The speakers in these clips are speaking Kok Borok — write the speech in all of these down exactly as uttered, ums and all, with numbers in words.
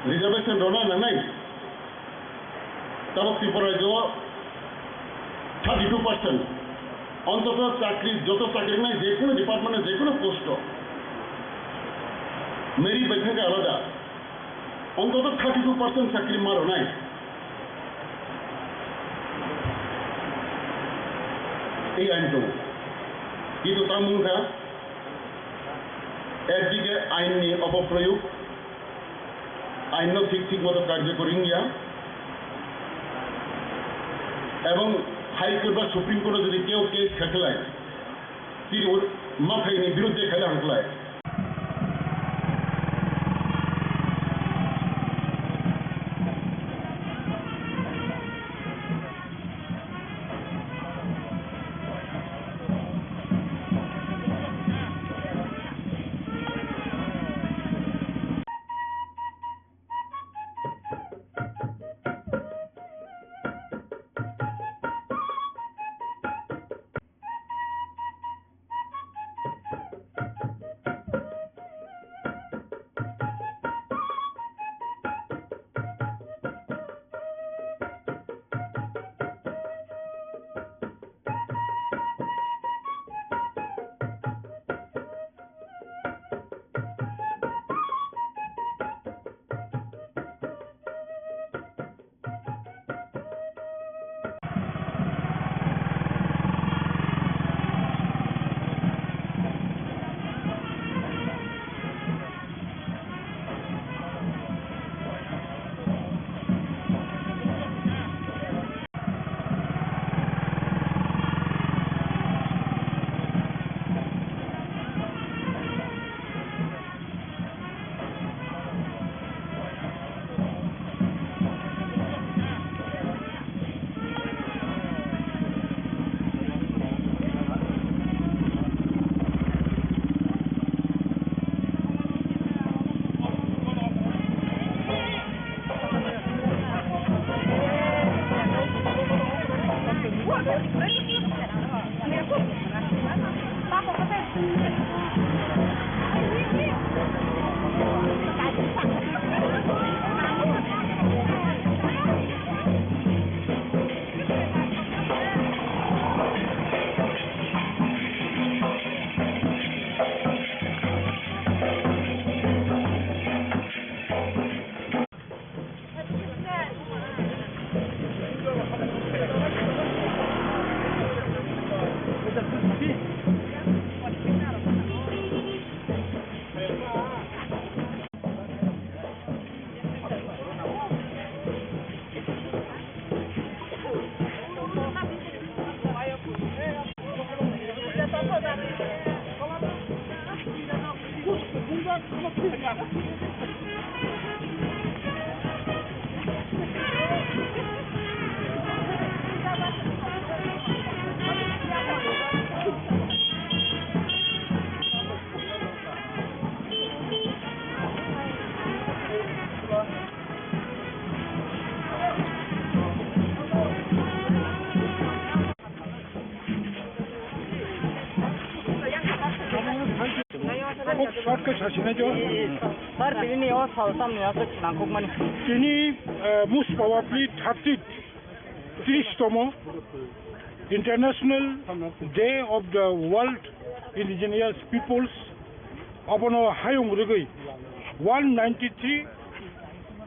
Reservation rwna nangnai. Tabok Tripura rajyo thirty two percent. Ontoto chakri, joto chakri wngnai, je kono department o, je kono post o merit bai thangkhe alada. Ontoto thirty two percent chakri ma rwnai. Ei ain tongo. Kintu tamo wngkha, ekdike ainni opoproyog, ainno thik thik moto karjokori wngya, ebong High Court ba Supreme Court o jodi keu case khaklai, tini mathai ni biruddhe khaila hangklai. Tabuk short khe sasinai jo. Sir, tini o sal tamni aswk nangkukmani. Tini, eh, Mus Pawapli thirty, tris tomo International Day of the World Indigenous Peoples, abono hayung rwgwi one ninety three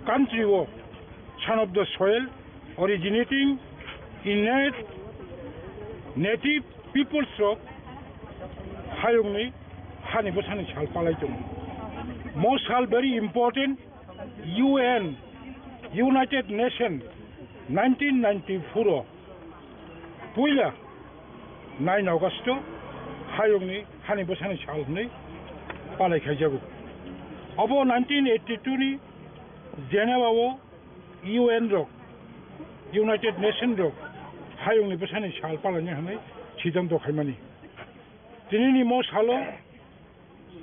country o Son of the Soil originating in native peoples rok hayungni hani bwsani sal palai tongo. Mo sal very important. U N, United Nation, nineteen ninety-four o puila nine August o hayungni hani bwsani sal hwnwi palai khaijago. Obo nineteen eighty-two ni Geneva o U N rok, United Nation rok hayungni bwsani sal palaina hwnwi siddhanto khaimani. Tinini mo salo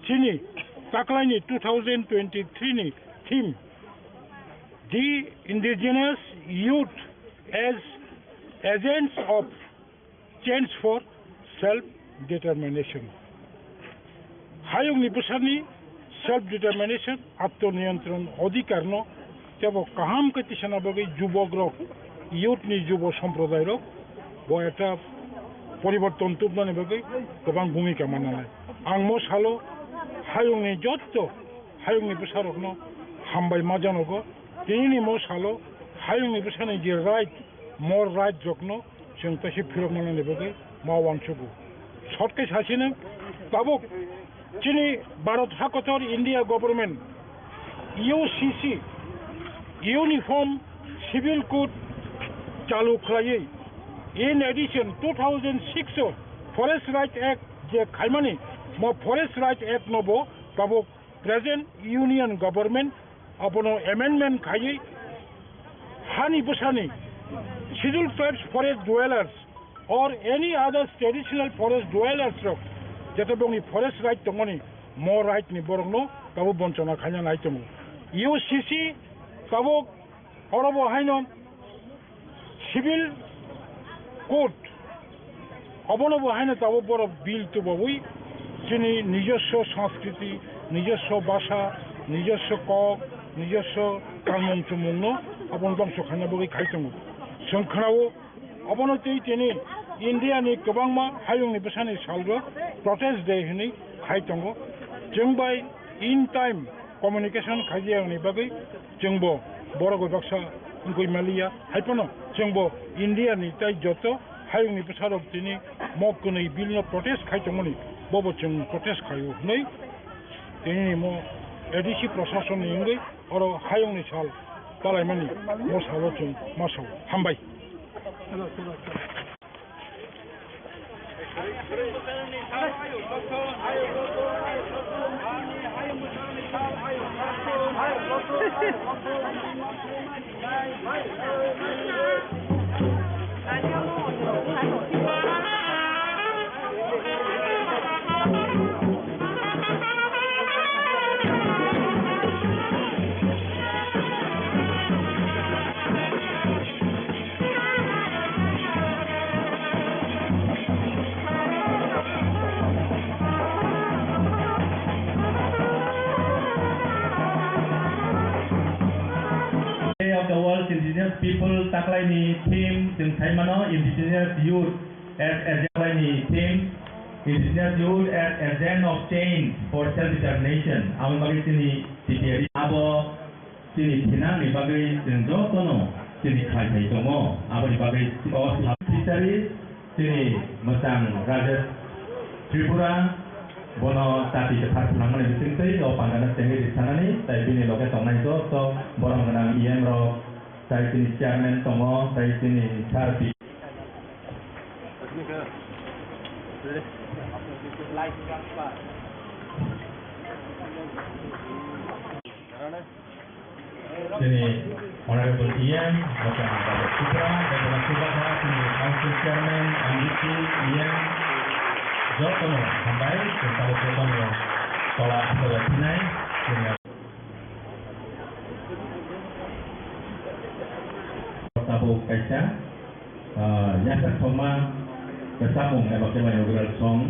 chini taklaini two thousand twenty-three ni theme, The Indigenous Youth as Agents of Change for Self Determination. Hayungni bwsani self determination, atmoniyontron, odhikar no Tebo kaham khe tisana bagwi jubok rok, youth ni jubo somprodai rok bo ekta poriborton tubnani bagwi kwbang bhumika mananai. Ang mo salo hayungni jotto hayungni bwsarokno hambai ma janogo. Tinini mo salo hayungni bwsani je right, more right rokno chwng teisa phirok manani bagwi ma uansugo. Short khe sasino tabuk chini Bharat hakotor India government U C C uniform civil code chalu khlaiwi, in addition two thousand six o Forest Right Act je khaimani, mo Forest Right Act no bo tabuk present union government abono amendment khaiwi hani bwsani Scheduled Tribes forest dwellers or any other traditional forest dwellers rok jete bongni forest right tongmani mo right ni borokno tabuk bonchona khaina nai tongo. U C C tabuk oro bo haino civil code obono bo haino tabuk borok bill tubawi chini nijoswo sanskriti, nijoswo basa, nijoswo kok, nijoswo tangmung chumungno abono dongso khaina bagwi khai tongo. Chwng khwnao obono twi tini India ni kwbangma hayungni bwsani salrok protest day hwnwi khai tongo. Chwng bai in time communication khaijayani bagwi chwngbo borok bai baksa wngwi maliya. Hai phano chwngbo India ni tei joto hayungni bwsarok tini mok kwnwi bill no protest khai tongmani, bobo chwng protest khaio hwnwi tini ni mo A D C prasasonni wngwi oro hayungni sal palaimani mo salo chwng ma sao. Hambai. Day of the World Indigenous People taklaini theme chwng sai mano Indigenous Youth as Agent ni theme, Indigenous Youth as Agent of Change for Self-Determination. Aboni bagwi chini T P R abo chini thinangni bagwi chwng jotono chini khlai phai tongo. Aboni bagwi o sal Fisheries chini mwchang Rajesh Tripura bono tati kwthar phnangmani bisingtwi o pandano chengwi rwksanani tei bini loge tongnai joto borom gwnang E M rok tei chini chairman tongo tei chini sir P. Chini Honorable E M, Doctor Amitabh Tripura, Doctor Subhakar, chini Council Chairman, M D C, E M, jotono hambai, chwng tabuk jotono tola aswk phinai, chini tabuk kaisa, ah, yasak thokma kwchapmung eba khe inaugural song.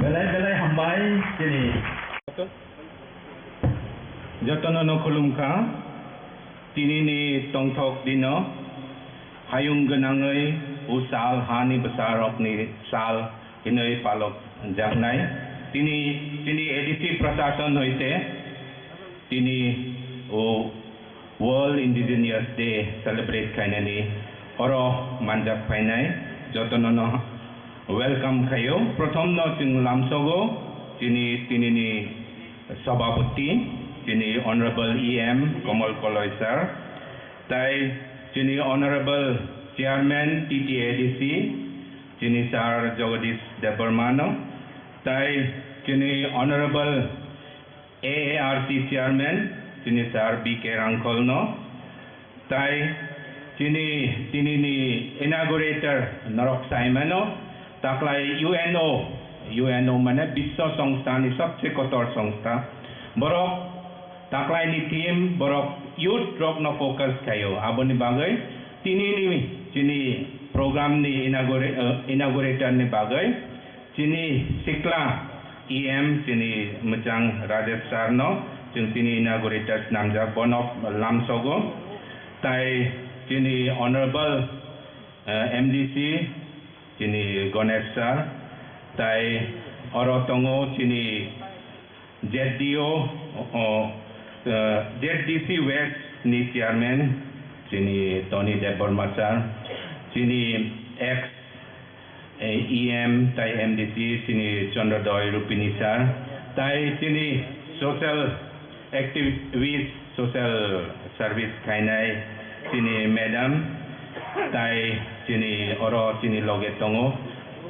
Belai belai hambai chini. Jotono no khulumkha. Tini ni tongthok dino hayung gwnangwi usal hani bwsarokni sal hinwi palok jaknai. Tini chini A D C prashason hoite tini o World Indigenous Day celebrate khainani oro manjak phainai jotono no welcome khaio. Prothom no chwng lamsogo chini tinini Sabhapati, chini Honorable E M Komol Koloi sir, tai chini Honorable Chairman T T A D C, chini Sir Jagadish Debbarma no, Tai chini Honorable A A R C Chairman, chini Sir B K Rangkholno, tai chini tinini inaugurator norok saimano, taklai U N O, U N O mane Biswa Songstha ni sobse kotor songstha. Borok taklai ni theme, borok youth rok no focus khaio. Aboni bagwi tinini chini program ni inaugura-, eh, inaugurator ni bagwi chini sikla E M, chini mwchang Rajesh sir no, chwng chini inaugurator swnamjak, bono lamsogo. Tai chini Honorable, eh, M D C, chini Ganesh sir, tai oro tongo chini Z D O, o, eh, Z D C West ni chairman, chini Tony Debbarma sir, chini ex, eh, E M tai M D C, chini Chandrodoi Rupini sir, tai chini social activist, social service khainai chini madam, tai chini oro chini loge tongo,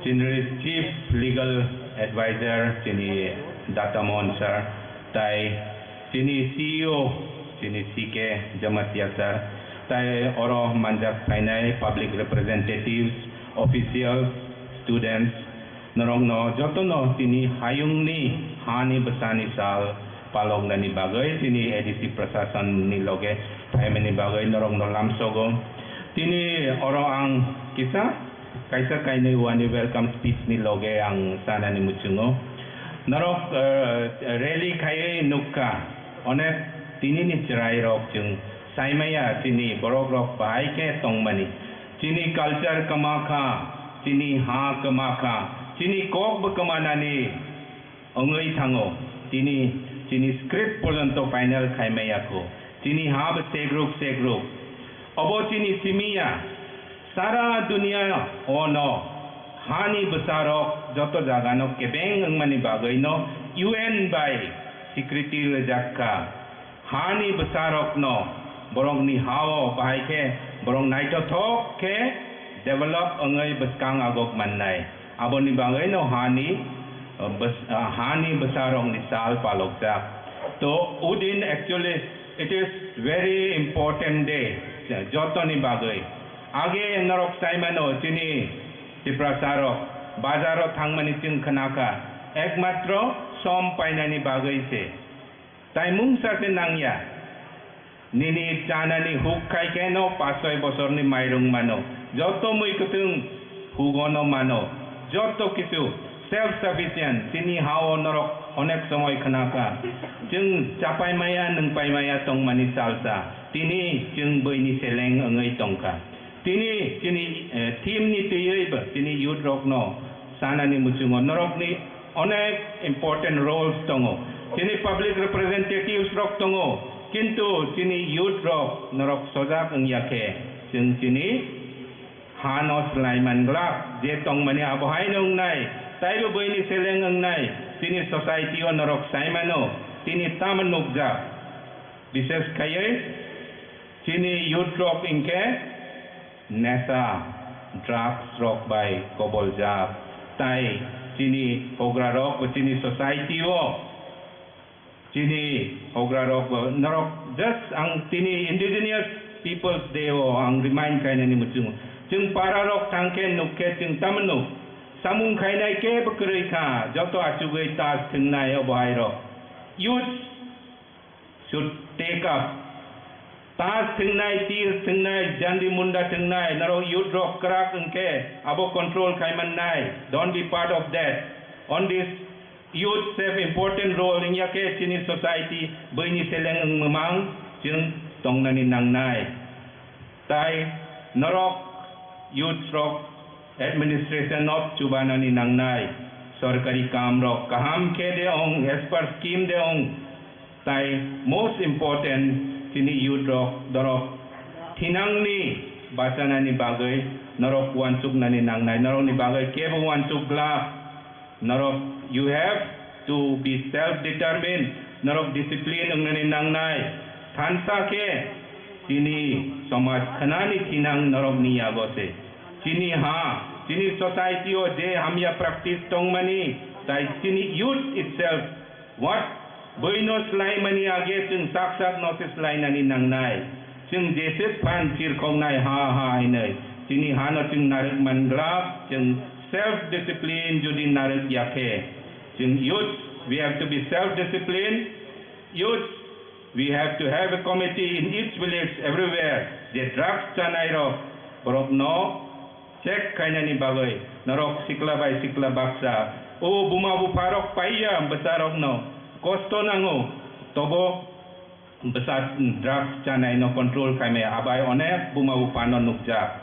chini chief legal advisor chini Data Mohan sir, tai chini C E O chini C K Jamatia sir, tai oro manjak phainai public representatives, officials, students, norokno jotono tini hayungni hani bwsani sal paloknani bagwi tini A D C prasasonni loge phaimani bagwi norokno lamsogo. Tini oro ang kisa kaisa kainwi wani welcome speech ni loge ang sanani muchungo. Norok, eh, rally khaiwi nukha, onek tinini chwrairok chwng saimaya, chini borokrok bahai khe tongmani. Chini culture kwma kha, chini ha kwma kha, chini kok bo kwma nani wngwi thango. Tini chini script porjonto final khai maya kho. Chini ha bo segruk segruk. Obo chini simi ya. Sara dunia o no hani bwsarok joto jaga no kebeng wngmani bagwi no U N bai security rwjak kha. Hani bwsarokno borokni ha-o bahai khe borok naithothok khe develop wngwi bwskang agok mannai. Aboni bagwino hani, uh, bws-, uh, hani bwsarokni sal palokjak. To, Udin, actually, it is very important day, jotoni bagwi. Age norok saimano chini Tiprasarok bazaro thangmani chwng khnakha, ekmatro som painani bagwi se. Tai mungsa se nangya. Nini chanani huk khai khe no pash soi bosorni mairung mano. Joto mui kwthwng hugono mano. Joto kichu self sufficient. Chini ha-o norok onek somoi khna kha. Chwng chapai maya, nwngpai maya tongmani salsa. Tini chwng buini seleng wngwi tongkha. Tini chini, eh, theme ni twiwi bo chini youth rokno sanani muchungo norokni onek important roles tongo. Chini public representatives rok tongo, kintu chini youth rok norok sojak wngya khe chwng chini hano swlaiman glak, je tongmani abohaino wngnai, taibo buini seleng wngnai, chini society o norok saimano, tini tamo nukjak. Bishes khaiwi chini youth rok hinkhe nesa, drugs rok bai koboljak, tai chini hougra rok bo chini society o, chini hougra rok bo norok just ang tini Indigenous Peoples Day o ang remind khainani muchungo. Chwng para rok thangkhe nukkhe chwng tamo nuk, samung khainai kebo kwrwi kha, joto achugwi tas thwngnai obo hai rok. Youth should take up. Tas thwngnai, tir thwngnai, jandi munda thwngnai, norok youth rok kwrak wngkhe abo control khaimannai. Don't be part of that. On this youth have important role wngya khe chini society buini seleng wngmang chwng tongnani nangnai. Tai norok youth rok administration of chubanani nangnai, sorkari kam rok kaham khe de ong, as per scheme de ong, tai most important chini youth rok dorok thinangni bachanani bagwi norok uansuknani nangnai, norokni bagwi kebo uansuk glak. Norok, you have to be self determined. Norok discipline wngnani nangnai. Thansa khe chini somaj khnani thinang norokni yago se. Chini ha, chini society o je hamya practice tongmani, Tai chini youth itself, what? Bwino swlaimani age chwng sak sak no se swlainani nangnai. Chwng jeswk phan chirkhoknai ha ha hinwi. Chini hano chwng narwk man glak, chwng self discipline jodi narwk ya khe. Chwng youth, we have to be self discipline. Youth, we have to have a committee in each village, everywhere. Je drugs chanai rok, borok no check khainani bagwi norok sikla bai sikla baksa, o buma bupha rok paiya bwsa rokno kosto nango, tobo bwsa drugs chanai no control khaimaya, abai onek buma bupha no nukjak.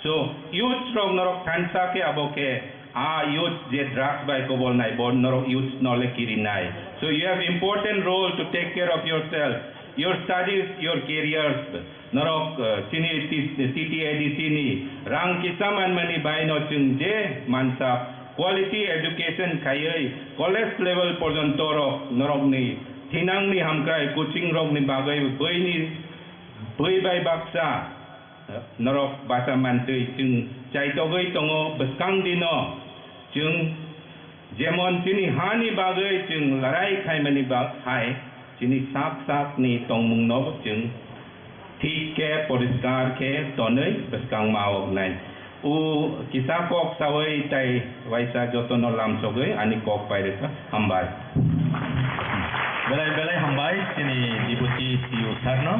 So youth rok norok thansa khe abo khe a youth je drugs bai kobolnai bo norok youth no le kirinai. So you have important role to take care of yourself, your studies, your careers. Norok, eh, chini T-, T T A D C ni rang kisa manmani baino chwng je mansa quality education khaiwi college level porjonto rok norokni thinangni hamkrai coaching rokni bagwi bwini bwi bai baksa, eh, norok basa mantwi chwng chaitogwi tongo bwskang dino. Chwng jemon chini hani bagwi chwng larai khaimani ba-, hai chini sak sakni tongmungno chwng thik khe poriskar khe tonwi bwskang ma oknai. O kisa kok sawi tai waisa jotono lamsogwi ani kok pai rwkha. Hambai. Belai belai hambai chini Deputy C E O sir no.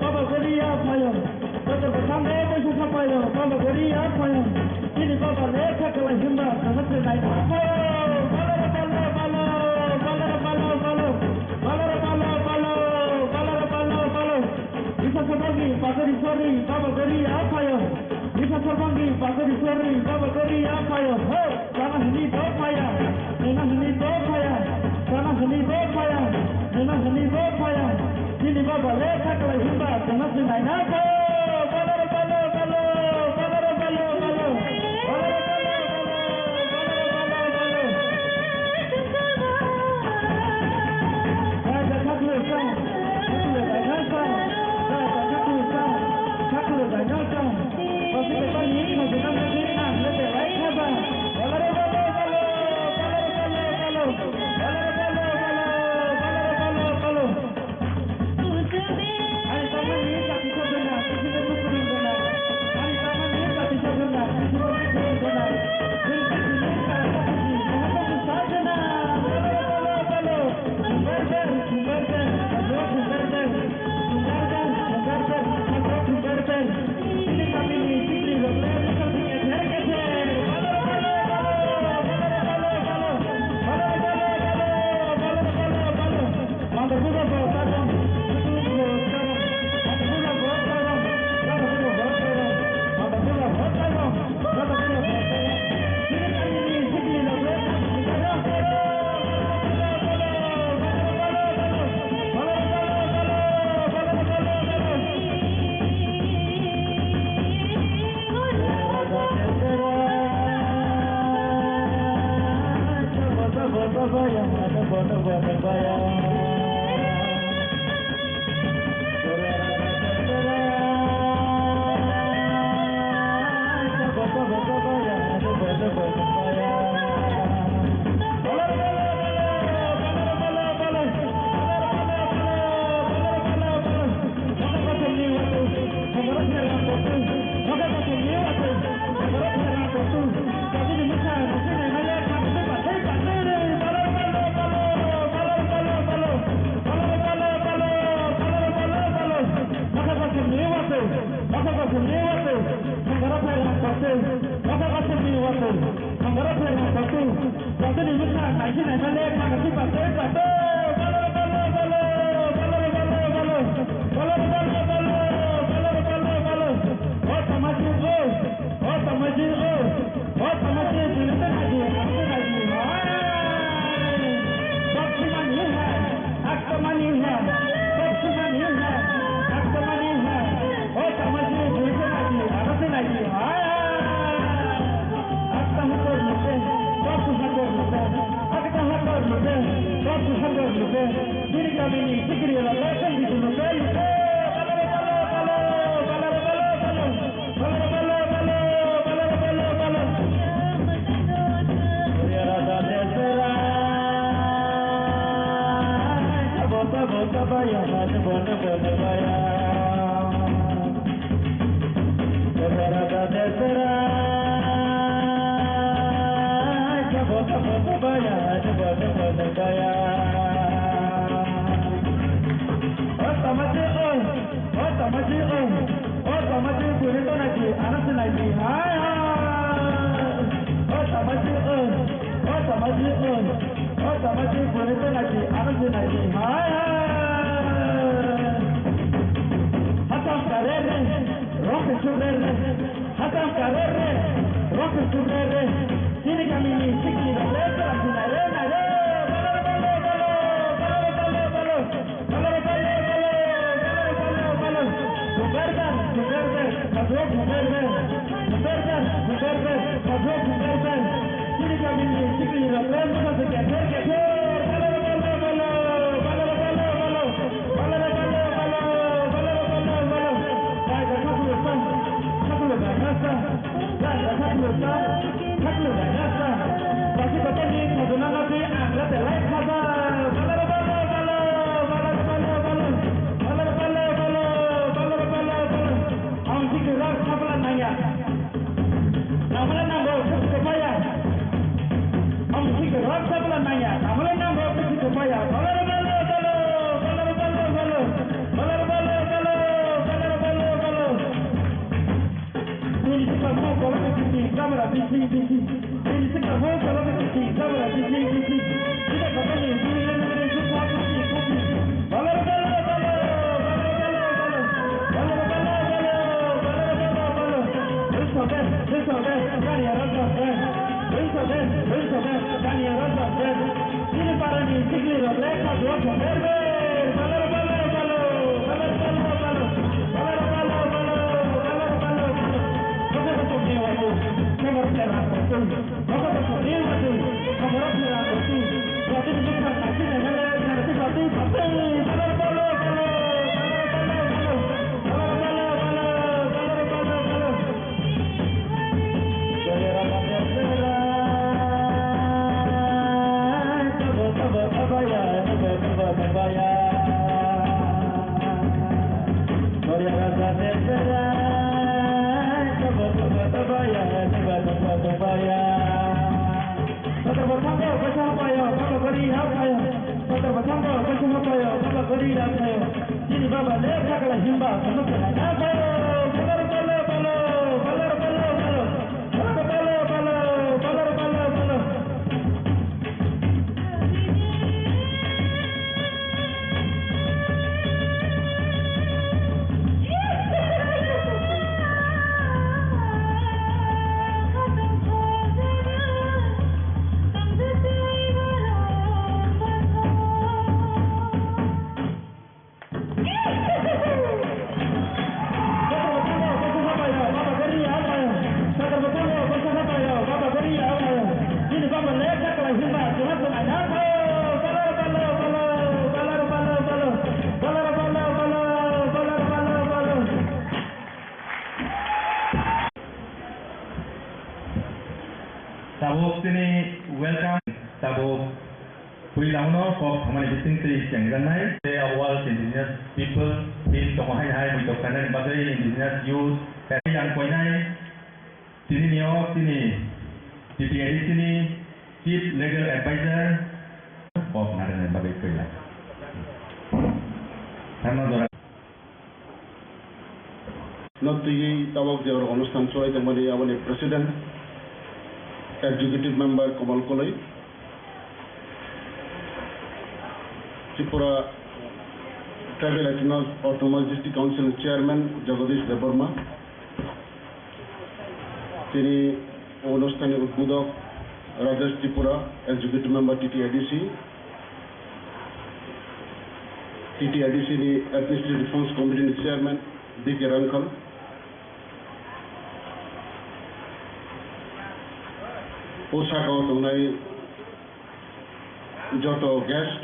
Baba Goriya phaio. Baba Goriya phaio. Chini baba lekha kwlai himba, sana se nai phaio. Bala bala bala, bala bala bala, bala bala bala, bala bala bala. Bisa sabagi, bagari sori, Baba Goriya phaio. Bisa sabagi, bagari sori, Baba Goriya phaio. Ho! Sana hini bo phaya, nina hini bo phaya, sana hini bo phaya, nina hini bo phaya. Nini baba lekha kwlai himba, sana se nai na phaio. Bala bala bala, bala bala bala, bala bala bala, bala bala bala. Hai, da khaklo sa, khaklo da na sa, da khaklo sa, khaklo da na sa. Hatam ka re re, rok ke chuk re re. Hatam ka re re, rok ke chuk re re. Chini kami ni sikni rok le chwla sinai re nai re. Bala Maya, balaro balo, balo, balaro balo, balo, balaro balo, balo, balaro balo, balo. Bini sikla mo kola ke bisi, kamera bisi, bisi. Bini sikla mo kola ke bisi, kamera bisi, bisi. Sida kata ni, bini le le le, supa bisi, bisi. Balaro balo, balo, balaro balo, balo. Balaro balo, balo, balaro balo, balo. This one, this one, this one, this one, this one, this one. Chini parani sikli rok lekha dua pho berber. Balaro, balaro, balo. Balaro, balaro, balo. Balaro, balaro, balo. Balaro, balaro, balo. Bokhe bokhe dewa ko. Khobor phera ko. Bokhe bokhe dewa ko. Khobor phera ko. Jati bukha kaki na na na. Jati batu batu. Balaro, balo, balo. Balaro, balo, balo. Balaro, balo, balo. Balaro, balo, balo. Kotor bwthango kaisa hapaio, baba gori ya phaio. Kotor bwthango kaisa hapaio, baba gori ya phaio. Chini baba le thakla himba, kono thakla ya phaio. Balaro balo, balo, balaro balo, balo. Balaro balo, balo, balaro balo, balo. Tabuk tini welcome, tabuk pui lamno kok thamani bising twi chengjaknai. Tei o World Indigenous People Day tongo hai hai muitok khainani bagwi indigenous youth tei yang koinai tini nio tini T T A D C ni Chief Legal Advisor kok narwknani bagwi kwlai. Thangno jora. No twiwi tabok je oro onusthan cholai tongmani aboni President, Executive Member Komal Koloi, Tripura Tribal Autonomous, Autonomous District Council Chairman Jagadish Debbarma, tini onusthanni udbodhok Rajesh Tripura, Executive Member T T A D C, T T A D C ni Administrative Reforms Committee ni Chairman B K Rangkhal, o saka o tongnai joto guest,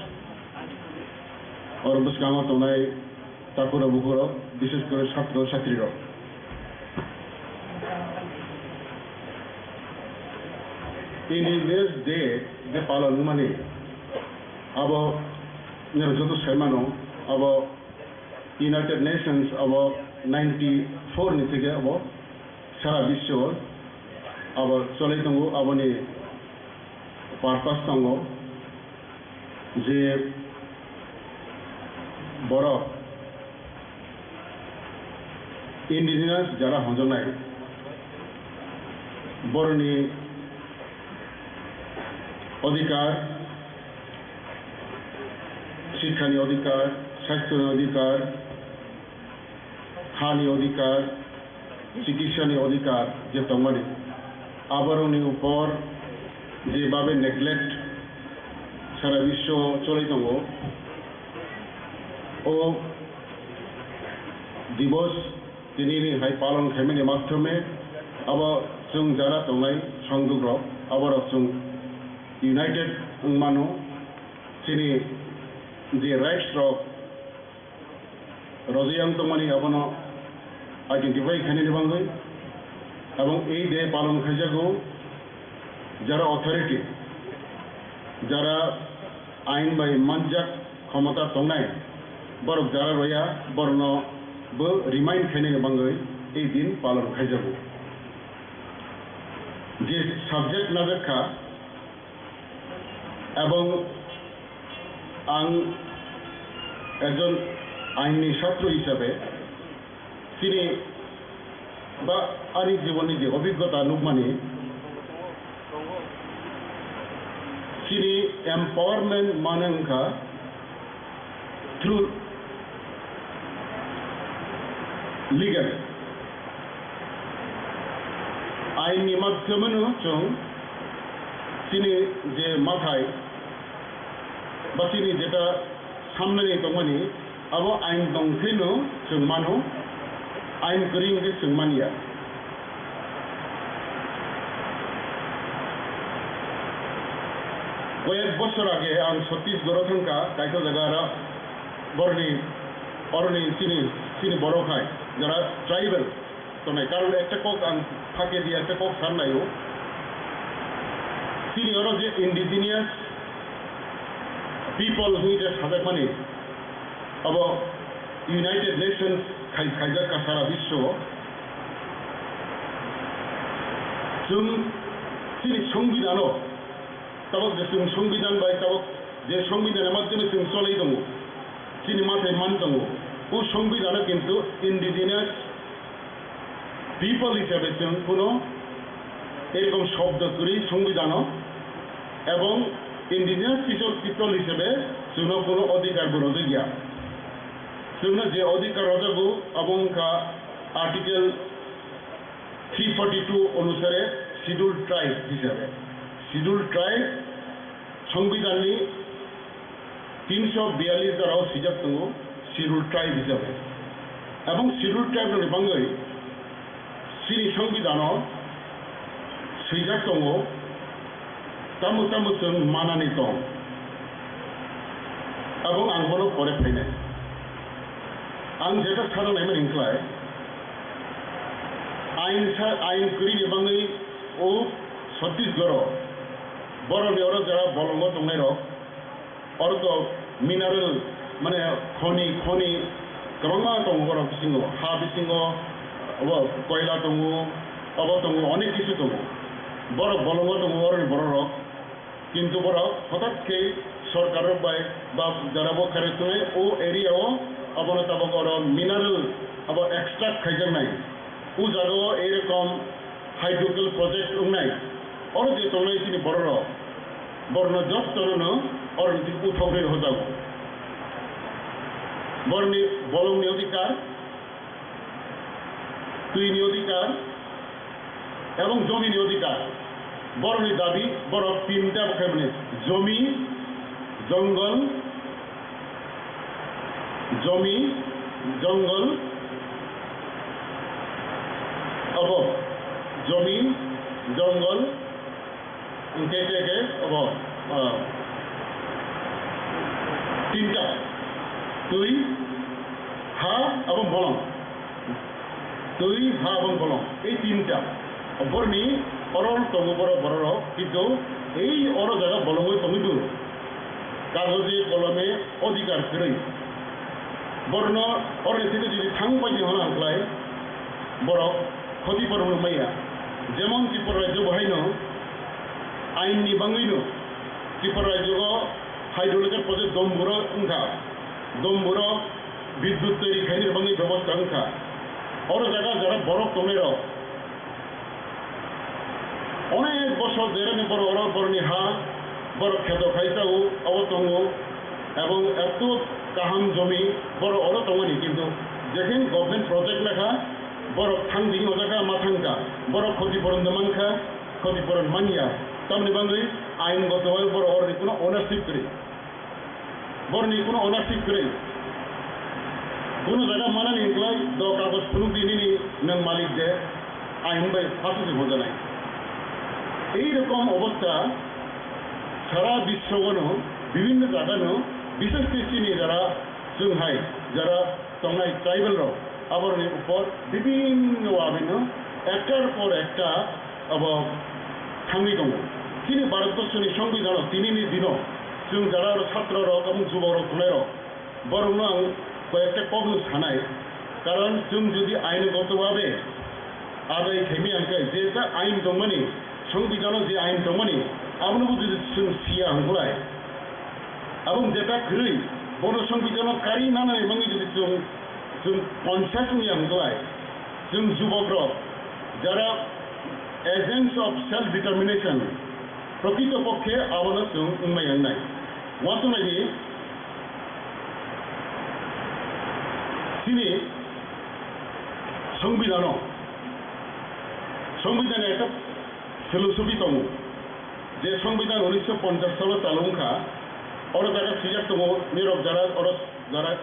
oro bwskango tongnai takhurok bukhurok, bishes kore chhatro chhatrirok. Independence Day je palon wngmani, abo nini joto sai mano, abo United Nations abo ninety four ni theke abo sara biswo abo cholai tongo, aboni purpose tongo je borok indigenous jara honjaknai borokni odhikar, sikhani odhikar, sasthoni odhikar, hani odhikar, chikitsani odhikar je tongmani, aborokni upor je babe neglect sara biswo cholai tongo, o divos tini ni hai palon khaimani madhyome abo chwng jara tongnai songduk rok, aborok chwng united wng mano, chini je rights rok rojiyang tongmani abono identify khainani bagwi, ebong ei day palon khaijago, jara authority, jara ain bai manjak khomota tongnai, borok jara roya, borokno bo remind khainani bagwi ei din palon khaijago. Je subject najak kha, ebong Ang ekjon ainni chhatro hisabe chini ba ani jibonni je obhiggota nukmani, chini empowerment mane wngkha through legal. Ain ni madhyameno chwng chini je mathai ba chini jeta samnani tongmani, abo ain tong khe no chwng mano, ain kwrwi hwnkhe chwng manya. Koyek bosor age ang Chhattisgarh o thangkha, kaisa jaga aro borni, oroni chini, chini borok hai, jara tribal tongnai. Karon ekta kok ang phake di, ekta kok san naio. Chini oro je indigenous people hwnwi je sajakmani, abo United Nations khai-, khaijak ka sara biswo. Chwng chini songbidano, tabok je chwng songbidhan bai tabok je songbidhanni madhyome chwng cholwi tongo, chini mathai man tongo, o songbidhano kintu indigenous people hisabe chwng kuno erokom shobdo kwrwi songbidhano ebong indigenous people, people hisabe chwngno kuno odhikar bo rwjakya. Chwngno je odhikar rwjago abo wngkha Article three forty two onusare Scheduled Tribe hisabe. Scheduled Tribe songbidhanni tinso biyallis dharao swijak tongo Scheduled Tribe hisabe. Ebong Scheduled Tribe rokni bangwi chini songbidhano swijak tongo, tamo tamo chwng manani tong, abo ang bono pore phainai. Ang jeta sana naimani wngkhlai, ain sa, ain kwrwini bangwi o Chhattisgarh o borokni oro jara bolongo tongnairok, oro to mineral, mane khoni, khoni kwbangma tongo borok bisingo, ha bisingo obo koila tongo, obo tongo, onek kisu tongo. Borok bolongo tongo oroni bororok. Kintu borok hotat khe sorkar rok bai ba jara bo khairok tongnai o area o, abono tabok oro mineral abo extract khaijaknai. O jaga o ei rokom hydrocal project wngnai, oro je tongnai chini bororok, borokno jotono no oro uthok rwi hojago. Borokni bolongni odhikar, twini odhikar ebong jomini odhikar. Borokni dabi borok tinta bo khaimani, jomi, jongol, jomi, jongol, obo jomi, jongol, hwnkhe khe khe obo, ah, tinta, twi, ha, abo bolong. Twi, ha, bong bolong, ei tinta. Borni oro tongo borok, bororok, kintu ei oro jaga bolongwi tongwi bo kagoji kolome odhikar kwrwi. Borno oroni theke jodi thang pai di hwnna hwnkhlai borok khoti poron maya. Jemon Tripura rajyo bo haino ainni bangwino Tripura rajyo o hydroelectric project Domburo wngkha. Domburo bidyut toiri khainani bagwi bebosta wngkha. Oro jaga jara borok tongnairok onek bosor jerani borok oro borokni ha, borok kheto khai chao, abo tongo, ebong eto kaham jomi borok oro tongmani, kintu jekhen government project lekha borok thang digi ojaka ma thangkha, borok khoti poron de mankha, khoti poron manya, tamni bagwi ain goto borok oroni kuno ownership kwrwi. Borni kuno ownership kwrwi. Kuno jaga manani wngkhlai do kagoj phunuk di nini nwng malik de, ain bai phasu se bojanai. Ei rokom obostha sara biswogano bibhinno jagano, bishesh kore chini jara chwng hai jara tongnai tribal rok, aboroni upor bibhinno wabino ektar por ekta abo thangwi tongo. Chini Bharatborsoni Songbidhano tinini dino chwng jara aro chhatro rok, abo jubok rok, thwnai rok, borokno ang koyekta kokno sanai, karon chwng jodi ainogoto babe adai khaimaya hwnkhe, je ta ain tongmani, Songbidhano je ain tongmani, abonobo jodi chwng siya hwnkhlai, Abong jeta kwrwi, bono songbidanno karwi nanani mangwi jodi chwng, chwng conscious wngya hwnkhlai, chwng jubokrok, jara agents of self determination, prokrito pokhe abono chwng wngmaya wngnai. Uansuknaidi, chini songbidano, songbidani ekta philosophy tongo, je songbidhan unisho ponchash salo chalo wngkha, oro jaga swijak tongo, nirok jara oro jara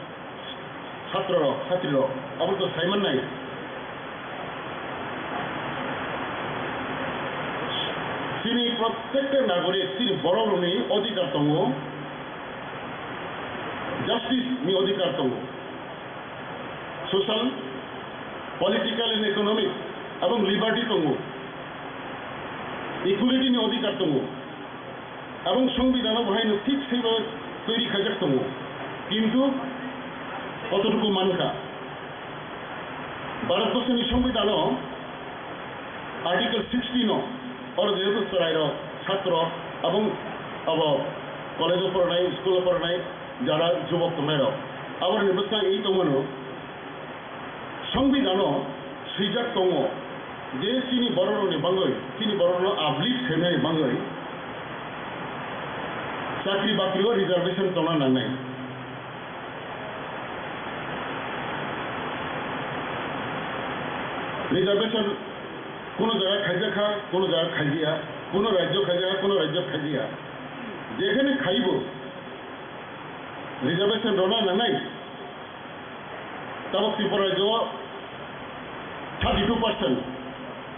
satro rok, satri rok, abo to saiman nai. Chini prottekta nagorik, chini borok rokni odhikar tongo, justice ni odhikar tongo, social, political and economic, abong liberty tongo, equality ni odhikar tongo. Abong songbidano bahaino thik saibo toiri khaijak tongo, kintu kototuku mankha? Bharatborsoni songbidano article sixteen o, oro jehetu chwrairok, satro, abong abo college o poronai, school o poronai, jara jubok tongnairok, aboroni bwskang ei tongmano. Songbidano swijak tongo je chini bororokni bangwi, chini bororokno uplift khainani bangwi chakri bakrio reservation tongna nangnai. Reservation kono jaga khaijak kha, kono jaga khaijiya, kono rajyo khaijak kha, kono rajyo khaijiya. Jekhane khaibo reservation rwna nangnai. Tabok Tripura rajyo o thirty two percent,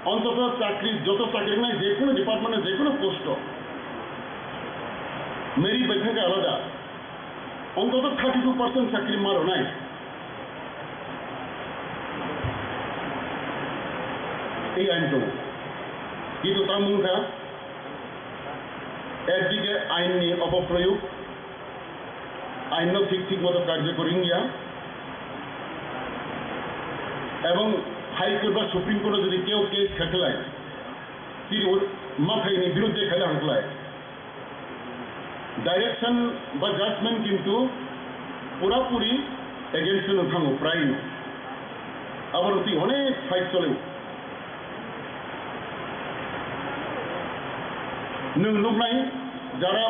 ontoto chakri, joto chakri wngnai, je kono department o, je kono post o, merit bai thangkhe alada, ontoto thirty two percent chakri ma rwnai. Ei ain tongo. Kintu tamo wngkha, ekdike ain ni opoproyog, ain no thik thik moto karjokori wngya, ebong High Court ba Supreme Court o jodi keu case khaikhlai, chini mathai ni biruddhe khaile hangkhlai, direction ba judgment kintu purapuri against no thango prai no. Aboro twi onek fight chole. Nwng nuknai jara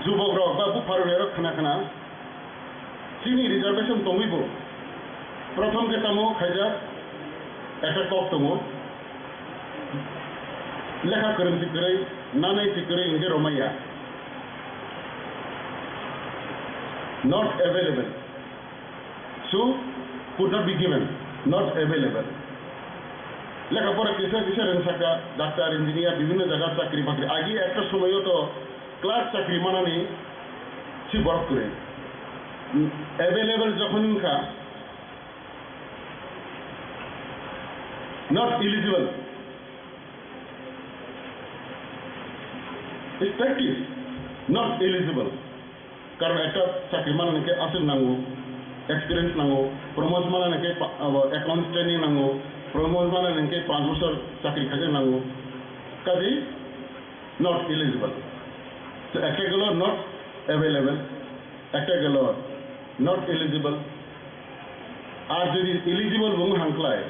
jubok rok ba bupha rok khna khna chini reservation tongwi bo prothom khe tamo khaijak ekta kok tongo, lekha kwrwng si kwrwi, nanai si kwrwi hwnkhe romaya, not available. So, could not be given, not available. Lekha pora kisa kisa rwngsaka, doctor, engineer, bibhinno jaga chakri bakri. Agi ekta somoyo to clerk chakri manani si borok kwrwi. Available jokhon wngkha, not eligible. Is practice, not eligible. Karon ekta chakri manani khe aswk nango, experience nango, promotion manani khe pa-, abo, account training nango, promotion manani khe panch bochor chakri khaijak nango. Kaje not eligible. So, ekta gelo not available, ekta gelo not eligible. Ar jodi eligible bo wng hangklai,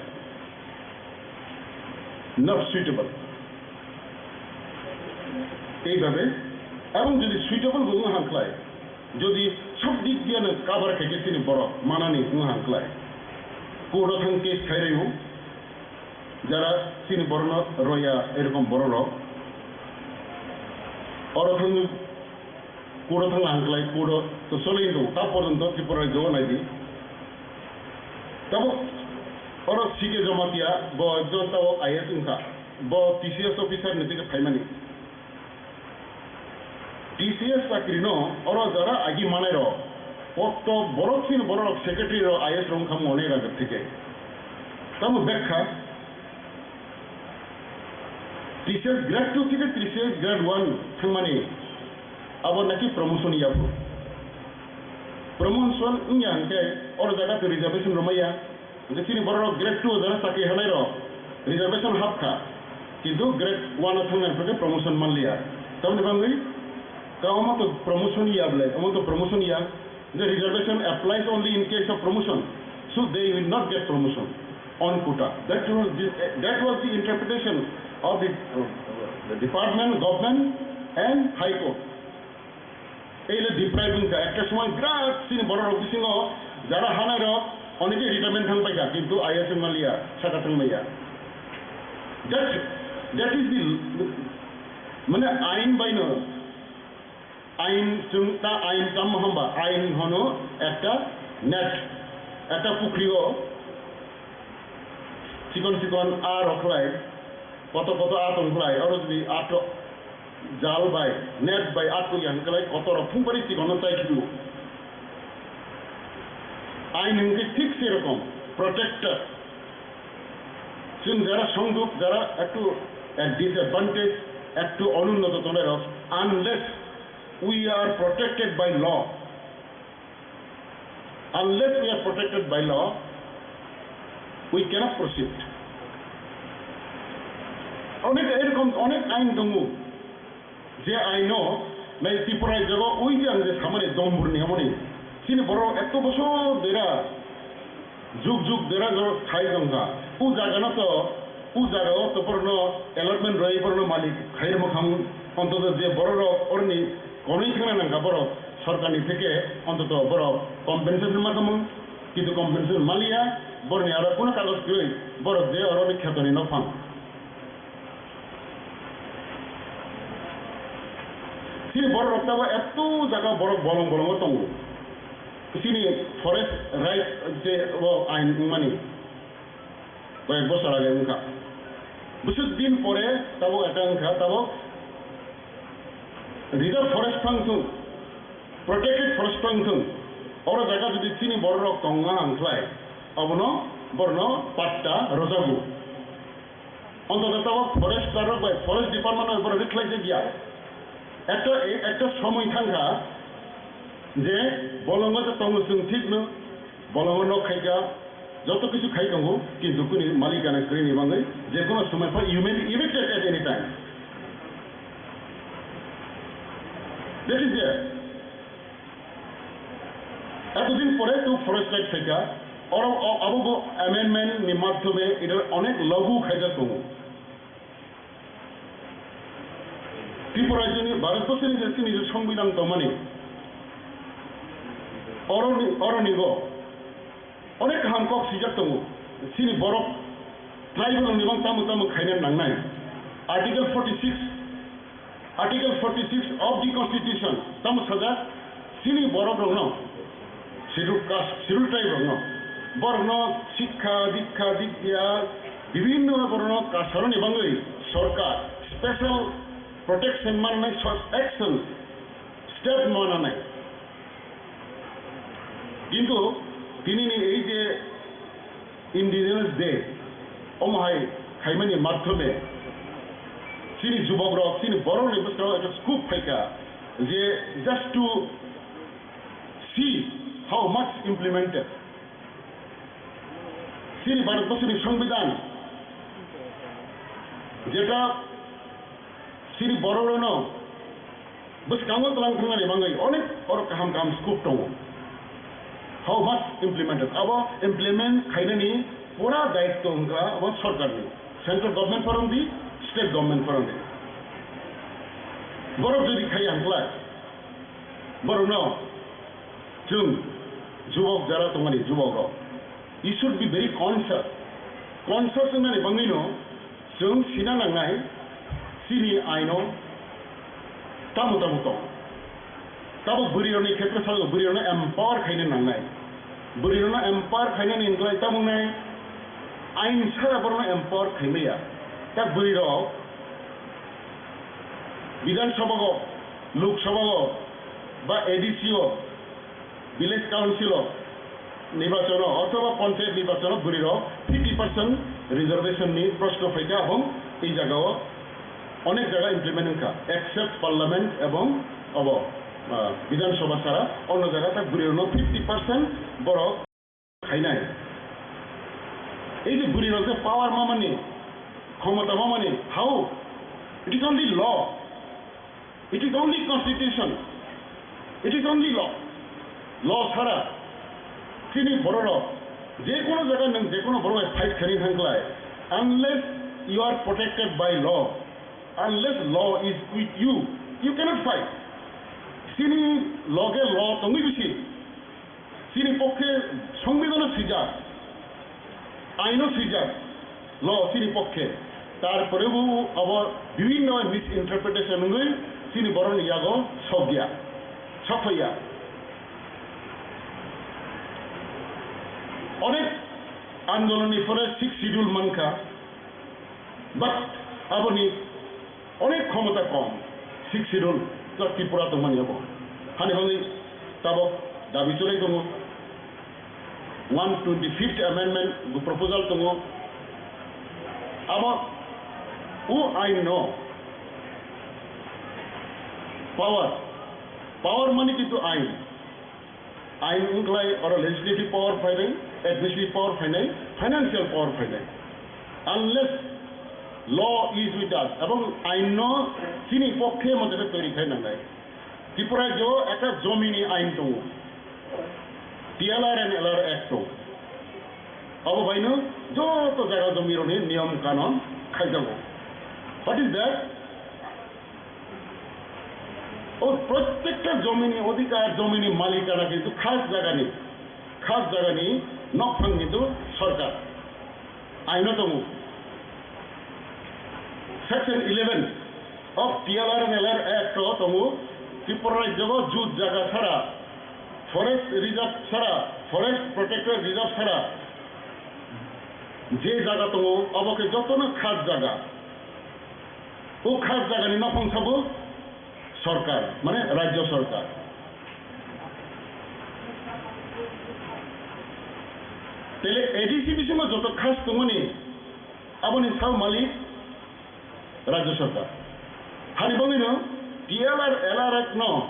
not suitable. Eibabe, ebong jodi suitable bo wng hangklai, jodi sob dik diya no cover khaikhe chini borok manani wng hangklai, court o thang case khai rw, jara chini borok no roya, erokom borok rok oro thang Court o thangna hangklai, court o to soloi tongo, ta porjonto Tripura rajyo o naidi. Tabuk oro C K Jamatia, bo ekjon tabuk I A S wngkha, bo T C S officer ni theke phaimani. T C S chakri no oro jara agi manai rok, kotto borok chini borok rok secretary rok I A S rok wngkha mone rajak theke. Tamo bekha, T C S grade two theke T C S grade one thangmani, abo naki promotion ya bo. Promotion wngya hwnkhe oro jaga twi reservation romaya. Hwnkhe chini borok grade two o jara chakri hanai rok reservation hapkha. Kintu grade one o thangnai hwnkhe promotion manliya. Tamoni bagwi Omo to promotion ya bole, omo to promotion ya. The reservation applies only in case of promotion, so they will not get promotion on quota. That was the, that was the interpretation of the, uh, the department, government and High Court. Ei le deprive wngkha, ekta somoi birat chini borok rok bisingo jara hanai rok oneke retirement thang paikha, kintu I A S wng maliya, saka thang maya. That, that is the, mane ain bai no, ain chwng ta ain tamo hamba, ain hono ekta net, ekta pukri o chikon chikon a rok khlai, koto koto a tong khlai, oro jodi a to jal bai, net bai a to yang khlai, koto rok phung bari chikon no chai khibi o. Ain hwnkhe thik se rokom protector. Chwng jara songduk, jara ektu at disadvantage, ektu onunnoto tongnai rok, unless we are protected by law, unless we are protected by law, we cannot proceed. Onek erokom onek ain tongo. Je aino nai Tripura rajyo o ui je ang je samani dombur ni amoni. Chini borok eto bosor dera, juk juk dera jor khai tongkha. U jaga no to, u jaga o to borok no allotment roi borok no malik khai rwma khamu. Ontoto je borok rok oroni konwi thangna nangkha borok sorkar ni theke ontoto borok compensation ma khamu. Kintu compensation maliya, borok ni aro kuno kagoj kwrwi, borok je oro ni kheto ni nok phang. Chini borok rok tabo eto jaga borok bolong bolongo tongo. Chini forest right je o ain wngmani koyek bosor age wngkha. Bwswk din pore tabo eta wngkha, tabo reserve forest phang thung, protected forest phang thung, oro jaga jodi chini borok rok tongna ang khlai, abono borno patta rwjago. Ontoto tabok forest rok bai forest department rok borok khlai jak ya. Ekta, ekta somoi thangkha je bolongo je tongo chwng thik no, bolongo nok khaika, joto kisu khai tongo, kintu kuni malikana kwrwini bagwi je kono somoi pha you may be evicted at any time. That is there. Etodin pore to forest right phaikha, oro o-, abo bo amendment ni madhyome ida onek lagu khaijak tongo. Tripura rajyoni Bharat borsoni je chini je Songbidan tongmani, oroni, oronibo onek kaham kok swijak tongo. Chini borok tribal ni bang tamo tamo khaina nangnai. Article forty six, Article forty six of the Constitution tamo sajak, chini borok rokno, Scheduled Caste, Scheduled Tribe rokno, borokno sikha, dikha, dikya, bibhinno borokno kasaroni bagwi sorkar special protection manwi such action step mananai. Kintu tinini ei je Indigenous Day, omo hai khaimani madhyome chini jubok rok, chini borok ni bwskango ekta scoop phaikha je just to see how much implemented. Chini Bharat borsoni Songbidan jeta chini borok rokno bwskango tlang thangmani bagwi onek oro kaham kaham scope tongo. How much implemented? Abo implement khainani pura daitto wngkha abo sorkarni. Central government phano di, state government phano di. Borok jodi khaiya hwnkhlai, borokno chwng jubok jara tongmani jubok rok, you should be very conscious. Conscious wngnani bagwino chwng sina nangnai chini aino tamo tamo tong. Tabuk bwrwirokni khetre sago bwrwirokno empower khaina nangnai. Bwrwirokno empower khainani hwnklai tamo wngnai ain sara borokno empower khaimaya. Ta bwrwirok Bidhan Sabha o, Lok Sabha o, ba A D C o, Village Council o, nirbachono othoba panchayat nirbachono bwrwirok fifty percent reservation ni proshno phaikha, abong ei jagao onek jaga implement wngkha, except parliament ebong obo, ah, Bidhan Sabha sara, onno jaga ta bwrwirokno fifty percent borok khainai. Ei je bwrwirok je power mamani, khomota mamani, how? It is only law. It is only constitution. It is only law. Law sara chini bororok je kono jaga nwng je kono borok bai fight khaini thangkhlai, unless you are protected by law, unless law is with you, you cannot fight. Chini loge law tongwi bisi chini pokkhe songbidhano swijak, aino swijak, law chini pokkhe. Tarpore bo abo bibhinno misinterpretation wngwi chini borokni yago sokya, sokphaiya. Onek andolonni phore sixth schedule mankha, but aboni onek khomota kom, sixth schedule to Tripura tongmani abo. Hani bagwi tabok dabi chwrai tongo. One twenty-fifth amendment bo proposal tongo. Abo o ain no power, power mani kintu ain. Ain wngkhlai oro legislative power phainai, administrative power phainai, financial power phainai. Unless law is with us, ebong ain no chini pokkhe mote toiri khai nangnai. Tripura rajyo ekta jomini ain tongo, T L R and L R Act tongo. Abo baino joto jaga jomirokni niyom kanon khaijago. What is that? O prottekta jomini odhikar, jomini malikana kintu khas jagani, khas jagani nokphang kintu sorkar. Aino tongo. Section eleven of T L R and L R Act o tongo, Tripura rajyo jut jaga sara, forest reserve sara, forest protected reserve sara je jaga tongo, obo khe jotono khas jaga. O khas jagani nokhong sabo sorkar, mane rajyo sorkar. Tele A D C bisingo joto khas tongmani aboni sao malik rajyo sorkar. Hani bagwino T L R L R Act no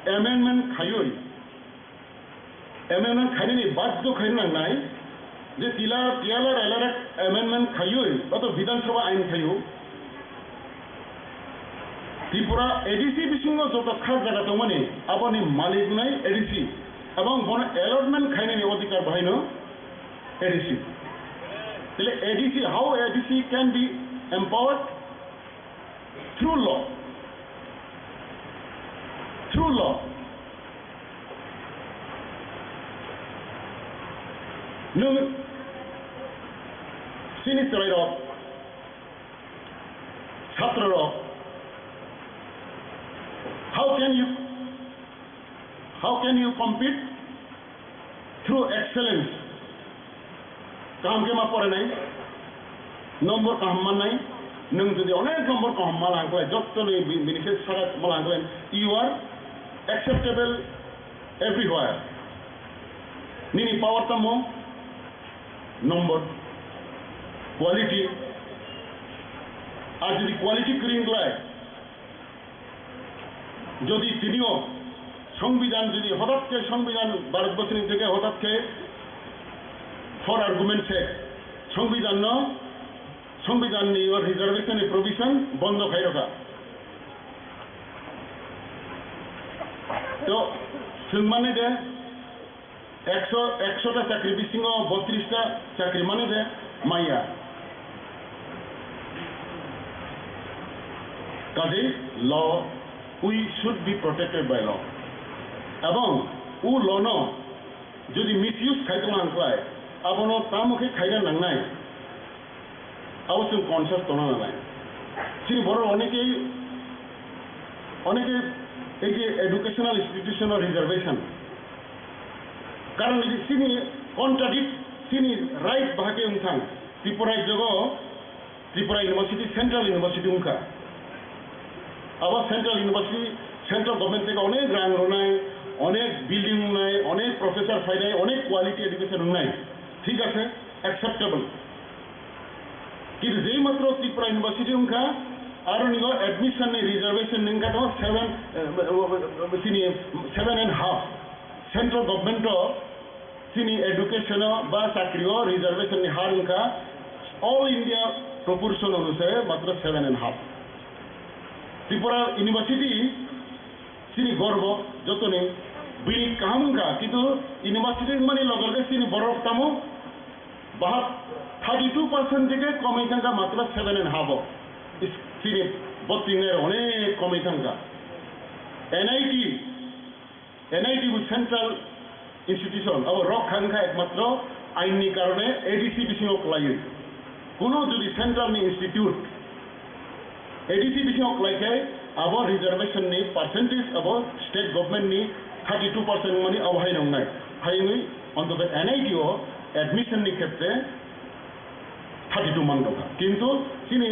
amendment khaiwi amendment khainani badhyo khaina nangnai je tila, T L R L R Act amendment khaiwi, oto Bidhan Sabha ain khaio. Tripura A D C bisingo joto khas jaga tongmani, aboni malik nai A D C, ebong bono allotment khainani odhikar bahaino A D C. Tile A D C, how A D C can be empowered? Through law. Through law. Nwng chini chwrairok, chhatrorok, how can you, how can you compete through excellence? Kaham khe ma porinai, number kaham mannai, nwng jodi onek number kaham mala hwnkhe, jottoni bi-, bini khe sara mala hwnkhe, you are acceptable everywhere. Nini power tamo number, quality. Ar jodi quality kwrwi hwnkhe, jodi tinio Songbidan, jodi hotat khe Songbidan Bharatborsoni theke hotat khe for argument sake Songbidanno, Songbidanni o reservation ni provision bondo khai rokha. To swngmani de, ekso, ekso ta chakri bisingo botris ta chakri mano de maya. Kaje law, we should be protected by law. Ebong o law no jodi misuse khai tong ang khlai, abono tamo khe khaina nangnai. Abo chwng conscious tongna nangnai. Chini borok onekei, onekei ei je educational institution o reservation. Karon je chini contradict, chini right bahai khe wng thang. Tripura rajyo o Tripura University, Central University wngkha. Abo Central University, Central Government theke onek rang rwnai, onek building wngnai, onek professor phainai, onek quality education wngnai. Thik ase, acceptable. Kintu jei matro Tripura University wngkha, aroni o admission ni reservation ni wngkha tamo seven, eh, chini seven and half. Central Government o chini education o ba chakri o reservation ni har wngkha all India proportion onusare matro seven and half. Tripura University Chini gorbo jotoni bini kaham wngkha, kintu university wngmani loge loge chini borok tamo bahap thirty two percent theke komwi thangkha, matro seven and half o. Is-, chini botting er onek komwi thangkha. N I T, N I T bo central institution, abo rok khangkha ekmatro ainni karone A D C bisingo kwlaiwi. Kuno jodi central ni institute A D C bisingo kwlai khe abo reservation ni percentage abo state government ni thirty two percent mani abo hai nongnai. Hai wngwi ontoto N I T o admission ni khetre thirty two man tongkha. Kintu chini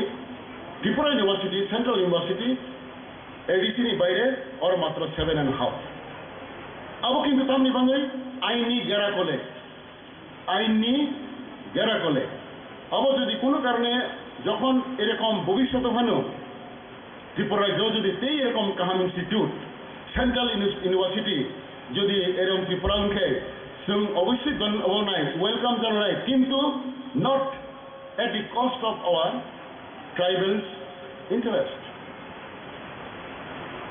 Tripura University, Central University, A D C ni baire oro matro seven and half. Abo kintu tamni bangwi ainni gera kole, ainni gera kole. Abo jodi kuno karone jokhon erokom bobishoto phano Tripura rajyo jodi tei erokom kaham institute, central uni-, university jodi erokom Tripura wngkhe, chwng obviously don-, obonai welcome janai, kintu not at the cost of our tribals interest.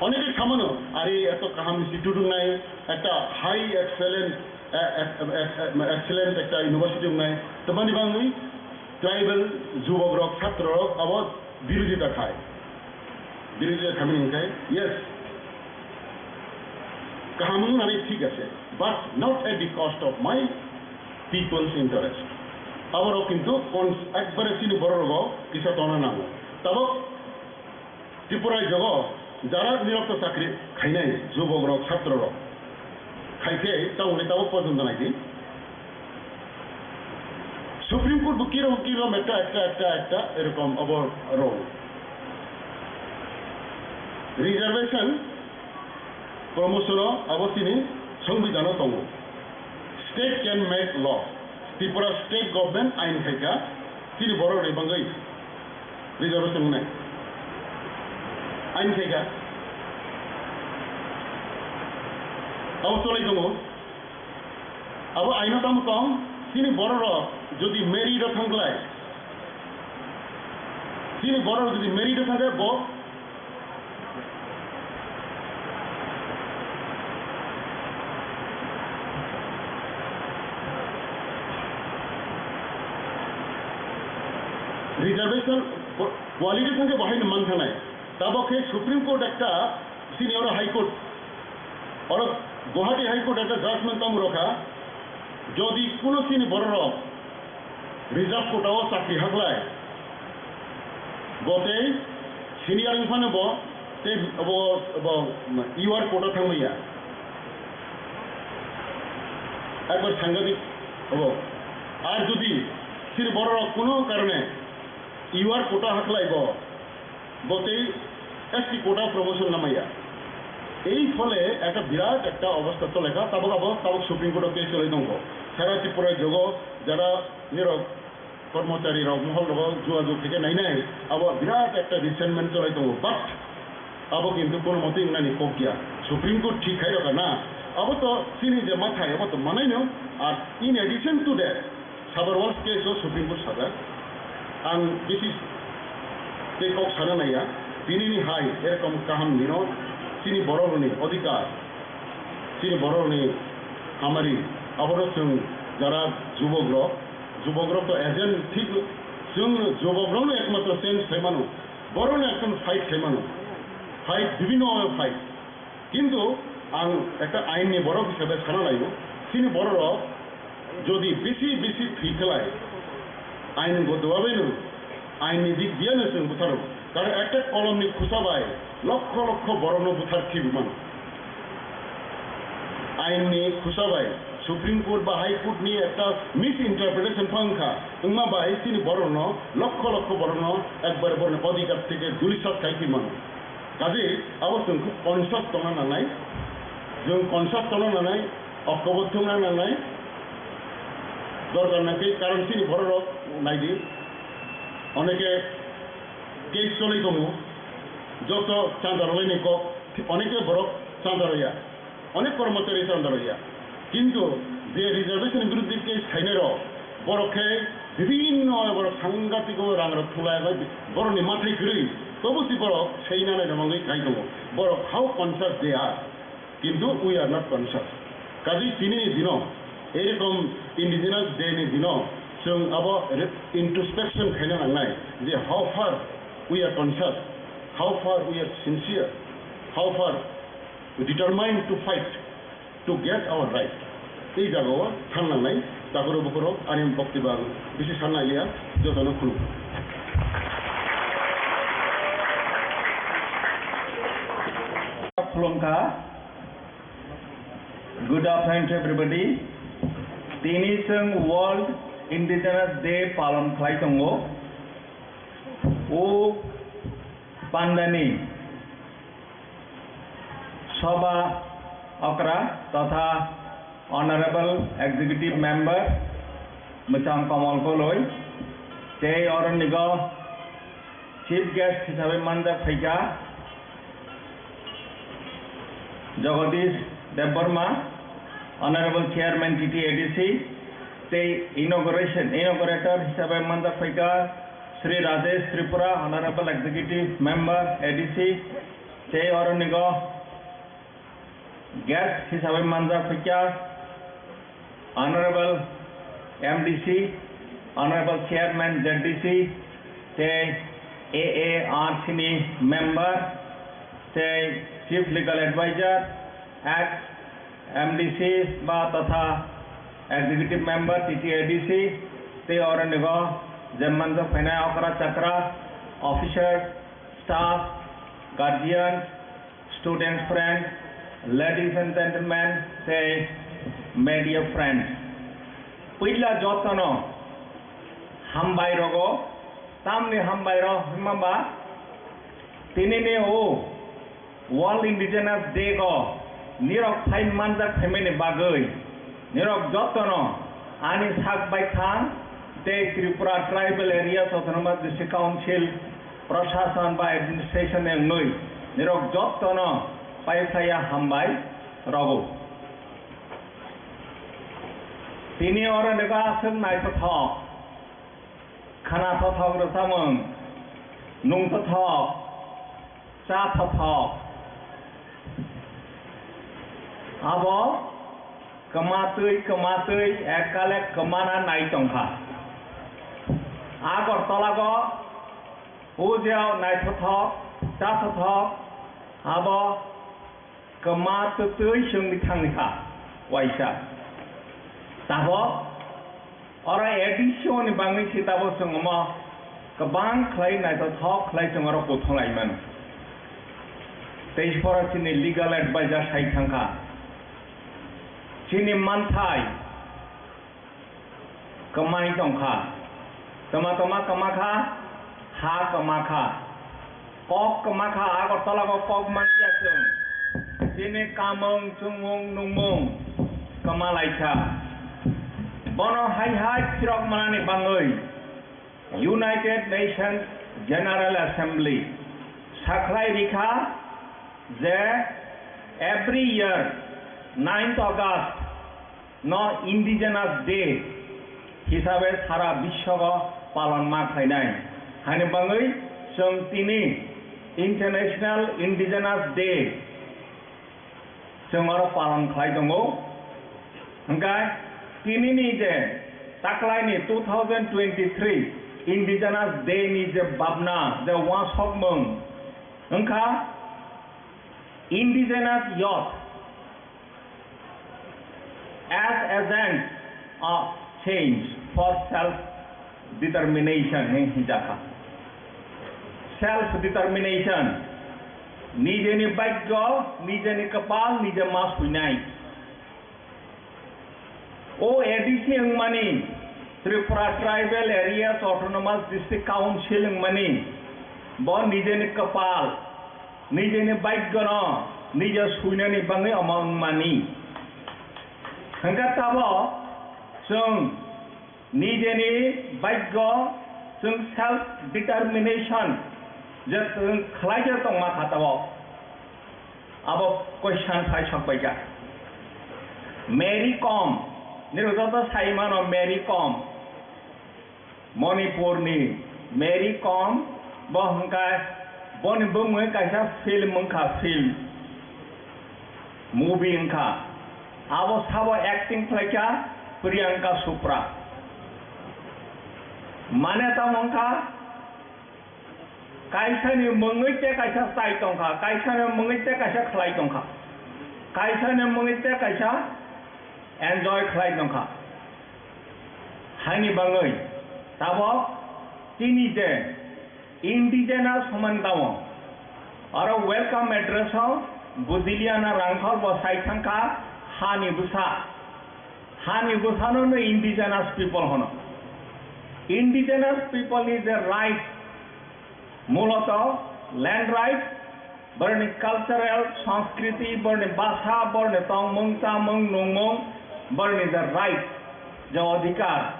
Oneke samano, ari eto kaham institute wngnai, ekta high excellent, eh, eh, eh, eh, excellent ekta university wngnai, tamani bangwi tribal jubok rok, chhatro rok abo birodita khai. Birodita khamini hwnkhe, yes, kaham wngnani thik ase, but not at the cost of my people's interest. Aborok kintu cons-, ekbare chini borok rogo kisa tongna nango. Tabok Tripura rajyogo jara nirokto chakri khainai jubok rok, chhatro rok khai khe tabokni tabok porjonto naidi. Supreme Court bo kirom kirom ekta, ekta, ekta, ekta erokom abo rw. Reservation promotion o abo chini songbidhano tongo. State can make law. Tripura state government ain khaika, chini borok rwi bangwi reservation wngnai. Ain khaika. Abo cholai tongo. Abo aino tamo tong, chini borok rok jodi merit o thangklai, chini borok rok jodi merit o thangkhe bo reservation quality thangkhe bo haino man thangnai. Tabok khe Supreme Court ekta, chini oro High Court, oro Guwahati High Court ekta judgment tamo rokha, jodi kuno chini borok rok reserve quota o chakri haklai, bo tei senior wngphano bo tei bo, bo U R quota thangmaya. Ekbar sangadik obo. Ar jodi chini borok rok kuno karone U R quota haklai bo, bo tei S T quota promotion namaya. Ei phole ekta birat ekta obostha cholekha, tabok abo tabok Supreme Court o case cholai tongo. Sara Tripura jogo jara nirok kormochari rok mohol rogo jua jug khe nainai, abo birat ekta resentment cholai tongo. But abo kintu kono motwi wngnani kok ya. Supreme Court thik khai rokha na. Abo to chini je mathai, abo to manaino. Ar in addition to that, Sabar Walls case o Supreme Court sajak. Ang bisi tei kok sana naiya. Tinini hai erokom kaham nino chini borok rokni odhikar, chini borok rokni hamari, abono chwng jara jubok rok, jubok rok to agent thik, chwng jubok rokno ekmatro change khai mano, borokno ekdom fight khai mano, fight bibhinno bhabe fight. Kintu ang ekta ain ni borok hisabe sana laio, chini borok rok jodi bisi bisi thwi khlai, ain godoa bai no, ain ni dik diya no chwng butharo. Karon ekta kolom ni khusa bai lokho lokho borok no buthar thwi mano. Ain ni khusa bai Supreme Court ba High Court ni ekta misinterpretation phang kha, wngma bai chini borok no lokho lokho borok no ekbar borok ni odhikar theke dulisat khai thwi mano. Kaje abo chwng khub conscious tongna nangnai, chwng conscious tongna nangnai, oktobo thwngna nangnai, dorkar nangkhe, karon chini borok rok naidi, oneke case cholai tongo, joto chanda rwlaini kok, oneke borok chanda rwya. Onek kormochari chanda rwya. Kintu je reservation ni biruddhe case khainai rok, borok khe bibhinno borok sangatiko rang rok thulai, borok ni mathai kwrwi, Tobo si borok seina nai romangwi khai tongo. Borok how conscious they are. Kintu we are not conscious. Kazi tini ni dino, erokom Indigenous Day ni dino, chwng abo re-, introspection khaina nangnai je how far we are conscious, how far we are sincere, how far determined to fight to get our right. Tei jagao thangnangnai takhurok bukhurok ani boktiba bisi sanna liya, jotono khulum. Khulumkha. Good afternoon to everybody. Tini chwng World Indigenous Day palon khlai tongo. O pandani Sabha okra totha Honorable Executive Member Mwchang Kamal Koloi tei oronigo Chief Guest hisabe manjak phaikha Jagadish Debbarma, Honorable Chairman T T A D C, tei inauguration, inaugurator hisabe manjak phaikha Shri Rajesh Tripura, Honorable Executive Member A D C, tei oronigo guest hisabe manjak phaikha Honorable M D C, Honorable Chairman Z D C, tei A A R C ni member, tei Chief Legal Advisor, ex M D C ba totha Executive Member T T A D C, tei oronigo je manjak phainai okra chakra, officer, staff, guardian, students friend, ladies and gentlemen, tei media friend. Puila jotono hambai rogo, tamni hambai rok hwnma ba tini ni o World Indigenous Day go nirok phai manjak phaimani bagwi nirok jotono ani sak baithang tei Tripura Tribal Areas Autonomous District Council Prashasan ba administration ni wngwi nirok jottono paiphlaiya hambai rogo. Tini oro nokha aswk naithothok, khana thothok rwchapmung, nung thothok, cha thothok. Abo kwmatwi kwmatwi ekkale kwmana nai tongkha. Agartalago o je naithothok, chathothok, abo kwma twtwi chwngwi thangkha waisa. Tabok oro A D C ni bangwi se tabok chwng omo kwbang khlai naithothok khlai chwng oro kuthung lai mano. Tei phoro chini legal advisor sai thangkha. Chini manthai kwmai tongkha. Toma toma kwma kha, ha kwma kha. Kok kwma kha, Agartala o kok manliya chwng. Chini kamung chumung nungmung kwma lai kha. Bono hai hai phirok manani bangwi United Nations General Assembly sakhlai rikha je every year ninth August no Indigenous Day hisabe sara biswogo palon ma khlainai. Hani bangwi chwng tini International Indigenous Day chwng oro palon khlai tongo. Hwnkhe tinini je taklaini two thousand twenty-three Indigenous Day ni je babna, je uansukmung wngkha Indigenous Youth as agents of change for self determination hwnwi hinjakha. Self determination, nijeni bhagyo, nijeni kwpal, nije ma suinai. O A D C wngmani, Tripura Tribal Areas Autonomous District Council wngmani, bo nijeni kwpal, nijeni bhagyono nije suinani bangwi omo wngmani. Hwnkhe tabok chwng nijeni bhagyo, chwng self determination je chwng khlai je tongma kha tabok. Abo question phai sok bai kha. Mary Kom, nini joto sai mano Mary Kom. Manipur ni Mary Kom, bo hwnkha Boni bumung kaisa film wngkha, film, movie wngkha. Abo sabo acting khlaikha Priyanka Chopra. Mane tamo wngkha, kaisani mungwi te kaisa chai tongkha, kaisani mungwi te kaisa khlai tongkha, kaisani mungwi te kaisa enjoy khlai tongkha. Haini bangwi tabok tini je indigenous hwnmani tamo oro welcome address o Budiliana Rangkhol bo sai thangkha, hani bwsa, hani bwsano no indigenous people hwno. Indigenous people ni je right, muloto land right, borni cultural, sanskriti, borni basa, borni tongmung, chamung, nungmung, borni je right, je odhikar,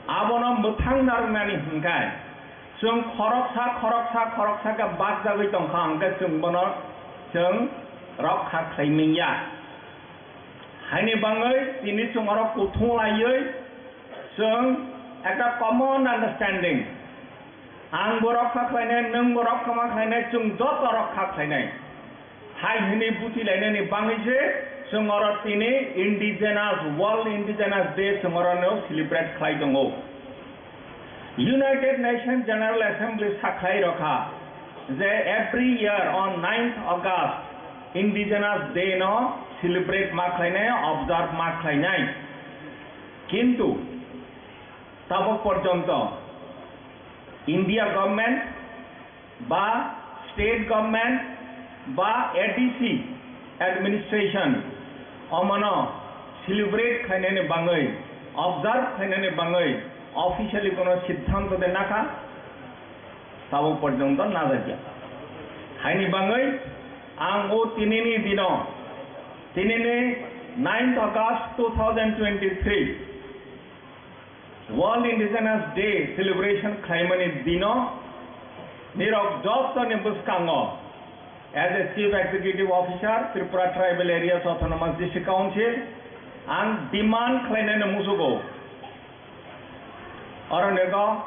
abono mwthang narwknani hwnkhe chwng khoroksa, khoroksa, khoroksa khe bakjagwi tongkha, hwnkhe chwng bono chwng rokha khlai manya. Haini bangwi tini chwng oro kuthung laiwi chwng ekta common understanding, ang bo rokha khlainai, nwng bo rokha ma khlainai, chwng joto rokha khlainai hai hwnwi buchi lainani bangwi se chwng oro tini Indigenous, World Indigenous Day chwng oro no celebrate khlai tongo. United Nations General Assembly sakhlai rokha je every year on ninth August Indigenous Day no celebrate ma khlainai, observe ma khlainai. Kintu tabok porjonto India government ba state government ba A D C administration omono celebrate khainani bangwi, observe khainani bangwi officially kono siddhanto de nakha, tabok porjonto najakya. Haini bangwi ang o tinini dino, tinini ninth August two thousand twenty-three, World Indigenous Day celebration khlaimani dino nirok jotoni bwskango as a Chief Executive Officer, Tripura Tribal Areas Autonomous District Council, ang demand khlainani musugo. Oro nego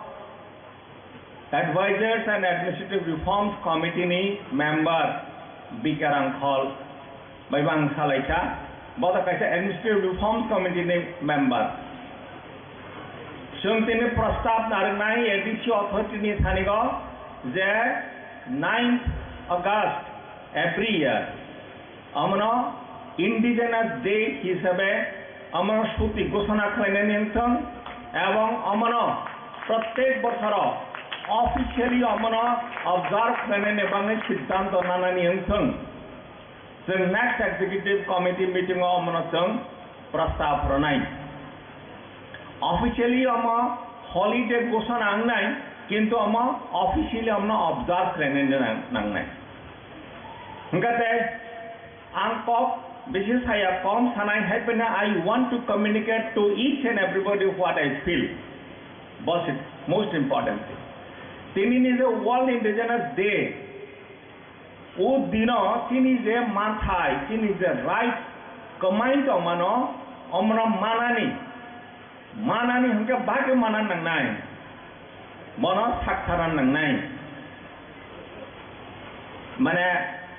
Advisors and Administrative Reforms Committee ni member B K Rangkhol bai bo ang salaikha, bo to kaisa Administrative Reforms Committee ni member. Chwng tini prostab narwknai A D C authority ni thanigo je ninth August every year omono Indigenous Day hisabe omono suti ghosona khlainani wngthwng, ebong omono prottek bosoro officially omono observe khlainani bagwi siddhanto nanani wngthwng. Chwng next executive committee meeting o omono chwng prostab rwnai. Officially omo holiday ghosona wngnai, kintu omo officially omono observe khlainani nang-, nangnai. Hwnkhe tei ang kok bisi saya, kom sanai, hai phano I want to communicate to each and everybody what I feel. Boss, it most important thing. Tini ni je World Indigenous Day, o dino chini je manthai, chini je right kwmai tongmano, omono manani, manani hwnkhe bagwi mana nangnai, bono sakthana nangnai. Mane,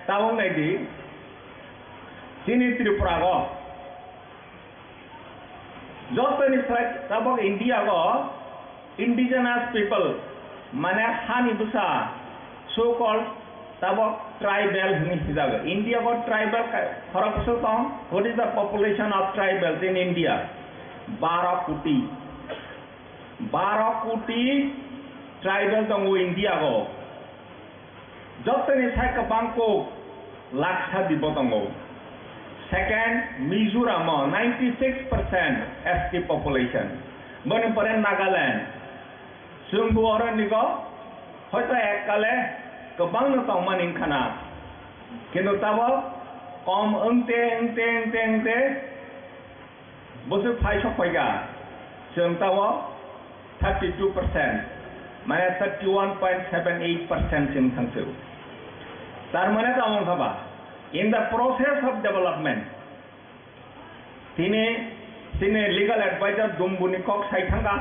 tabuk naidi, chini Tripura o, jotoni slai tabuk India o indigenous people, mane hani bwsa, so called tabuk tribal hwnwi hijago. India o tribal ka-, khoroksa tong. What is the population of tribals in India? Baro koti. Baro koti tribal tongo India o. Jotoni sai kwbang kok laksa dibo tongo. Second, Mizoram o ninety six percent S T population. Boni pore Nagaland. Chwng bo oro nigo hoito ekkale kwbangno tongmani wngkha na. Kintu tabok kom wngte, wngte, wngte, wngte, bwswk phai sok phaikha, chwng tabok thirty two percent, mane thirty one point seven eight percent chwng thangsu. Tar mane tamo wngkha ba, in the process of development, tini, tini legal advisor Dumbuni kok sai thangkha,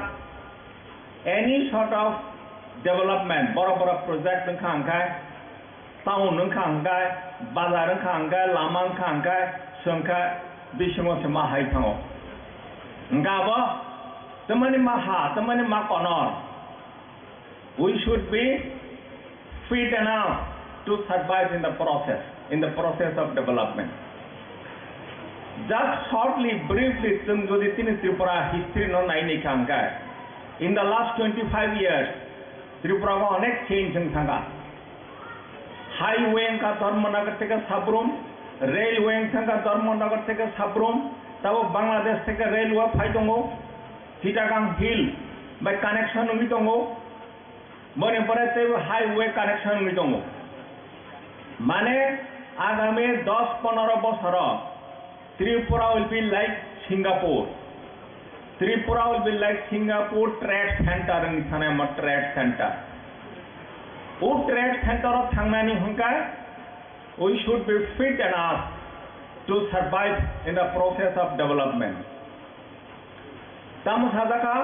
any sort of Development, borok borok project wngkha hwnkhe, town wngkha hwnkhe, bazar wngkha hwnkhe, lama wngkha hwnkhe, chwngkhe bisingo se ma hai thango. Hwnkhe abo tamani ma ha, tamani ma konor. We should be fit enough to survive in the process, in the process of development. Just shortly, briefly, chwng jodi tini Tripura history no nai naikha hwnkhe, in the last twenty-five years, Tripura o onek change wng thangkha. Highway wngkha Dharmanagar theke Sabrum, railway wng thangkha Dharmanagar theke Sabrum, tabo Bangladesh theke railway phai tongo, Chittagong Hill bai connection wngwi tongo, boni pore teibo highway connection wngwi tongo. Mane agami dos ponoro bosoro Tripura will be like Singapore. Tripura will be like Singapore trade center wngwi thanai mo trade center. O trade center o thangnani hwnkhe we should be fit enough to survive in the process of development. Tamo sajakha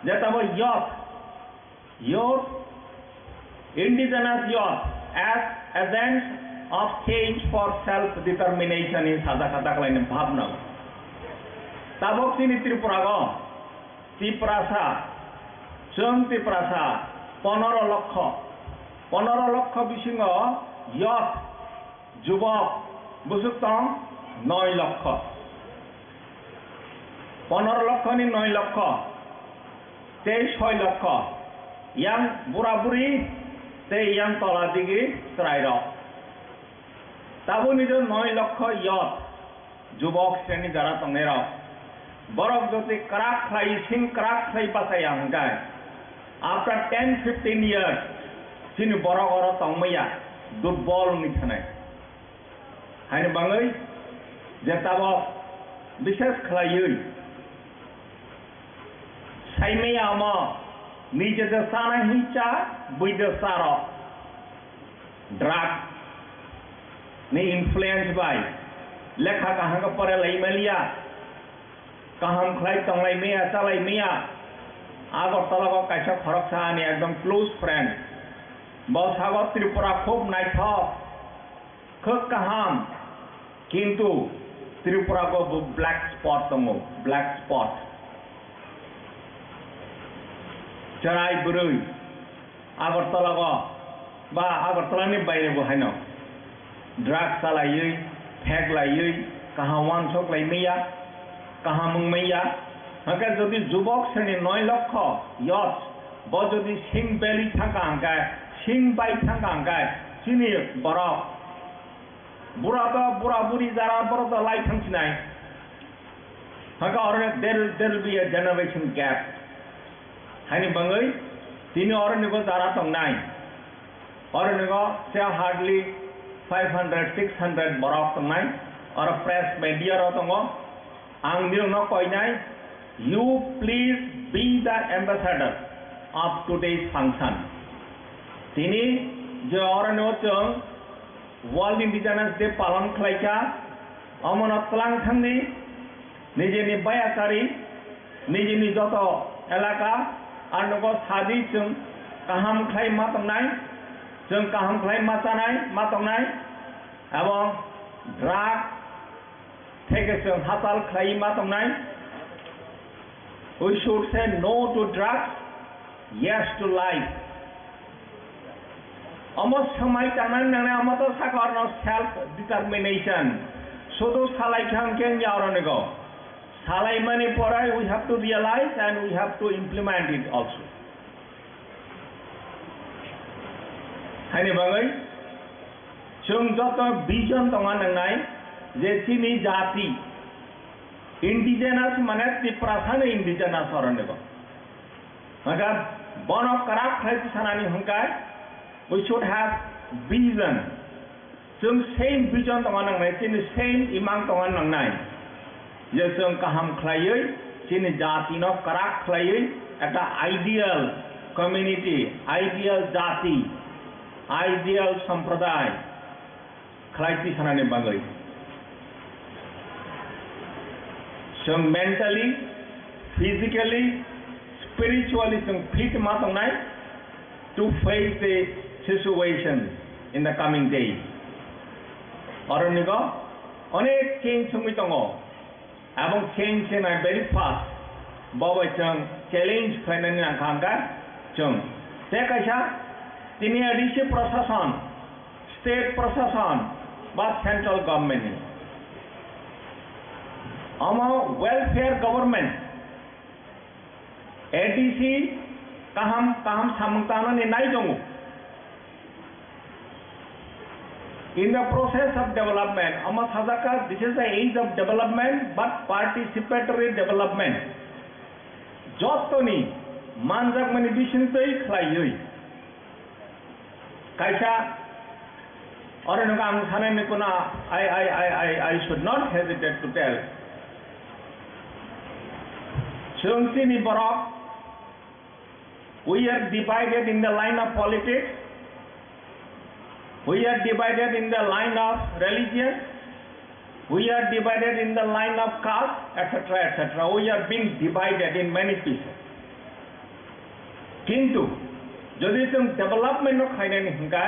je tamo youth, youth, indigenous youth as agents of change for self determination in sajakha daklaini bhabna. Tabok chini Tripura go Tiprasa, chwng Tiprasa ponoro lokho, ponoro lokho bisingo youth, jubok, bwswk tong noi lokho. Ponoro lokhoni noi lokho tei soi lokho yang bura buri tei yang tola digi chwrairok. Taboni je noi lokho youth, jubok sreni jara tongnairok, borok jodi kwrak khlai, sing kwrak khlai bachaya hwnkhe, after ten fifteen years, chini borok oro tongmaya durbol wngwi thanai. Haini bagwi je tabok bishes khlaiwi saimaya omo, nije je chana hincha, bui je charo. Drug ni influence bai lekha kaham khe pore lai maliya, kaham khlai tonglai maya, chalai maya. Agartala o kaisa khoroksa ani ekdom close friend, bo sago Tripura khub naithok, khub kaham, kintu Tripura o bo black spot tongo, black spot. Cherai bwrwi Agartala o ba Agartala ni baire bo haino drug chalaiwi, phek laiwi, kaham uansuk lai maya, kaham wng maya. Hwnkhe jodi jubok sreni noi lokho youth, bo jodi sing beli thangkha hwnkhe, sing bai thangkha hwnkhe, chini borok bura to, bura buri jara borok to lai thangsinai. Hwnkhe oro there, there will be a generation gap. Haini bagwi tini oro ni bo jara tongnai. Oro ni bo se hardly five hundred, six hundred borok tongnai. Oro press media rok tongo. Ang nirokno koinai, you please be the ambassador of today's function. Tini je oro ni bo chwng World Indigenous Day palon khlaikha, omono twlang thangdi, nijeni bayakari, nijeni joto elaka, ar nogo sadi chwng kaham khlai ma tongnai, chwng kaham khlai ma chanai, ma tongnai, ebong drug theke chwng hachal khlai ma tongnai. We should say no to drugs, yes to life. Omo swmai tangnani nangnai, omo to saka orno self determination. Sudu salai kha hwnkhe wngya oronigo. Salaimani pore we have to realize and we have to implement it also. Haini bagwi chwng joto vision tongna nangnai je chini jati indigenous mane Tiprasano indigenous oronigo. Hwnkhe bono kwrak khlai sanani hwnkhe we should have vision. Chwng same vision tongna nangnai, chini same imang tongna nangnai. Je chwng kaham khlaiwi, chini jatino kwrak khlaiwi, ekta ideal community, ideal jati, ideal sampradaya khlai tisanani bagwi. Chwng mentally, physically, spiritually chwng fit ma tongnai. to face the situation in the coming days. Oro nigo onek change wngwi tongo. Abong change in a very fast. Bo bai chwng challenge khlainani nangkha hwnkhe chwng. Tei kaisa tini A D C prashasan, state prashasan ba central government ni omo welfare government, A D C kaham kaham samung tangnani nai tongo. In the process of development, omo sajak kha, this is the age of development, but participatory development. Jotoni manjakmani bisingtwi khlaiwi. Kaisa, oro nokha ang sanani kuno, I, I, I, I, I should not hesitate to tell. Chwng chini borok, we are divided in the line of politics, we are divided in the line of religion, we are divided in the line of caste, et cetera, et cetera. We are being divided in many pieces. Kintu, jodi chwng development no khlainani hwnkhe,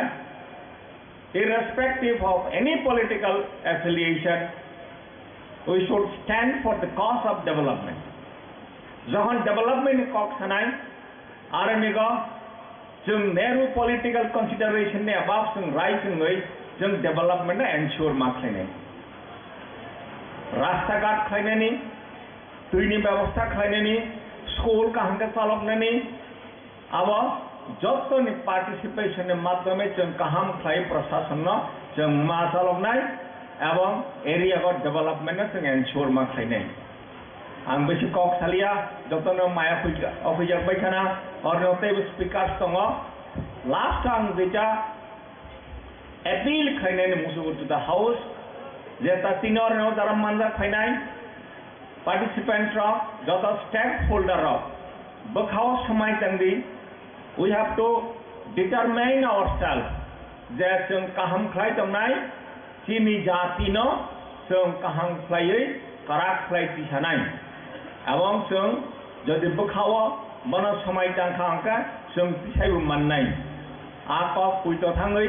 irrespective of any political affiliation, we should stand for the cause of development. Jokhon development ni kok sanai, aro nigo chwng Nehru political consideration ni above chwng rai chwngwi chwng development no ensure ma khlainai. Rasta ghat khlainani, twini bebosta khlainani, school kaham khe chaloknani, abo jottoni participation ni madhyome chwng kaham khlai prasasonno chwng ma chaloknai ebong area o development no chwng ensure ma khlainai. Ang bisi kok salia, jotono maya phuija-, o phuijak bai khana, orno teibo speakers tongo. Last ang jecha appeal khlainani musugo to the house, je ta tini orno jara manjak phainai participants rok, joto stakeholder rok bwkhao swmai tangdi, we have to determine ourselves je chwng kaham khlai tongnai, chini jatino chwng kaham khlaiwi kwrak khlai tisanai. Ebong chwng jodi bwkhao bono swmai tangkha hwnkhe chwng tisaibo mannai. A kok puito thangwi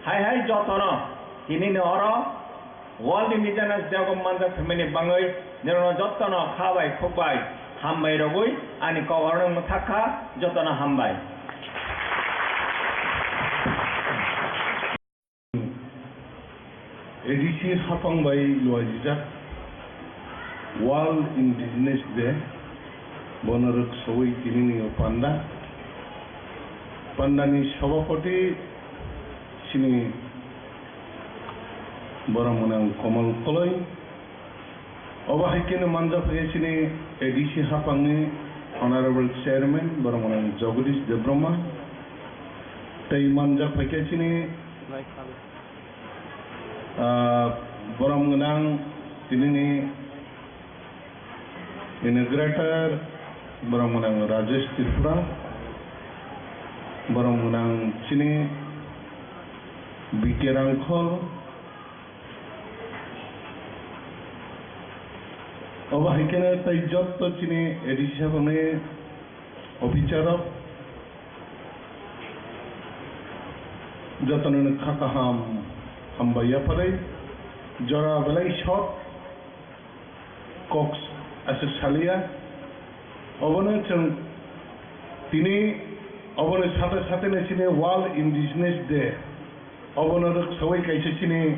hai hai jotono tinini oro World Indigenous Day o manjak phaimani bangwi nirokno jottono kha bai khuk bai hambai rogwi ani kok orono mwthak kha, jottono hambai. A D C hapang bai luaijijak World Indigenous Day, bono rwksawi tinini o panda. Pandani sabapati chini borok mwnang Komal Koloi. Obo hai kheno manjak phai chini A D C hapangni Honorable Chairman borok mwnang Jagadish Debbarma. Tei manjak phai khe chini Ah, borok mwnang tinini inaugurator, borok mwnang Rajesh Tripura, borok mwnang chini B K Rangkhol, obo hai kheno tei jotto chini A D C hapangni officer rok, jotono kha kaham hambai yapharwi jora belai short kok aswk salia. Obono chwng tini obono sate sate no chini World Indigenous Day obono rwksawi kaisa chini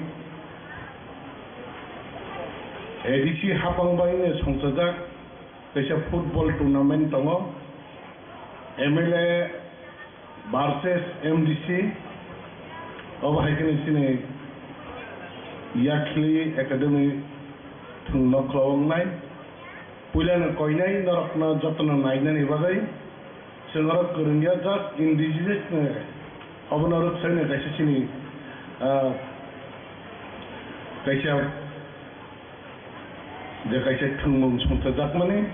A D C hapang bai no songchajak. Kaisa football tournament tongo, M L A versus M D C, obo hai kheno chini Yakhli Academy thwngno khuloknai. Puilano koinai norokno jotono nainani bagwi chwng oro kwrwngya, just indigenous no, obono rwksaino kaisa chini, ah, kaisa je kaisa thwngmung songchajakmani.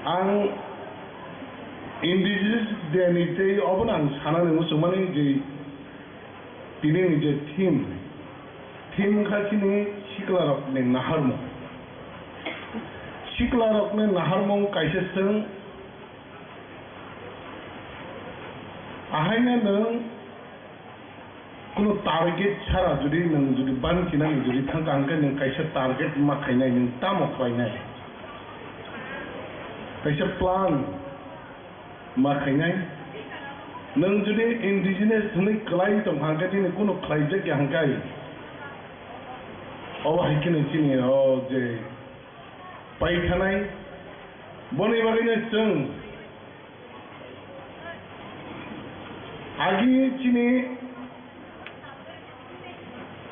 Ang Indigenous Day ni tei obono ang sanani muchungmani je tinini je theme, theme wngkha chini siklarokni naharmung. Siklarokni naharmung kaisa chwng Ahaino nwng kunu target sara jodi nwng jodi ban kinani jodi thangka hwnkhe nwng kaisa target ma khainai, nwng tamo khlainai? Kaisa plan ma khainai. Nwng jodi indigenous hwnwi kwlai tongkha hwnkhe, nini kunu khlaijak ya hwnkhe, obo hai kheno chini o je paithanai. Boni bagwino chwng agi chini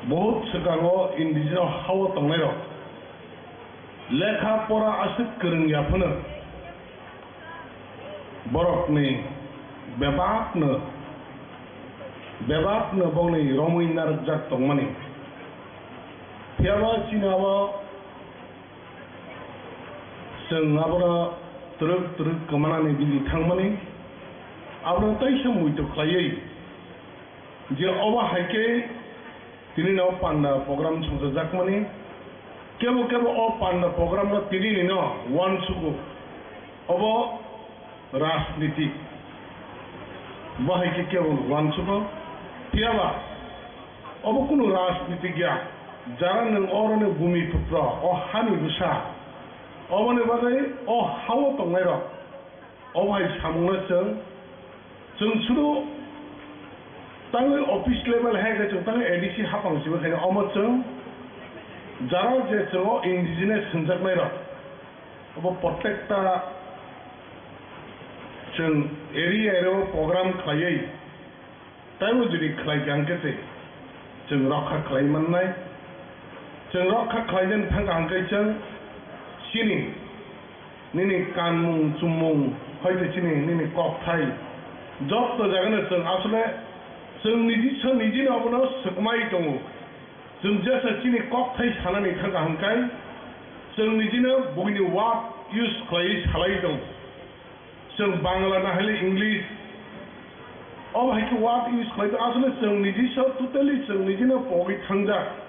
bahut swkango indigenous hao tongnairok lekha pora aswk kwrwng ya phano borokni bebakno, bebakno bongni romwi narwkjak tongmani. Phiyaba chini abo chwng abono twrwk twrwk kwmanani bini thangmani, abono teisa muitu khlaiwi je obo hai khe tini no panda program songchajakmani, kebo kebo o panda program no tini ni no uansugo. Obo rajniti. Bo hai khe kebo uansugo. Phiyaba obo kunu rajniti ya. Jara nwng oro ni bumi putra, o hani bwsa, oboni bagwi o hao tongnairok, obo hai samungno chwng, chwng sudu tangwi office level hai khe chwng tangwi A D C hapang simi khaino omo chwng jara je chwng o indigenous hwnjaknairok, obo protekta chwng area area o program khlaiwi, taibo jodi khlai kha hwnkhe se chwng rokha khlai mannai. Chwng rokha khlai jani thangkha hwnkhe chwng chini nini kanmung chumung, hoite chini nini kokthai, jotto jagano chwng asole chwng niji so nijino obono swkmai tongo. Chwng jesa chini kokthai sanani thangkha hwnkhe, chwng nijino buini word use khlaiwi salai tongo. Chwng Bangla na hile English, obo hai khe word use khlai tongo. Asole chwng niji so totally chwng nijino pogwi thangjak.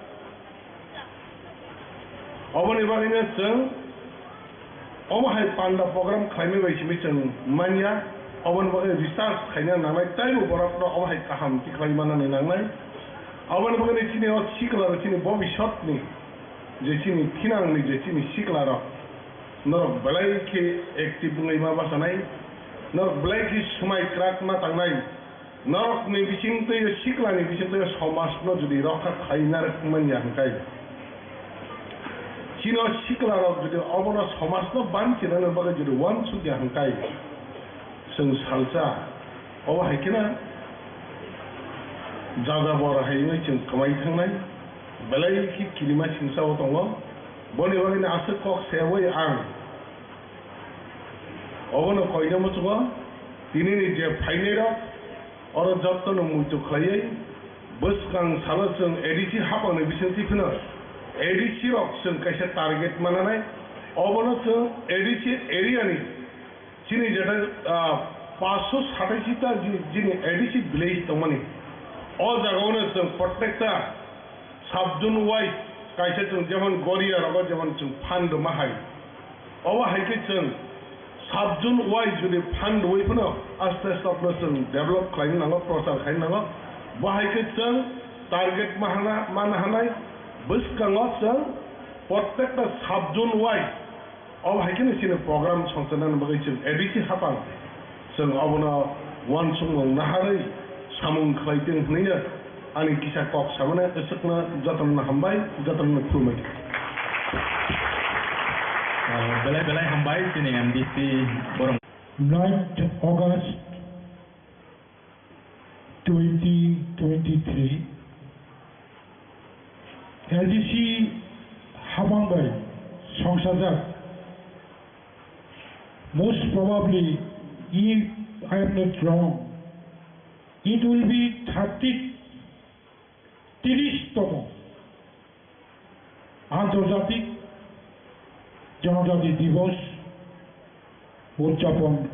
Oboni bagwino chwng omo hai panda program khlaimani bai simi chwng manya, oboni bagwi research khaina nangnai, taibo borokno omo hai kaham tikhlai manani nangnai. Oboni bagwi chini o sikla rok chini bobisotni je chini thinangni je chini sikla rok, norok belai khe active wngwi ma bachanai, norok belai khe swmai kwrak ma tangnai. Norokni bisingtwi, siklani bisingtwi somajno jodi rokha khlaina rwkmanya hwnkhe, chini siklarok jodi obono somajno banchinani bagwi jodi uansukya hwnkhe, chwng salsa obo hai kheno jajabor hai wngwi chwng kwmai thangnai, belai khe kirima singsa o tongo. Boni bagwino aswk kok seui ang obono koina muchungo, tinini je phainairok, oro jottono muitu khlaiwi bwskang salo chwng A D C hapangni bisingtwi phano A D C rok chwng kaisa target mananai, obono chwng A D C area ni chini jetai, ah, paanch sho satashi ta ji-, jini A D C village tongmani. O jagao no chwng protekta sub zone wise kaisa chwng jemon Goria rogo jemon chwng fund rwma hai. Obo hai khe chwng sub zone wise jodi fund rwui phano aste aste okno chwng develop khlaina nango, prochar khlaina nango. Bo hai khe chwng target ma hana, mana hanai bwskango chwng protekta sub zone wise obo hai kheno chini program songcharnani bagwi chwng A D C hapang chwng obono uansukmung naharwi samung khlai tong hwnwi no ani kisa kok samani aswkno jotono hambai, jotono khulumbai. Ah, belai belai hambai chini M D C borok. Ninth August twenty twenty-three, L D C habang bai songsajak. Most probably, if I am not wrong, it will be thirty, tiris tomo Antarjatik Janajati Divos udjapon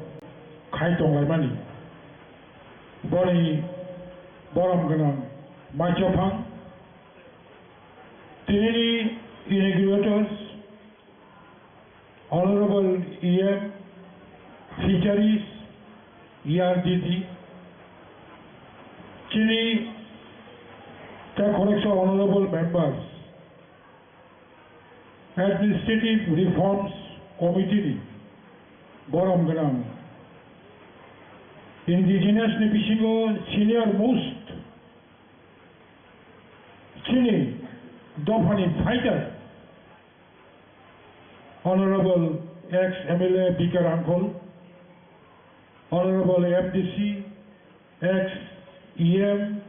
khai tonglaimani. Boni borom gwnang maichophang tinini inaugurators, Honorable E M, Fisheries, E R D D, Chini tei khoroksa honorable members, Administrative Reforms Committee ni borom gwnang, indigenous ni bisingo senior most chini dophani fighter, Honorable ex M L A Bikar Angkol, Honorable M D C, ex E M,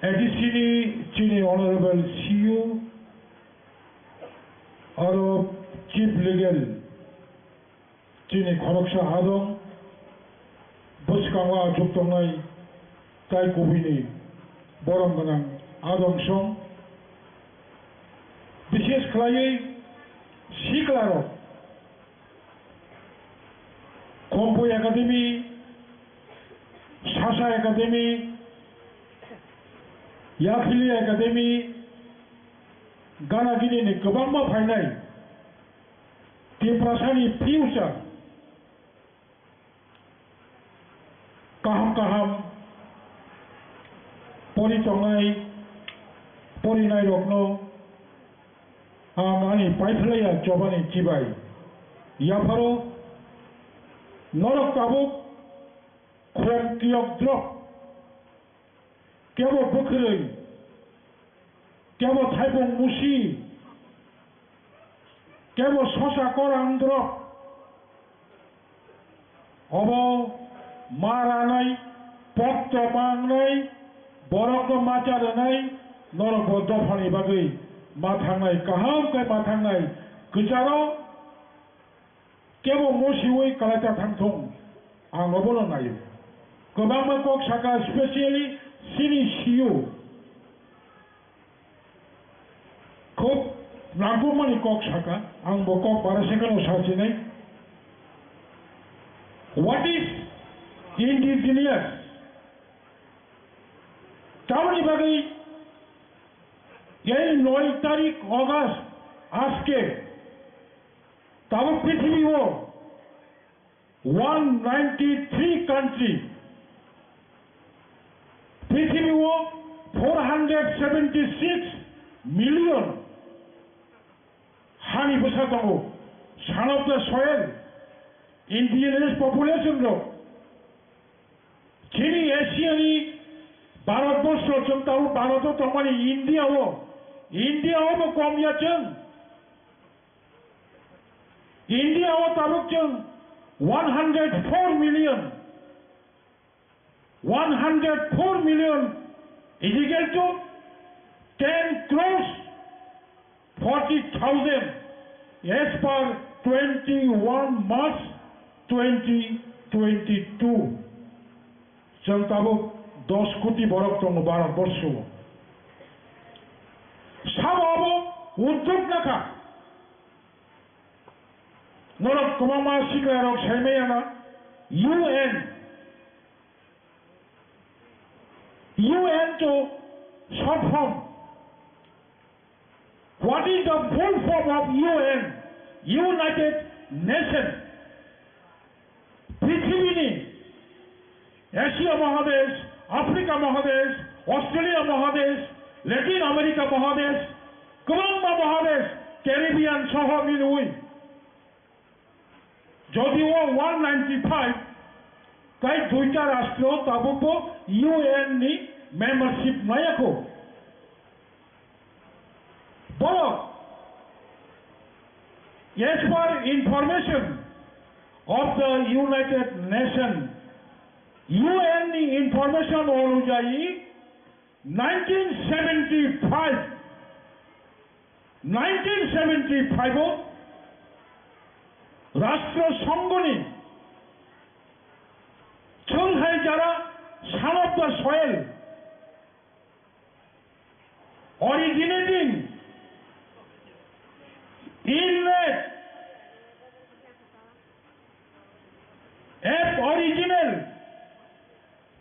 A D C ni chini Honorable C U, aro Chief Legal chini khoroksa adong, bwskango achuk tongnai tai kubini borom gwnang adong song, bishes khlaiwi siklarok, Khompui Academy, Sasa Academy, Yaphili Academy, Ganagini ni kwbangma phainai Tiprasani future kaham kaham pori tongnai, porinai rokno ang ani paiphlaiya chobani chibai. Yapharo norok tabuk khorang tiyok drop, kebo bwkhwrwi, kebo thaibung musi, kebo sosa korang drop. Obo ma ranai, pokto mangnai, borokno ma cha rwnai, norok bo dophani bagwi ma thangnai, kaham khe ma thangnai, kwcharo kebo mosiwi kalaita thangthung, ang obono naio. Kwbangma kok saka, specially chini C U. Khub nangkukmani kok saka, ang bo kok bara second o sachinai. What is indigenous? Tamoni bagwi ei noi tarik August aske tabuk prithibio one ninety three country, prithibio four hundred seventy six million hani bwsa tongo. Son of the soil, indigenous population rok. Chini Asia ni Bharat borsho, chwng tabuk Bharat o tongmani India o, India o bo kom ya chwng. India o tabuk chwng one hundred four million, one hundred four million is equal to ten crores forty thousand as per twenty-one March twenty twenty-two. Chwng tabuk dos koti borok tongo Bharat borsho o. Sabo abo uddog nakha. Norok kwbangma sikla rok saimaya na U N. U N to short form. What is the full form of U N? United Nations. Prithibini Asia Mahadesh, Africa Mahadesh, Australia Mahadesh, Latin America Mahadesh, kwbangma Mahadesh, Caribbean soho milwi. Jodio one ninety five tai duita rastro tabukbo U N ni membership mayakho. Borok, as per information of the United Nations, U N ni information onujai, nineteen seventy-five, nineteen seventy-five o Rashtra Sangha ni chwng hai jara son of the soil, originating in the Aboriginal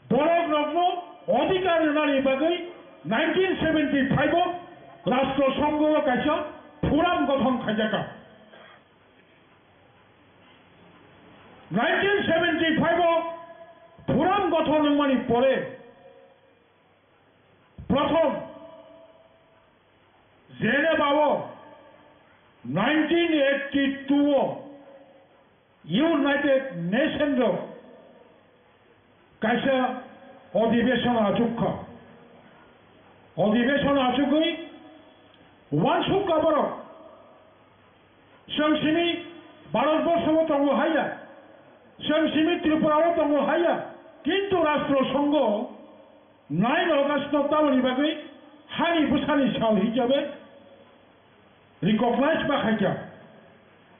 borok rokno odhikar rwnani bagwi nineteen seventy-five o Rashtra Sangha o kaisa forum gothon khaijakha. Nineteen seventy-five o Forum gothon wngmani pore prothom Geneva o nineteen eighty-two o United Nation rok kaisa odibeshon achukha. Odibeshon achugwi uansukha borok, chwng simi Bharatborsho o tongo haiya, chwng simi Tripura o tongo haiya, kintu Rashtra Sangho nine August no tamoni bagwi hani bwsani sal hisabe recognize ma khaikha.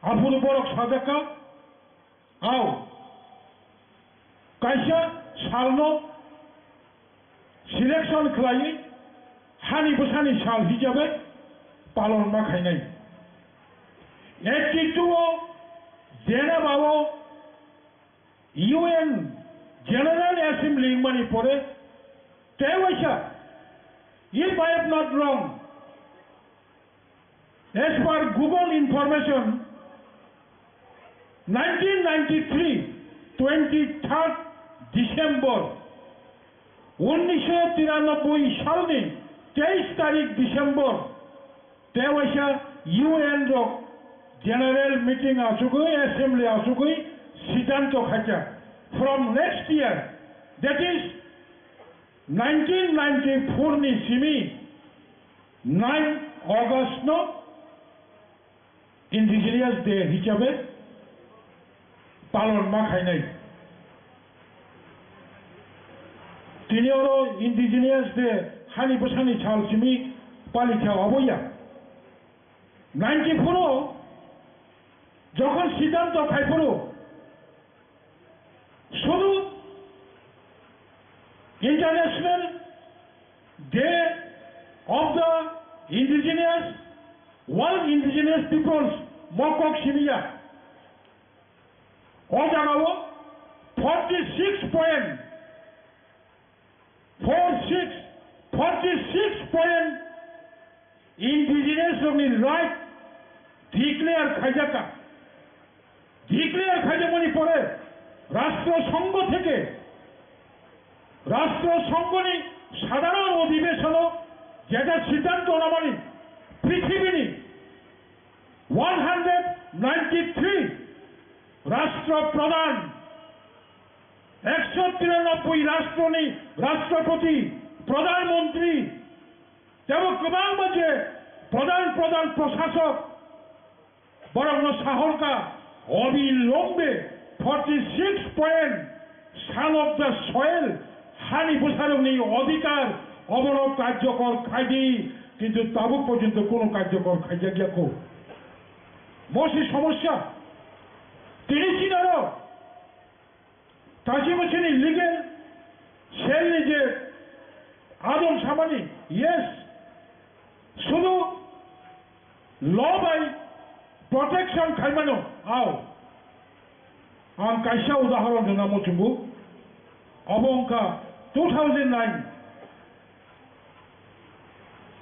Aphuru borok sajakha, ao kaisa salno selection khlaiwi hani bwsani sal hisabe palon ma khainai. Eighty-two o Geneva o U N General Assembly wngmani pore tei waisa, if I am not wrong, as per Google information, nineteen ninety-three, twenty-third December, unnisho tiranoboi salni teis tarik December, tei waisa U N rok general meeting achugwi, assembly achugwi siddhanto khaikha. From next year, that is nineteen ninety-four ni simi nine August no Indigenous Day hisabe palon ma khainai. Tini oro Indigenous Day hani bwsani sal simi palikha obo ya. Ninety-four o jokhon siddhanto khaiphuru, sudu International Day of the Indigenous, World Indigenous Peoples, mokok simiya. O jagao forty six point four six, forty six point indigenous rokni right declare khaijakha. Declare khaijakmani pore Rashtra Sangho theke, Rashtra Sanghoni sadharon odhibeshono jeta siddhanto namani prithibini one hundred ninety-three Rashtra Pradhan, ekso tiranoboi rashtroni Rashtrapati, Pradhan Mantri, tebo kwbangma je pradhan pradhan prasasok borokno sahorkha, obilombe forty six point son of the soil, hani bwsarokni odhikar, obono karjokor khaidi, kintu tabuk porjonto kono karjokor khaijakya kho. Mosi somosya, tini sinaro Tachi bwsini legal cell ni je adong samani, yes, sudu law bai protection khaimano, ao. Ang kaisa udahoron rwna muchungo, obo wngkha two thousand nine,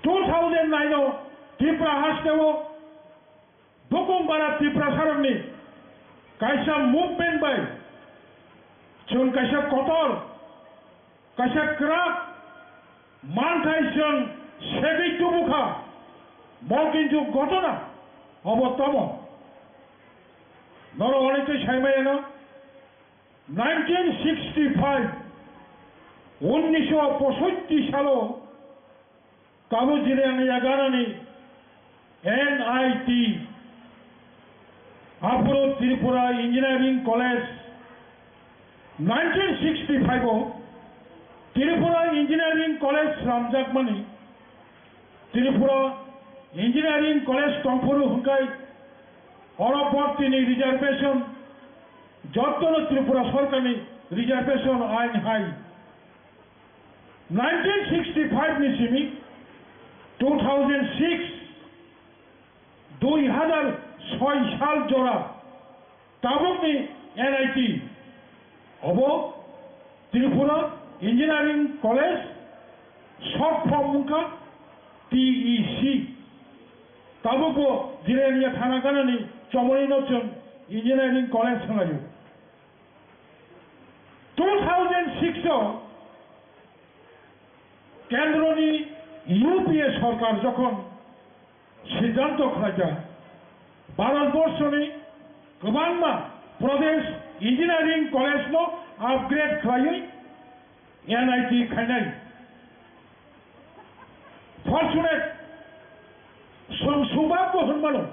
two thousand nine o Tripura hasteo Bukung bara Tiprasarokni kaisa movement bai chwng kaisa kotor, kaisa kwrak manthai chwng segwi tubukha. Mo kintu ghotona obo tomo. Norok onek tei saimaya no nineteen sixty-five, unnisho posotti salo Tabuk Jirani Yaganani N I T, aphuru Tripura Engineering College, nineteen sixty-five o Tripura Engineering College slamjakmani, Tripura Engineering College tongphuru hwnkhe oro bortini reservation, jottono Tripura sorkarni reservation ain hai. Nineteen sixty-five ni simi two thousand six, dui hazar soi sal jora, tabukni N I T, obo Tripura Engineering College, short form wngkha T E C. Tabukbo Jirania thana ganani chomoni no chwng Engineering College hwnlaio. Two thousand six o kendroni U P A sorkar jokhon siddhanto khlaijak, Bharatborshoni kwbangma Pradesh Engineering College no upgrade khlaiwi N I T khainai. Fortunate, sum-, subab bo hwnmano.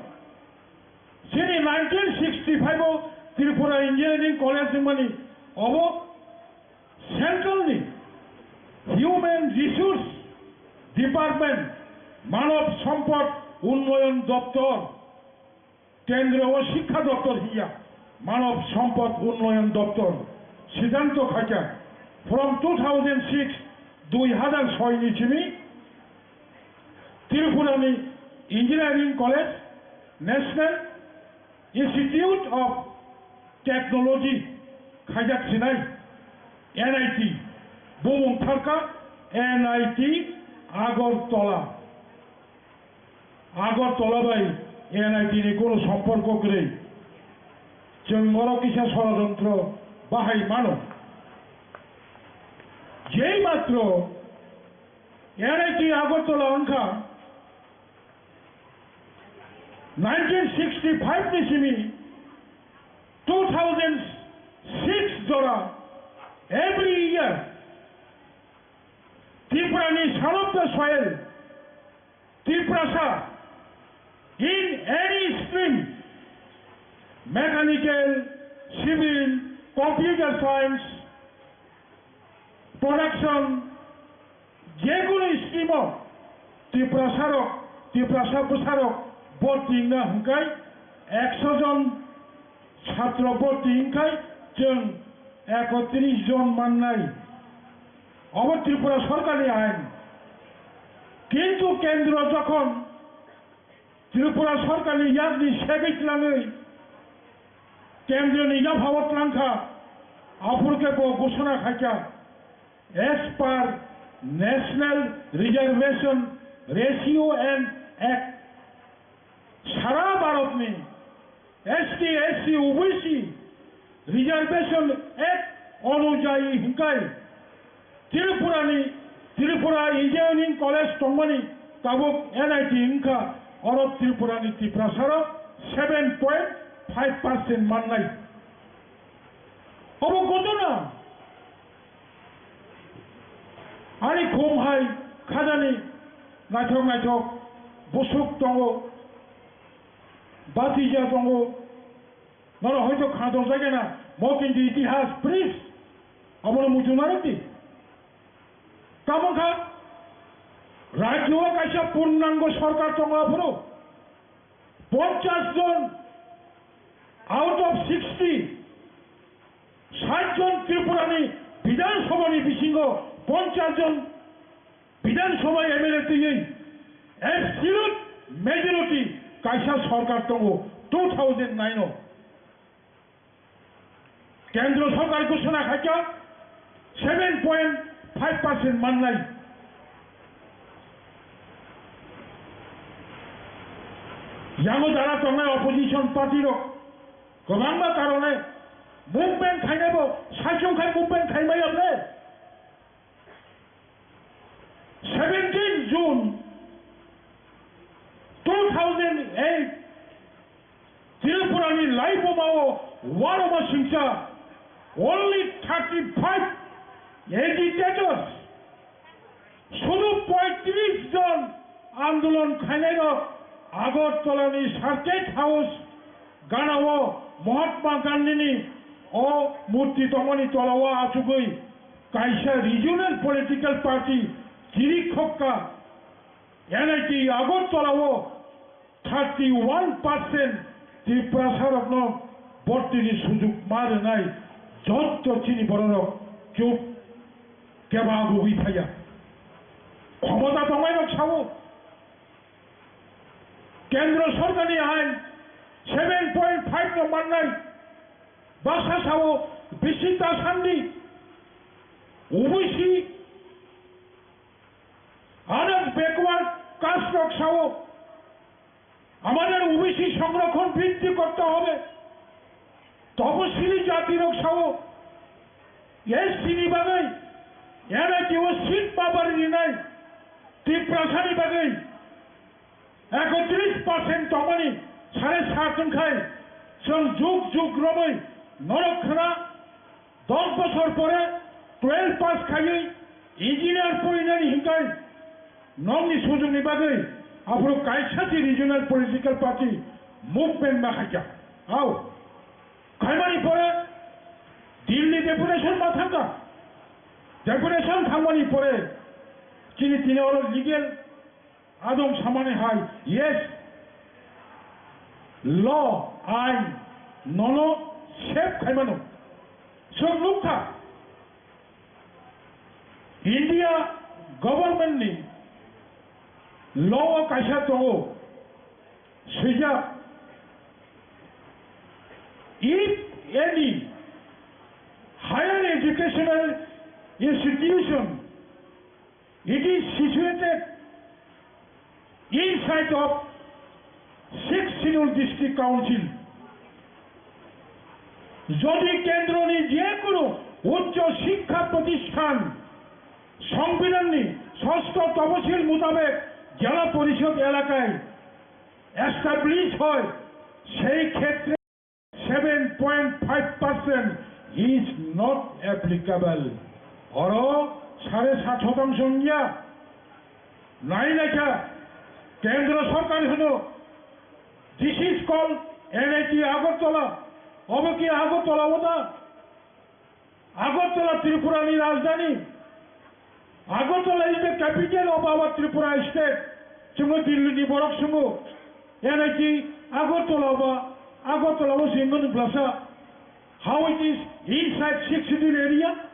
Chini nineteen sixty-five o Tripura Engineering College wngmani obo Central ni Human Resource Department, Manav Sampad Unnayan Doptor, Kendriya Shiksha Doptor hiya, Manav Sampad Unnayan Doptor, siddhanto khaikha, from two thousand six, dui hazar soi ni simi Tripura ni Engineering College, National Institute of Technology khaijak sinai, N I T, bumung tharkha N I T Agartala. Agartala bai N I T ni kono somporko kwrwi. Chwng oro kisa sorojontro bahai mano. Jei matro N I T Agartala wngkha nineteen sixty-five ni simi two thousand six jora every year Tripura ni son of the soil Tiprasa in any stream, mechanical, civil, computer science, production, jekunu stream o Tiprasa rok, Tiprasa bwsa rok bhorti wngna hwnkhe ekso jon Satro bhorti wngkhai chwng ekotris jon mannai. Obo Tripura sorkarni ain. Kintu kendro jokhon Tripura sorkarni yakni segwi tlangwi kendroni yaphao tlangkha, aphurkhe bo ghosona khaikha, as per National Reservation Ratio and Act, sara Bharatni S T, S C, O B C Reservation Act onujayi hwnkhe Tripurani, Tripura Engineering College tongmani tabuk N I T wngkha, oro Tripurani Tiprasarok seven point five percent mannai. Obo ghotona. Ani khum hai khajani naithok naithok bwswk tongo, batija tongo. Norok hoito kha dok jagena, mo kintu itihas, please. Abono muchung narwk di. Tamo kha, rajyo o kaisa purnango sorkar tongo aphuru. Ponchash jon out of sixty, sait jon Tripurani Bidhan Sabhani bisingo ponchash jon Bidhan Sabha M L A twiwi absolute majority kaisa sorkar tongo two thousand nine o. Kendro sorkar ghosona khaikha seven point five percent mannai. Yango dara tongnai opposition party rok kwbangma karone movement khainaibo saichung khai movement khaimaya ble. Seventeen June two thousand eight, Tripurani Laiboma o waroma singcha only thirty-five agitators, sudu poitris jon andolon khainairok Agartalani Circuit House ganao Mahatma Gandhini o murti tongmani tolao achugwi kaisa regional political party chirikhokka N I T Agartala o thirty one percent Tiprasarokno bhortini sujuk ma rwnai jotto chini bororok chup keba agugwi phaiya. Khomota tongnairok sao, Kendro sorkarni ain seven point five no mannai baksa sao bisi ta sandi, O B C, other backward caste rok sao, আমাদের O B C সংরক্ষণ বৃদ্ধি করতে হবে, তপশিলি জাতি rok sao, S T ni bagwi N I T o seat ma bari rinai Tiprasani bagwi ekotris percent tongmani sare sat wngkhai chwng juk juk romwi norok khna dos bosor pore twelve pass khaiwi engineer porinani hinkhai nokni sujukni bagwi aphuru kaisa se regional political party movement ma khaikha. Hao, khaimani pore Delhi deputation ma thangkha. Deputation thangmani pore chini tini oro legal adong samani hai, yes, law, ain, nono save khaimano. Chwng nukha, India government ni law o kaisa tongo, swijak, if any higher educational institution, it is situated inside of Sixth Schedule District Council. Jodi kendroni je kono uccho shikkha protisthan Songbidanni sosto toposil mutabek jela porishod elakai establish hoy, sei khetre seven point five percent is not applicable. Oro sare sat shotangsho wngya. Nai naikha, Kendro Sorkar hwno, this is called N I T Agartala. Obo ki Agartala o da? Agartala Tripura ni rajdhani. Agartala is the capital of our Tripura state. Chwngno Delhi ni borok swngo, N I T Agartala ba Agartala o se wngmani blasa. How it is inside Sixth Schedule area?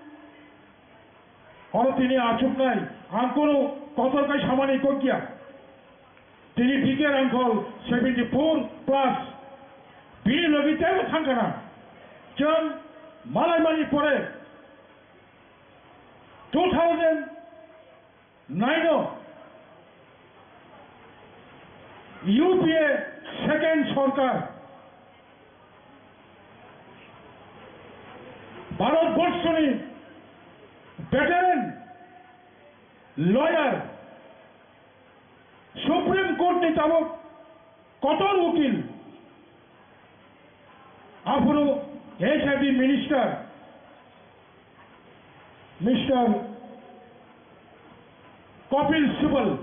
Oro tini achuknai, ang kono kotor kai samani kokya. Tini B K Rangkhol seventy four plus, bini logi teibo thangkana. Chwng malaimani pore two thousand nine o U P A second sorkar, Bharat borshoni veteran lawyer, Supreme Court ni tabuk kotor ukil, aphuru H R D minister, Mister Kapil Sibal,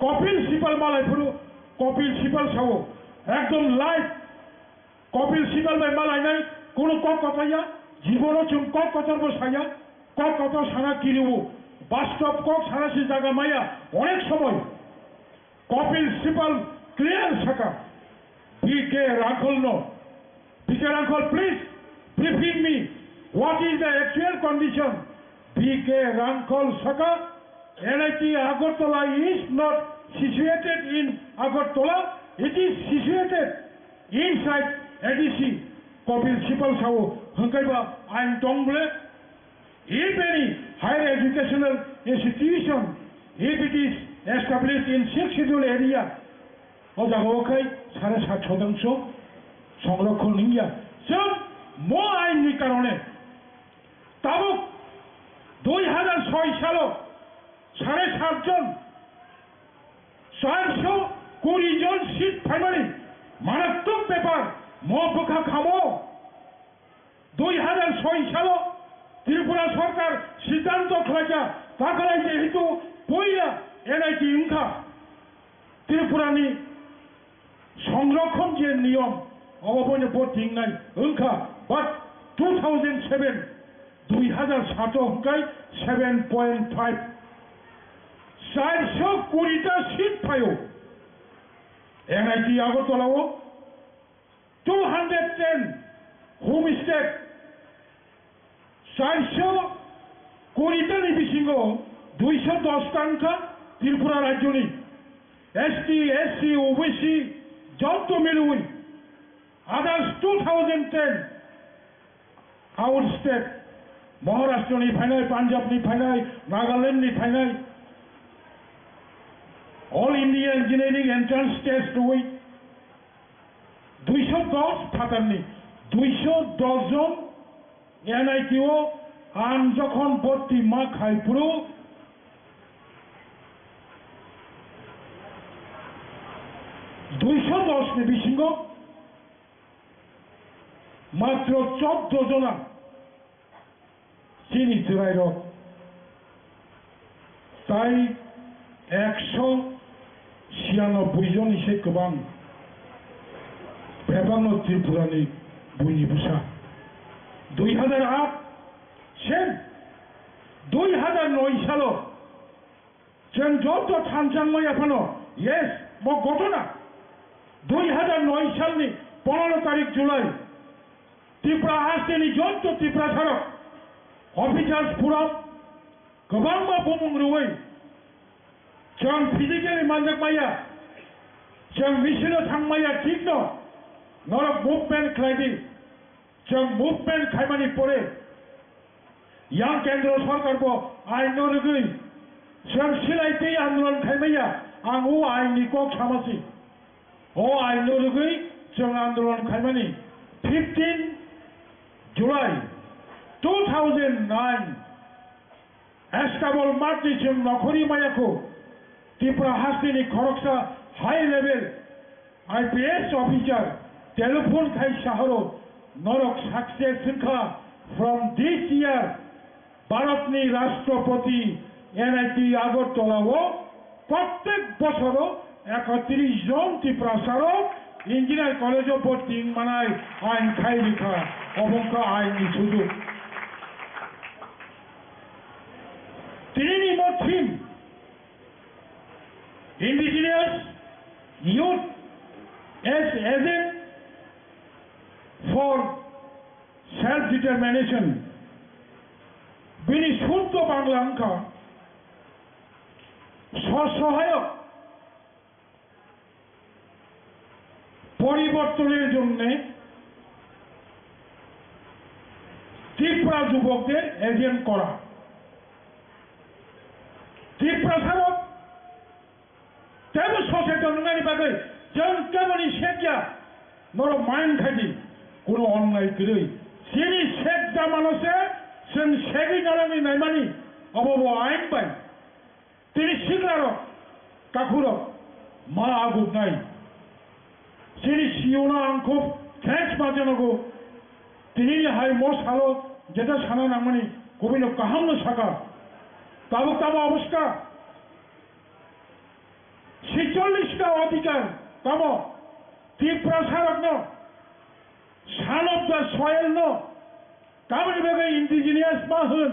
Kapil Sibal malai phuru, Kapil Sibal sao, ekdom live, Kapil Sibal bai malainai, kunu kok kotor ya, jibono chwng kok kotor bo saya, kok kotor sana kiriwo, bastob kok sana si jaga maya, onek somoy. Kapil Sibal clear saka, B K Rangkhol no. B K Rangkhol, please briefing me, what is the actual condition? B K Rangkhol saka, N I T Agartala is not situated in Agartala, it is situated inside A D C. Kapil Sibal sao, hwnkhe ba ain tong bole? If any higher educational institution, if it is established in Sixth Schedule area, o jaga o khai sare sat shotangsho songrokhon wngya. Chwng mo ain ni karone tabuk dui hazar soi salo sare sat jon, charsho kuri jon seat phaimani marattwk bepar mo bwkha khamo. Dui hazar soi salo Tripura sorkar siddhanto khlaikha, takhalai jehetu puila N I T wngkha, Tripurani songrokhon je niyom, obo boino bo tingnai wngkha, but two thousand seven, dui hazar sato hwnkhe seven point five, charsho kuri ta seat phaio N I T Agartala o. Two hundred ten homestead, charsho kuri ta ni bisingo duisho dos ta wngkha Tripura rajyoni S T, S C, O B C joto milwi, others two thousand ten out state, Maharashtra ni phainai, Punjab ni phainai, Nagaland ni phainai, All India Engineering Entrance Test rwi, duisho dos phatarni, duisho dos jon N I T o ang jokhon bhorti ma khai phuru duiso dos ni bisingo matro choddo jona chini chwrairok tai ekso chiyanobboi jonni se kwbang bebakno Tripurani buini bwsa. Dui hazar aat sen dui hazar noi salo chwng joto thansa wngmaya phano, yes, bo ghotona dui hazar noi salni pondro tarik July Tripura hasteni joto Tiprasarok officers forum kwbangma bumung rwui chwng physically manjak maya, chwng misil o thang maya, thikno norok movement khlai di. Chwng movement khaimani pore yang kendro sorkar bo ain no rwgwi chwng silai tei andolon khai maya, ang o ain ni kok sama si. O ain no rwgwi chwng andolon khaimani fifteen July two thousand nine Estabol matni chwng nokhorwi maya kho. Tripura hasteni khoroksa high level I P S officer telephone khai sahoro, norok success wngkha, from this year Bharatni Rashtrapati N I T Agartala o prottek bosoro ekotris jon Tiprasarok Engineer College o bhorti wngmanai ain khai rikha, obo wngkha ain ni sujug. Tinini mo theme, Indigenous Youth as Agent for Self-Determination. Bini sutro Bangla wngkha, Sw-sohayok পরিবর্তনের জন্য ত্রিপুরা যুবকদের এজেন্ট করা। Tiprasarok teibo soseton wngnani bagwi chwng keboni sekya norok mind khaidi, kuno onnai kwrwi. Chini sek jamano se chwng segwi narwgwi naimani, obo bo ain bai. Tini siklarok, kakhurok, ma aguknai. Chini C E O no ang khub thanks ma janago. Tinini hai mo salo jeta sana nangmani kubui no kaham no saka. Tabuk tamo oboska. Sicholish ta odhikar tamo Tiprasarok no, son of the soil no, tamoni bagwi indigenous ma hwn.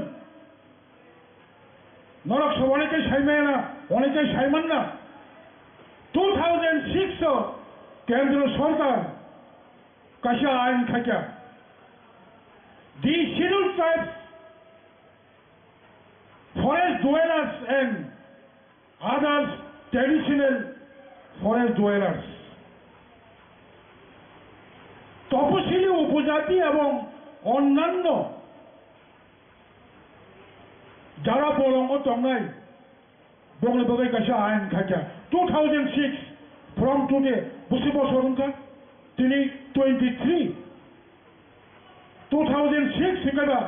Norok sob onekhe saimaya na, onekhe saiman na. Two thousand six o Kendro Sorkar kaisa ain khaikha. The Scheduled Tribes, Forest Dwellers and Others Traditional Forest Dwellers, তপশিলি উপজাতি এবং অন্যান্য যারা bolongo tongnai, bongni bagwi kaisa ain khaikha two thousand six, from today, busi bosor wngkha, tini twenty three. Two thousand six hingkhe ba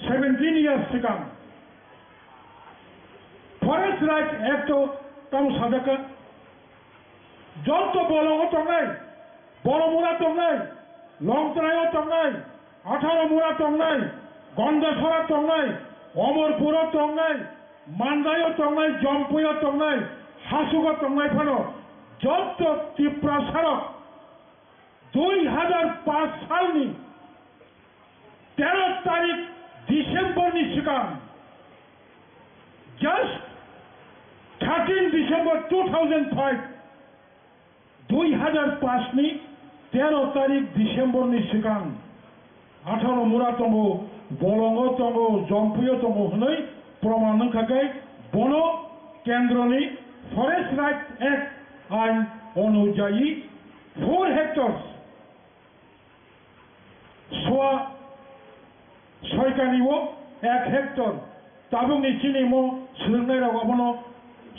seventeen years sikang Forest Rights Act o tamo sajakha, jotto bolongo tongnai, Boromura tongnai, Longtraio tongnai, Atharomura tongnai, Gondasora tongnai, Omorpuro tongnai, Mandaio tongnai, Jompuio tongnai, Hasugo tongnai phano jotto Tiprasarok dui hazar paanch salni tero tarik December ni sikang, just thirteen December two thousand five, dui hazar paanch ni tero tarik December ni sikang, Atharomura tongo, bolongo tongo, Jompuio tongo hwnwi proman wngkha khe, bono kendroni Forest Rights Act ain onujayi four hectares, swa soikani o ek hectare, tabukni chini mo swrwngnairok obono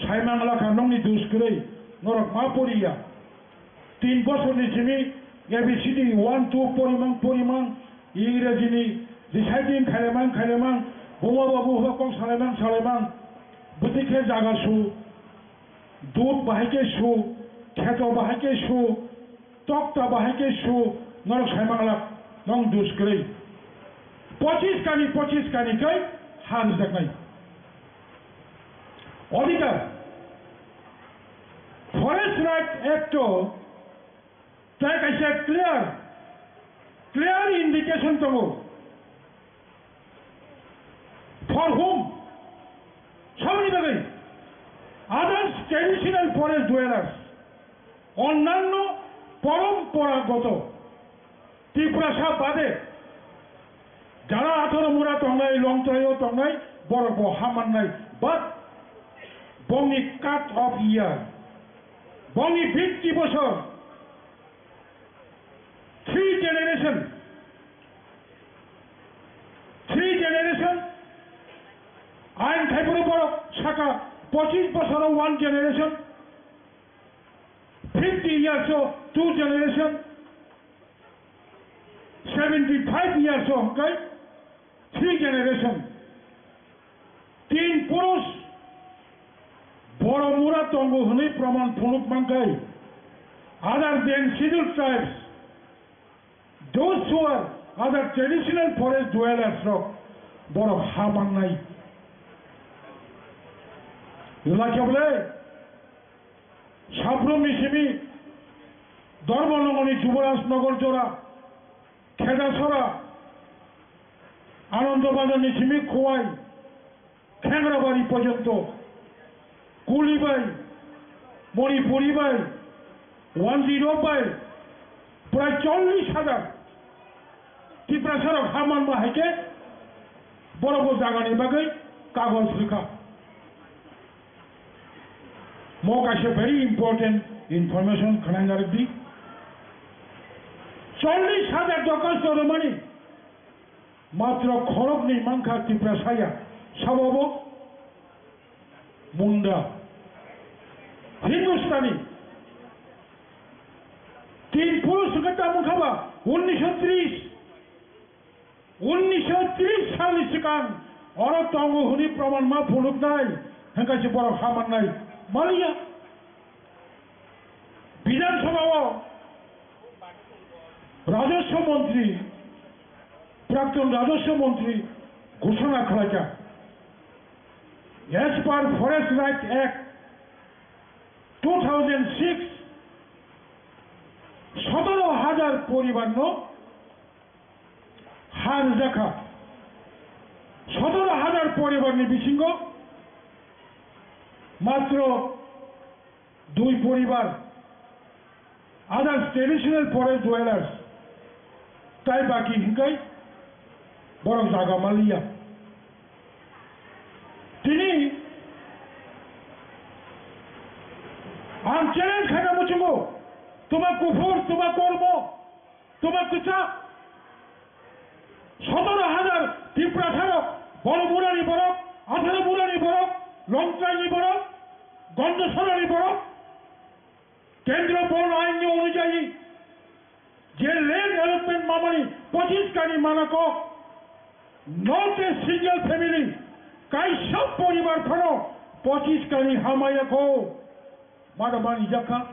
saimang lakha, nokni dus kwrwi, norok ma poriya. Tin bosorni simi A B C D one two porimang porimang, Ingrejini Deciding khailaimang, khailaimang, buma ba buha kok salaimang, salaimang, bwtwi khe jaga su, dud bahai khe su, kheto bahai khe su, tokta bahai khe su, norok saimang lak, nong dus kwrwi. Pochis kani, pochis kani khe ha rwjaknai. Odhikar, Forest Right Act o Tai kaisa clear, clear indication tongo. For whom? Saboni bagwi? Others traditional forest dwellers, onnanno poromporagoto Tiprasa bade Jara atharo mura tongnai, Longtraio tongnai, borok bo ha mannai. But bongni cut off year, bongni fifty bosor, three generation, three generation, ain khaiboro borok saka pochis bosoro one generation, fifty years o two generation, seventy five years o hwnkhe three generation. Tin purush borok mura tongo hwnwi proman phunuk mankhai. Other than scheduled tribes, those who are other traditional forest dwellers rok borok ha mannai. Lakhabole Sabrumni simi Dharmanagorni Juboraj Nagar jora, Khedasora, Anando Bazarni simi Khowai, Khengrabari porjonto, Kuli bai, Manipuri bai, Wanjirok bai, prai chollish hajar Tiprasarok ha manma hai khe borok bo jagani bagwi kagoj rwkha. Mo kaisa very important information khwnai narwk di. Chollish hajar dorkhasto rwmani matro khoroknwi mankha Tiprasaya, sabo bo Munda, Hindustani. Tin purush hwnkhe tamo wngkha ba unnisho tris. Unnisho tris salni swkang oro tongo hwnwi proman ma phunuknai, hwnkhe se borok ha mannai maliya. Bidhan Sabha o Rajaswa Montri, Prakton Rajaswa Montri ghoshona khlaijak, as per Forest Right Act two thousand six, sotoro hajar poribar no ha rwjakha. Sotoro hajar poribarni bisingo matro dui poribar, others traditional forest dwellers, tai baki hinkai borok jaga maliya. Tini ang challenge khaina muchungo, tuma kuphur, tuma kormo, tuma kwchak, sotoro hajar Tiprasarok, Boromurani borok, Atharomurani borok, Longtraini borok, Gondosorani borok, Kendro Bon Ain ni onujayi je land allotment mamani pochis kani manako, not a single family, kaisa poribar phano pochis kani hamayako. Mada mani jakha,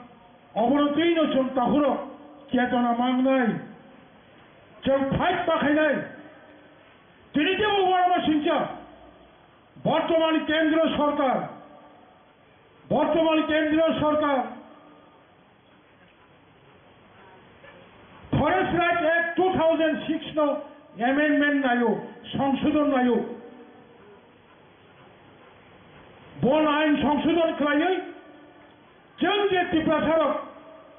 obono twi no chwng tahuro chetona mangnai, chwng fight pakhainai. Tini tebo uanama singcha, bortoman kendro sorkar, bortoman kendro sorkar Forest Right Act two thousand six no amendment naio, songsodon naio. Bon ain songsodon khlaiwi chwng je Tiprasarok,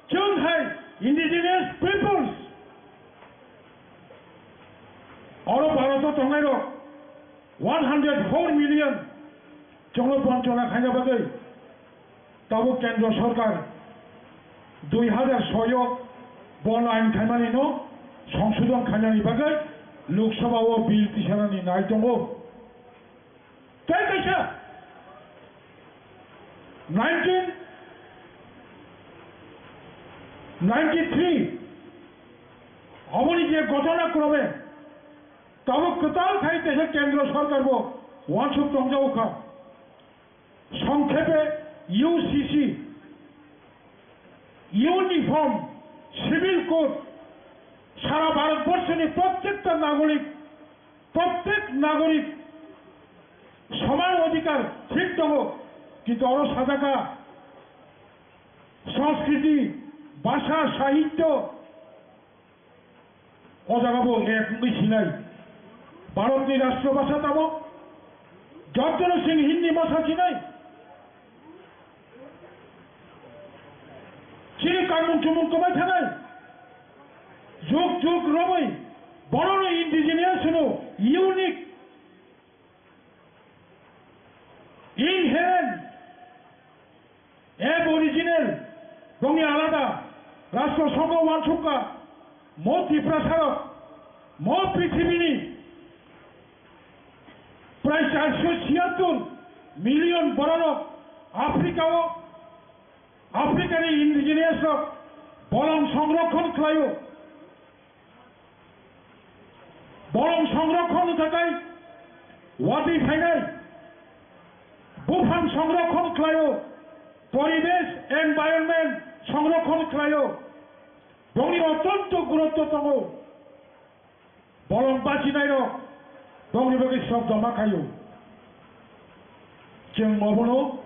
chwng hai indigenous peoples, oro Bharoto tongnairok one hundred four million chwngno bonchona khaina bagwi tabuk kendro sorkar dui hajar soi o bon ain khaimani no songsodon khainani bagwi Lok Sabha o bill tisanani nai tongo. Tei kaisa nineteen ninety-three oboni je ghotona krome Tabuk kwtal khai teisa kendro sorkar bo uansuk tongjago kha. Songkhepe U C C, Uniform Civil Code, sara Bharat borshoni prottekta nagorik, prottek nagorik soman odhikar thik tongo, kintu oro sajak kha Sanskriti, Bhasha, Sahitya, o jaga bo ek wngwi sinai. Bharatni rashtra bhasha tamo? Jotono chwng Hindi bhasha sinai. Chini kanmung chumung kwbai thanai. Jug jug romwi bonono indigenous hwno, unique. Inherent, aboriginal, bongni alada, Rashtra Songho uansuk kha, mo Tiprasarok, mo prithibini prai charso chiyattur million bororok Africa-o, Africa-ni indigenous rok bolong songrokhon khlaio. Bolong songrokhon wngkha tei watwi phainai buphang songrokhon khlaio, poribesh, environment songrokhon khlaio. Bongni otyonto gurutto tongo. Bolong bachinairok bongni bagwi srobda ma khaio. Chwng obono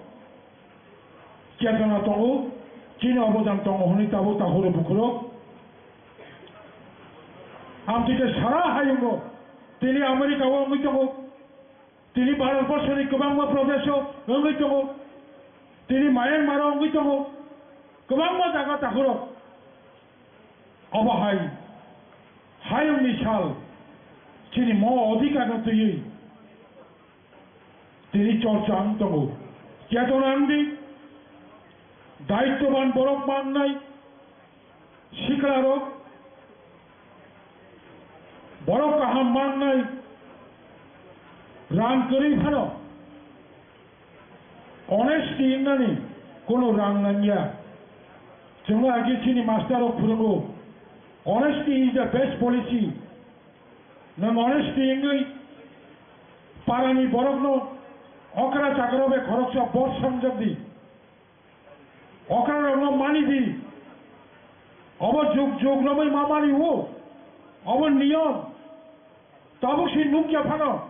chetona tongo, chini obodan tongo hwnwi tabuk takhuro bukhuro. Amtwi khe sara hayungo, tini America-o wngwi tongo, tini Bharat borshoni kwbangma prodesh-o wngwi tongo, tini Myanmar-o wngwi tongo, kwbangma jaga takhuro. Obo hai hayungni sal chini mo odhikarno twiwi tini chorcha wng tongo. Chetona wng di, daityoban borok mangnai siklarok, borok kaham mangnai rang kwrwi phano honesty wngnani kono rang nangya. Chwngno agi chini master rok phwrwngo, "Honesty is the best policy." Nwng honesty wngwi parani borokno okra chakra bai khoroksa bor sangjak di. Okra rokno mani di. Obo jug jug romwi ma mani o. Obo niyom. Tabuk si nukya phano.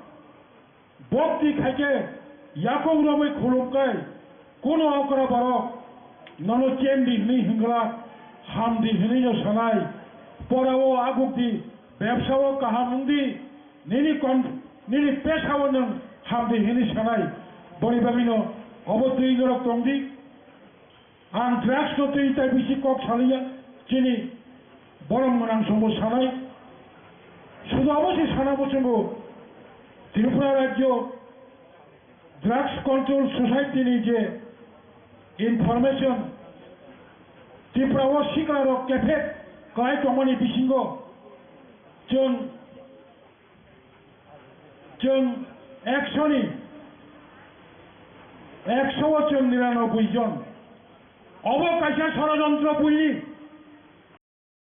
Bhakti khaikhe yakung romwi khulumkhai, kuno okra borok nono chen di hwnwi hwngla, ham di hwnwi no sanai, porao aguk di, bebsao kaham wng di, nini kon-, nini pesao nwng ham di hwnwi sanai, boni bagwino obo twi norok tong di. Ang drugs no twi tai bisi kok saliya, chini borom gwnang songbo sanai. Sudu abo se sana bo chwngo Tripura Rajyo Drugs Control Society ni je information, Tripura o sikla rok kephek kwlai tongmani bisingo chwng Chwng ekshoni, ekshao chwng niranobui jon. Obo kaisa sorojontro buini.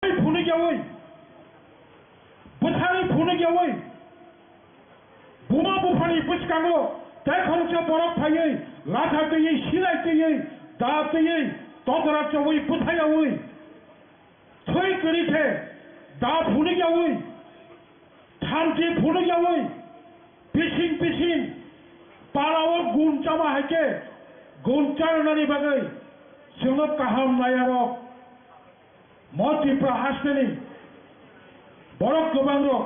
Phunukyaui, bwtharwi phunukyaui, buma buphani bwskango tei khoroksa borok phaiwi, latha twiwi, silai twiwi, da twiwi, tokra chobwi bwthayaui, thwi kwrwi khe da phunukyaui, thamchi phunukyaui, bising bising palao gun chama hai khe gun chanani bagwi chwngno kaham naiyarok. Mo Tripura hasteni borok kwbangrok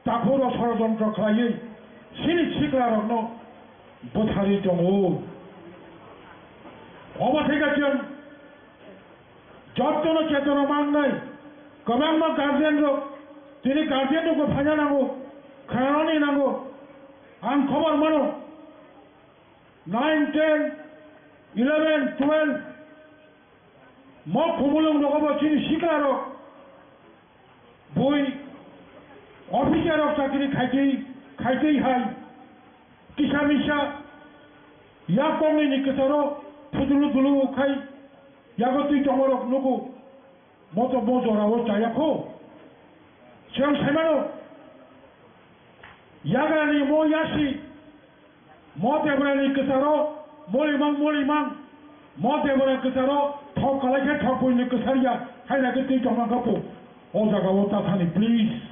takhukno sorojontro khlaiwi chini siklarokno bwtharwi tongo. Obo thai khe chwng jotono chetona mangnai, kwbangma guardian rok, tini guardian rokbo phaina nango, khnanani nango. Ang khobor mano, nine, ten, eleven, twelve, mo khumulwng rogo bo chini sikla rok, bui officer rok chakri khaitwi, khaitwi hai, kisa misa, yak kongni ni kwcharo phudulu dulu khai, yago twi tongma rok nugo, moto bo jora o chaya kho. Chwng saimano, Yagrani mo yasi, mo Debrani kwcharo, molimang, molimang, mo Debra kwcharo, thok kalai khe thok buini kwchar ya, haina khe twi tongma kha po. O jaga o ta thani, please.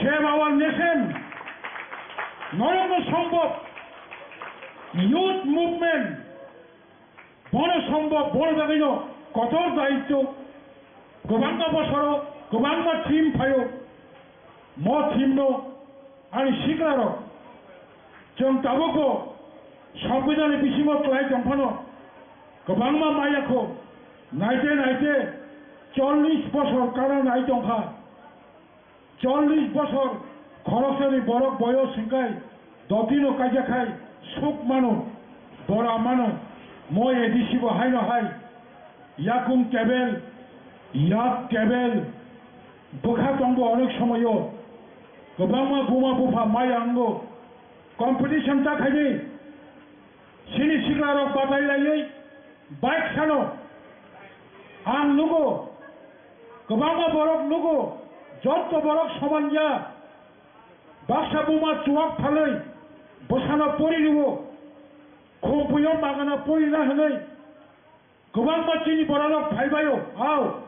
Save our nation. Norokno sombhob. Youth movement. Bono sombhob, bono bagwino kotor daityo. Kwbangma bosoro, kwbangma theme phaio. Mo theme no ani siklarok. Chwng tabukbo Sambidhan ni bisingo kwlai tongphano kwbangma maya kho. Naite naite chollish bosor kana nai tongkha. Chollish bosor khoroksani borok boyos hwnkhe dotino kaijakhai suk mano, bora mano, mo A D C bo haino hai yakung kebel, yak kebel, bwkha tongbo onek somoyo. Kwbangma buma bupha maya wngo, competition ta khaidi, sini siklarok batai laiwi bike sano ang nugo. Kwbangma borok nugo, jotto borok soman ya. Baksa buma chuwak phalwi bwsano pori rwo, khumpuio magana pori na hwnwi kwbangma chini bororok phaibaio. Ao,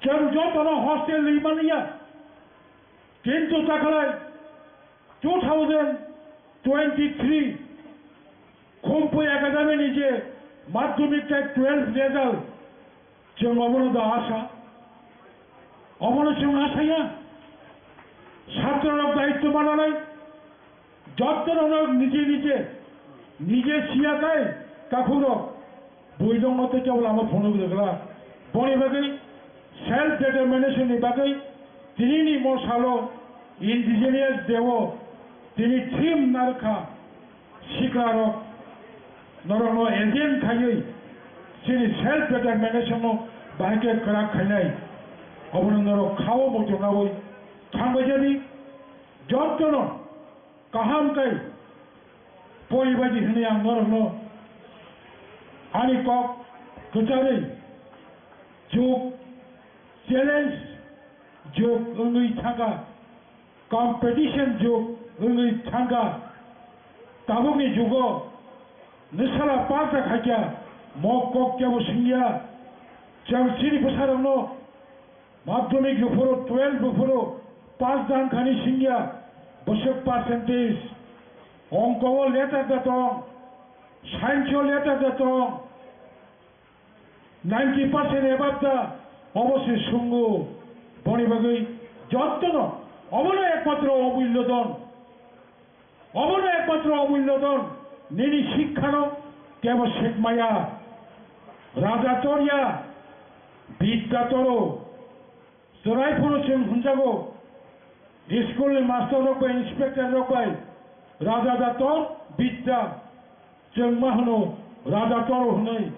chwng jotono hostel rwi manya. Kintu takhalai two thousand twenty-three Khumpui Academy ni je madhyamik tei twelve result, chwng obono da asa? Obono chwng asaya? Chhatrorok daityo mananai, jottorok nije nije, nije siya kai takhukrok buidongo tei kebo lama phunuk rwkla. Boni bagwi self determination ni bagwi tinini mo salo Indigenous Day o tini theme narwkha. Siklarok norokno agent khaiwi chini self determination no bahai khe kwrak khainai. Obono norok khao muchungnawi thangbaijani, jottono kaham kai poribaidi hwnwi ang norokno ani kok kwcharwi jug challenge jug wngwi thangkha. Competition jug wngwi thangkha. Tabukni jugo nwsala pass da khaikya, mo kok kebo singya. Chwng chini bwsarokno madhyamik buphuru, twelve buphuru pass da wngkhani singya, bwswk percentage. Ongko o letter da tong, science o letter da tong, ninety percent above da, obo se sungo. Boni bagwi jottono obono ekmatro omullo don. Obono ekmatro omullo don. Nini sikkha no kebo sekmaya. Raja torya, bidya toro. Chwrai phuru chwng hwnjago, school ni master rok bai, inspector rok bai, raja da tor bidya, chwng ma hwno raja toro hwnwi,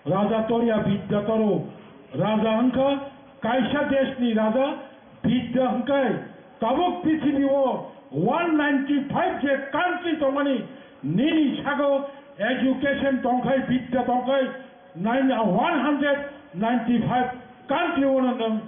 raja torya bidya toro, raja wngkha kaisa desh ni raja, bidya hwnkhe tabuk prithibi o one ninety five je country tongmani, nini sago education tongkhai, bidya tongkhai, Nine, one hundred ninety-five country o no nwng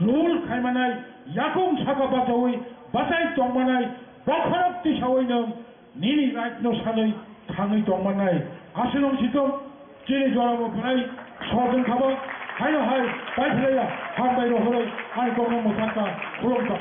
rule khaimanai, yakung saka bachaui bachai tongmanai, bokhorok tisaui nwng nini right no sanwi thangwi tongmanai. Aswk nwng sitok chini jorao bo belai sodwng khabo, haino hai paiphlaiya hambai rohoroi ani kokno mwthangkha, khulumkha.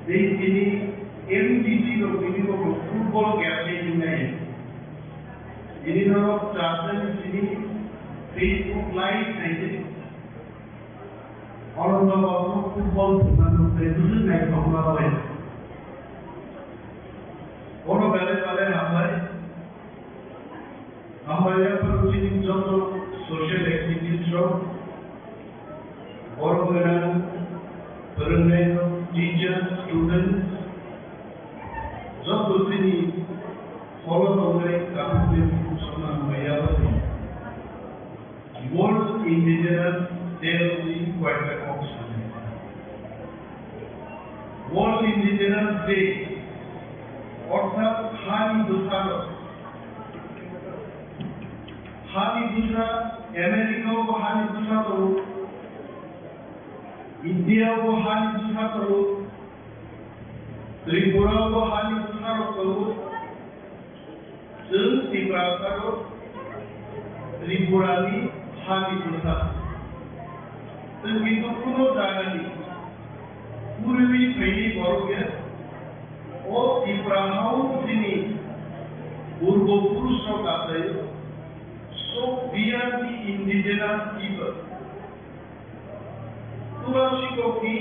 Tei tini M D C rok tini bo football game ni hinai. Tini norok chajani tini Facebook Live naidi. Oro norok football thwngmano tei bwswk naithokma bai. Oro belai belai hambai. Hambai yaphar chini joto social activist rok, borok gwnang, phwrwngnairok, teachers, students, joto chini holo tongnai kaphikni songma hambai yaphar. World Indigenous Day ni koyekta kok sanai. World Indigenous Day orthat hani bwsarok, hani bwsa, America o bo hani bwsa tongo, India o bo hani bwsa tongo, Tripura o bo hani bwsarok tongo. Chwng Tiprasarok Tripurani hani bwsa. Chwng kintu kuno jagani puriwi phaini borok ya. O Tipra hao chini purbo purusrok achaio. So we are the indigenous people. Tura sikokni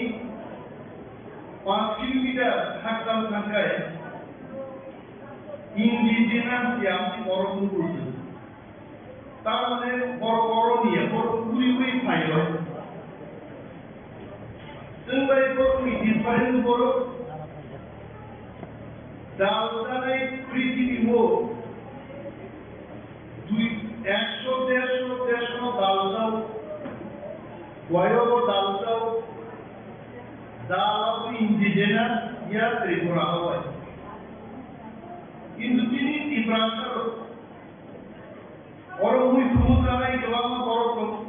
panch kilometer hakchal thangkhai indigenous ya borok nukgo chwng. Tar mane borok oro niya, borok puriwi phaio. Chwng bai borokni different borok daljanai prithibi o dui, ekso, dersho, dersho no daljao, boyogo daljao, dal abo indigenous ya Tripura o bai. Kintu tini Tiprasa rok, oro mui thumu chanai kwbangma borok tongo.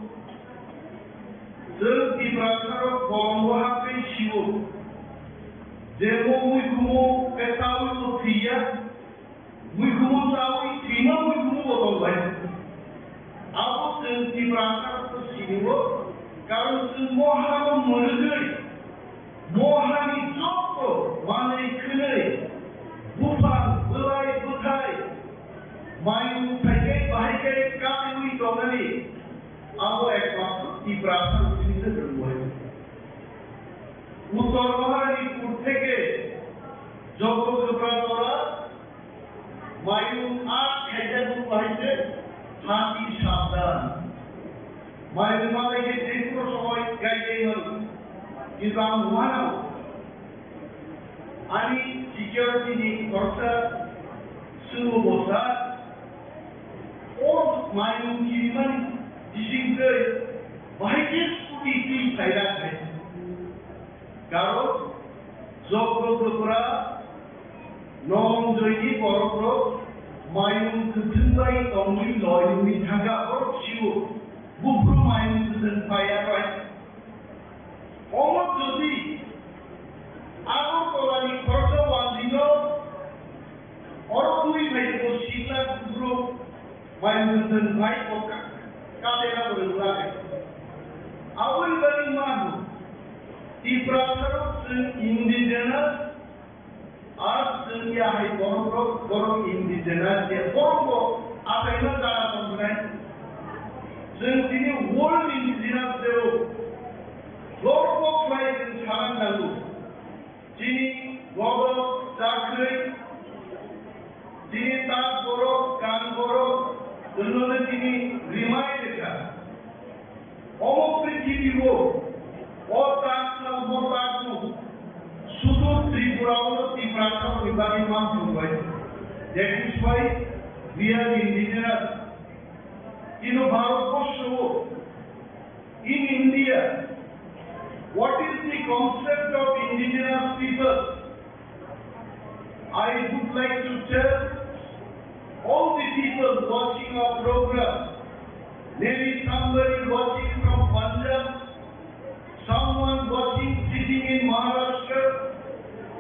Chwng Tiprasa rok bolongo haphai sio, je bo mui thumu khe chaui bo thwiya, Muikhumu chaui thwima muikhumu bo tongbai. Abo chwng Tiprasa rokno sinio, karon chwng mohano mwrwgwi, mohani jotto manwi khwnwi, buphang, bwlai, bwthai, mayung thaikai bahaikai kaiwi tongnani, abo ekmatro Tiprasa rokni se rwngbai. Uttor Maharani pur theke Joggo Kwpra jora, Mayung art khaijak bo bahai se hati sabdan. Mayung malai khe jekhuno somoi gaidai mano. Kintu ang uanao ani security ni khoroksa swngo bo sa, o mayung kirimani bising twi bahai khe scooty twi phairak hai. Karon Joggo Kwpra Nonjoyni borokrok mayung kwthwng bai tongwi loi wngwi thangkha, borok sio buphuru mayung kwthwng paiya bai. Omo jodi Agartala ni khoroksa wandino oro twi phai bo sikla buphuru Mayung kwthwng hai bo ka-, kadena bo rwgwlak. Aboni bagwi ma hwn, Tiprasarok chwng indigenous, ar chwng ya hai borokrok, borok indigenous ya, borok bo achaima jaga tongkhnai. Chwng tini World Indigenous Day o borok bo khlai chwng sana nango. Chini bodol chakhwrwi, chini tak borok, kan borok, wngno tini rimai rwkha. Omo prithibi o, o tak sal bo tak nuk, sudu Tripura o Tiprasa ni bagwi mang tongbai. That is why we are indigenous. Kino Bharat borsho o, In India, what is the concept of indigenous people? I would like to tell all the people watching our program, maybe somebody watching from Punjab, someone watching sitting in Maharashtra,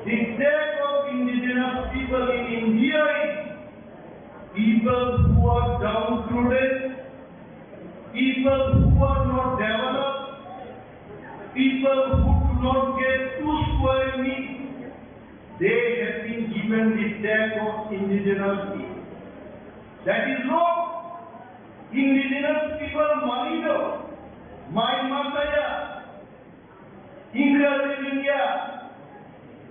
the flag of indigenous people in India is people who are downtrodden, people who are not developed, people who do not get two square meals, They have been given the tag of indigenous people. That is wrong. Indigenous people mani do, mai masaya, English ringya,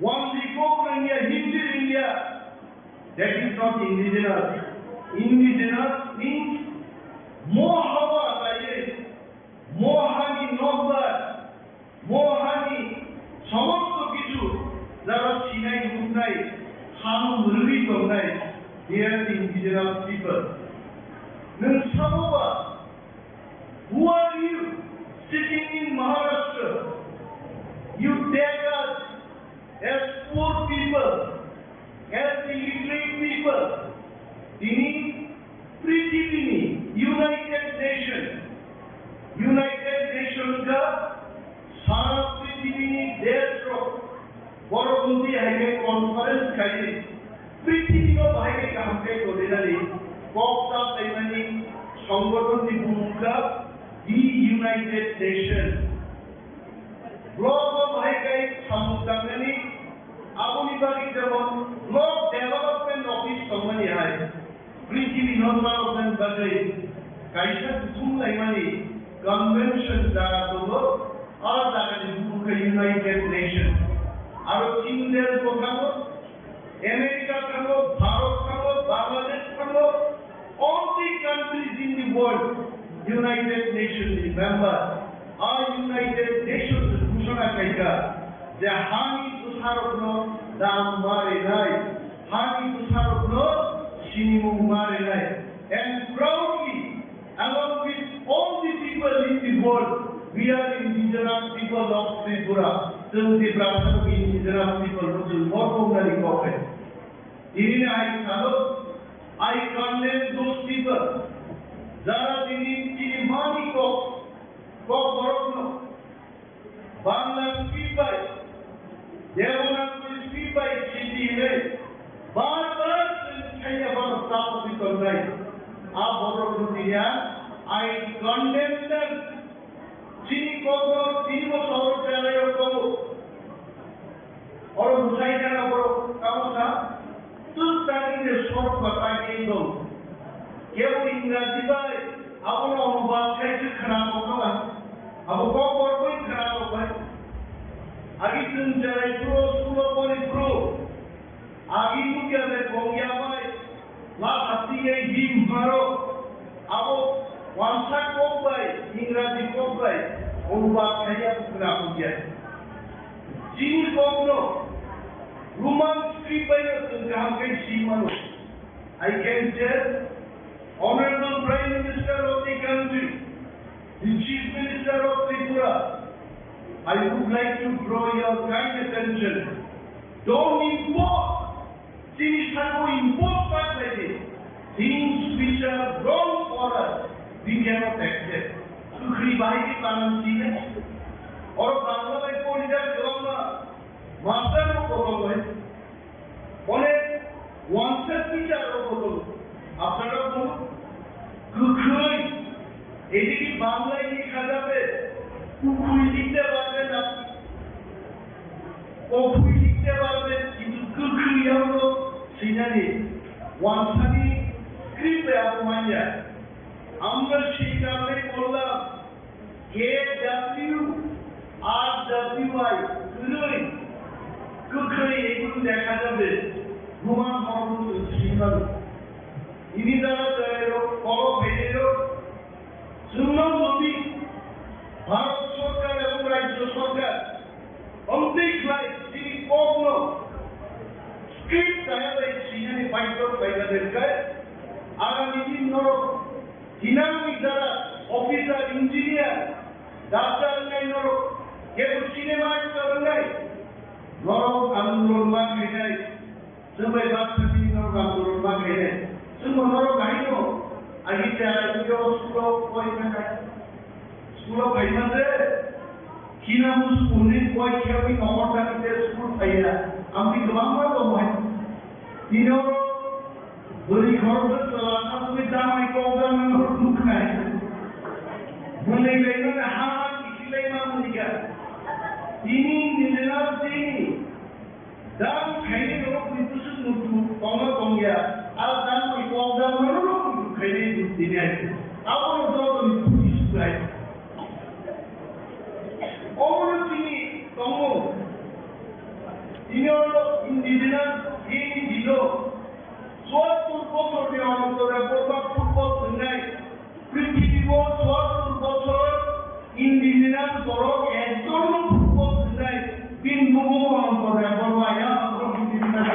Wangdi kok ringya, Hindi ringya. That is not indigenous. Indigenous means mo hawa taiye, mo hani nokbar, mo hani somosto kichu jara sinai huknai, hano murwi tongnai, they are the indigenous people. Nwng saboba, who are you sitting in Maharashtra? You take us as poor people, as illiterate people, tini prithibini United Nation, United Nation ka sara prithibini desh rok borok mudi hai khe conference khai prithibino bahai khe kaham khe todinani kok ta saimani songgothon ni bumung ka the United Nation. Block o bahai kai samung tangnani aboni bagwi jemon Block Development Office tongmani hai. Prithibi no narwknani bagwi kaisa kuthum laimani convention jaga tongo, a jagani bumung khe United Nations. Aro chini desh bo thango, America thango, Bharat thango, Bangladesh thango, all the countries in the world, United Nations ni member. A United Nations ghoshona khaikha je hani bwsarokno dam ma rwnai, hani bwsarokno sinimung ma rwnai. And proudly, along with all the people in the world, we are indigenous people of Tripura. Chwng Tiprasa indigenous people, chwng borok wngnani kok hai. Tini hai salo, I condemn those people. Jara tini, tini mani kok, kok borokno Bangla script bai, Devanagari script bai sidi hinwi bar bar chwng khaina bono chapogwi tongnai. A borokno tini ang I condemn them. Chini kokno tini bo soro chalaio tongo. Oro bwsai jana borok tamo sa, twk tangwi je sorok ba tangwi tong. Kebo Ingraji bai abono onubad khai se khwna tongkha ba. Abo kok borok bai khwna tongbai. Agi chwng cherai phuru, school o pori phuru. Agi nukya je kongya bai. Lakhati ye him haro, abo wansa kok bai, Ingraji kok bai, onubad khaiya bukra bukya. Chini kokno Roman script bai no chwng kaham khe si mano. I can tell, Honorable Prime Minister of the country, the Chief Minister of Tripura, I would like to draw your kind attention. Don't impose Chini sabo impose khlai di. Things which are wrong for us, we cannot accept. Kwkhwrwi bahai khe banan sina. Oro Bangla bai poridak kwbangma master bo kotor bai. Onek wanted teacher bo kotor. Apnara bolun, kwkhwrwi, এদিকে বাংলায় লেখা যাবে, উখুই লিখতে পারবেন আপনি। Okhwui likte barbe, kintu kwkhwui abo sinani wansani script bai abo manya. আমরা সেই কারণে বললাম, K W R W I, kwrwi, kwkhwui এগুলো লেখা যাবে, Roman হরফ sinimalo. Ini dara dara rok, kolo phainai rok, Chwngno jodi Bharat Sorkar ebong Rajya Sorkar omtwi khlai chini kokno script kaya bai sinani baidhyo khlaiba de khe, agami din norok thinangni jara officer, engineer, doctor wngnai norok kebo cinema actor wngnai norok andolon ma khainai. Chwng bai bak thani norok andolon ma khainai. Chwngbo norok bahai no agi cha yo school o poi thangkha. School o phai man je. Khina mu school ni poi khe wi nohor thani je school phaiya. Amtwi kwbangma tong hai. Tini oro bwrwi khoroksa chwla sabwi damai kok jana norok nuknai. Bwlwi lai mani ha ha kithi lai ma munika. Tini nini na tini. Dam khaini Tini abono jotoni police khlai. Omono tini tongo. Tini oro indigenous N G O chuattur bochorni ontorai borok football thwngnai. Prithibibo chuattur bochor indigenous borok ekjonno football thwngnai. Bini bumo ontorai borok ya borok indigenous.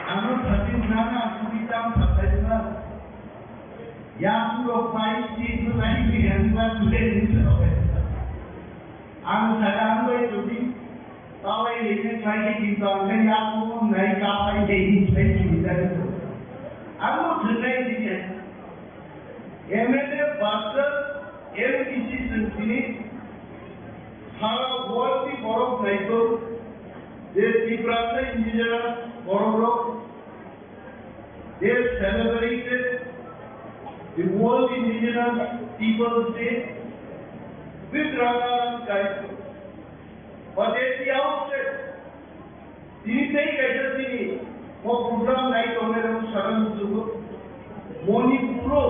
Ano thati nana suri tam satai na. Yang rok pai ti tu nai bi yang ba tu le ni sa. Ang sadang bai tu di. Tawai le ni sai ki di tang ke yang mo nai ka pai de ni sai ki di dari tu. Ang mo tu nai di ne. M L A versus M D C sengkini sara world ni borok nai tu. Je Tiprasa indigenous borok rok They celebrated the World Indigenous Peoples Day with Rangaram Kaitor. But at the outset, tini tei kaisa tini mo program nai tongnai rok sakha muchungo Manipuro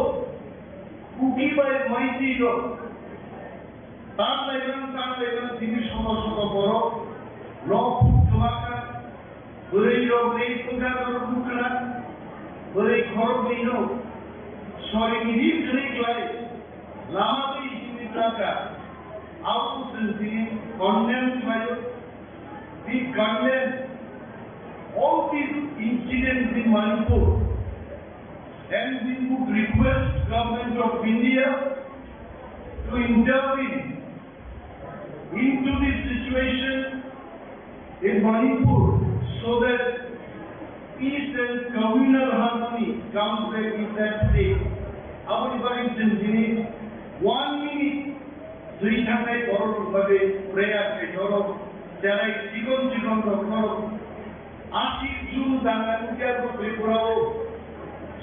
Kuki bai Meitei rok Tang laimang, tang laimang, tini soto soto borok nok phuk kwlaka, bwrwi rok rwi kwkha rok bukra, bwrwi khorok rwi no soring ri kwrwi klai, lama twi simi tlaka, abo chwng tini condemn khlaio. We condemn all these incidents in Manipur and we would request Government of India to intervene into this situation in Manipur so that peace and communal harmony comes back in that state. Aboni bagwi chwng tini one minute Twi thangnai borok rok bagwi prayer khe norok cherai chikon chikon rok norok aswk jul danga nukya bo Tripura o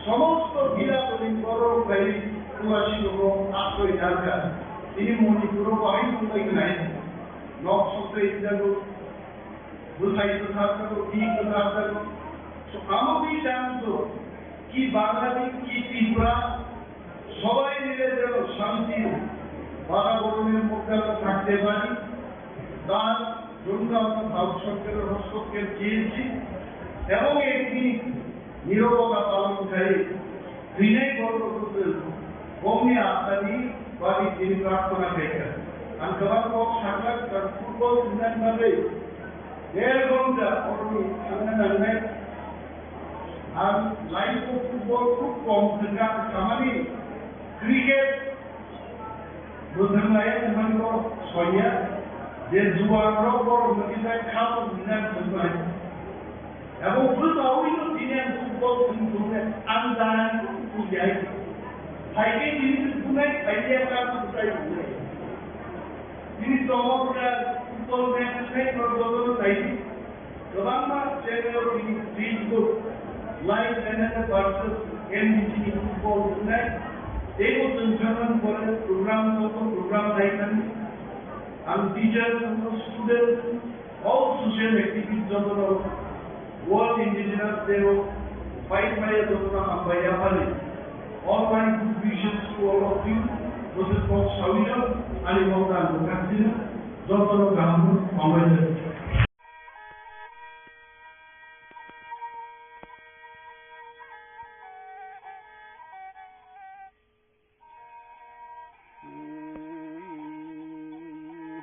somosto bila toni borok rok bai Tripura siro asroi dalka. Tini Manipur o bahai tongbai khnai nok soktai jago. Bwsai kwthar jago, bini kwthar jago. So, amo bini jang to, ki Bangladesh, ki Tripura, সবাই মিলে যেন শান্তির বাতাবরণের মধ্যে আমরা থাকতে পারি, তার জন্য আমরা ভারত সরকারের হস্তক্ষেপ চেয়েছি এবং একটি নীরবতা পালন করে Tini borok rok bongni atmani bagwi tini prarthana khaikha. Ang kwbang kok sakha, football thwngna bagwi der ghonta borokni thangna nangnai. Ang life o football khub kom thwngkha, ang samani cricket Bwthang laya thangmani borok soiya, je juan rok borok mwtwi bai kha bo hwnwi ang thwngmani. Abo bwsao ino tini ang football thwng thwngkhe ang janani kutung yai. Phaikhe tini thwngthwngmani phaikhe ang kha bo bwsai thwngmani. Tini chongmani football match thwngmani borok jotono naidi. Kwbangma channel o tini Facebook, live M L A versus M D C ni football wngnai. Teibo chwng thangmani pore program, joto program nai thangdi. Ang teacher, student, all social activists jotono World Indigenous Day o pai phaiya jotono hambai yaphani. All my good wishes to all of you. Bwswk kok sawino ani mokta ang bwkhaksino jotono kaham hambai.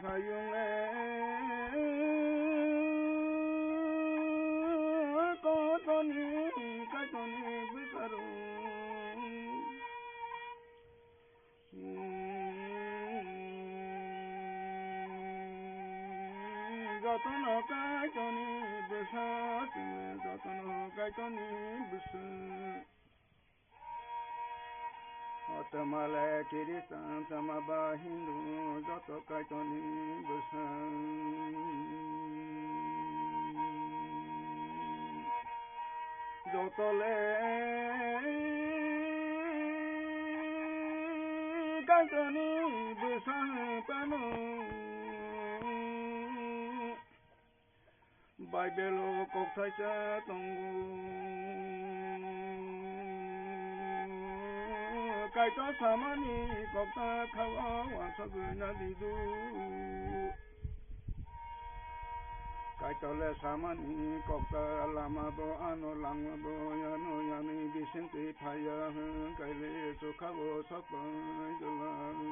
Hayung e kotoni kaitoni bwsarung. Jotono kaitoni bwsa, jotono kaitoni bwsa. O Tamale Kiristan, Tama ba Hindu, joto kaitoni bwsa. Jotole kaitoni bwsa phano Bible o kok thaisa tongo. Kaitor samani kokta khao wansogwi nadi do. Kaitor le samani kokta lama bo ano langma bo yano yani bisingtwi phaiya hwn kaile chukha bo sokpai gwlang.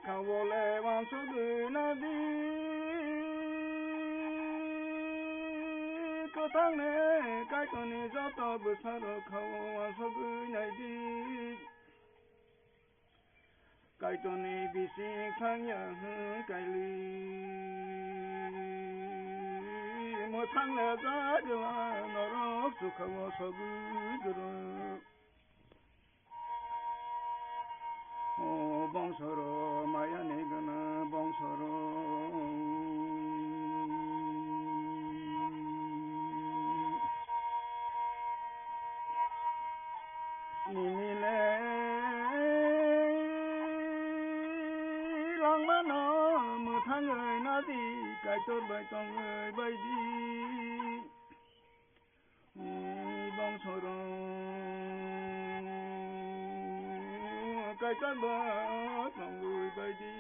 Khao le wansogwi nadi. Kwthang ne Kaitorni joto bwsarok khao wansogwi naidi. Kaitorni bising thangya hwn kaili. Mwthang le jagla norok chukha o sogwi gwrwng. O bongsoro mayani gana bongsoro. Nini le langmano mwthangwi nadi Kaitor bai tongwi baidi. Bongsoro Kaitor bai tongwi baidi.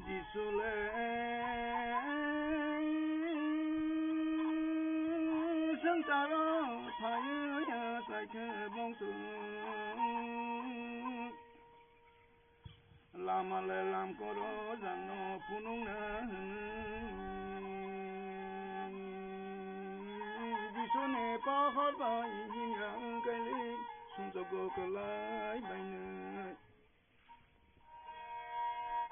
Jisu le swngcharo phaiwi ya saikhe bongsoro. Lama le lamkoro jangno phunukna hwnwi. Jisuni pohor bai himya wngkhaili sumsokgo kwlai bainai.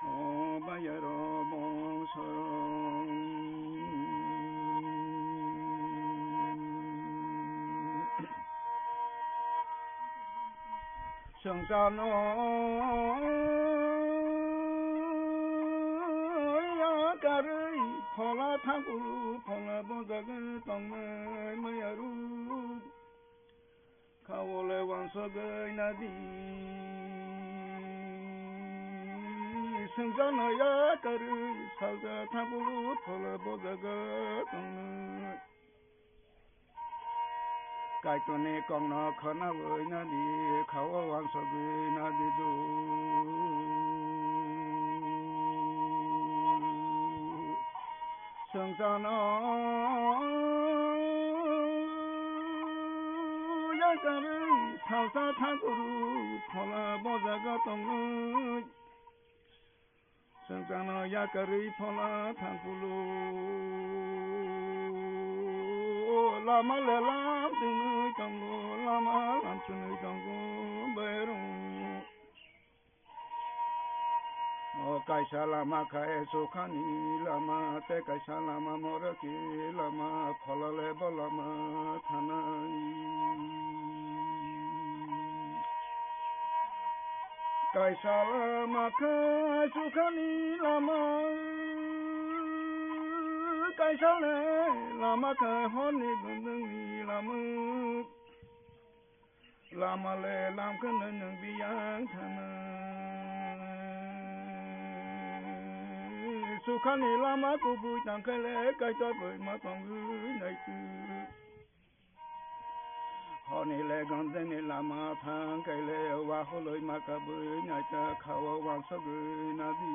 O bayaro bongsoro. Swngcharno yakarwi phola thangkulu phola bojagwi tongnai mayarok. Khao le wansogwi nadi. Swngcharno yakarwi salsa thangkulu phola bojagwi tongnai. Kaitorni kokno khwnawi nadi khao wansogwi nadi do. Swngcharno yakarwi salsa thangkulu phola bojagwi tongnai. Swngcharno yakarwi phola thangkulu. Lama le lam chwnwi tongo, lama lam chwnwi tongo, bairung. O kaisa lama khai sukhani lama, tei kaisa lama morokni lama, phola le bo lama thanai. Kaisa lama khe sukhani lama, kaisa le lama khe horni gundwngni lama. Lama le lam khe nwnwi nwng biyang thana. Sukhani lama kubui tangkhe le Kaitor bai ma tongwi naitu. Horni le gondeni lama thang kaile waholoi ma kabui naita khao wansogwi nadi.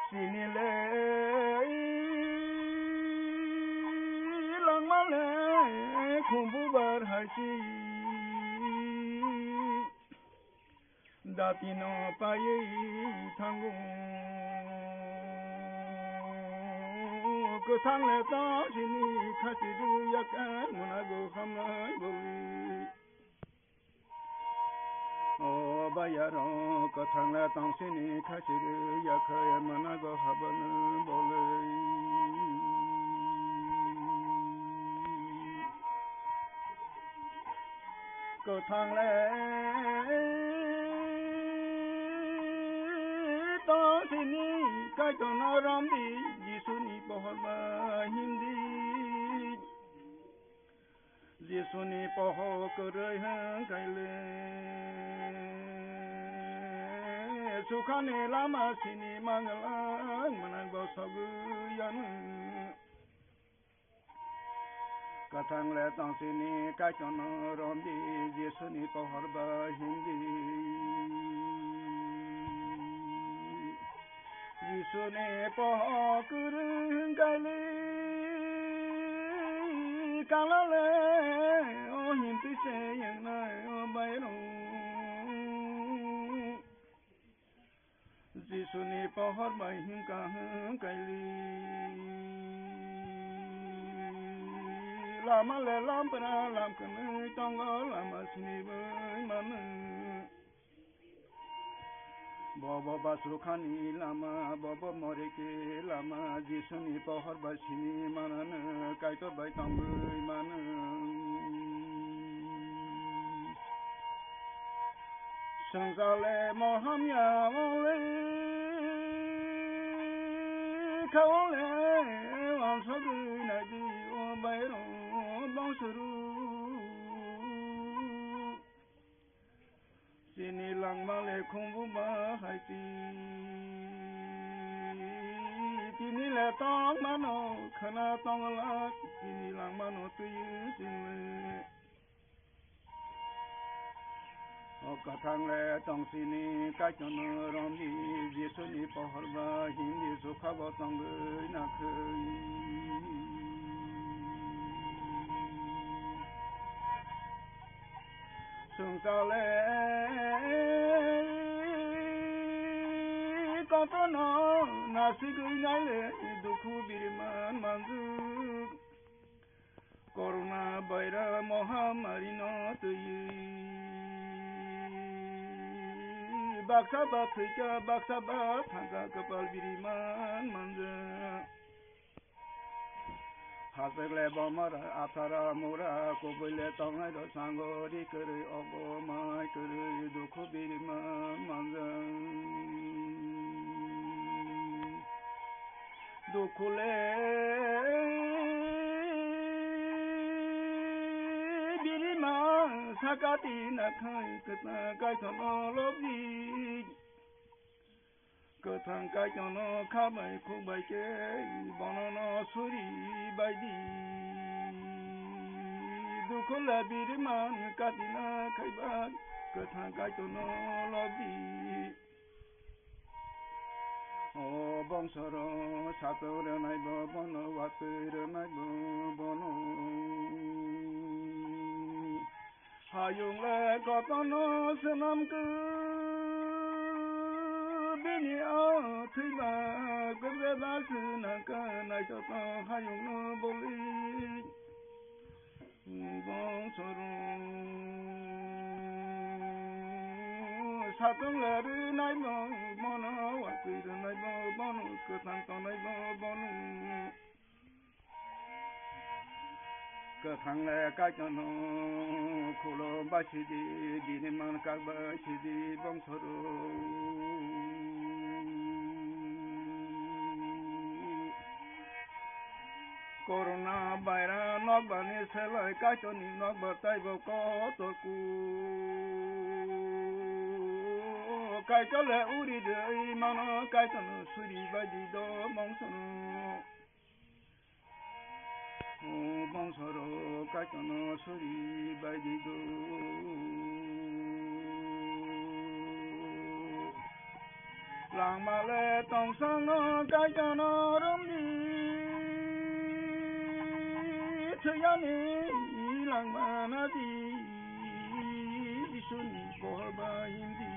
Chini le langma le khumbu bar hai si. Datino paiwi thango. Kwthang le tong sini khasi rwyak manago hamnai boli. O bayaro kwthang le tong sini khasi rwyak manago habani boli. Kwthang le tong sini Kaitorno romdi, Jisuni pohor bai himdi. Jisuni poho kwrwi hwnkhaile, sukhani lama sini manglak mwnang bo sogwi yanu. Kwthang le tong sini Kaitorno romdi, Jisuni pohor bai himdi. Jisuni pohor kwrwi hwnkhaile, kanale o himtwi se wngnai o bairok. Jisuni pohor bai himkha hwnkhaile, lama le lampra lam kwnwi tongo, lama siniwi mano. Bobo basukhani lama, bobo moriki lama, Jisuni pohor bai sini manano, Kaitor bai tongwi mano. Swngchale moham ya mole, khaole wansogwi naidi o bairok bongsoru. Chini langma le khumbu ba hai ti. Tini le tong mano khana tong la, chini langma no twi chini le. O kwthang le tong sini Kaitorno romdi, Jisuni pohor ba himdi, sukha bo tongwi nakhwi. Swngchale kotorno nasigwi naile, dukhu biriman manjwk. Corona virus mohamari no twi baksa ba thwikha, baksa ba thangkha, kwpal biriman manjwk. Hachwk le bomora athara mura, kubui le tongnai rok sango ri kwrwi, ogo mai kwrwi dukhu biriman manjwk. Dukhu le biriman sakati nakhai, kwthang Kaitorno lobdi. Kwthang Kaitorno kha bai khuk bai khe bono no suri bai di. Dukhu le biriman katina khaiba, kwthang Kaitorno lobdi. O bongsoro satung rwnai bo bono, watwi rwnai bo bono. Hayung le kotorno swnam khe bini o thwiba, kwbeba swnam khe naithotok hayung no boli. Bongsoro satung le rwnai bo bono, watwi rwnai bo bono, kwthang tongnai bo bono. Kwthang le Kaitorno khulum bai sidi, bini man kak bai sidi bongsoro. Corona virus nokbar ni selai Kaitor ni nokbar taibo kotor ku. Kaitor le uri de mano, Kaitor no suri bai di do bongsoro. O bongsoro Kaitor no suri bai di do. Langma le tongsong no Kaitor no romdi, thwiyani langma na di, Jisuni pohor bai himdi.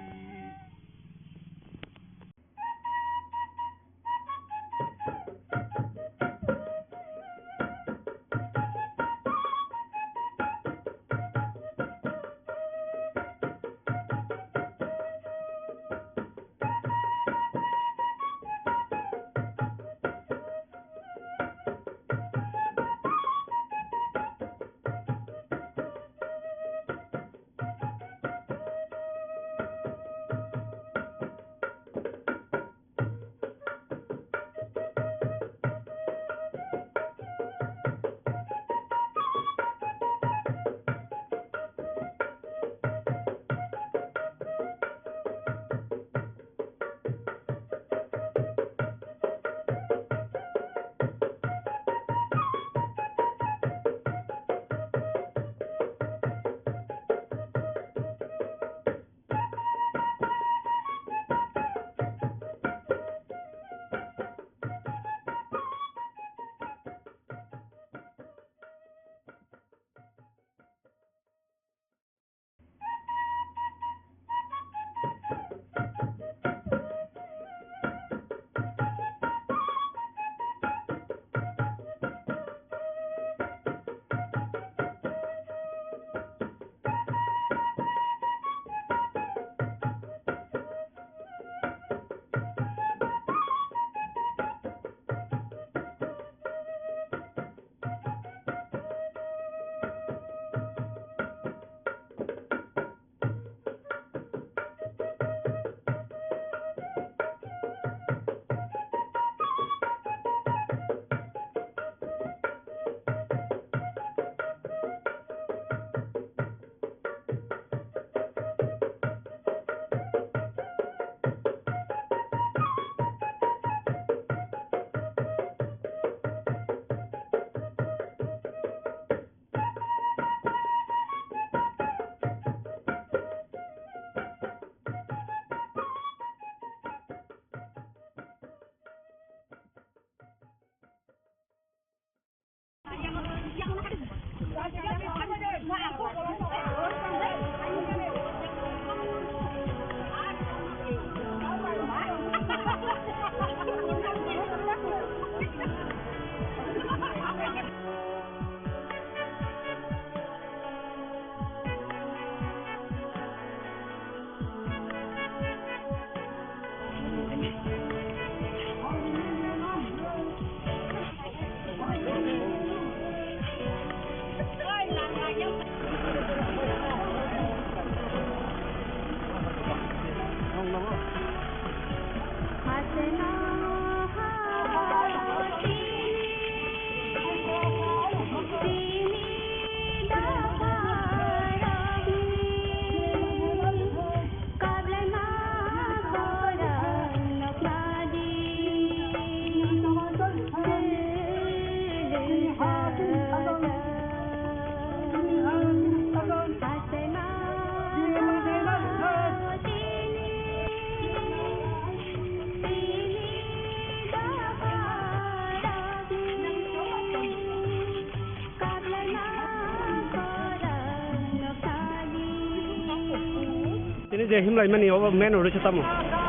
Je himlaimani obo main uddesho tamo?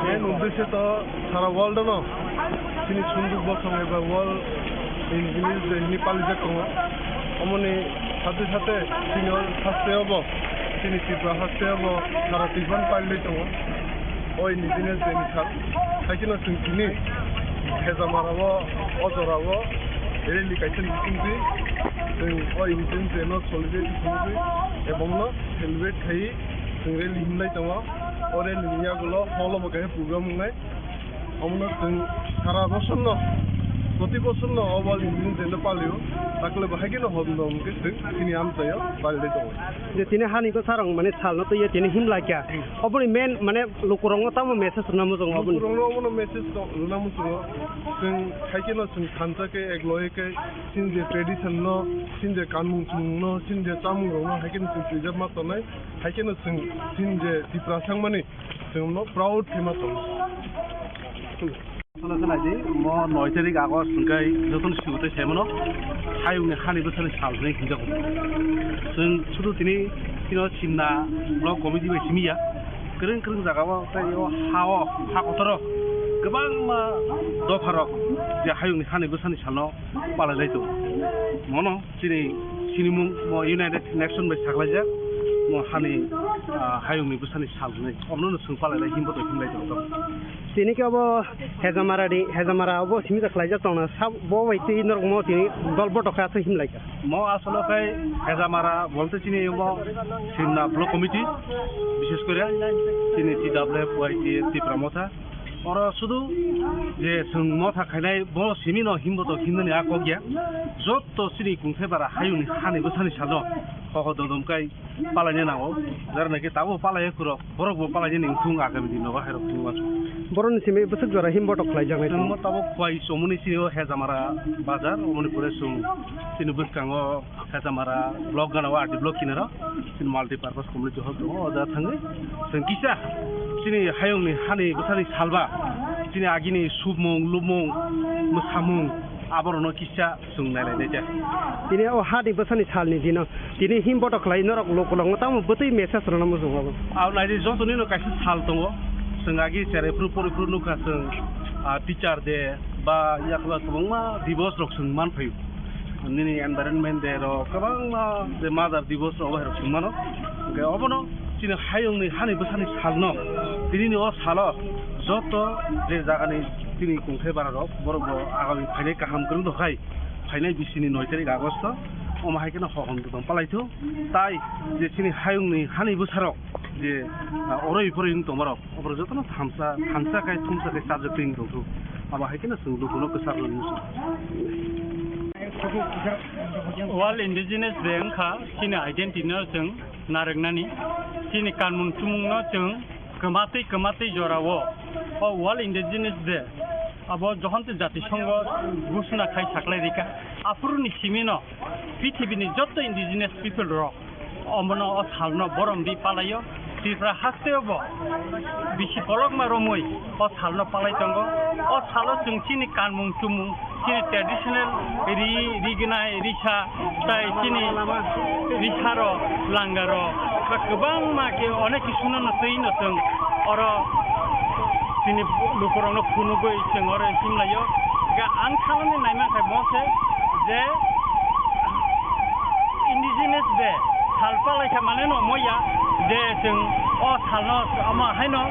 Main uddesho to sara world no chini sunduk bosong eba World Indigenous Day hwnwi palijak tongo. Omoni sathe sathe chini o haste obo, chini Tripura haste obo sara Tripura palilai tongo o Indigenous Day ni sal. Hai kheno chwng tini Hezamara o, o jora o rally kaisa ni bisingtwi chwng o Indigenous Day no solidarity khumui ebong no celebrate khai chwng rally himlai tongo. O rally ni yagulo hall o bo kaisa program wngnai. Omono chwng sara bosor no, proti bosor no o World Indigenous Day no palio. Takle bo hai kheno hom dom khe chwng chini amchaio palilai tongo. Je tini hani bwsarok mane sal no twiya tini himlai kha. Oboni main mane lukurok no tamo message rwna muchungo oboni. Lukurok no omono message rwna muchungo. Chwng hai kheno chwng thansa khe ek loge khe chini je tradition no, chini je kanmung chumung no, chini je chamung rok no hai kheno chwng preserve ma tongnai. Hai kheno chwng chini je Tiprasa wngmani chwng no proud khe ma tongo. Chwla chwla di, mo noi tarik August hwnkhe jotono sibutwi saimano hayungni hani bwsani sal hwnwi hwnjago. Chwng sudu tini chino Simna Block Committee bai simi ya. Kwrwng kwrwng jagao tei o ha-o, ha kotoro kwbangma dopharok je hayungni hani bwsani salno palailai tongo. Mono chini sinimung mo United Nation bai saklaijak mo hani, ah, hayungni bwsani sal hwnwi. Omono chwng palailai himbo tong himlai tongo. Tini khe obo Hezamara ni, Hezamara obo simi khlaijak tongna sab bo bai twi norok mo tini dol botok khe aswk himlai kha. Mo asolo khe Hezamara bolte chini obo Simna Block Committee, bishes kore chini T W F Y T F Tipra Motha. Oro sudu je chwng motha khainai bo simi no himbo to himnani a kok ya. Jotto chini kungthai bara hayungni hani bwsani salo koko dodom kai palaina nango. Jara naki tabuk palaiya khurok, borok bo palainani wngthung agami dino bo hairok thung wansuk. Boroni simi bwswk jora himbo to khlaijaknai. Chwng mo tabuk khwai chomoni sini o Hezamara bazar, omoni pore chwng chini bwskango Hezamara block gana o R D block kinaro chini multi purpose community hall tongo, o jaga thangwi chwng kisa chini hayungni hani bwsani salba chini agini submung lubmung mwsamung aborokno kisa chwng nailainai khe. Tini o hani bwsani salni dino tini him botok khlai norok lukulokno tamo bwtwi message rwna muchungo abo? Abo naidi jotonino kaisa sal tongo, chwng agi cherai phuru pori phuru nukha chwng, ah, teacher day ba yakla kwbangma divos rok chwng manphaio. Nini environment day rok kwbangma je mother divos rok bai rok chwng mano. Hwnkhe obono chini hayungni hani bwsani salno, tinini o salo joto je jagani chini kungthai bara rok borok bo agami phainai kaham kwrwng rok hai phainai bisini noi tarik August o omo hai kheno hohom dodom palaitho. Tai je chini hayungni hani bwsarok je, ah, oroi poroi wng tongmarok, oborok jotono thansa, thansa khai thumsa khai charjak twi wng tongthu. Abo hai kheno chwng lukuno kwchar rwna muchung. World Indigenous Day wngkha chini identity no chwng narwknani, chini kanmung chumungno chwng kwmatwi kwmatwi jorao o World Indigenous Day abo Johonto Jati Songho ghosona khai saklai rikha. Aphuruni simino pithibini jotto indigenous people rok omono o salno borom di palaio. Tripura hasteo bo bisi kolokma romwi o salno palai tongo. O salo chwng chini kanmung chumung, chini traditional ri, rignai risa, tai chini risaro, langaro, ba kwbangma khe onek kisu no twi no chwng oro chini lukurokno phunugwi chwng oro himlaio. Ga ang saloni naimankha bo se je Indigenous Day sal palaikha mane no moya je chwng o salno omo haino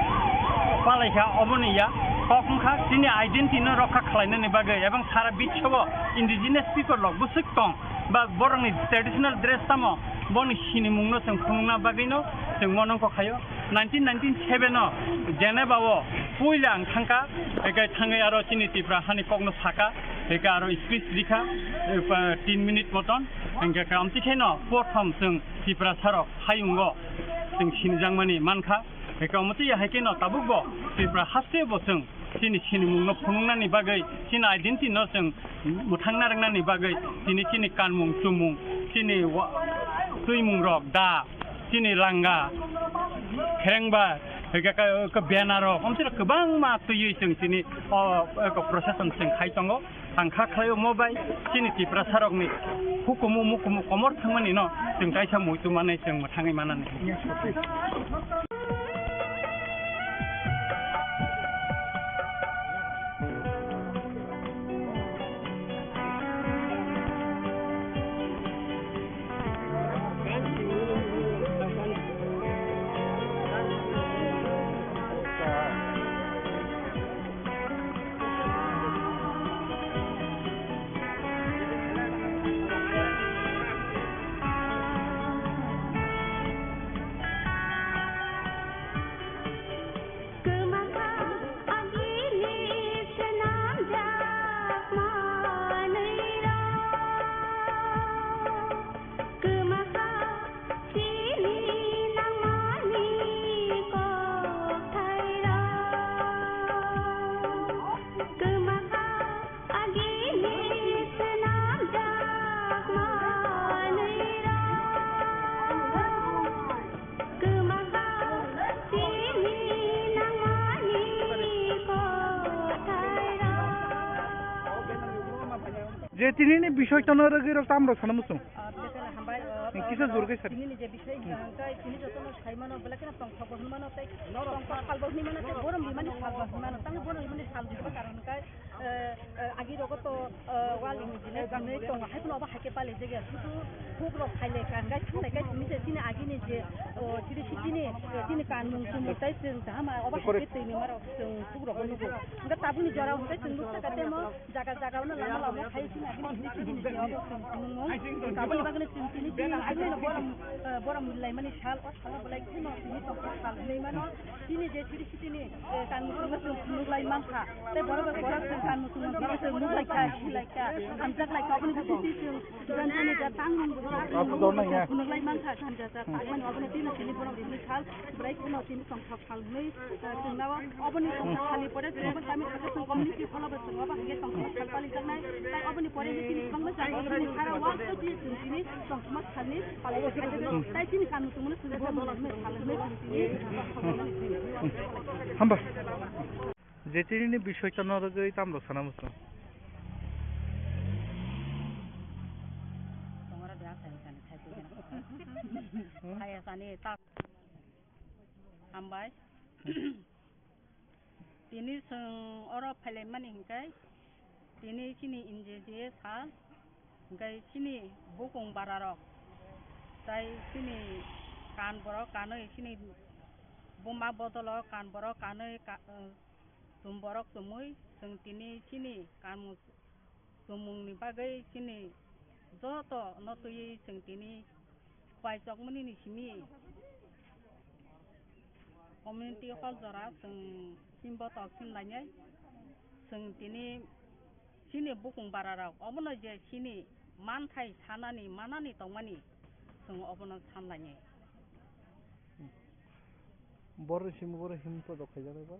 palaikha, omo ni ya kok wngkha chini identity no rokha khlainani bagwi ebong sara biswo indigenous people rok bwswk tong ba borokni traditional dress tamo boni sinimungno chwng phunukna bagwino chwng monongkok khaio. Nineteen ninety-seven o Geneva o puila ang thangkha, hwnkhe thangwi aro chini Tripura hani kokno sakha, hwnkhe aro speech rikha, eh, pa-, tin minute moton, hwnkhe khe amtwi kheno prothom chwng Tiprasarok hayungo chwng sinijakmani mankha, hwnkhe omo twi hai kheno tabukbo Tripura hasteo bo chwng chini sinimungno phunuknani bagwi, chini identity no chwng mwthang narwknani bagwi, tini chini kanmung chumung, chini wa-, twimungrok da, chini langa, kherengba, hwnkhe ka, ka banner rok, omsirok kwbangma twiwi chwng tini o, o procession chwng khai tongo. Ang kha khlai omo bai chini Tiprasarokni hukumu mukumu komor thangmani no chwng kaisa muitu manwi chwng mwthangwi manani. Je tinini bisoi tono rwgwi rok tam rok sana muchung. Ah, bebele hambai, ah, Kisa ah, jor khe sari. Tinini je bisoi, ah, hwnkhe tini jotono sai mano, belai kheno tongthok bo hwnwi mano, tei tongthok phalbo hwnwi mano, tei borom rimani phalbo hwnwi mano. Tamo borom rimani phal hwnba karon hwnkhe, eh, eh, agi rogo to, eh, wal ini jine ganwi tongo, hai phano obo hai khe pali jagya. Sudu huk rok khai lai ka, hwnkhe thang lai khe tini je chini agini je, oh, chiri si chini, eh, chini kanmung chumung tei chwng kaham obo hai khe twi nima rok chwng huk rok nugo. Hwnkhe tabukni jora hwnkhe chwng nukha khe temo, jaga jaga ono lama lama khai chini agini hindi chini hindi obo chwng phunukmung. Aboni bagwino chwng tini chini chini no borom, eh, borom milaimani sal, o salo belai kheno tini tongthok sal hinwi mano. Chini je chiri sitini, eh, kanmung chwngno chwng phunuk lai mankha. Tei borok bai borok chwng kanmung chwngno chwng nuklai kha, silai kha, hamjak lai kha. Aboni bagwi chwng jani jani ja tangmung bo chwng phunuk lai mankha, jani ja ja tangmani obono tini chini borom rwni sal belai kheno tini tongthok sal hwnwi, eh, chwng nao oboni tongthok salni pore chwng bo kami khe chwng community hall o bo chwng obo hai khe tongthok sal palijaknai. Tai oboni pore chini kwbangma jaga chini sara o chini chwng chini tongthokma salni palaijak kha. Tai chini kanmung chwngmano chwng bo mwnwi sal hwnwi chwng chini tongthok salmani thwngwi. Hamba. Je tinini bisoi tono rwgwi tam rok sana muchung. Tongra de asai sani khai twi gana. Khai sani ta. Hambai. Tini chwng oro phailaimani hinkhe, tini chini N G O ni sal, hinkhe chini bukung bararok, tai chini kan borok kanwi, chini buma bodolo kan borok kanwi, ka-, chum borok chumui, chwng tini chini kanmung chumungni bagwi chini joto no twiwi chwng tini khwlaijokmani ni simi community hall jora chwng himbotok sim lainai. Chwng tini chini bukung bararok obono je chini manthai sanani manani tongmani chwng obono san lainai. Borok simi borok himbotok khaijaknai ba?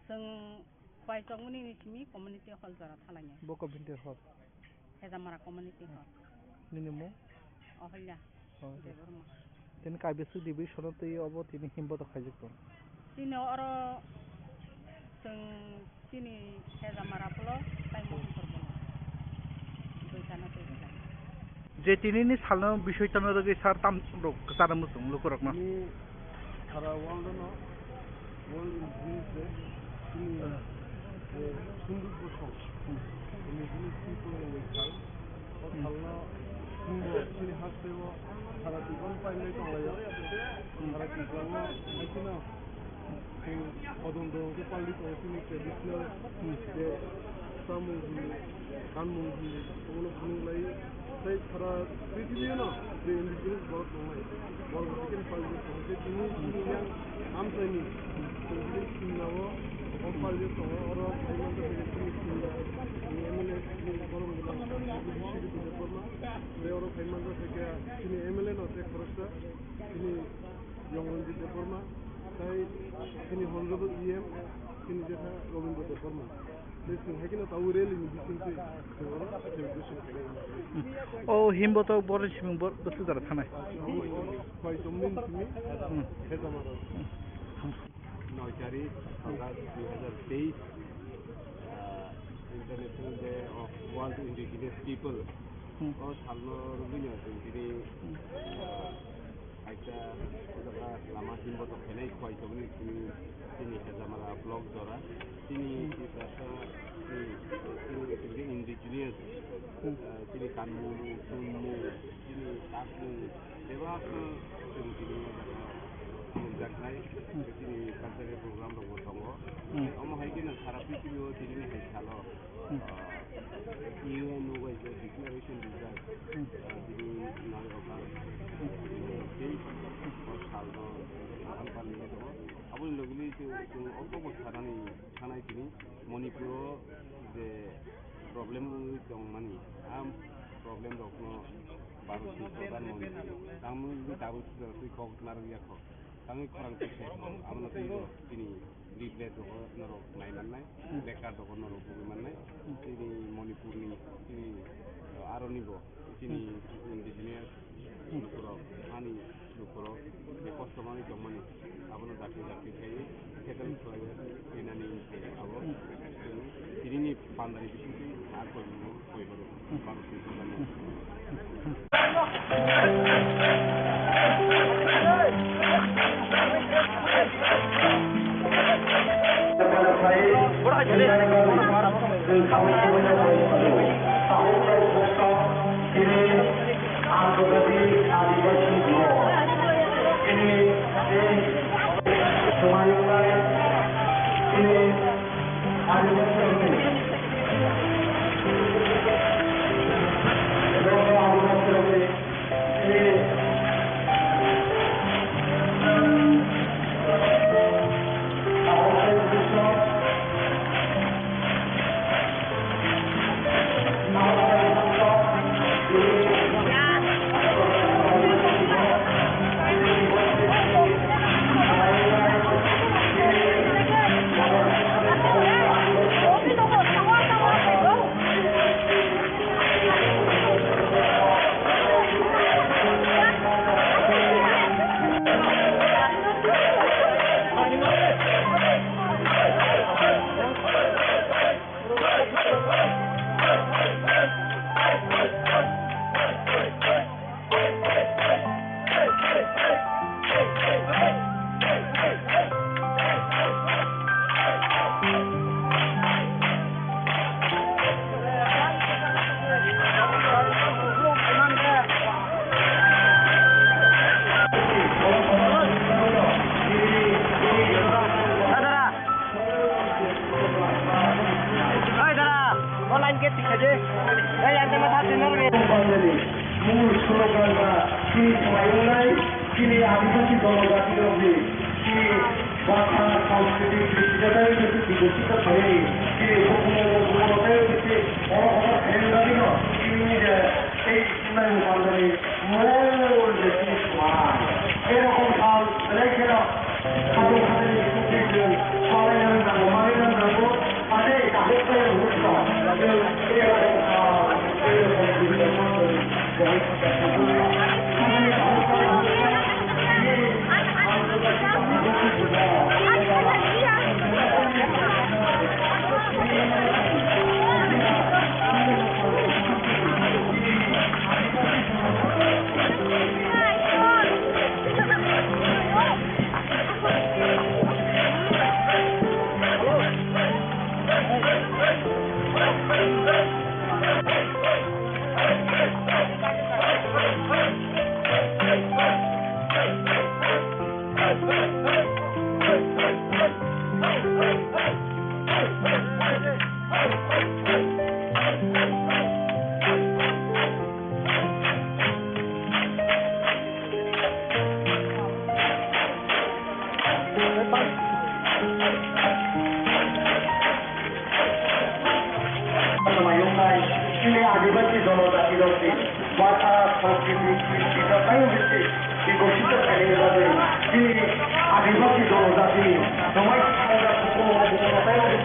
Chwng khwlaijokmani ni simi community hall jora thalainai. Bo community hall? Hejamara community hall. Nini mung? Oholya. Oh, Debbarma. Tini kaibiswk division o twi obo tini himbotok khaijak tong? Chini oro chwng chini Hejamara block tai Mohanpur block. Duitano twi. Je tinini salno bisoi tono rwgwi sar tam rok kwchana muchung lukurokno. Ni sara world no, world Indigenous Day, chini, eh, sunduk bosong, Indigenous people ni sal, o salno chini hasteo sara tibang pailai tonglaio, sara tibang no, haikhe no, Chwng hodon dong khe pali tongo chini traditional je chamung hi, kanmung hi, obono phunuk lai. Tei sara prithibi no je indigenous borok tongnai, borok hai khe pali tongo. Tei chini, chini yang amchaini, chwng chini simna o, o pali tongo. Oro phai manjak khe chini simna ni M L A chini borok ni Bishnu Debbarma. Tei oro phai manjak khe chini M L A no tei khoroksa chini Yong Ranjit Debbarma, tai chini honorable E M, chini jetha Robindra Debbarma. Tei chwng hai kheno tabuk rally ni bisingtwi chwng oro celebration khainai. O himbotok borok simung bor-, bwswk jora thanai? Khwai tongmani simi, hmm, Hejamara. Hmm. Noi tarik August dui hazar teis, ah, International Day of World Indigenous People. Hmm. O salno rwgwino chwng tini, hmm, ah, kaisa o jaga lama himbotok khainai khwai tongmani chini, chini Hejamara block jora. Chini, hmm, Tiprasa, chini, chini indigenous, hmm, ah, chini kanmung, chumung, chini takmung, bebak no chwng tini o jaga nukjaknai. Hmm. Chini cultural program rokbo tongo. Hmm. Omo hai kheno sara prithibi o tini hai salo, hmm, ah, U N o bai je declaration rijak, hmm, ah, bini nai okar, hmm, tei o salno sapan pali tongo. Aboni logi logi chwng, chwng o kobo sanani thanai tini Manipur o je problem wngwi tongmani, a problem rokno Bharat ni Pradhan Mantri tangmani tabuk sida twi kok narwk ya kho. Tangwi khorang twi khe abono twi bo chini leaflet rok norok nai mannai, placard rok norok bugwi mannai. Chini Manipur ni chini, uh, aroni bo chini indigenous lukurok, ani lukurok je kosto manwi tongmani abono dakti dakti khai settle khlaiwi rinani abo chwng tinini bandari bisingtwi Hey, dara, o line gate tikha de. Hey, ang tama thar tinal ge. Mul slogan ba chini swmai wngnai, chini adibasi dono jati rok ni chini bhasha, sanskriti, kristiyata rok ni bikosito khainai, chini bukumu bukumu tei chini oro oro khainai bagwi no chini je tei Mol je chini swmai. Erokom sal belai kheno khatung khatungni sukri chwng swlaina nango, manwi nango, ane kahuk khe rwngthok. Chwng erokom sal, erokom sal, Mayungnai chini adibasi jonojati rokni bhasha, sanskriti, kristiyata tei bikosito khainani bagwi chini adibasi jonojatini swmai salda kukumo bukumo tei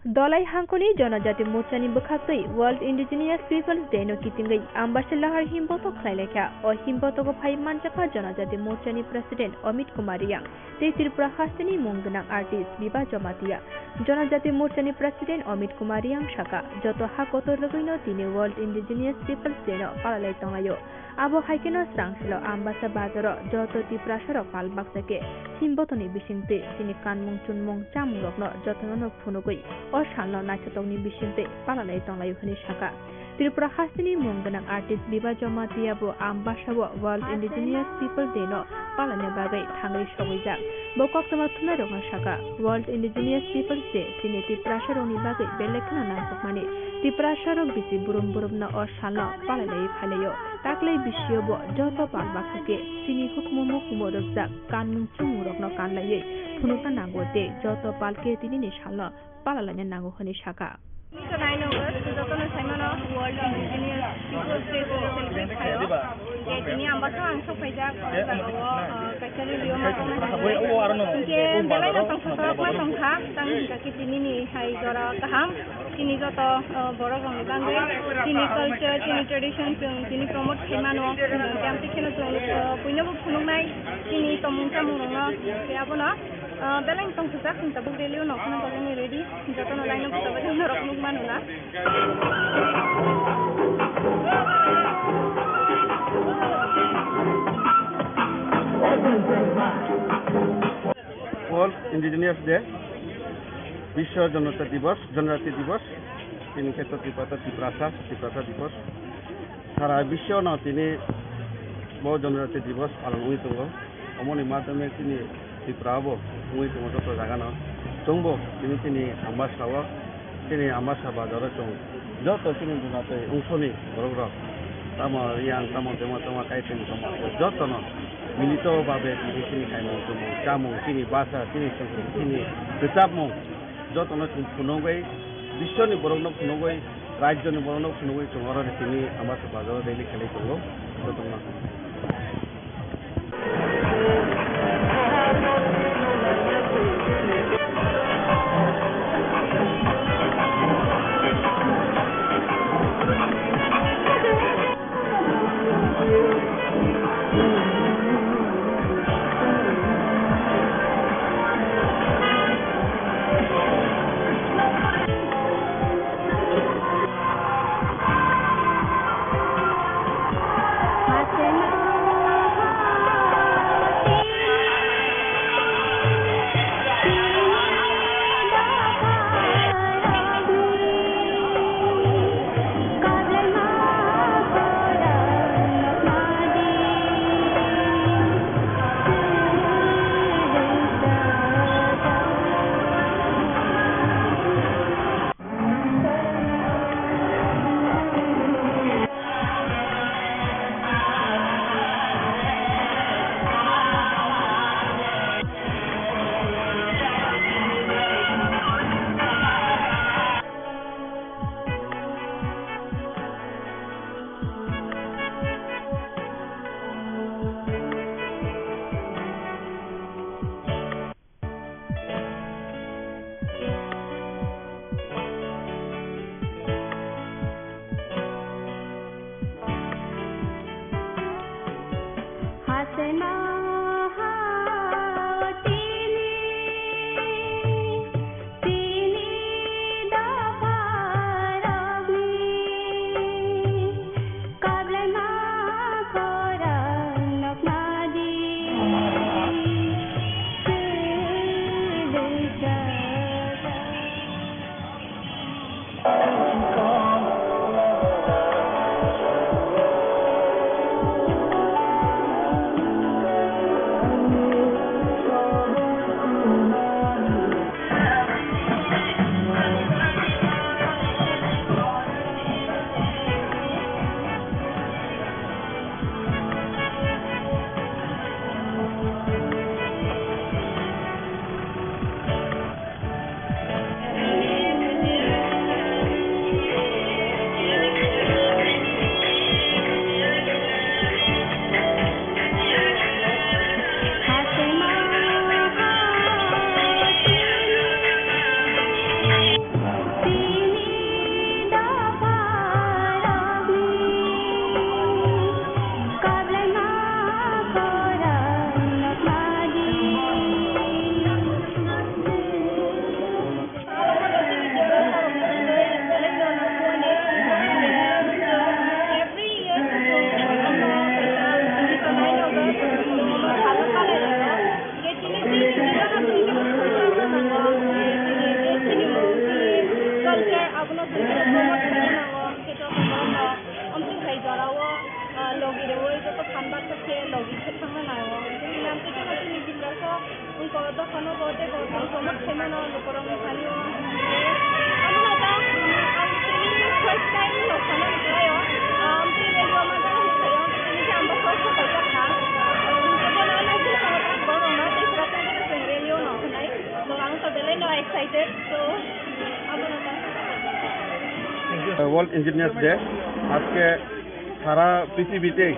Dholai hangkoni Jonojati Morchani bwkhaktwi World Indigenous Peoples Day no kitingwi Ambasa Lahar himbotok khlailaikha. O himbotogo phai manjakha Jonojati Morchani President Amit Kumar Riyang tei Tripura hasteni mung gwnang artist Biba Jamatia. Jonojati Morchani President Amit Kumar Riyang saka, joto ha kotor rwgwino tini World Indigenous Peoples Day no palalai tonglaio. Abo hai kheno srangsilo Ambasa bazaro joto Tiprasarok pal baksa khe himbotoni bisingtwi chini kanmung chunmung chamungrokno jotono phunugwi o salno naithotokni bisingtwi palalai tonglaio hwnwi saka. Tripura hasteni mung gwnang artist Biba Jamatia bo Ambasa o World Indigenous People Day no palalna bagwi thangwi sogwijak. Bo koktwma thumnairokno saka, World Indigenous Peoples Day chini Tiprasarokni bagwi belai kheno nangkukmani. Tiprasarok bisi burum burumno o salno palalaiwi phailaio. Taklai bisio bo joto pal baksa khe chini hukumu mukumu rwkjak kanmung chumungrokno kanlaiwi phunukna nango tei joto pal khe tinini salno palalaina nango hwnwi saka. Tini nine August, jotono saimano World Indigenous Peoples Day chwng celebrate khaio. Je tini Ambasa ang sokphaijak, o jagao, ah, kaisa rally o ma tongna hinwi. Hinkhe belai no tongthok ma tongkha, tang hinkha khe tinini hai jora kaham. Chini joto, ah, borok rokni bagwi chini culture, chini tradition chwng tini promote khaimano. Hinkhe amtwi kheno chwng, ah, puinabo phunuknai chini tongmung chamung rokno. Hinkhe abono, ah, belai no tongthokjak, chwng tabuk rally o nongkhorna bagwi ready. Jotono line o bwskango norok nukmano na. World Indigenous Day, Biswa Jonojati Divas, Jonojati Divas, tini khe to Tiprasa, Tiprasa, Tiprasa Divas. Sara biswno tini bo Jonojati Divas palon wngwi tongo. Omoni madhyome chini Tripura bo wngwi tongo joto jagano. Chwngbo tini chini Ambasa o, chini Ambasa bazaro chwng joto chini Jonojati wngsoni borok rok, tamo Riyang, tamo Dema, tamo Kaiting, tamo jotono milito babe tini chini kaimung tumung, chamung, chini basa, chini chwngkung, chini rwchapmung, jotono chwng phunugwi, biswni borokno phunugwi, rajyoni borokno phunugwi chwng oro tini Ambasa bazaro rally khlai tongo, jotono. Phan baksa khe logi khe thangna nango. Bini nam twi tongma tini Tiprasa wngkha o dophano bo tei bo tongma khaimano lukurokni thani o. Abono ta, ang tini first time no khana nukhlaio. Ang tini rally o ma jang hinwi khaio, ang tini khe ang bo first time khaijak kha. Ang tini bono ano hinwi khaio borokno tei Tiprasa wngkha chwng rally o no hwnwi. So ang to belai no excited. So abono ta. World Indigenous Day, আজকে সারা পৃথিবীতেই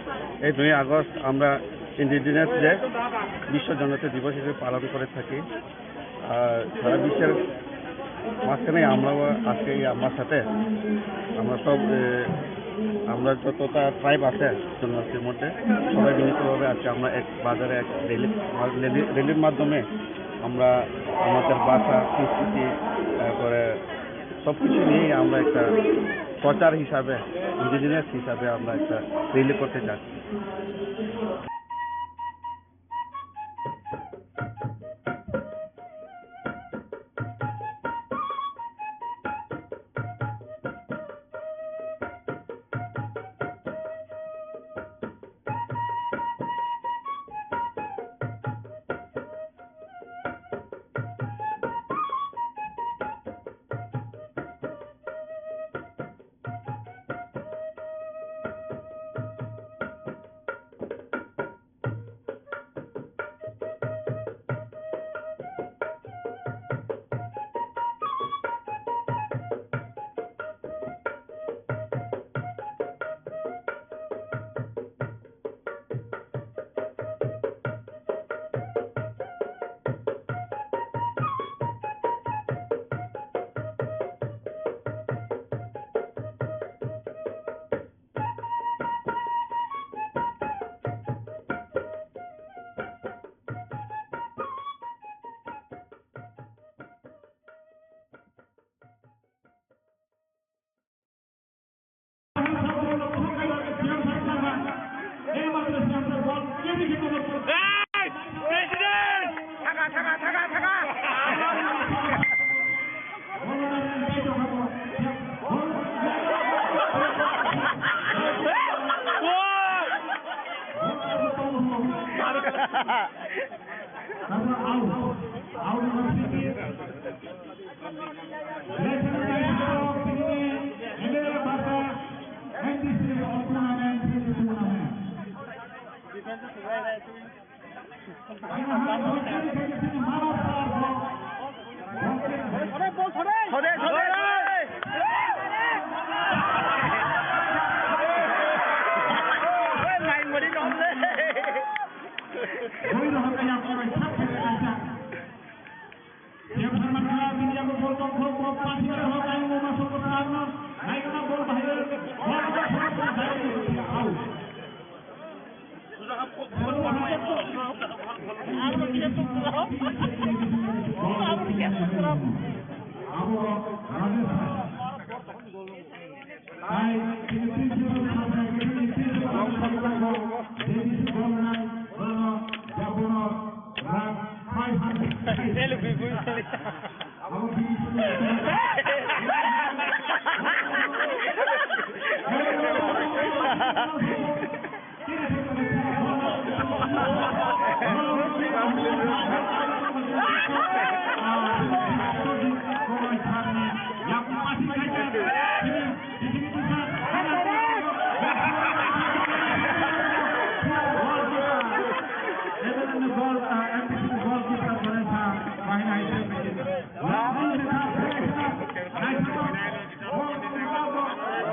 এই নয়ই আগস্ট আমরা indigenous day, বিশ্ব জনজাতি দিবস হিসেবে পালন করে থাকি। আর সারা বিশ্বের মাঝখানে আমরাও আজকে এই আমার সাথে আমরা সব, এ, আমরা যতটা ট্রাইব আছে জনজাতির মধ্যে, সবাই মিলিতভাবে আজকে আমরা এক বাজারে এক র্যালি, র্যালি, র্যালির মাধ্যমে আমরা আমাদের ভাষা, সংস্কৃতি, তারপরে সব কিছু নিয়েই আমরা একটা প্রচার হিসাবে, ইন্ডিজিনাস হিসাবে আমরা একটা র্যালি করতে যাচ্ছি।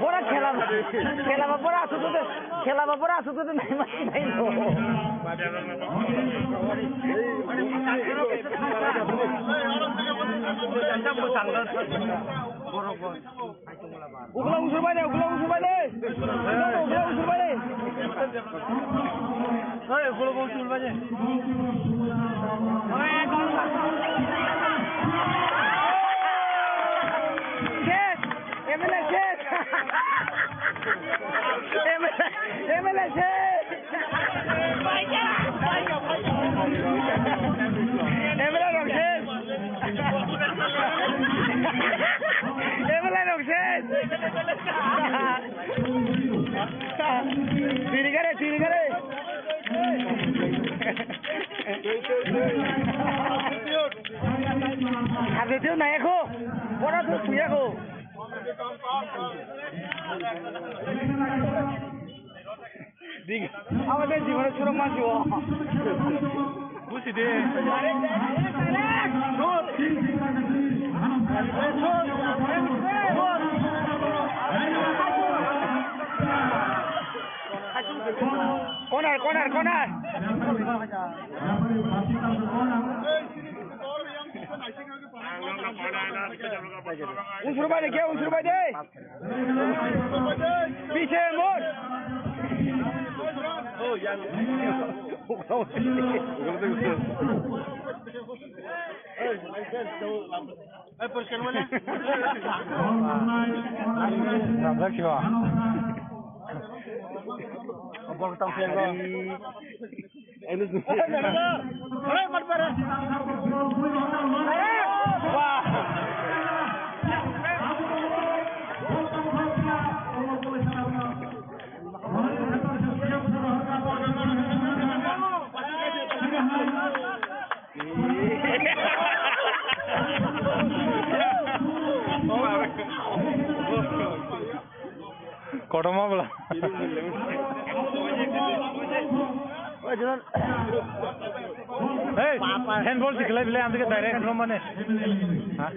Bora khela, khela ba bora asuk tu, khela ba bora asuk tu nai ma nai no. Ukla usur bai de, ukla usur bai de. Ukla usur bai de. Hey, ukla usur bai de. Hey, ukla usur bai de. Yes! M L A ches! M L A, M L A ches! M L A rok ches! M L A rok ches! Tirigare, tirigare! Teo nai ko, pora to suya ko. Dik, abo de jibone suro ma siwo. Busi de. Corner, corner, corner. Unsur bai de, ke unsur bai de. Piche mot. Kotorma bwla. Hey, handball sikhlai bile, ang direct no mane. Ha?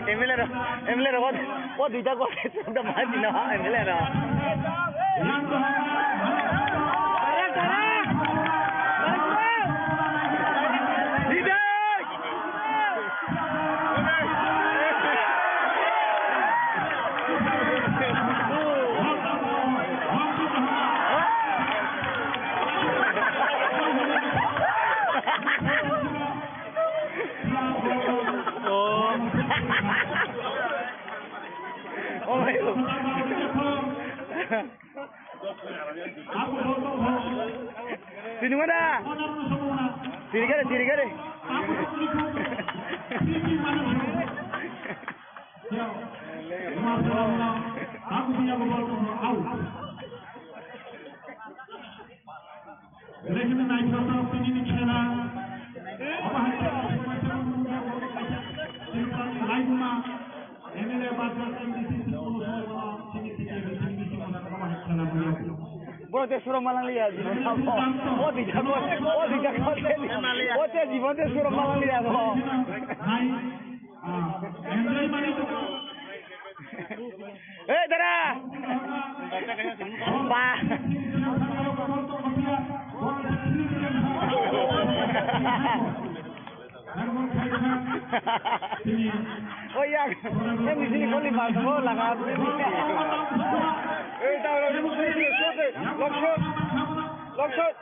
M L A ro, M L A ro, what, what do you talk about? What the bad, you know, M L A ro. Oh. Oh my God. Sini mana? Sini kare, sini kare. Out. Lekin naithotok tini ni khela. Obo hai khela, Tripura ni laibuma, M L A Bajrang M D C, sini ticket, sini ticket, obo hai khela buyo. Bo te suro malang liya, jibon. O dija ko, o dija ko, o te jibon te suro malang liya, bo. Hai, ah, enjoy mani to. Hey, dara! Ba! Oh, ya. Yang di sini kau lima, oh, lah, kan. Eh, tahu, tahu. Long shot. Long shot.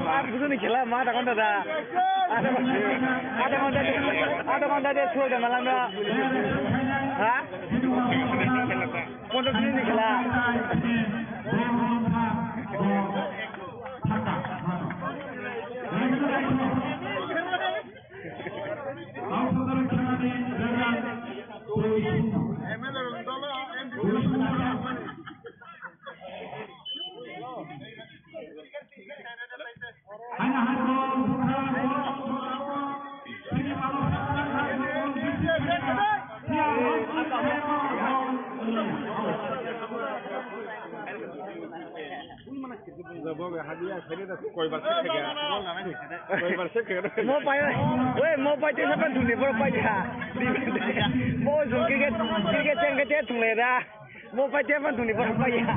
Ar kudu ni khela ma ta konta da. Ada konta de, ada konta de sudah malam da. Ha? Konta ni khela. Mo pai, we, mo pai te sapan thungni borok pai ya. Mo jung cricket, cricket cheng ke te thungle da. Mo pai te sapan thungni borok pai ya.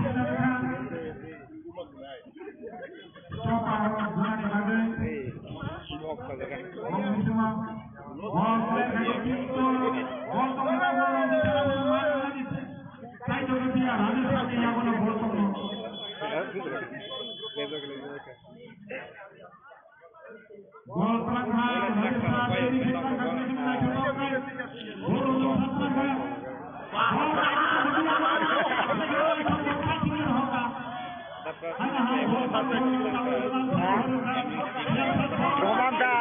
Roman da.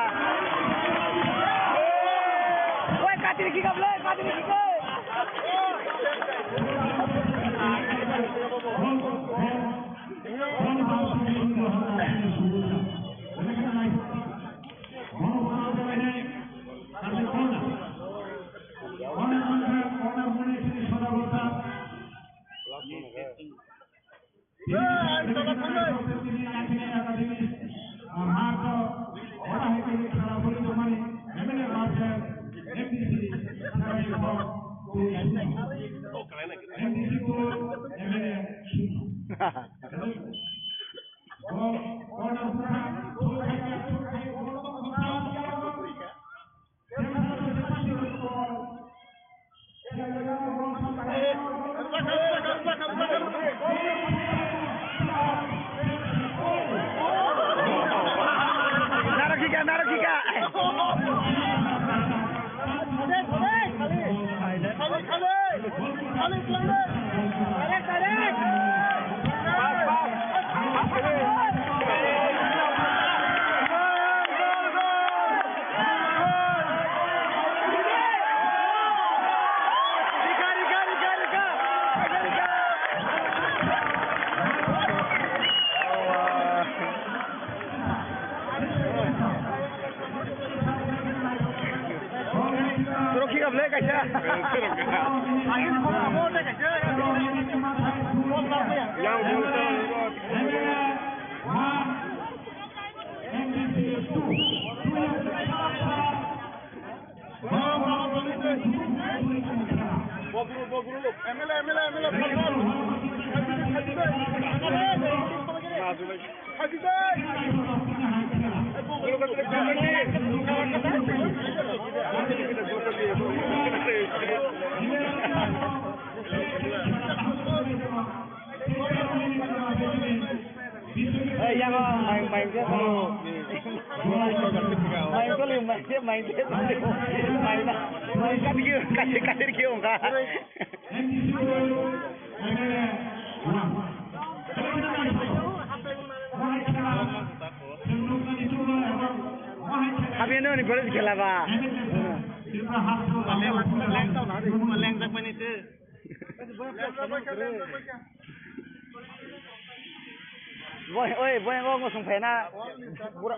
Oi, katiri kikap le, katiri kikap. Narokika, narokika. Rokhi kap le kaisa. Yang Eh, yang, oh, main, main dia. Main kali, main dia, main dia. Main, main kan dia, kasih, kasih dia, enggak. Habis ni, ni boleh dikela ba. Leng, leng, leng, leng, leng, leng, leng, leng, Boy, oi, boy, ngo, ngo sung phai na. Bura.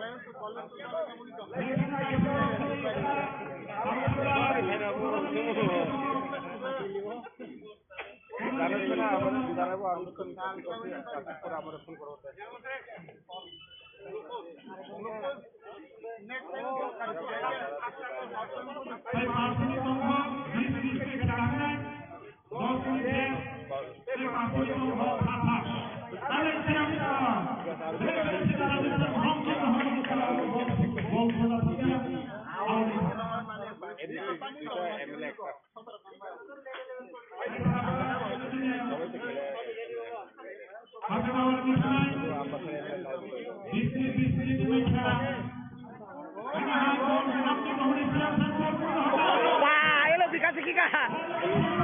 Wah, ayo lebih kasih kika.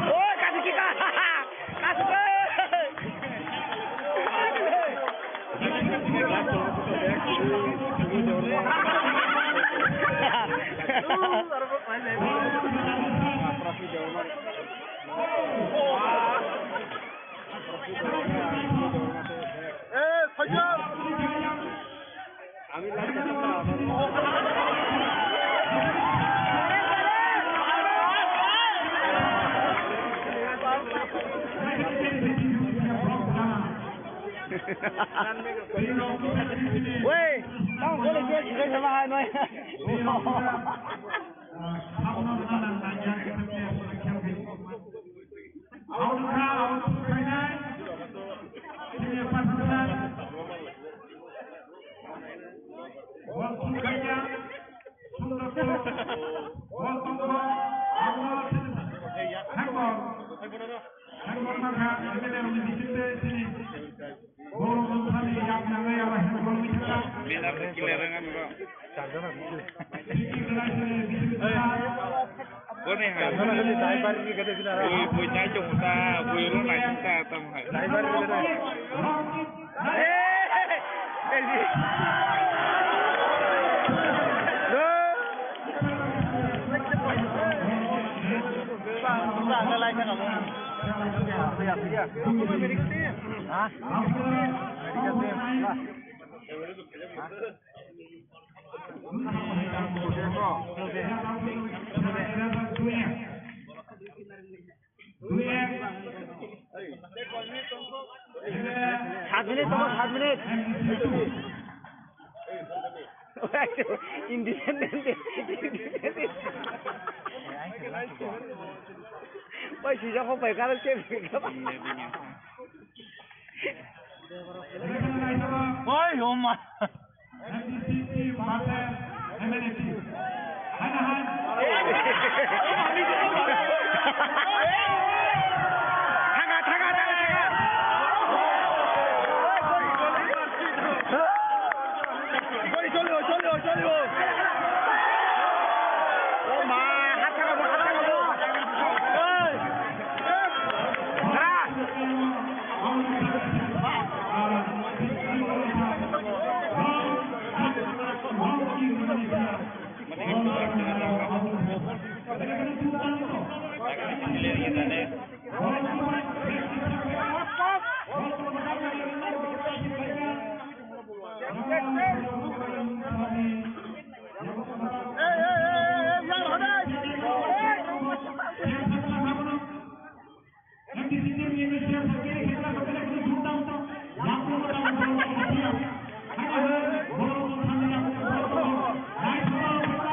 Oh, kasih kika. Kasih ke. Eh, Fajar. Wei, tamo boleh dia juga sama hai noi. Banner khe clear wngya bro. Boni hai. Bui, bui nai chong ta, bui ro nai chong ta, tamo hai. Saat minit, tunggu saat minit. Independent, independent. Pai sijak kok pai karet ke. Oi, oh my. M D C team versus M N A team. Hand to hand. Thaga, thaga, thaga, thaga. Choli, choli, choli, choli. Oh ma, hat thaga bo, hat thaga bo. Oi. Thaga.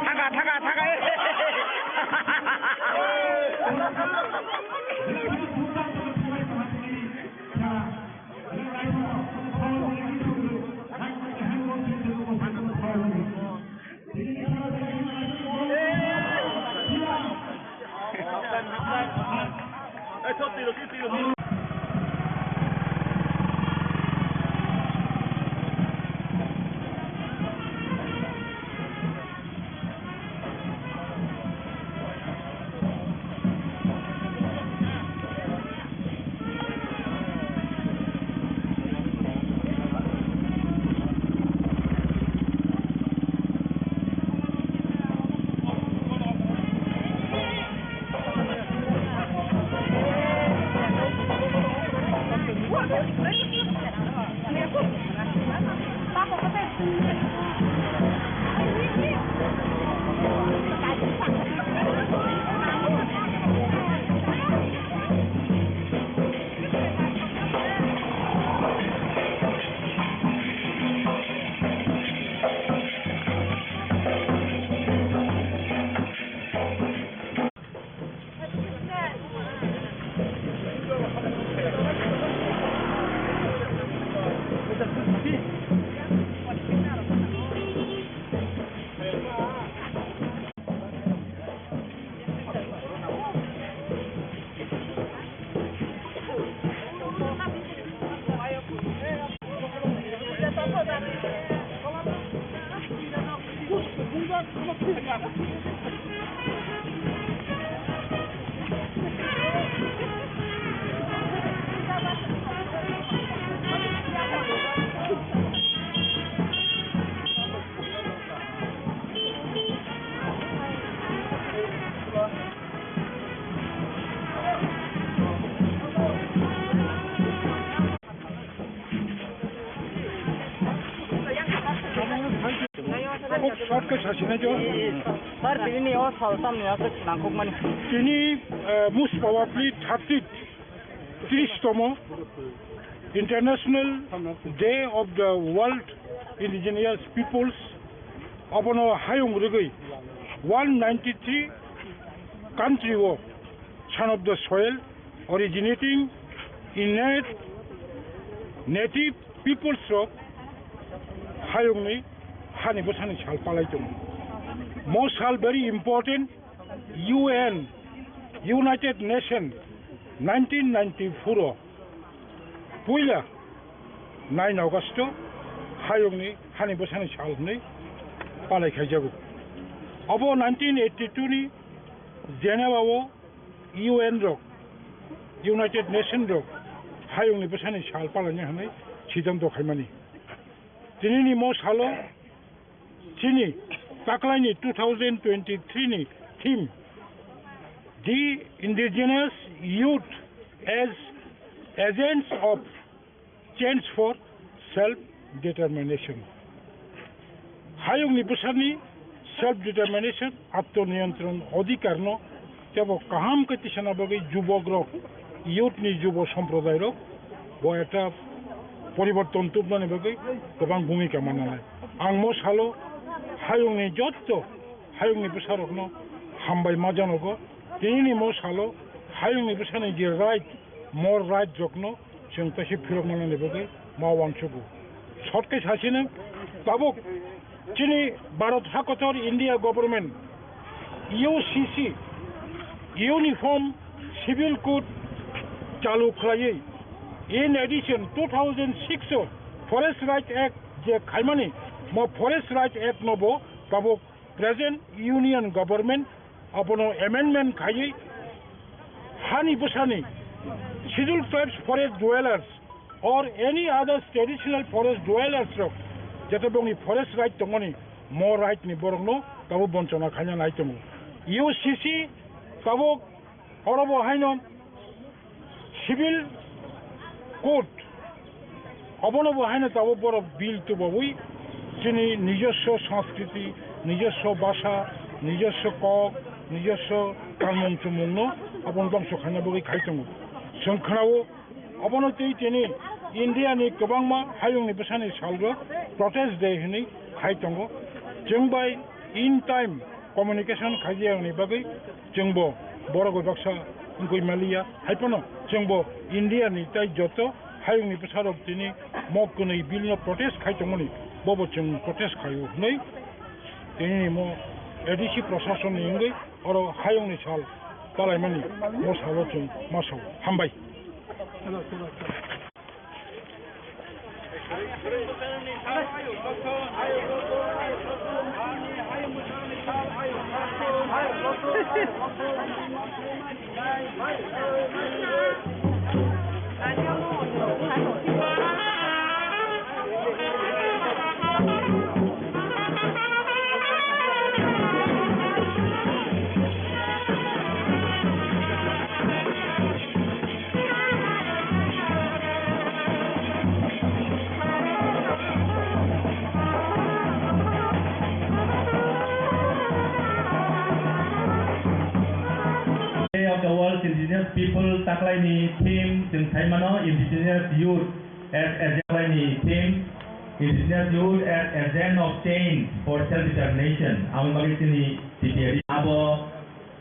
Thaga, thaga, thaga. Kok short khe sasinai jo. Sir, tini ni o sal tamni aswk nangkukmani. Tini, eh, most probably thirty, tris tomo International Day of the World Indigenous Peoples, abono hayung rwgwi one ninety-three country o Son of the Soil originating in native peoples rok hayungni hani bwsani sal palai tongo. Mo sal very important, U N, United Nations, Nineteen ninety-four o puila nine August o hayungni hani bwsani sal hwnwi palai khaijago. Obo nineteen eighty-two ni Geneva o U N rok, United Nation rok hayungni bwsani sal palaina hwnwi siddhanto khaimani. Tinini mo salo chini taklaini two thousand twenty-three ni theme, The Indigenous Youth as Agents of Change for Self Determination. Hayungni bwsani self determination, atmaniyontron odhikarno tebo kaham khe tisana bagwi jubokrok, youth ni jubo somprodairok bo ekta poriborton tubnani bagwi kwbang bhumika mananai. Ang mo salo hayungni jotto hayungni bwsarokno hambai ma janogo. Tinini mo salo hayungni bwsani je right, more right rokno chwng kaisa phirok manani bagwi ma uansugo. Short khe sasino tabuk chini Bharat hakotor India government U C C Uniform Civil Code chalu khlaiwi, in addition two thousand six o Forest Right Act je khaimani, mo Forest Right Act no bo tabuk present Union Government abono amendment khaiwi hani bwsani Scheduled Tribes forest dwellers or any other traditional forest dwellers rok jete bongni forest right tongmani mo right ni borokno tabuk bonchona khaina nai tongo. U C C tabuk oro bo haino Civil Code, obono bo haino tabuk borok bill tubawi chini nijoswo sanskriti, nijoswo basa, nijoswo kok, nijoswo kanmung chumungno abono dongso khaina bagwi khai tongo. Chwng khwnao obono twi tini India ni kwbangma hayungni bwsani salrok protest day hwnwi khai tongo. Chwng bai in time communication khaijayani bagwi chwngbo borok bai baksa wngwi maliya. Hai phano chwngbo India ni tei joto hayungni bwsarok tini mok kwnwi bill no protest khai tongmani, bobo chwng protest khaio hwnwi tini mo A D C prasasonni wngwi oro hayungni sal palaimani mo salo chwng ma sao. Hambai. Day of the World Indigenous People taklaini theme chwng saimano Indigenous Youth as Agent ni theme, Indigenous Youth as Agent of Change for Self Determination. Aboni bagwi chini T P R abo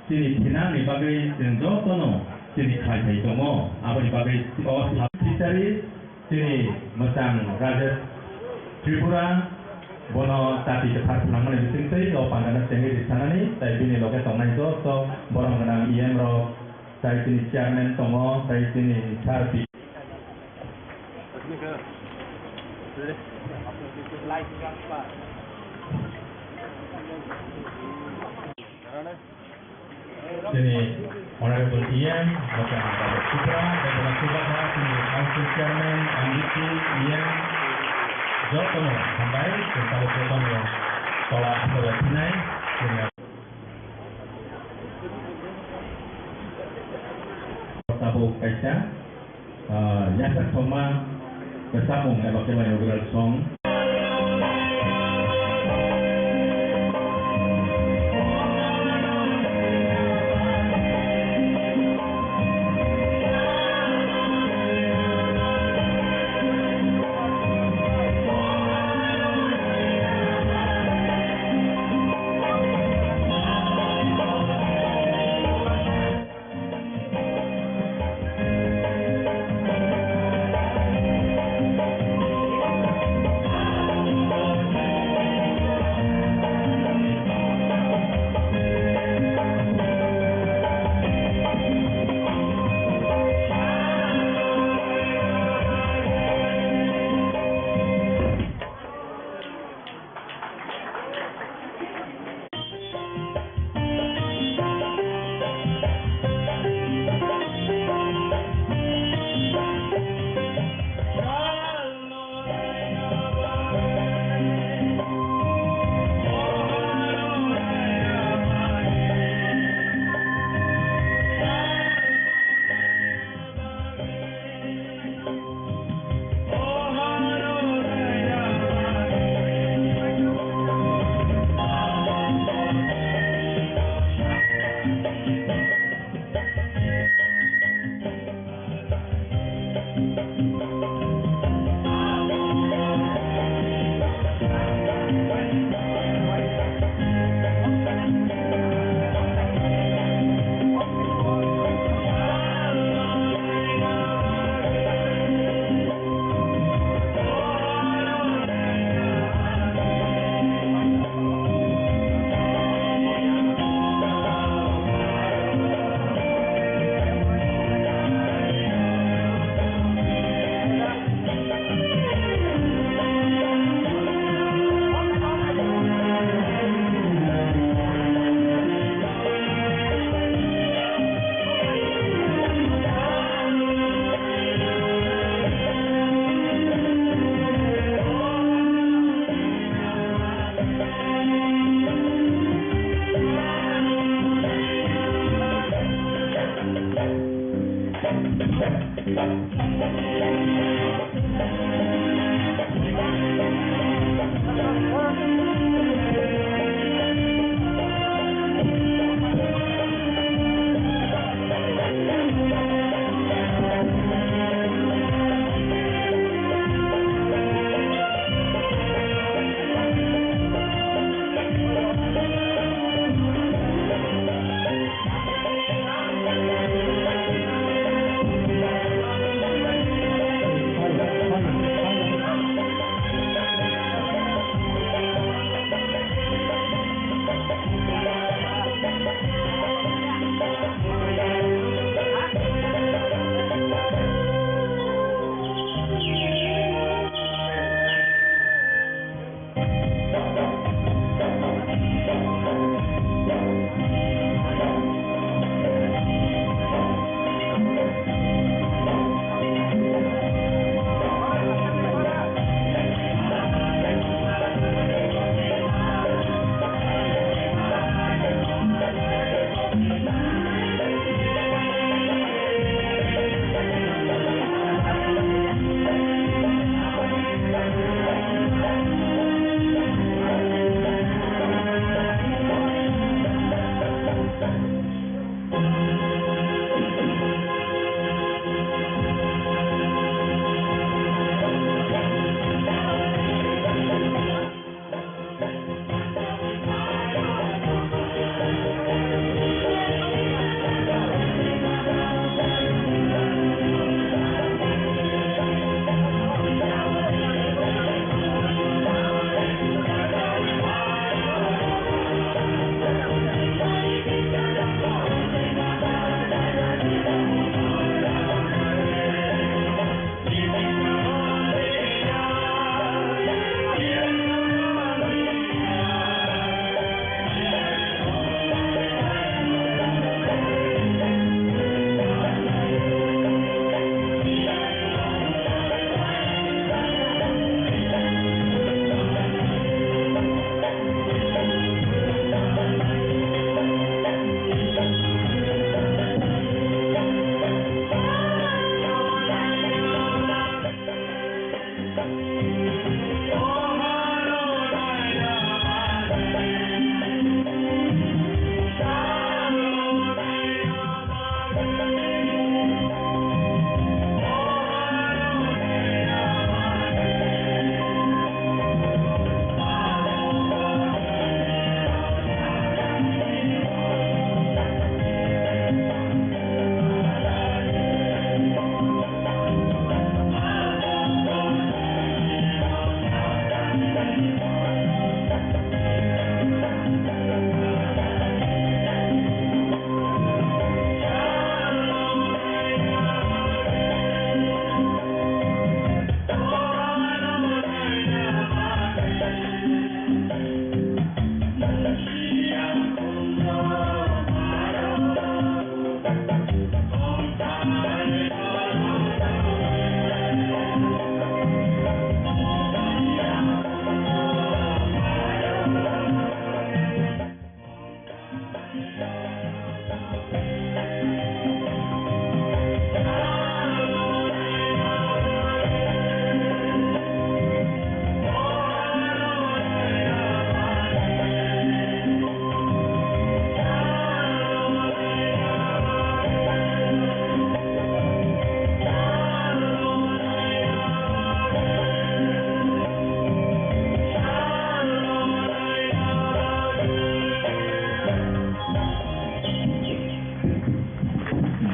chini thinangni bagwi chwng jotono chini khai khai tongo. Aboni bagwi o sal fisheries chini mwchang Rajesh Tripura bono tati kwthar phnangmani bisingtwi o pandana chengwi rwksanani tei bini loge tongnai joto borom gwnang E M rok tei chini chairman tongo tei chini sir P Chini Honorable E M, Doctor Babak Supra, Babak Supra, chini Council Chairman, M D C, E M, jotono hambai, chwng tabuk jotono tola aswk lai phinai, chini tabuk kaisa, ah, yasak thokma, samung eba khe bai rwgwlak song.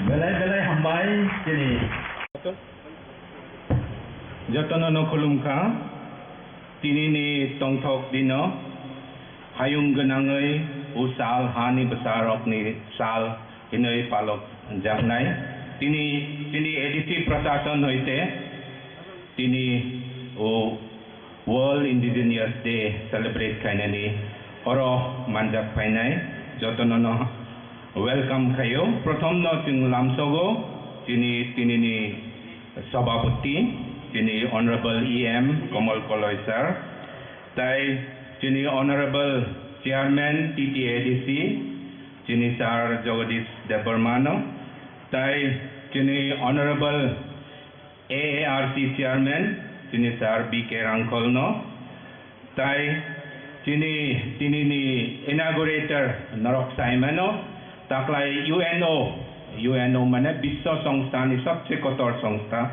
Belai belai hambai chini. Jotono no khulumkha. Tini ni tongthok dino hayung gwnangwi usal hani bwsarokni sal hinwi palok jaknai. Tini, tini A D C prashason hoite tini o World Indigenous Day celebrate khainani oro manjak phainai jotono no welcome khaio. Prothom no chwng lamsogo chini, tini ni Sabhapati, chini Honorable E M Kamal Koloi sir, tai chini Honorable Chairman T T A D C, chini Sir Jagadish Debbarma no, tai Chini Honorable A A R C Chairman, chini Sir B K Rangkholno, tai chini tinini inaugurator norok saimano, taklai U N O, U N O mane Biswa Songstha ni sobse kotor songstha.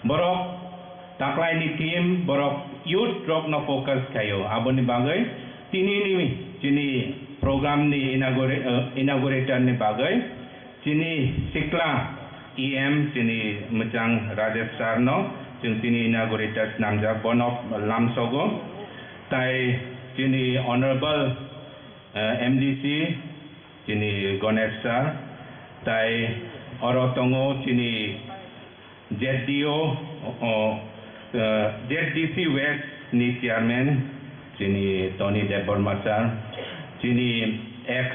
Borok taklai ni team, borok youth rok no focus khaio. Aboni bagwi tinini chini program ni inaugura-, eh, inaugurator ni bagwi chini sikla E M, chini mwchang Rajesh sir no, chwng chini inaugurator swnamjak, bono lamsogo. Tai chini Honorable, eh, M D C, chini Ganesh sir, tai oro tongo chini Z D O, o, eh, Z D C West ni chairman, chini Tony Debbarma sir, chini ex,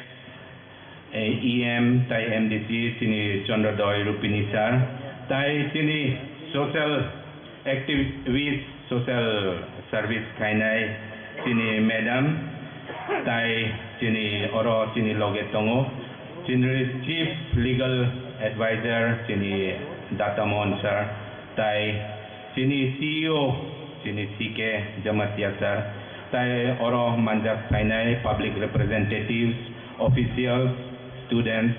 eh, E M tai M D C, chini Chandrodroy Rupini sir, tai chini social activist, social service khainai chini madam, tai chini oro chini loge tongo, chini chief legal advisor chini Data Mohan sir, tai chini C E O chini C K Jamatia sir, tai oro manjak phainai public representatives, officials, students,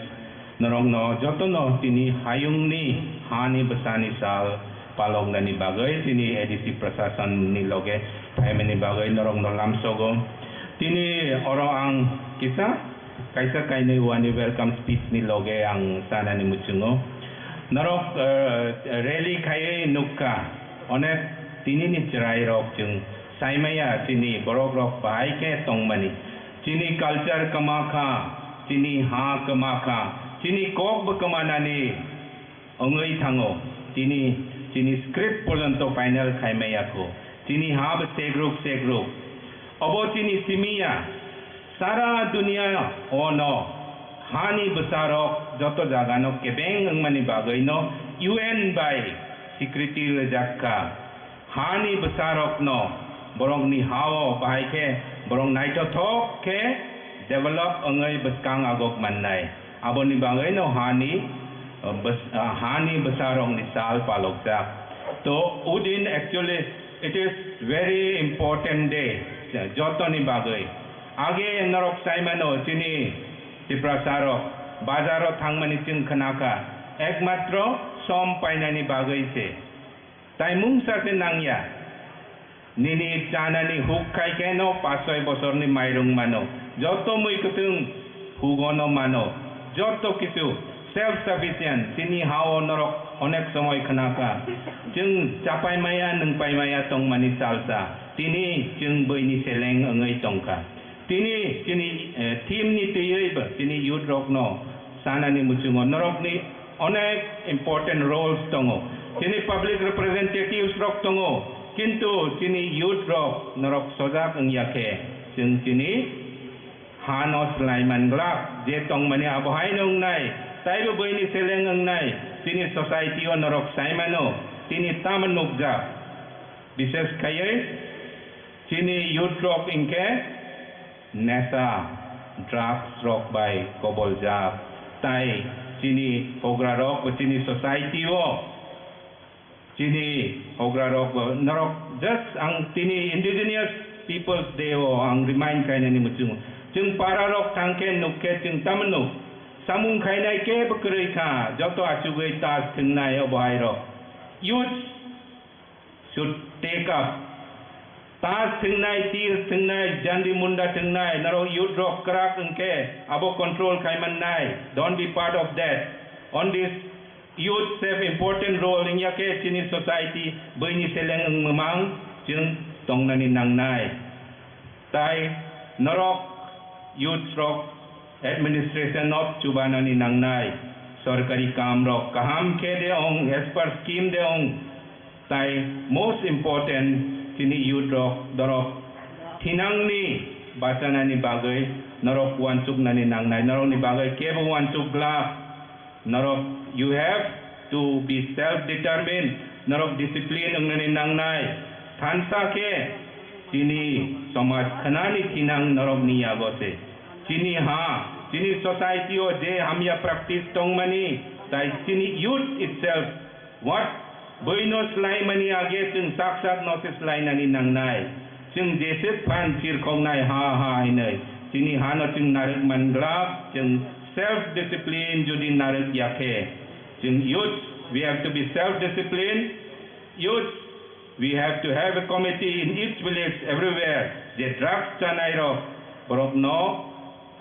norokno jotono tini hayungni hani bwsani sal paloknani bagwi tini A D C prasasonni loge phaimani bagwi norokno lamsogo. Tini oro ang kisa kaisa kainwi wani welcome speech ni loge ang sanani muchungo. Norok, eh, rally khaiwi nukha, onek tinini chwrairok chwng saimaya, chini borokrok bahai khe tongmani. Chini culture kwma kha, chini ha kwma kha, chini kok bo kwmanani wngwi thango. Tini chini script porjonto final khaimaya kho. Chini ha bo segruk segruk. Obo chini simi ya. Sara dunia o no hani bwsarok joto jaga no kebeng wngmani bagwi no U N bai security rwjak kha. Hani bwsarokno borokni ha-o bahai khe borok naithothok khe develop wngwi bwskang agok mannai. Aboni bagwino hani, uh, bws-, uh, hani bwsarokni sal palokjak. To, Udin, actually, it is very important day, jotoni bagwi. Age norok saimano chini Tiprasarok bazaro thangmani chwng khnakha, ekmatro som painani bagwi se. Tai mungsa se nangya. Nini chanani huk khai khe no pas soi bosorni mairung mano. Joto mui kwthwng hugono mano. Joto kichu self sufficient. Chini ha-o norok onek somoi khna kha. Chwng chapai maya, nwngpai maya tongmani salsa. Tini chwng buini seleng wngwi tongkha. Tini chini, eh, theme ni twiwi bo chini youth rokno sanani muchungo norokni onek important roles tongo. Chini public representatives rok tongo, kintu chini youth rok norok sojak wngya khe chwng chini ha no swlai man glak, je tongmani abo hai no wngnai, taibo buini seleng wngnai, chini society o norok saimano, tini tamo nukjak. Bishes khaiwi chini youth rok hinkhe nesa, drugs rok bai koboljak, tai chini hougra rok bo chini society o, chini hougra rok bo norok just ang tini Indigenous Peoples Day o ang remind khainani muchungo. Chwng para rok thangkhe nukkhe chwng tamo nuk, samung khainai kebo kwrwi kha, joto achugwi tas thwngnai obo hai rok. Youth should take up. Tas thwngnai, tir thwngnai, jandi munda thwngnai, norok youth rok kwrak wngkhe abo control khai mannai. Don't be part of that. On this youth have important role wngya khe chini society buini seleng wng mwmang chwng tongnani nangnai. Tai norok youth rok administration of chubanani nangnai, sorkari kam rok kaham khe de ong, as per scheme de ong, tai most important chini youth rok dorok thinangni bachanani bagwi norok uansuknani nangnai, norokni bagwi kebo uansuk glak. Norok, you have to be self determined. Norok discipline wngnani nangnai. Thansa khe chini somaj khnani thinang norokni yago se. Chini ha, chini society o je hamya practice tongmani, Chini youth itself, what? Bwino swlaimani age chwng sak sak no se swlainani nangnai. Chwng jeswk phan chirkhoknai ha ha hinwi. Chini hano chwng narwk man glak, chwng self discipline jodi narwk ya khe. Chwng youth, we have to be self discipline. Youth, we have to have a committee in each village, everywhere. Je drugs chanai rok, borok no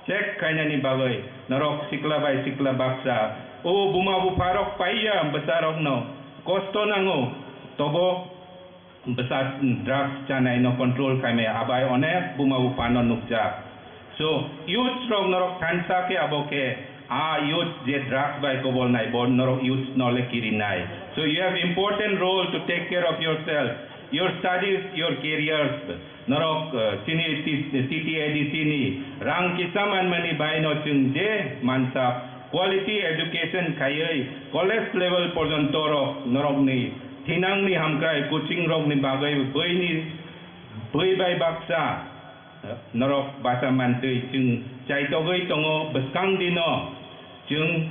check khainani bagwi norok sikla bai sikla baksa, o buma bupha rok paiya bwsa rokno kosto nango, tobo bwsa drugs chanai no control khaimaya, abai onek buma bupha no nukjak. So youth rok norok thansa khe abo khe a youth je drugs bai kobolnai bo norok youth no le kirinai. So you have important role to take care of yourself, your studies, your careers. Norok, eh, chini T-, T T A D C ni rang kisa manmani bai no chwng je mansa quality education khaiwi college level porjonto rok norokni thinangni hamkrai coaching rokni bagwi bwini bwi bai baksa, eh, norok bacha mantwi chwng chaitogwi tongo bwskang dino. Chwng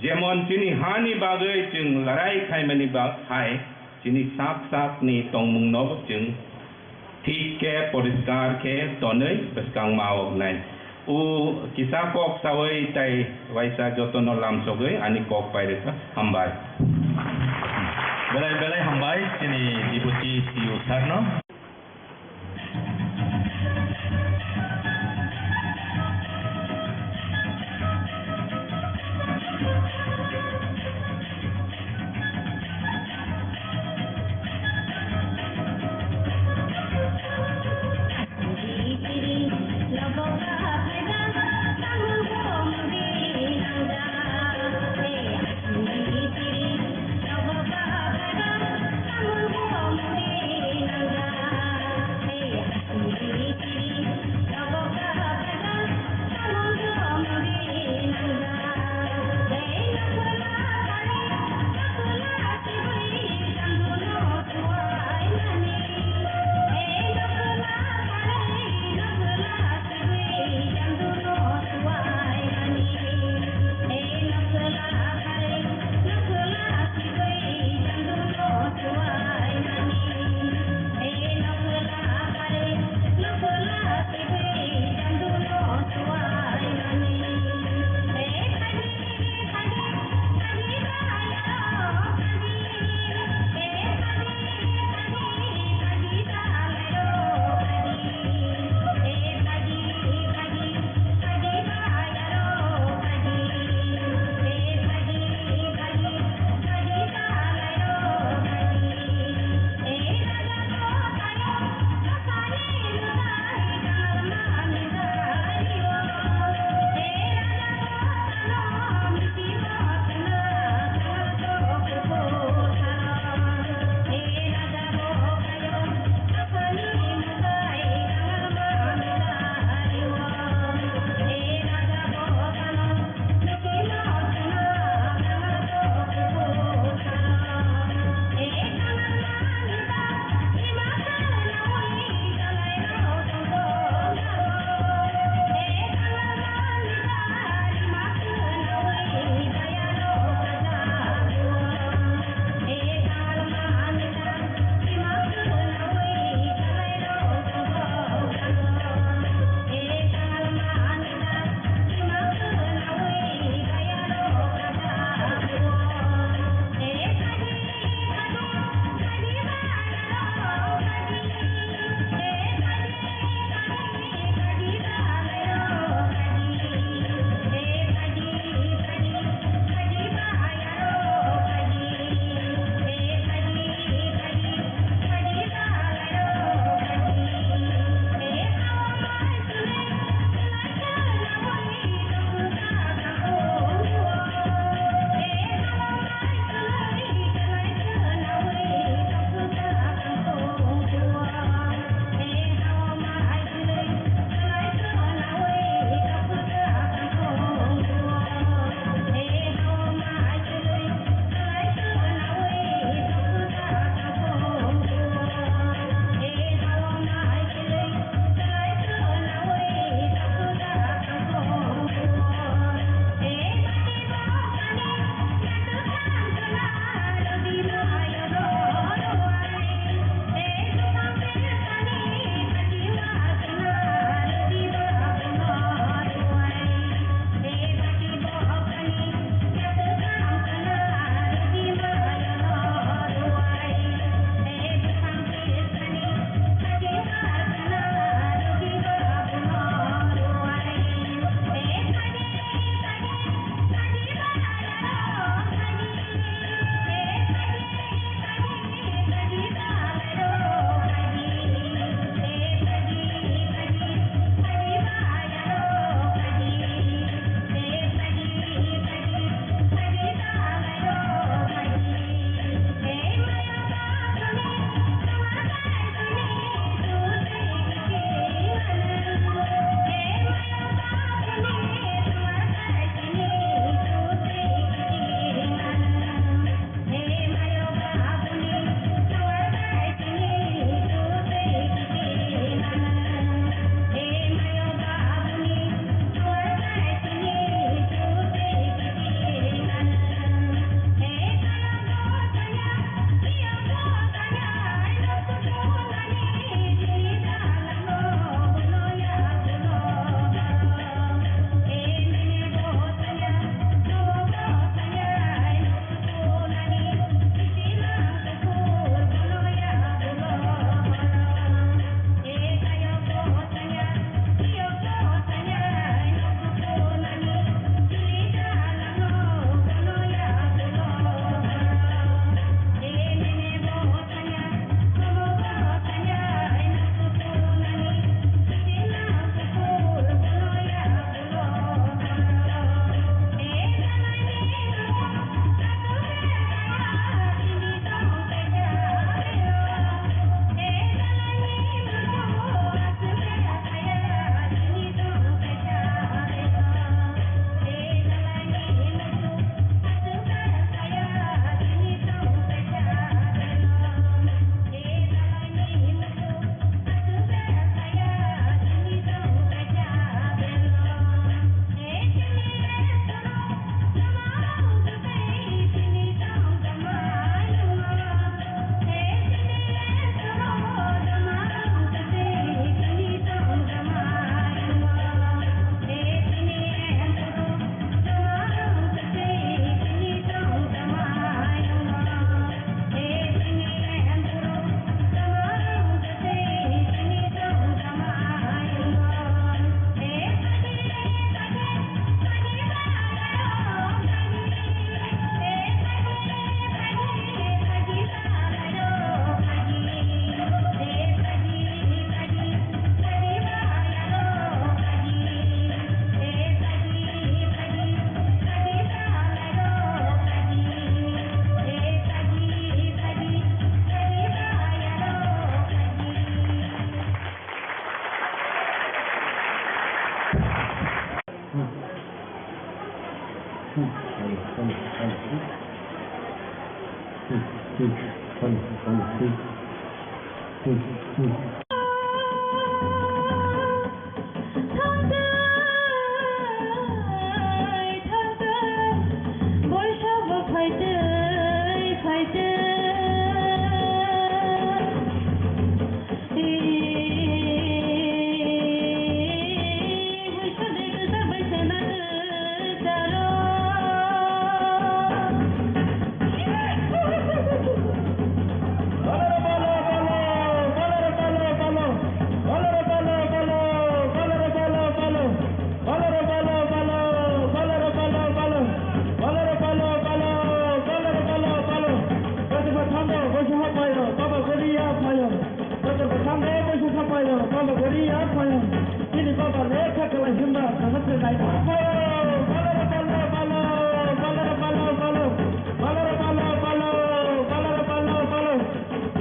jemon chini hani bagwi chwng larai khaimani ba-, hai chini sak sakni tongmungno chwng thik khe poriskar khe tonwi bwskang ma o hnai. O kisa kok sawi tai waisa jotono lamsogwi ani kok pai rwkha. Hambai. Belai belai hambai chini Deputy C E O sir no.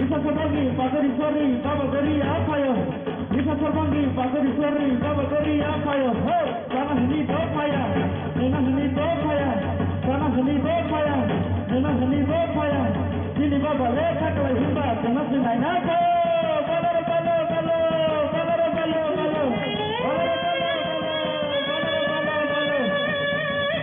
Isa Sorbangni bagari sorry, baba gari apayo. Isa Sorbangni bagari sorry, baba gari apayo. Ho, sana hini do paya, nena hini do paya, sana hini do paya, nena hini do paya. Chini baba le khaklai himba, sana sinai na ko. Balo, balo, balo, balo, balo, balo. Balo, balo, balo, balo, balo, balo.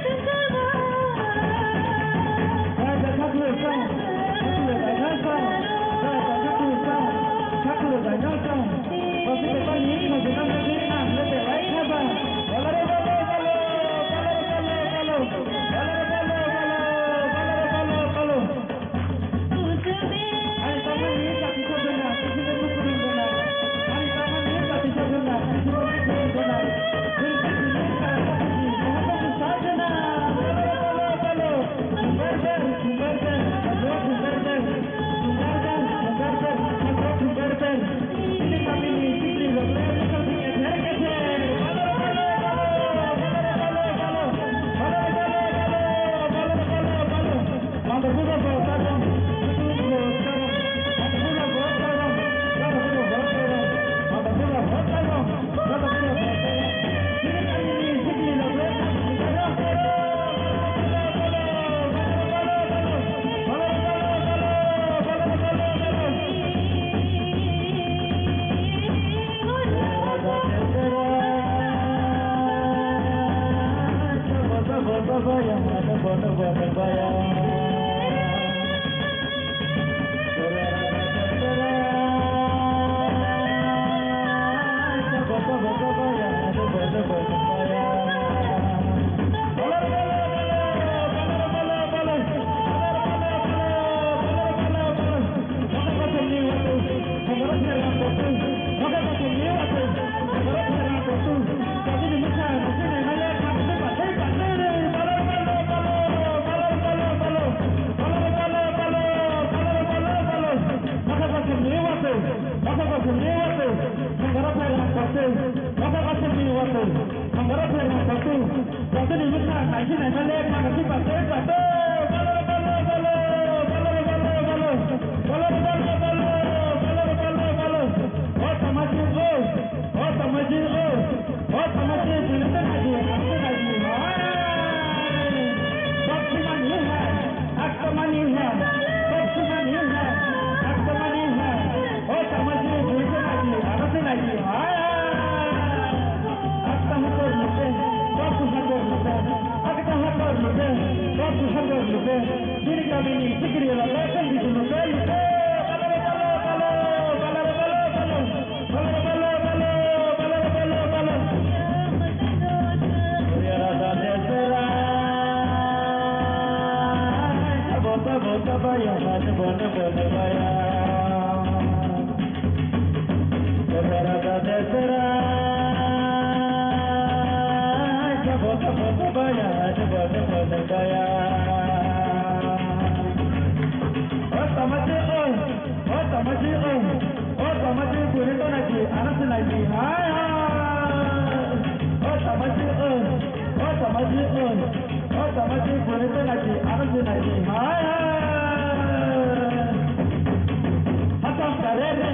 Hatam karere,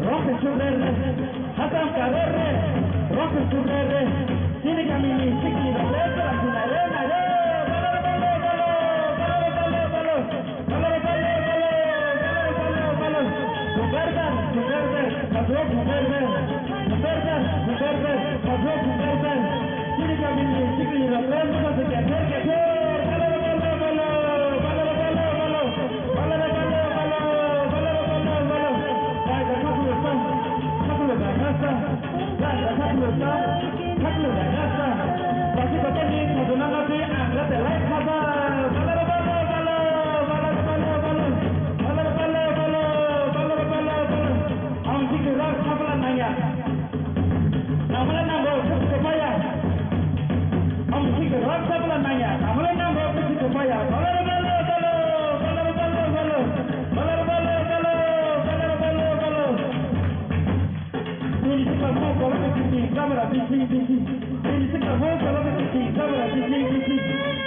roke churere. Hatam karere, roke churere. Chini kamini sikli rok le chwla sinai le nai le. Balo, balo, balo, balo, balo, balo, balo, balo, balo, balo, Bumper band, bumper band, bumper band, bumper band. Chini kamini sikli rok le mujang se kether kether. Balo, balo, balo, balo, balo, balo. Balo, balo, balo, balo, balo, balo. Bai ka thaklo sa, thaklo bai ka sa, bai ka thaklo sa. Thaklo bai nasa. Basi bata ni thajuna ngati ang late lai khasa. Balar, balar, balar. Balar, balar, balar. Balar, balar, balar. Balar, balar, balar. Ang sikhe rak sabla nangya. Namala nango, sikhe paya. Ang sikhe rak sabla nangya. Namala nango, sikhe paya. Balar, balar, balar. Balar, balar, balar. Balar, balar, balar. Balar, balar, balar. Bini sikla mo kolok bisi, kamera bisi, bisi. Bini sikla mo kolok bisi, kamera bisi, bisi.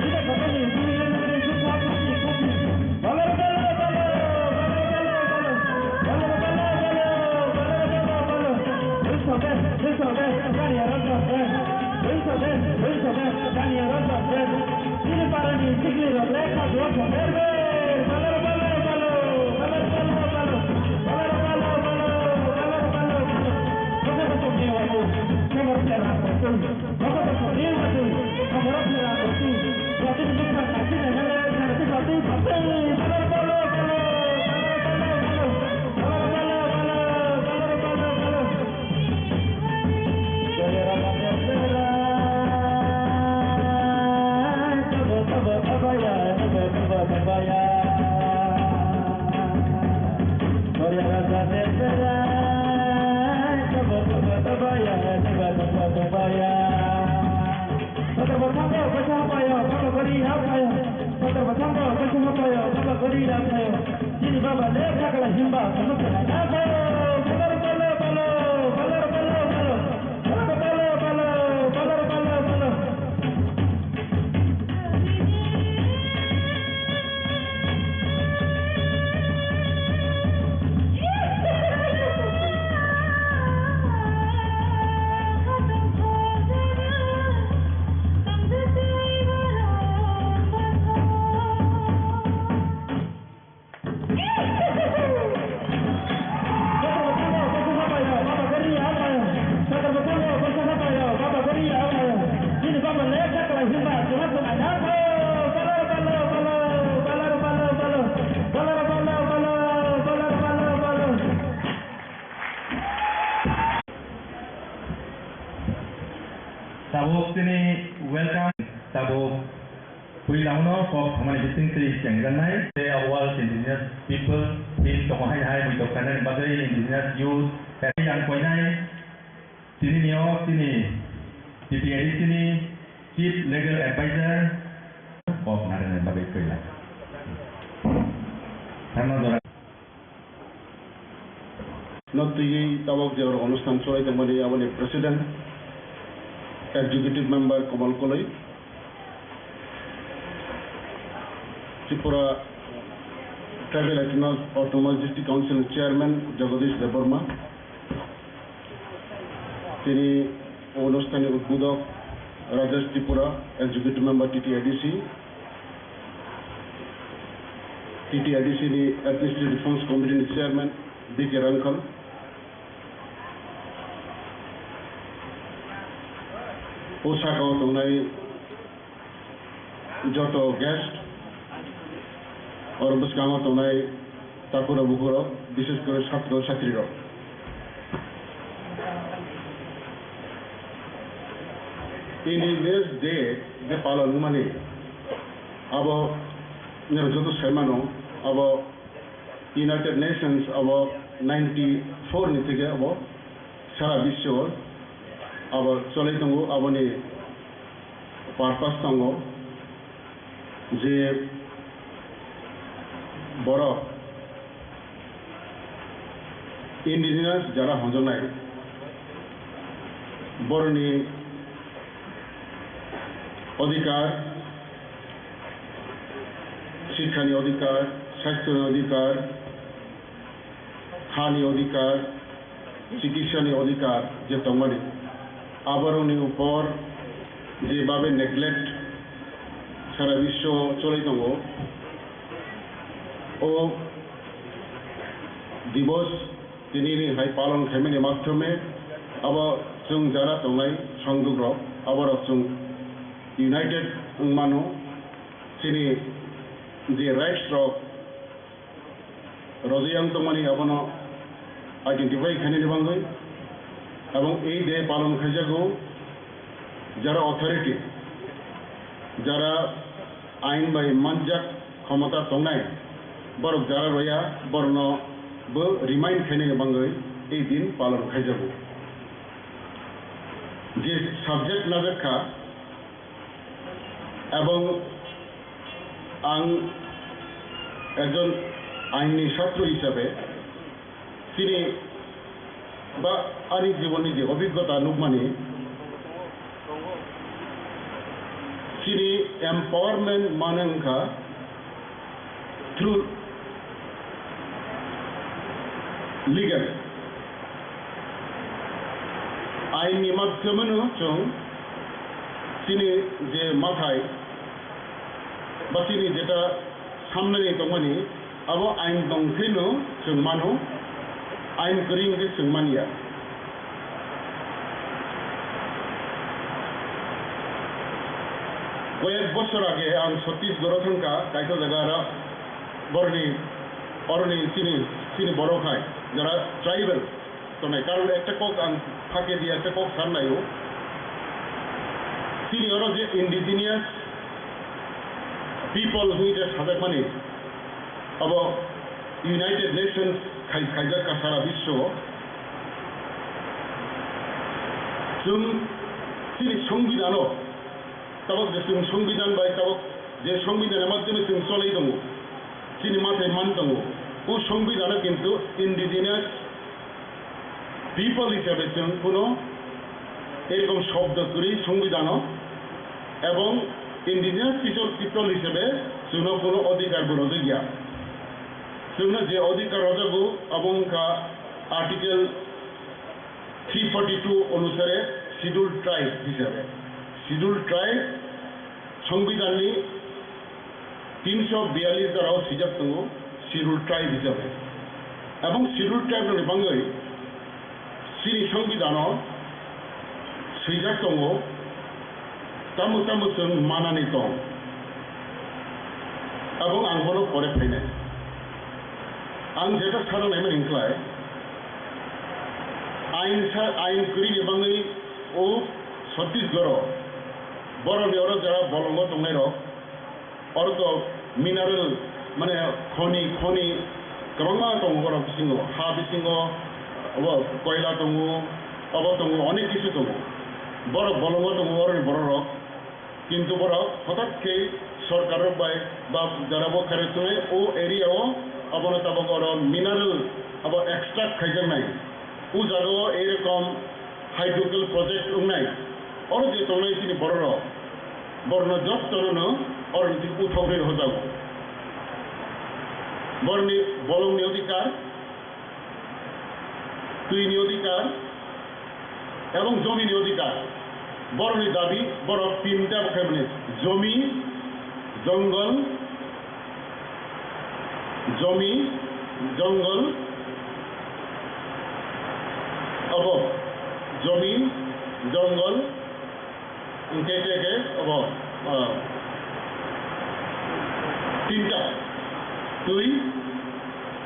Sida kata ni, bini le le le, suka bisi, bisi. Balo, balo, balo, balo, balo, balo. Balo, balo, balo, balo, balo, balo. This is the best, this is the best. Gari arab the best. This is the best, this is the best. Gari arab the best. Chini parani sikli rok le kha dua pho ber ber. Balar, balar, balo. Balar, balar, balo. Balar, balar, balo. Balar, balar, balo. Bokha bokha ni wadu. Khe bokha ni wadu. Bokha bokha ni wadu. Bokha bokha ni wadu. Wadu ni bokha kasi na na na na. Wadu, wadu. Balar, balar, balo. Balar, balar, balo. Balar, balar, balo. Balar, balar, balo. Sotor bwthango kaisa hapaio, baba gori hapaio. Sotor bwthango kaisa hapaio, baba gori hapaio. Chini baba le thakla himba, sono thakla hapaio. Balar, balar, balar, balar, balar, balar. Balar, balar, balar, balar, balar, balar. Tabuk tini welcome, tabuk puila uno kok thumani bising twi chengjaknai. Day of World Indigenous People, phin tongo hai hai muitok kainani bagwi indigenous youth, yang koinai tini nio tini T T A D C ni Chief Legal Advisor kok narwknani bagwi puila. Thangno jora. No twiwi tabok je oro onusthan chwlai tongmani aboni President, Executive Member Komal Koloi, Tripura Tribal Autonomous, Autonomous District Council Chairman Jagadish Debbarma, tini onusthanni udbodhok Rajesh Tripura, Executive Member T T A D C, T T A D C ni Administrative Reforms Committee ni Chairman B K Rangkhal, o saka o tongnai joto guest, oro bwskango tongnai takhurok bukhurok, bishes kore chhatro chhatrirok. Indigenous Day je palon wngmani, abo nini joto sai mano, abo United Nations abo ninety four ni theke abo sara biswo abo cholai tongo, aboni purpose tongo je borok indigenous jara honjaknai borokni odhikar, sikhani odhikar, sasthoni odhikar, hani odhikar, chikitsani odhikar je tongmani, aborokni upor je babe neglect sara biswo cholai tongo, o divos Tini ni hai palon khaimani makthume abo chwng jara tongnai songduk rok, abo rok chwng united wng mano. Chini je rights rok rojiyang tongmani abono identify khainani bangwi, ebong ei day palon khaijago jara authority, jara ain bai manjak khomota tongnai, borok jara roya, borokno bo remind khainani bangwi ei din palon khaijago. Je subject najak kha, ebong ang ekjon ainni satro hisabe chini ba ani jibonni je obhiggota nukmani, chini empowerment mane wngkha through legal. Ain ni madhyameno chwng chini je mathai ba chini jeta samnani tongmani, abo ain tong kheno chwng mano, ain kwrwi hwnkhe chwng manya. Koyek bosor age ang Chhattisgarh-o thangkha, kaisa jaga aro borni, oroni chini, chini borok hai, jara tribal tongnai. Karon ekta kok ang phake di, ekta kok san naio. Chini oro je indigenous people hwnwi je sajakmani, abo United Nations khai-, khaijak ka sara biswo. Chwng chini songbidano, tabok je chwng songbidhan bai tabok je songbidhanni madhyome chwng cholai tongo, chini mathai man tongo, o songbidhano kintu indigenous people hisabe chwng kuno erokom shobdo kwrwi songbidhano ebong indigenous people, people hisabe chwngno kuno odhikar bo rwjakya. Chwngno je odhikar rwjago abo wngkha Article three forty two onusare Scheduled Tribe hisabe. Scheduled Tribe songbidhanni tinso biyallis dharao swijak tongo Scheduled Tribe hisabe. Ebong Scheduled Tribe rokni bangwi chini songbidhano swijak tongo, tamo tamo chwng manani tong, ebong ang bono pore phainai. Ang jeta sana naimani hwnklai, ain sa-, ain kwrwini bangwi o Chhattisgarh-o borokni oro jara bolongo tongnairok, oro to mineral, mane khoni, khoni kwbangma tongo borok bisingo, ha bisingo obo koila tongo, obo tongo, onek kisu tongo. Borok bolongo tongo oroni bororok. Kintu borok hotat khe sorkar rok bai ba jara bo khairok tongnai o area o, abono tabok oro mineral abo extract khaijaknai. O jaga o erokom hydrocal project wngnai. Oro je tongnai chini bororok, borokno jottono no oroni thik uthok rwi rwjago. Boroni bolongni odhikar, twini odhikar ebong jomini odhikar. Borokni dabi borok tinta bo khaimani, jomi, jongol, jomi, jongol, obo jomi, jongol, hwnkhe khe khe obo, ah, tinta, twi,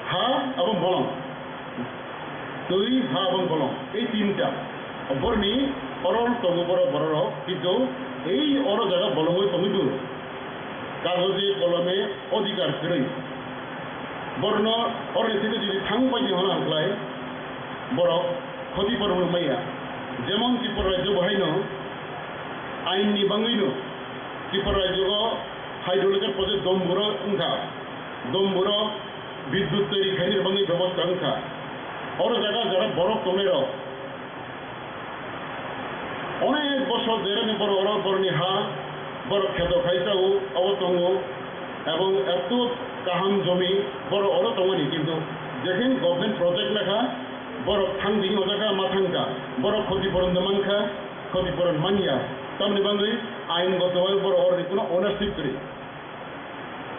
ha, abo bolong. Twi, ha, abo bolong. Ei tinta. Borni oro tongo borok, bororok, kintu ei oro jaga bolongwi tongwi do. Kagoje kolome odhikar kwrwi. Borno oroni theke jodi thang paidi hwnna hwnkhlai borok khoti poron maya. Jemon Tripura rajyo bo haino ainni bangwino Tripura rajyo o hydroelectric project Domburo wngkha. Domburo bidyut toiri khainani bangwi bebosta wngkha. Oro jaga jara borok tongnairok, onek bosor jerani borok oro boroni ha, borok kheto khai chao, abo tongo, ebong eto kaham jomi borok oro tongmani, kintu jekhen government project lekha borok thang bini o jaga ma thangkha, borok khoti poron de mankha, khoti poron manya, tamni bangwi ain goto bai borok oroni kuno ownership kwrwi.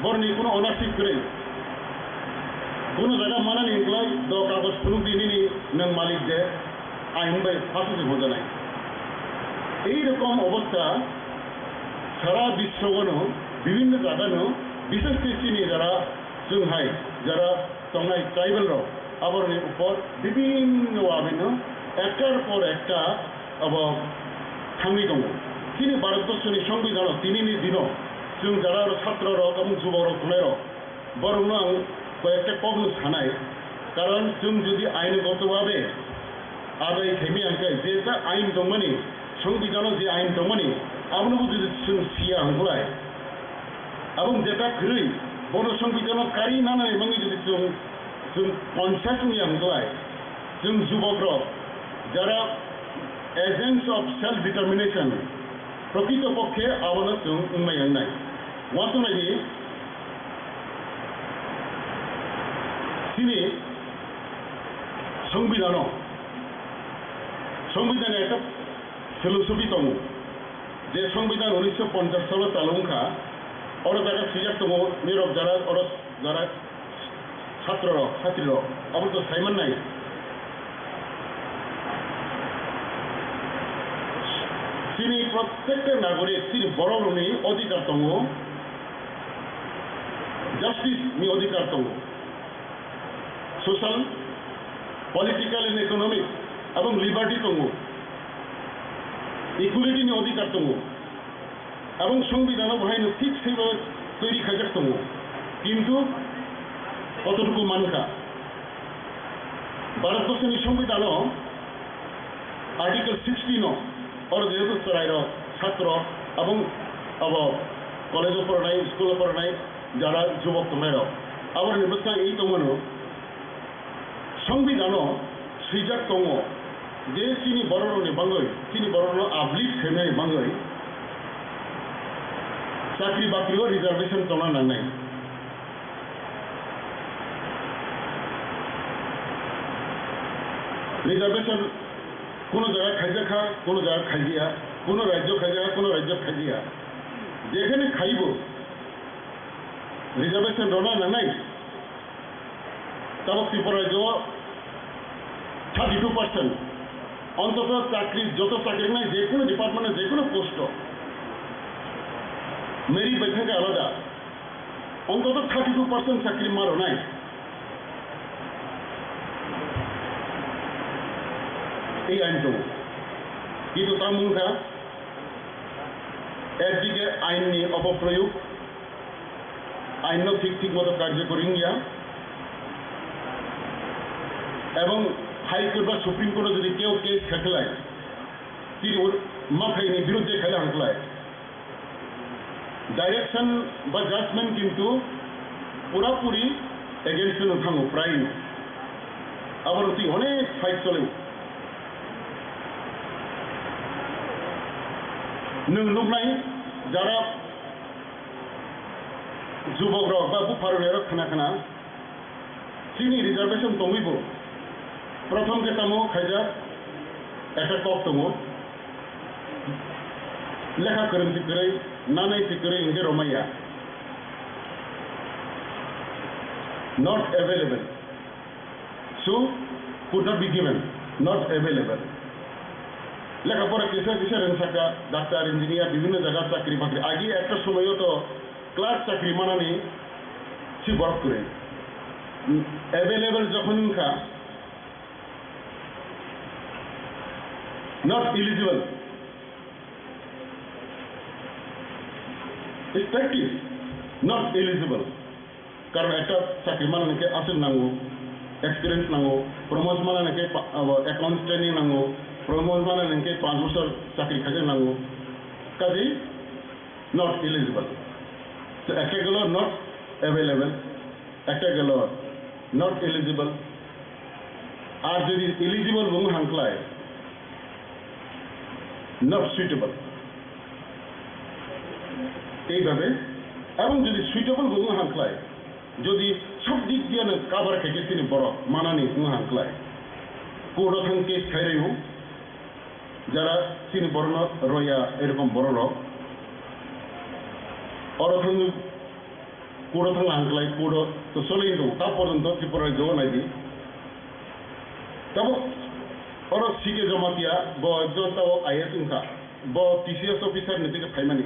Borni kuno ownership kwrwi. Kono jaga manani wngkhlai do kagoj phunuk di nini nwng malik de, ain bai phasu se hojanai. Ei rokom obostha sara biswogano bibhinno jagano, bishesh kore chini jara chwng hai jara tongnai tribal rok, aboroni upor bibhinno wabino ektar por ekta abo thangwi tongo. Chini Bharatborsoni Songbidhano tinini dino chwng jara aro chhatro rok, amung jubok rok, tongnai rok, borokno ang koi ekta kokno sanai, karon chwng jodi ainogoto babe adai khaimaya hwnkhe, je ta ain tongmani, Songbidhano je ain tongmani, abonobo jodi chwng siya hwnkhlai, abong jeta kwrwi, bono Songbidhano kari nanani mangwi jodi chwng, chwng conscious wngya hwnkhlai, chwng jubokrok, jara agents of self determination, prokrito pokkhe abono chwng wngmaya wngnai. Uansuknaidi, chini Songbidhano, Songbidhano ekta philosophy tongo, je Songbidhan unisho ponchash salo chalo wngkha, oro jaga swijak tongo, nirok jara oro jara chhatro rok, chhatri rok, abo to saiman nai. Chini prottekta nagorik, chini borok rokni odhikar tongo, justice ni odhikar tongo, social, political and economic, abong liberty tongo, equality ni odhikar tongo. Abong Songbidhano bahaino thik saibo toiri khaijak tongo, kintu kototuku mankha? Bharatborsoni Songbidhano Article sixteen o, oro jehetu chwrairok, chhatro, abong abo college o poronai, school o poronai, jara jubok tongnairok, aboroni bwskang ei tongmano, Songbidhano swijak tongo je chini bororokni bagwi, chini bororokno uplift khainani bagwi chakri bakri o reservation tongna nangnai. Reservation kono jaga khaijak kha, kono jaga khaiya, kono rajyo khaijak kha, kono rajyo khaiya. Jekhane khaibo reservation rwna nangnai. Tabok Tripura rajyo o thirty two percent ontoto chakri, joto chakri wngnai, je kono department o, je kono post o, merit bai thangkhe alada, ontoto thirty two percent chakri ma rwnai. Ei ain tongo, kintu tamo wngkha, ekdike ain ni opoproyog, ain no thik thik moto karjokori wngya, ebong High Court ba Supreme Court o jodi keu case khaikhlai, tini o mathai ni biruddhe khaila hangklai, direction ba judgment kintu purapuri against no thango prai no. Abo rok twi onek fight chole. Nwng nuknai jara jubok rok ba bupha rok khna khna chini reservation tongwi bo prothom khe tamo khaijak ekta kok tongo, lekha kwrwng si kwrwi, nanai si kwrwi hwnkhe romaya, not available. So, could not be given, not available. Lekha pora kisa kisa rwngsaka, doctor, engineer, bibhinno jaga chakri bakri. Agi ekta somoyo to clerk chakri manani si borok kwrwi. Available jokhon wngkha, not eligible. Is practice, not eligible. Karon ekta chakri manani khe aswk nango, experience nango, promotion manani khe pa-, abo, accounts training nango, promotion manani khe panch bochor chakri khaikhe nango. Kaji not eligible. So, ekta gelo not available, ekta gelo not eligible. Ar jodi eligible bo wng hangklai, not suitable. Eibabe, ebong jodi suitable bo wng hangklai, jodi sob dik diya no cover khaikhe chini borok manani wng hangklai, court o thang case khairaio, jara chini borokno roya, erokom borok rok oro thang Court-o thangna hwnklai, court-o to solai tongo, ta porjonto Tripura rajyo-o naidi. Tabuk oro C K Jamatia, bo ekjon tabuk I A S wngkha, bo T C S officer ni theke phaimani.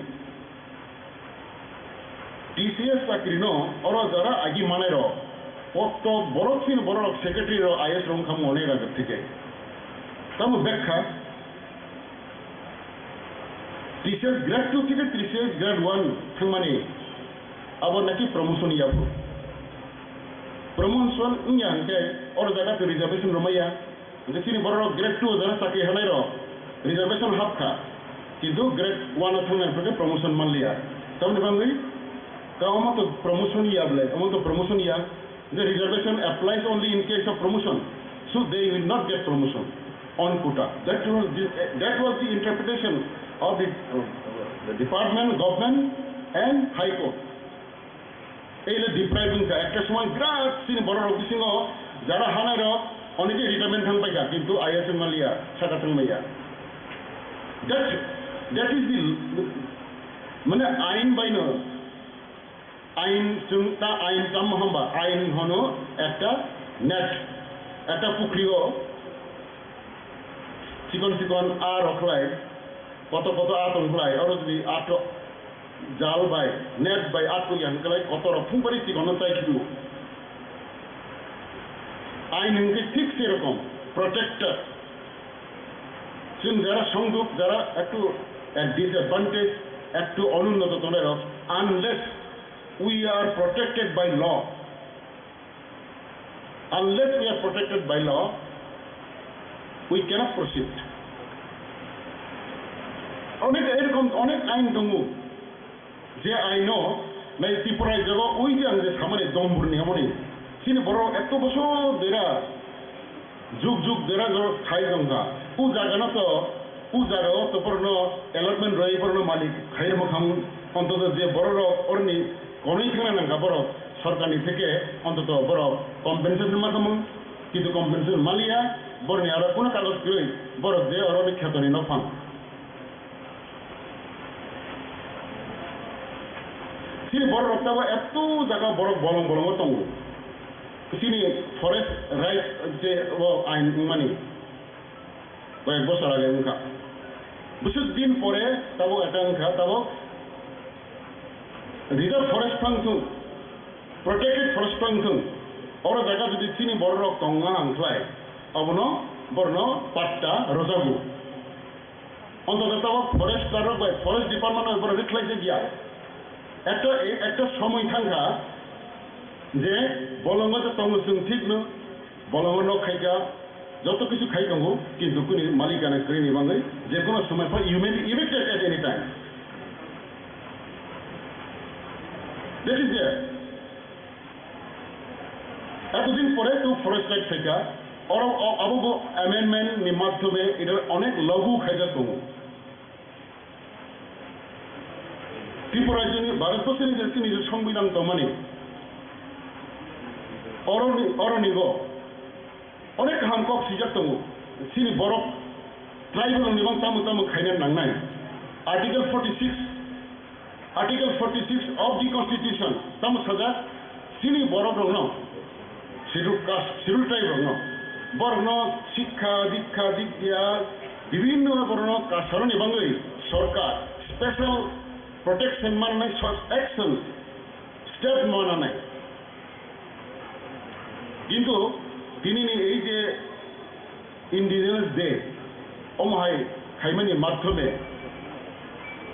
T C S chakri no oro jara agi manai rok, kotto borok chini borok rok secretary rok I A S rok wngkha mone rajak theke. Tamo bekha T C S grade two theke T C S grade one thangmani abo naki promotion ya bo. Promotion wngya hwnkhe oro jaga to reservation romaya. Hwnkhe chini borok rok grade two jara chakri hanai rok reservation hapkha, kintu grade one o thangnai hwnkhe promotion manliya. Tamoni bagwi ka omo to promotion ya ble, omo to promotion ya. The reservation applies only in case of promotion, so they will not get promotion on quota. That was the, that was the interpretation of the, uh, the department, government and High Court. Ei le deprive wngkha, ekta somoi birat chini borok rok bisingo jara hanai rok oneke retirement thang paikha, kintu I A S wngmaliya, saka thangmaya. That, that is the, mane ain baino, ain chwng ta ain tamo hamba, ain hono ekta net, ekta pukri o chikon chikon a rok khlai, koto koto a tong khlai, oro jodi a to jal bai, net bai a tong yang khlai, koto rok phung bari chikon no chai khibi. Ain hwnkhe thik se rokom protected. Chwng jara songduk, jara ektu at disadvantage, ektu onunnoto tongnai rok, unless we are protected by law, unless we are protected by law, we cannot proceed. Onek erokom onek ain tongo, je aino nai Tripura rajyo ui je ang je samani dombur ni amoni, chini borok eto bosor dera, juk juk dera jora khai tongkha. U jaga no to, u jaga o to borok no allotment roi borok no malik khai rwma khamu, ontoto je borok rok oroni konwi thangna nangkha borok. Sorkar ni theke ontoto borok compensation ma tongmung, kintu compensation maliya, borok ni aro kuno kagoj kwrwi, borok je oro ni kheto ni nok phang. Chini borok rok tabo eto jaga borok bolong bolongo tongo. Chini forest right je o ain wngmani. Koyek bosor age wngkha. Bwswk din pore tabuk eta wngkha, tabuk reserve forest phang thung, protected forest phang thung, oro jaga jodi chini borok rok tongma hwnkhlai, abono borno patta rwjago. Ontoto tabuk forest rok bai forest department bai borok rwkhlai jakya. Ekta, ekta somoi thangkha je bolongo je tongo chwng thikno, bolongo nok khaikha, joto kichu khai tongo, kintu kuni malikana kwrwini bagwi jekono somoi pha you may be evicted at any time. That is there. Etodin pore to forest right phaikha, oro o-, abo bo amendment ni madhyome eta onek lagu khaijak tongo. Tripura rajyoni Bharat borsoni je chini je Songbidan tongmani, oroni, oronigo onek kaham kok swijak tongo. Chini borok tribal ni bang tamo tamo khaina nangnai. Article forty six, Article forty six of the Constitution tamo sajak, chini borok rokno, Scheduled Caste, Scheduled Tribe rokno, borokno sikha, dikha, dikya, bibhinno borokno kasaroni bagwi sorkar special protection mananai, so-, action, step mananai. Kintu tinini ei je Indigenous Day, omo hai khaimani madhyome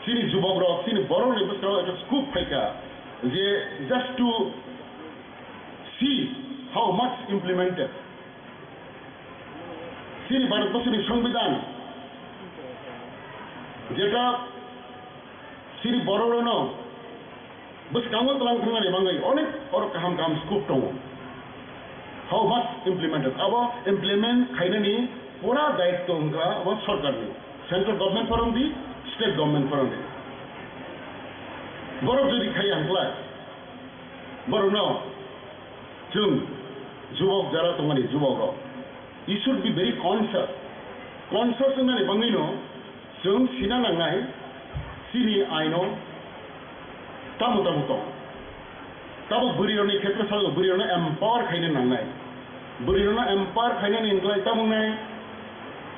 chini jubok rok, chini borok ni bwskango ekta scope phaikha je just to see how much implemented. Chini Bharat borsoni Songbidan jeta chini borok rokno bwskango tlang thangmani bagwi onek oro kaham kaham scope tongo. How much implemented? Abo implement khainani pura daitto wngkha abo sorkarni, central government phorom di, state government phorom di. Borok jodi khaiya hwnkhlai, borokno chwng jubok jara tongmani jubok rok, you should be very conscious. Conscious wngnani bagwino chwng sina nangnai, chini aino tamo tamo tong. Tabuk bwrwi rokni khetre sago, bwrwi rokno empower khaina nangnai. Bwrwi rokno empower khainani hinklai tabuknai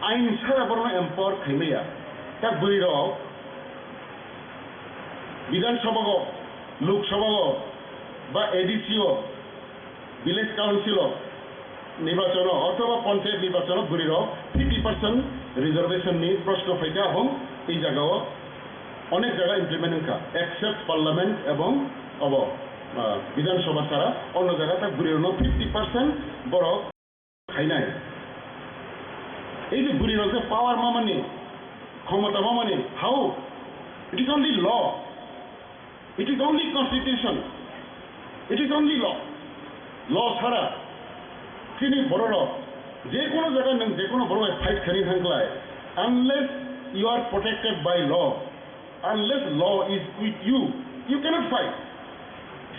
ain sara borokno empower khaimaya. Ta bwrwi rok Bidhan Sabha o, Lok Sabha o, ba A D C o, Village Council o, nirbachon o othoba panchayat nirbachon o bwrwi rok fifty percent reservation ni proshno phaikha, abong ei jaga o onek jaga implement wngkha, except parliament ebong obo, ah, Bidhan Sabha sara, onno jaga ta bwrwi rokno fifty percent borok khainai. Ei je bwrwi rok je power mamani, khomota mamani, how? It is only law. It is only constitution. It is only law. Law sara chini bororok je kono jaga nwng je kono borok bai fight khaini thangklai, unless you are protected by law, unless law is with you, you cannot fight.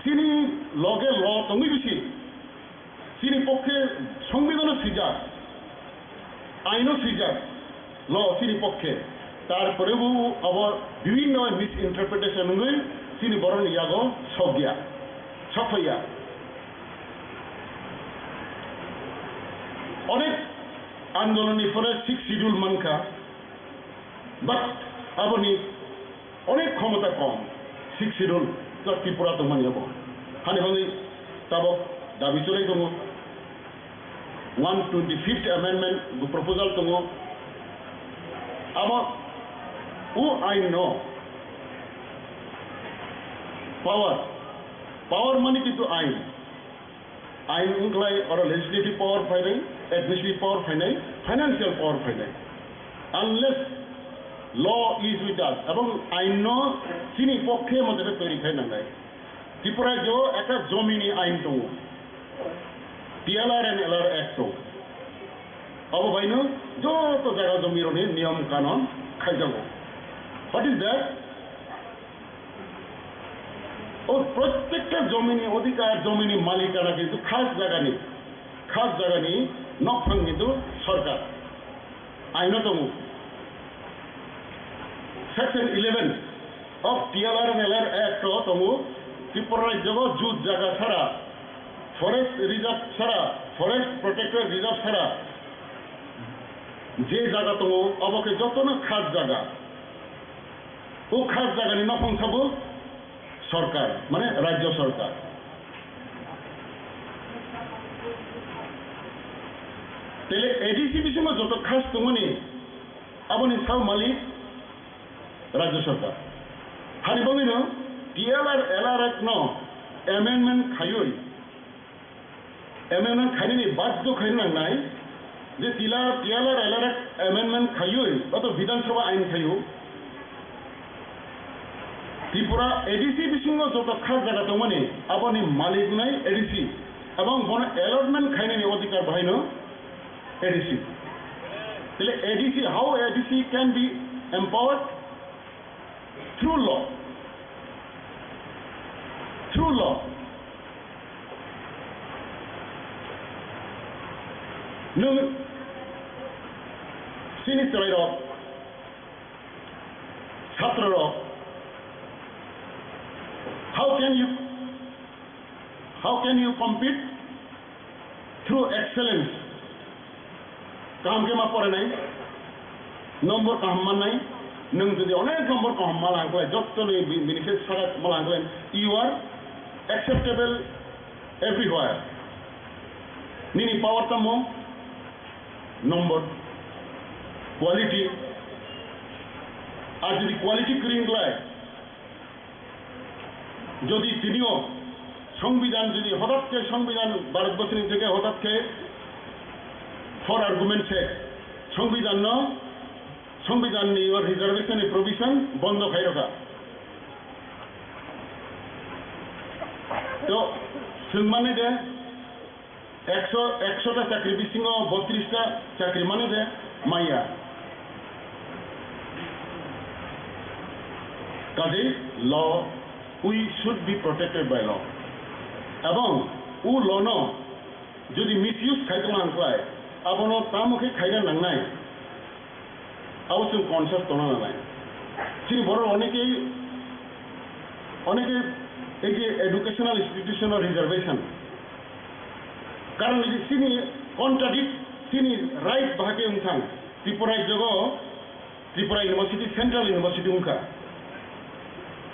Chini loge law tongwi bisi, chini pokhe songbidano swijak, aino swijak, law chini pokhe. Tarpore bo abo bibhinno misinterpretation wngwi chini borokni yago sokya, sokphaiya. Onek andolonni pore sixth schedule mankha, but aboni onek khomota kom, sixth schedule, just Tripura tongmani abo. Hani bagwi tabok dabi cholai tongo. One twenty-fifth amendment bo proposal tongo. Abo o ain no power, power mani kintu ain. Ain wngkhlai oro legislative power phainai, administrative power phainai, financial power phainai. Unless law is with us, ebong ain no chini pokhe mote toiri khai nangnai. Tripura rajyo ekta jomini ain tongo, T L R and L R Act tongo. Abo baino joto jaga jomirokni niyom kanon khaijago. What is that? O prottekta jomini odhikar, jomini malikana kintu khas jagani, khas jagani nokphang kintu sorkar. Aino tongo. Section eleven of T L R and L R Act o tongo, Tripura rajyo o jut jaga sara, forest reserve sara, forest protected reserve sara je jaga tongo, obo khe jotono khas jaga. O khas jagani nokhong sabo sorkar, mane rajyo sorkar. Tele A D C bisingo joto khas tongmani aboni sao malik rajyo sorkar. Hani bagwino T L R L R Act no amendment khaiwi, amendment khainani badhyo khaina nangnai je tila, T L R L R Act amendment khaiwi, oto Bidhan Sabha ain khaio. Tripura A D C bisingo joto khas jaga tongmani, aboni malik wngnai A D C, ebong bono allotment khainani odhikar bahaino A D C. Tele A D C, how A D C can be empowered? Through law. Through law. Nwng chini chwrairok, chatrorok, how can you, how can you compete through excellence? Kaham khe ma porenai, nombor kaham mannai, nwng jodi onek nombor kaham ma langklai, jottoni bi-, bini khe sara ma langklai, you are acceptable everywhere. Nini power tamo nombor, quality, ar jodi quality kwrwi wngklai, jodi tinio Songbidan, jodi hotat khe Songbidan Bharatborsoni theke hotat khe for argument se Songbidanno, Songbidanni o reservation ni provision bondo khai rokha. To swngmani de, Ekso, ekso ta chakri bisingo botris ta chakri mano de maya. Kaje law, we should be protected by law. Ebong o law no jodi misuse khai tongma hwnklai, abono tamo khe khaina nangnai. Abo chwng conscious tongna nangnai. Chini borok onekei, onekei Ei je educational institution o reservation, karon je chini contradict, chini right bahai khe wngthang, Tripura jogo Tripura University Central University wngkha.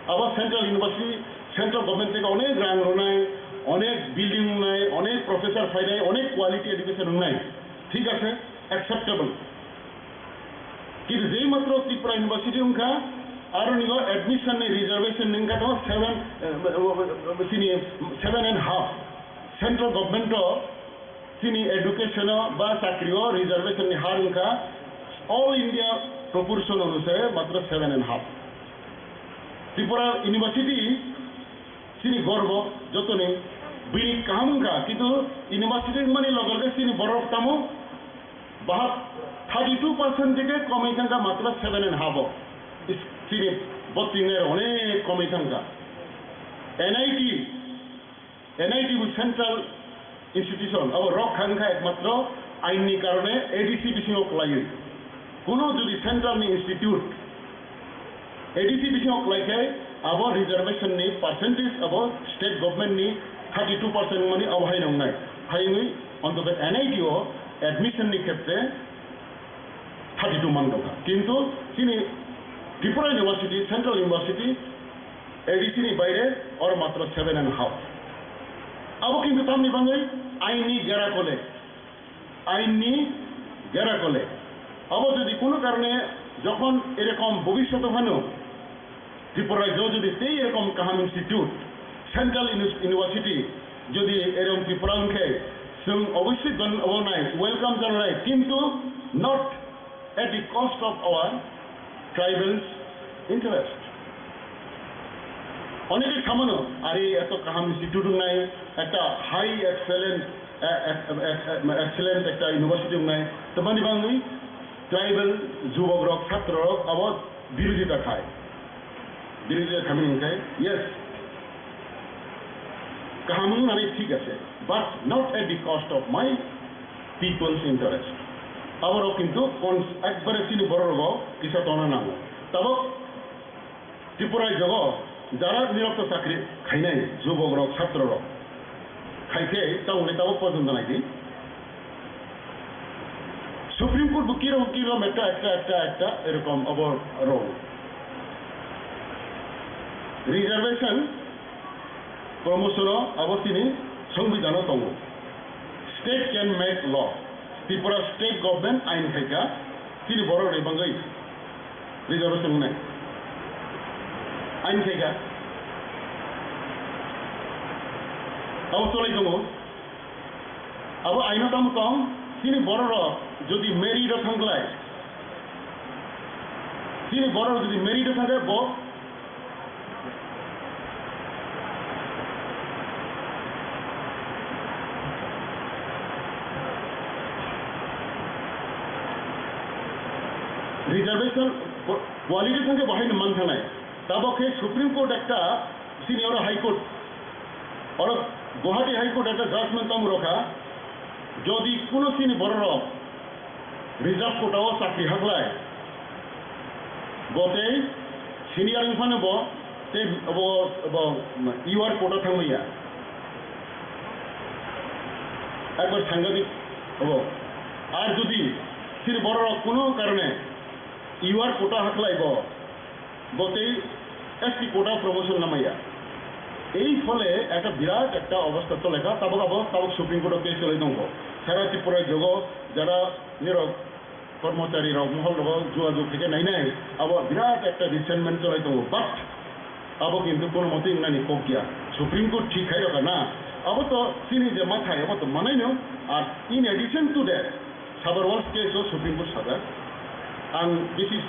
Abo Central University, Central Government theke onek rang rwnai, onek building wngnai, onek professor phainai, onek quality education wngnai. Thik ase, acceptable. Kintu jei matro Tripura University wngkha, aro nigo admission ni reservation ni wngkha tamo seven, eh, chini seven and half. Central Government o chini education o ba chakri o reservation ni har wngkha all India proportion onusare matro seven and half. Tripura University chini gorbo jotoni bini kaham wngkha, kintu university wngmani loge loge chini borok tamo bahak thirty two percent theke komoi thangkha matro seven and half o. Is-, chini botwi wngnai rok onek komoi thangkha. N I T, N I T bo central institution, abo rok kha wngkha ekmatro ain ni karone A D C bisingo kwlaiwi. Kuno jodi central ni institute A D C bisingo kwlai khe abo reservation ni percentage abo state government ni thirty two percent wngmani abo hai wngnai. Hai wngwi ontoto N I T o admission ni khetre thirty two man dongkha. Kintu chini Tripura University, Central University, A D C ni baire oro matro seven and half. Abo kintu tamni bangwi ain ni gera kole, ain ni gera kole. Abo jodi kuno karone jokhon erokom bobishoto phano Tripura rajyo jodi tei erokom kaham institute, Central Uni-, University jodi erokom Tripura wngkhe chwng obviously don-, obo nai welcome janai, kintu not at the cost of our tribals interest. Oneke samano, are eto kaham institute wngnai, ekta high excellent, eh, eh, eh, eh, excellent ekta university wngnai, tobani bangwi tribal jubokrok, chatrorok abo birodita khai. Birodita khamini hwnkhe, yes, kaham wngnani thik ase, but not at the cost of my people's interest. Aborok kintu kon-, ekbare chini borok rogo kisa tongna nango. Tabok Tripura jogo jara nirok to chakri khainai, jubok rok, chhatro rok khai khe tabok le tabok porjonto nai di. Supreme Court bo kirom kirom ekta, ekta, ekta, ekta erokom abo rw. Reservation promotion o abo chini songbidhano tongo. State can make law. Tripura state government ain khaika, chini borok ni bagwi reservation wngnai. Ain khaika. Abo cholai tongo. Abo aino tamo tong, chini borok rok jodi married o thangklai, chini borok rok jodi married o thangkhe bo reservation quality thangkhe bo haino manthanai. Tabok khe Supreme Court ekta, chini oro High Court, oro Guwahati High Court ekta judgment tamo rokha, jodi kuno chini borok rok reserve quota o chakri haklai, bo tei senior wngphano bo tei bo, bo U R quota thangmaya. Ekbar sangadik obo. Ar jodi chini borok rok kuno karone U R quota haklai bo, bo tei S T quota promotion namaya. Ei phole ekta birat ekta obostha cholekha, tabok abo tabok Supreme Court o case cholai tongo. Sara Tripura jogo jara nirok kormochari rok mohol rogo jua jug khe nainai, abo birat ekta resentment cholai tongo. But abo kintu kono motwi wngnani kok ya. Supreme Court thik khai rokha na. Abo to chini je mathai, abo to manaino. Ar in addition to that, sabar worst case o Supreme Court sajak. Ang bisi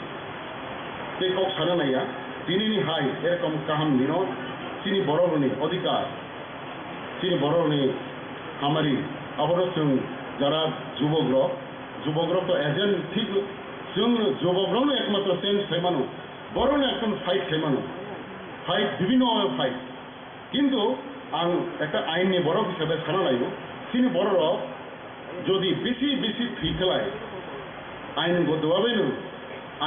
tei kok sana naiya. Tinini hai erokom kaham nino chini borok rokni odhikar, chini borok rokni hamari, abono chwng jara jubok rok, jubok rok to agent thik, chwng jubok rokno ekmatro change khai mano. Borokno ekdom fight khai mano, fight, bibhinno bhabe fight. Kintu ang ekta ain ni borok hisabe sana laio, chini borok rok jodi bisi bisi thwi khlai, ain gotto bhabe no,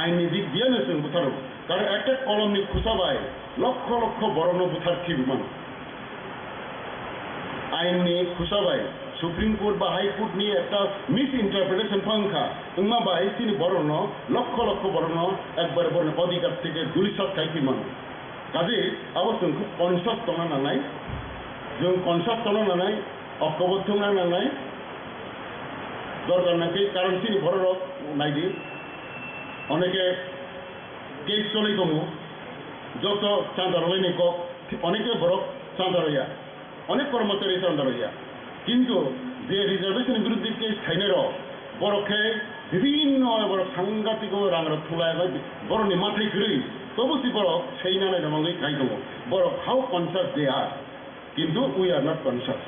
ain ni dik diya no chwng bwtharo. Karon ekta kolomni khusa bai lokho lokho borokno buthar thwi mano. Ainni khusa bai Supreme Court ba High Court ni ekta misinterpretation phang kha, wngma bai chini borokno lokho lokho borokno ekbar borokni odhikar theke dulisat khai thwi mano. Kaje abo chwng khub conscious tongna nangnai, chwng conscious tongna nangnai, oktobo thwngna nangnai, dorkar nangkhe, karon chini bororok naidi, oneke case choli tongo, joto chanda rwlaini kok, oneke borok chanda rwya, onek kormochari chanda rwya. Kintu je reservation ni biruddhe case khainai rok, borok khe bibhinno borok sangatiko rang rok thulai bai borokni mathai kwrwi, tobo si borok seina nai rwmangwi khai tongo. Borok how conscious they are, kintu we are not conscious.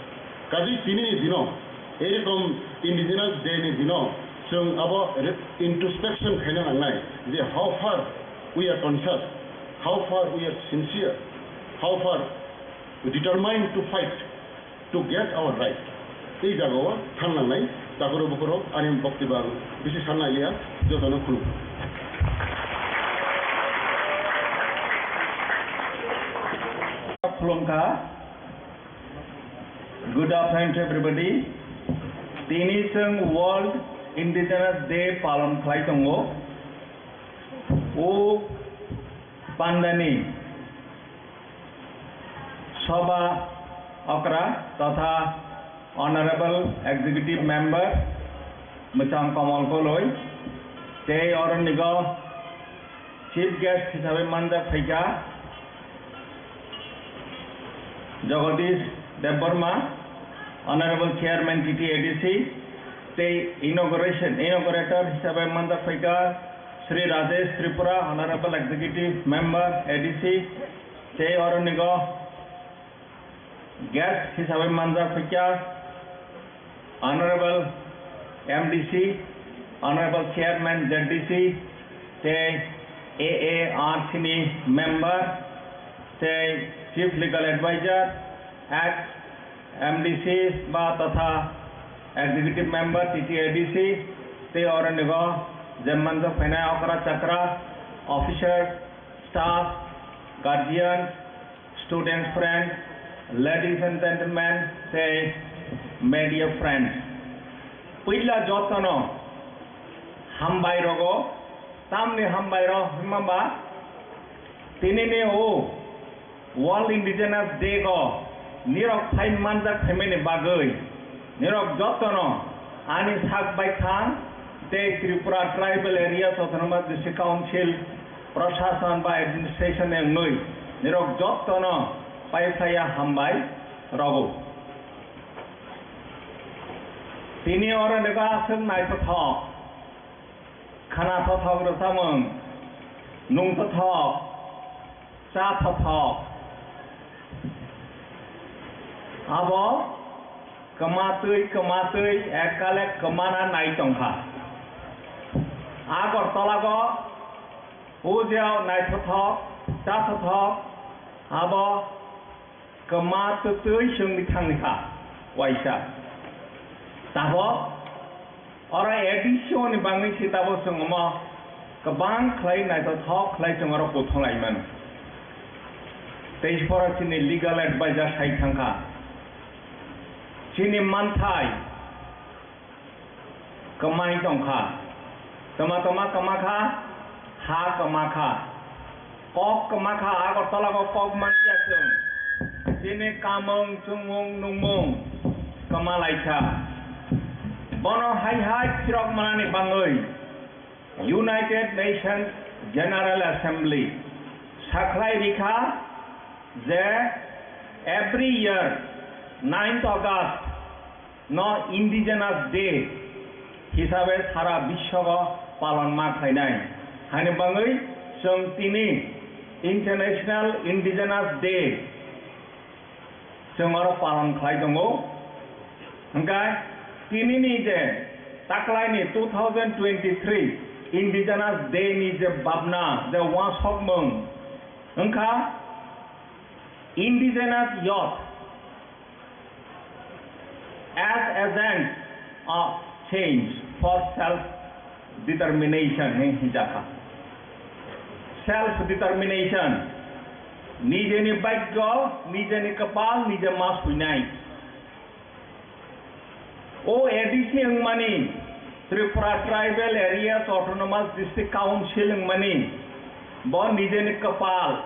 Kaje tini ni dino, erokom Indigenous Day ni dino, chwng abo re-, introspection khaina nangnai je how far we are conscious, how far we are sincere, how far we determined to fight to get our right. Tei jagao thang nangnai, takuro bukuro ani bokti bang bisi sanna liya, jotono khulum. Khulumkha. Good afternoon to everybody. Tini chwng World Indigenous Day palon khlai tongo. O pandani Sabha okra totha Honorable Executive Member Mwchang Kamal Koloi tei oro nigo Chief Guest hisabe manjak phaikha Jagadish Debbarma, Honorable Chairman T T A D C, tei inauguration, inaugurator hisabe manjak phaikha Shri Rajesh Tripura, Honorable Executive Member A D C, tei oro nigo guest hisabe manjak phaikha Honorable M D C, Honorable Chairman Z D C, tei A A R C ni member, tei Chief Legal Advisor, ex M D C ba totha Executive Member T T A D C, tei oro nigo je manjak phainai okra chakra, officer, staff, guardian, student friend, ladies and gentlemen, tei media friends. Puila jotono hambai rogo, tamni hambai rok hwnma ba tini ni o World Indigenous Day go nirok phai manjak phaimani bagwi nirok jotono ani sak baithang tei Tripura Tribal Areas Autonomous District Council Prashasan ba administration ni wngwi nirok jotono paiphlaiya hambai rogo. Tini oro nokha aswk naithothok, khana thothok rwchapmung, nung thothok, cha thothok. Abo kwmatwi kwmatwi ekkale kwmana nai tongkha. Agartalago puja naithothok, cha thothok, abo kwma twtwi chwngwi thangkha waisa. Tabok oro A D C ni bangwi se tabok chwng omo kwbang khlai naithothok khlai chwng oro kuthung lai mano. Tei phoro chini legal advisor sai thangkha. Chini manthai kwmai tongkha. Tama tama kwmakha, ha kwmakha. Kok kwmakha, Agartala o kok manliya chwng. Chini kamung, chumung, nungmung kwmalaikha. Bono hai hai phirok manani bangwi United Nations General Assembly sakhlai rikha je every year ninth August no Indigenous Day hisabe sara biswogo palon ma khlainai. Hani bangwi chwng tini International Indigenous Day chwng oro palon khlai tongo. Hwnkhe tinini je taklaini two thousand twenty-three Indigenous Day ni je babna, je uansukmung wngkha Indigenous Youth as agents of change for self determination hinwi hinjakha. self determination, nijeni bhagyo, nijeni kwpal, nije ma suinai. O A D C wngmani, Tripura Tribal Areas Autonomous District Council wngmani, bo nijeni kwpal,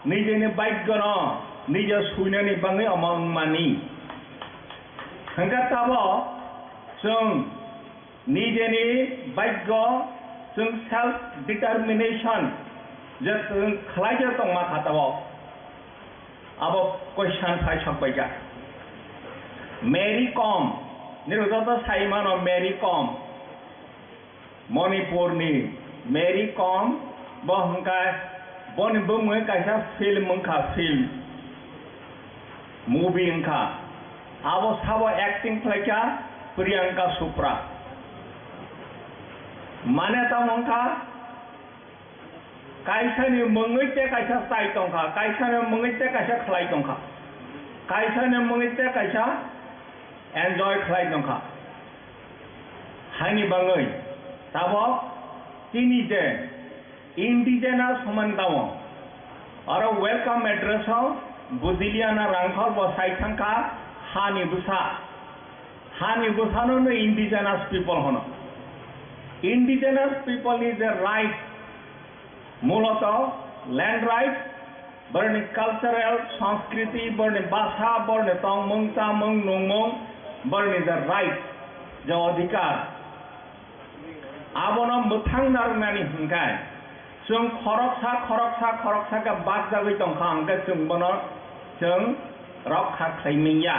nijeni bhagyono nije suinani bagwi omo wngmani. Hwnkhe tabo chwng nijeni bhagyo, chwng self determination je chwng khlaijak tongma kha tabo. Abo question phai sok bai kha. Mary Kom, nirok joto sai mano Mary Kom. Manipurni Mary Kom, bo hwnkha boni bumung kaisa film wngkha, film, movie wngkha. Abo sabo acting khlaikha Priyanka Chopra. Mane tamo wngkha, kaisani mungwi te kaisa chai tongkha, kaisani mungwi te kaisa khlai tongkha, kaisani mungwi te kaisa enjoy khlai tongkha. Haini bagwi tabok tini je indigenous hwnmani tamo, oro welcome address o Budiliana Rangkhol bo sai thangkha, hani bwsa, hani bwsano no indigenous people hwno. Indigenous people ni je right, muloto land right, borni cultural, sanskriti, borni basa, borni tongmung, chamung, nungmung, borni je right, je odhikar, abono mwthang narwknani hwnkhe, chwng khoroksa, khoroksa, khoroksa khe bakjagwi tongkha, hwnkhe chwng bono chwng rokha khlai manya.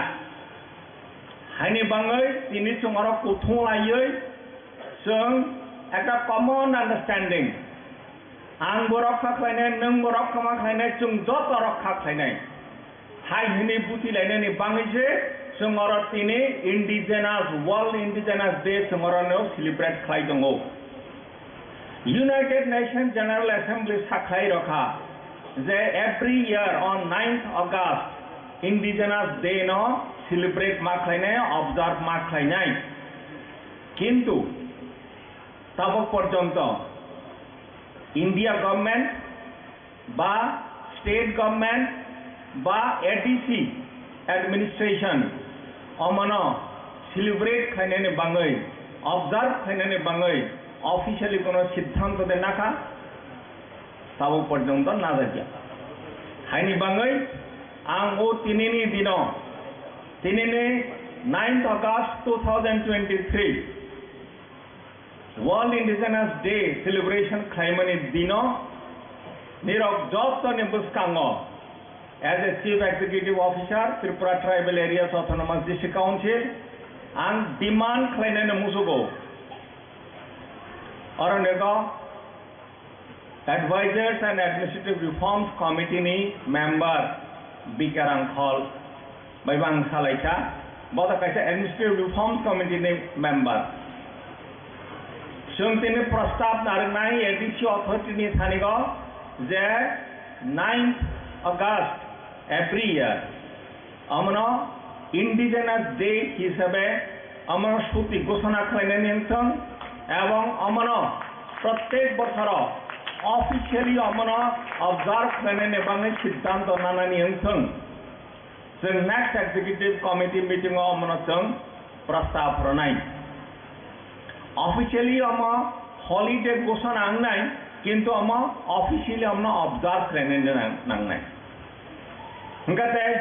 Haini bagwi tini chwng oro kuthung laiwi chwng ekta common understanding, ang bo rokha khlainai, nwng bo rokha ma khlainai, chwng joto rokha khlainai. Hai hwnwi buthi lainani bagwi se chwng oro tini Indigenous, World Indigenous Day chwng oro no celebrate khlai tongo. United Nations General Assembly sakhlai rokha je every year on ninth August Indigenous Day no celebrate ma khlainai, observe ma khlainai. Kintu tabok porjonto India government ba state government ba A D C administration omono celebrate khlainani bagwi, observe khlainani bagwi officially kono siddhanto de nakha, tabok porjonto najakya. Haini bagwi ang o tinini dino, tinini ninth August two thousand twenty-three, World Indigenous Day celebration khlaimani dino nirok jotoni bwskango, as a Chief Executive Officer, Tripura Tribal Areas Autonomous District Council, ang demand khlainani musugo. Oro nego Advisors and Administrative Reforms Committee ni member B K Rangkhol bai bo ang salaikha, bo da kaisa Administrative Reforms Committee ni member. Chwng tini prostab narwknai A D C authority ni thanigo je ninth August every year omono Indigenous Day hisabe omono suti ghosona khlainani wngthwng, ebong omono prottek bochoro officially omono observe khlainani bagwi siddhanto nanani wngthwng. Chwng next executive committee meeting o omono chwng prostab rwnai. Officially omo holiday ghosona wngnai, kintu omo officially omono observe khlainani nang-, nangnai. Hwnkhe tei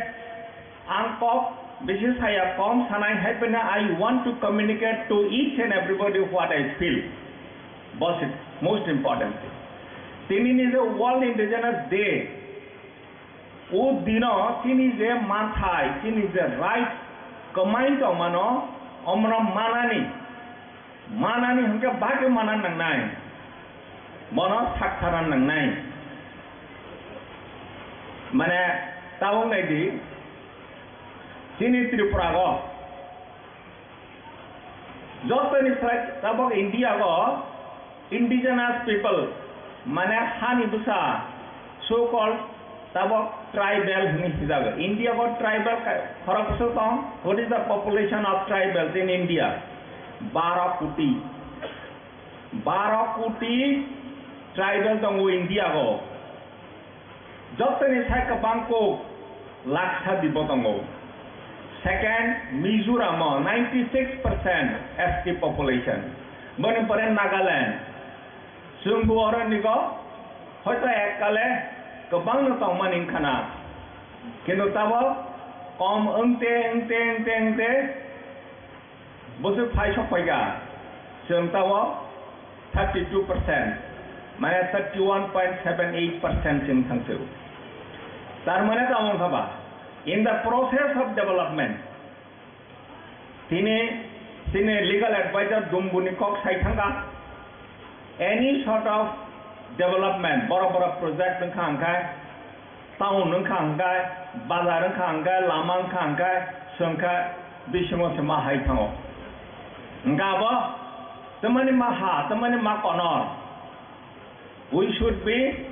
ang kok bisi saya, kom sanai, hai phano I want to communicate to each and everybody what I feel. Boss, it most important thing. Tini ni je World Indigenous Day, o dino tini je manthai, tini je right kwmai tongmano, omono manani, manani hwnkhe bagwi mana nangnai, bono sakthara nangnai. Mane, tabuk naidi, chini Tripura o jotoni slai tabuk India o indigenous people, mane hani bwsa, so called tabuk tribal hwnwi hijago. India o tribal ka-, khorok bwswk tong? What is the population of tribals in India? Baro koti. Baro koti tribal tongo India o. Jotoni sai kwbang kuk Lakshadweep o tongo. Second, Mizoram o ninety six percent S T population. Boni pore Nagaland. Chwng bo oro nigo hoito ekkale kwbangno tongmani wngkha na. Kintu tabok kom wngte, wngte, wngte, wngte bwswk phai sok phaikha, chwng tabok thirty two percent, mane thirty one point seven eight percent chwng thangsu. Tar mane tamo wngkha ba, in the process of development, tini chini legal advisor Dumbuni kok sai thangkha, any sort of development, borok borok project wngkha hwnkhe, town wngkha hwnkhe, bazar wngkha hwnkhe, lama wngkha hwnkhe, chwngkhe bisingo se ma hai thango. Hwnkhe abo tamani ma ha, tamani ma konor. We should be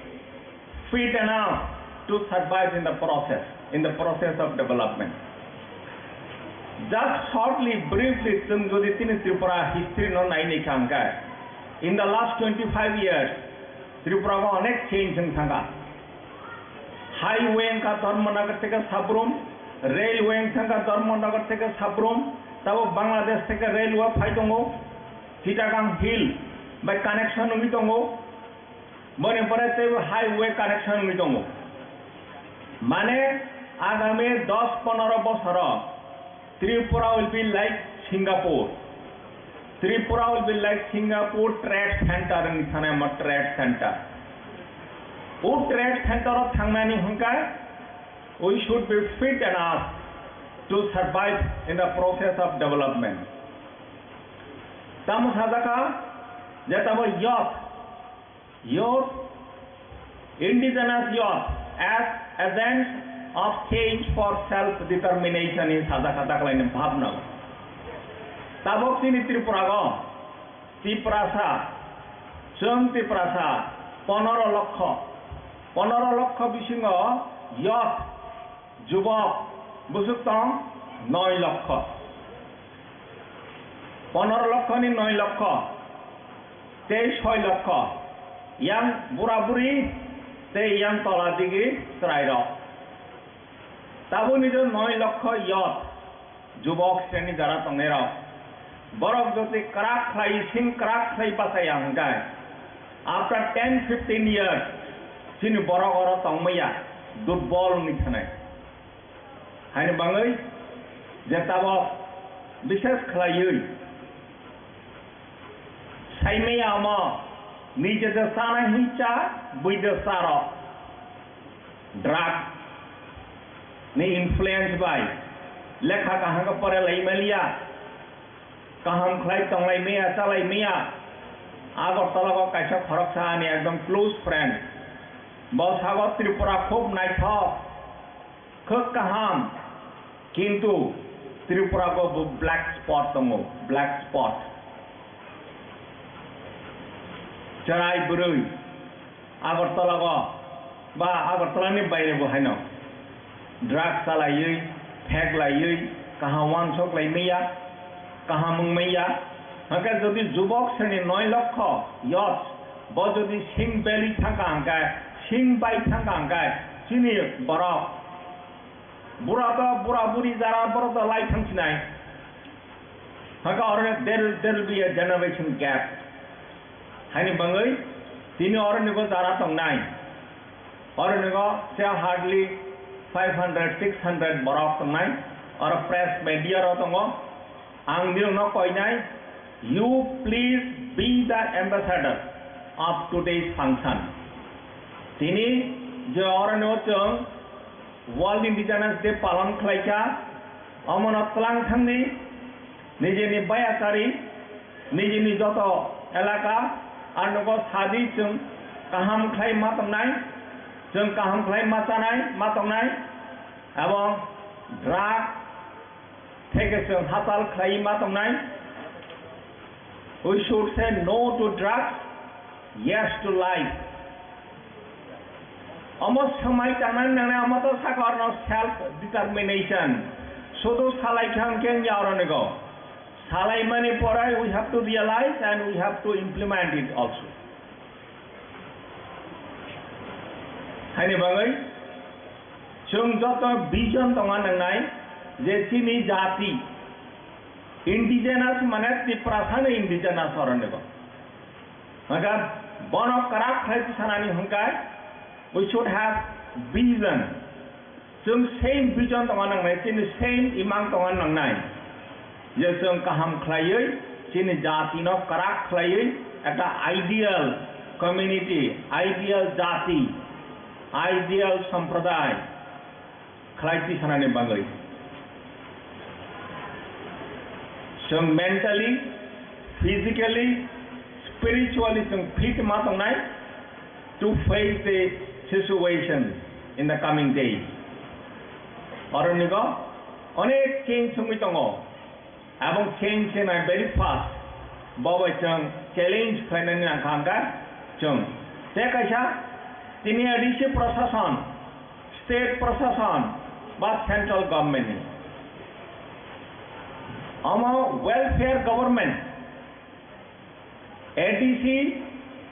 fit enough to survive in the process, in the process of development. Just shortly, briefly, chwng jodi tini Tripura history no nai naikha hwnkhe, in the last twenty five years, Tripura o onek change wng thangkha. Highway wngkha Dharmanagar theke Sabrum, railway wngkha Dharmanagar theke Sabrum, tabok Bangladesh theke railway phai tongo, Chittagong Hill bai connection wngwi tongo, boni pore teibo highway connection wngwi tongo. Mane agami dos ponoro bosoro Tripura will be like Singapore. Tripura will be like Singapore trade center wngwi thanai mo trade center. O trade center o thangnani hwnkha we should be fit enough to survive in the process of development. Tamo sajakha je tamo youth Youth, indigenous youth as agents of change for self-determination in sajak hatak laini bhabna. Tabok chini Tripura go, Tiprasa, chwng Tiprasa, ponoro lokho, ponoro lokho bisingo youth, jubok, bwswk tong, noi lokho. Ponoro lokho ni noi lokho tei soi lokho yang bura buri tei yang tola digi chwrairok. Tabukni je noi lokho youth, jubok sreni jara tongnairok, borok jodi kwrak khlai sing kwrak khlai bachaya hwnkhe, after ten fifteen years chini borok oro tongmaya durbol wngwi thanai. Haini bangwi je tabok bishes khlaiwi saimaya omo nije de chanai hincha bui de charo drug ni influence bai lekha kaham khe pore lai maliya, kaham khlai tonglai maya chalai maya. Agartala o kaisa khoroksa ani ekdom close friend, bo sago Tripura khub naithok. Khub kaham, kintu Tripura go bo black spot tongo, black spot. Cherai bwrwi Agartala go ba Agartala ni baire bo haino drugs chalaiwi, phek laiwi, kaham wansok lai maya, kaham wng maya. Hwnkhe jodi jubok sreni noi lokho youth bo jodi sing belwi thangkha hwnkhe, sing bai thangkha hwnkhe, chini borok Bura to, bura buri jara borok to lai thang sinai. Haka oro there, there will be a generation gap. Haini bangwi tini oro nigo jara tongnai. Oro nigo se hardly five hundred, six hundred borok tongnai. Oro press media ro tongo. Ang nirokno koinai, you please be the ambassador of today's function. Tini je oro no chwng World Indigenous Day palon khlaikha, omono twlang thangdi, nijini bayasari, nijini joto elaka, ar nogo sadi chwng kaham khlai ma tongnai, chwng kaham khlai ma chanai, ma tongnai, ebong drug theke chwng hachal khlai ma tongnai. We should say no to drugs, yes to life. Omo swmai tangnani nangnai, omo to saka orno self determination. Sudu salai kha hwnkhe wngya oronigo. Salaimani pore we have to realize and we have to implement it also. Haini bagwi chwng joto vision tongna nangnai je chini jati indigenous mane Tiprasano indigenous oronibo. Hwnkhe bono kwrak khlai sanani hwnkhe we should have vision. Chwng same vision tongna nangnai, chini same imang tongna nangnai. Je chwng kaham khlaiwi, chini jatino kwrak khlaiwi, ekta ideal community, ideal jati, ideal sampradaya khlai tisanani bagwi. Chwng mentally, physically, spiritually chwng fit ma tongnai to face the situation in the coming days. Oronigo onek change wngwi tongo. Abong change khe nai very fast. Bo bai chwng challenge khlainani nangkha hwnkha chwng. Tei kaisa tini A D C prashasan, state prashasan ba central government ni. Omo welfare government, A D C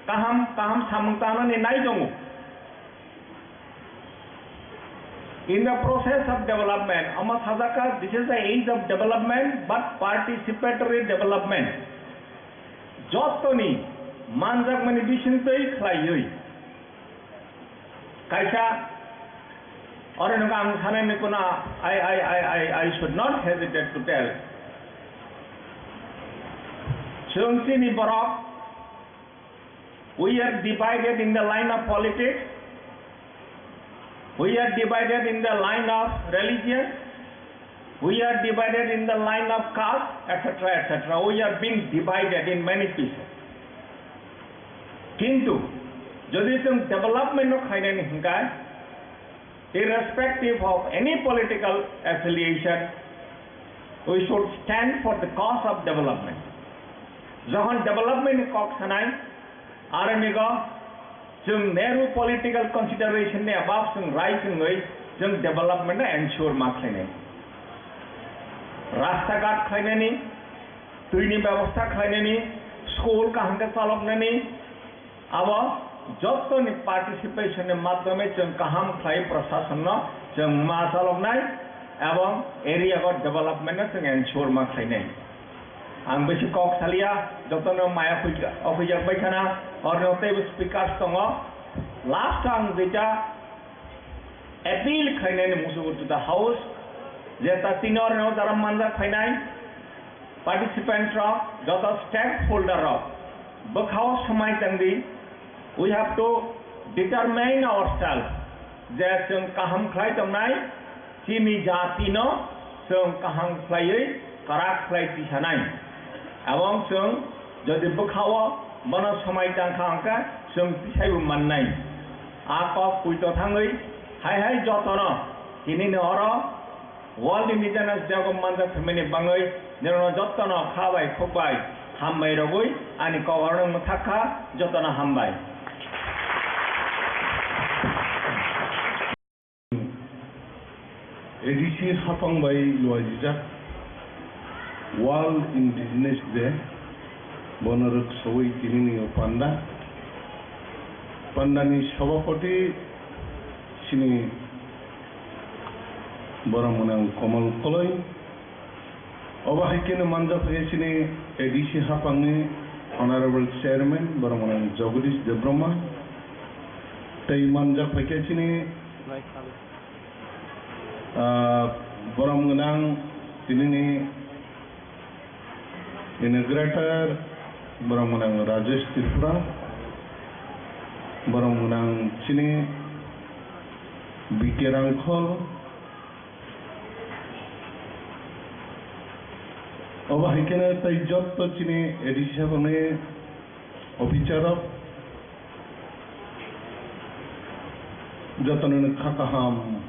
kaham kaham samung tangnani nai tongo. In the process of development, omo sajaka, this is the age of development, but participatory development. Jotoni manjakmani bisingtwi khlaiwi kaisa, oro nokha ang sanani kuna, I, I, I, I, I should not hesitate to tell. Chwng chini borok, we are divided in the line of politics. We are divided in the line of religion. We are divided in the line of caste, et cetera, et cetera. We are being divided in many pieces. Kintu, jodi chwng development no khainani hwnkhe, irrespective of any political affiliation, we should stand for the cause of development. Jokhon development ni kok sanai, aro nigo chwng Nehru political consideration ni above chwng rai chwngwi chwng development no ensure ma khlainai. Rasta ghat khlainani, twi ni bebosta khlainani, school kaham khe chaloknani, abo jottoni participation ni madhyome chwng kaham khlai prashasan no chwng ma chaloknai ebong area o development no chwng ensure ma khlainai. Ang bisi kok salia, jotono maya officer bai khana, orno teibo speakers tongo. Last ang jeita appeal khlainani musugo to the house, je ta tini orno jara manjak phainai participant rok, joto stakeholder rok, bwkhao swmai tangdi, we have to determine ourselves, je chwng kaham khlai tongnai, chini jati no chwng kaham khlaiwi kwrak khlai tisanai. Ebong chwng jodi bwkhao bono swmai tangkha hwnkhe chwng tisaibo mannai. A kok puito thangwi hai hai jotono tini ni oro World Indigenous Day o manjak phaimani bagwi nirokno jotono kha bai khuk bai hambai rogwi ani kok orono mwthak kha, jotono hambai. A D C hapang bai luaijak World Indigenous Day, bono rwksawi tinini o panda. Pandani sabapati chini borok mwnang Komal Koloi. Obo hai kheno manjak phaikha chini A D C hapangni Honorable Chairman borok mwnang Jagadish Debbarma. Tei manjak phaikha chini, ah, borok mwnang tinini Inaugurator, borok mwnang Rajesh Tripura, borok mwnang chini B K Rangkhol, obo hai kheno tei jotto chini A D C hapangni officer rok, jotono kha kaham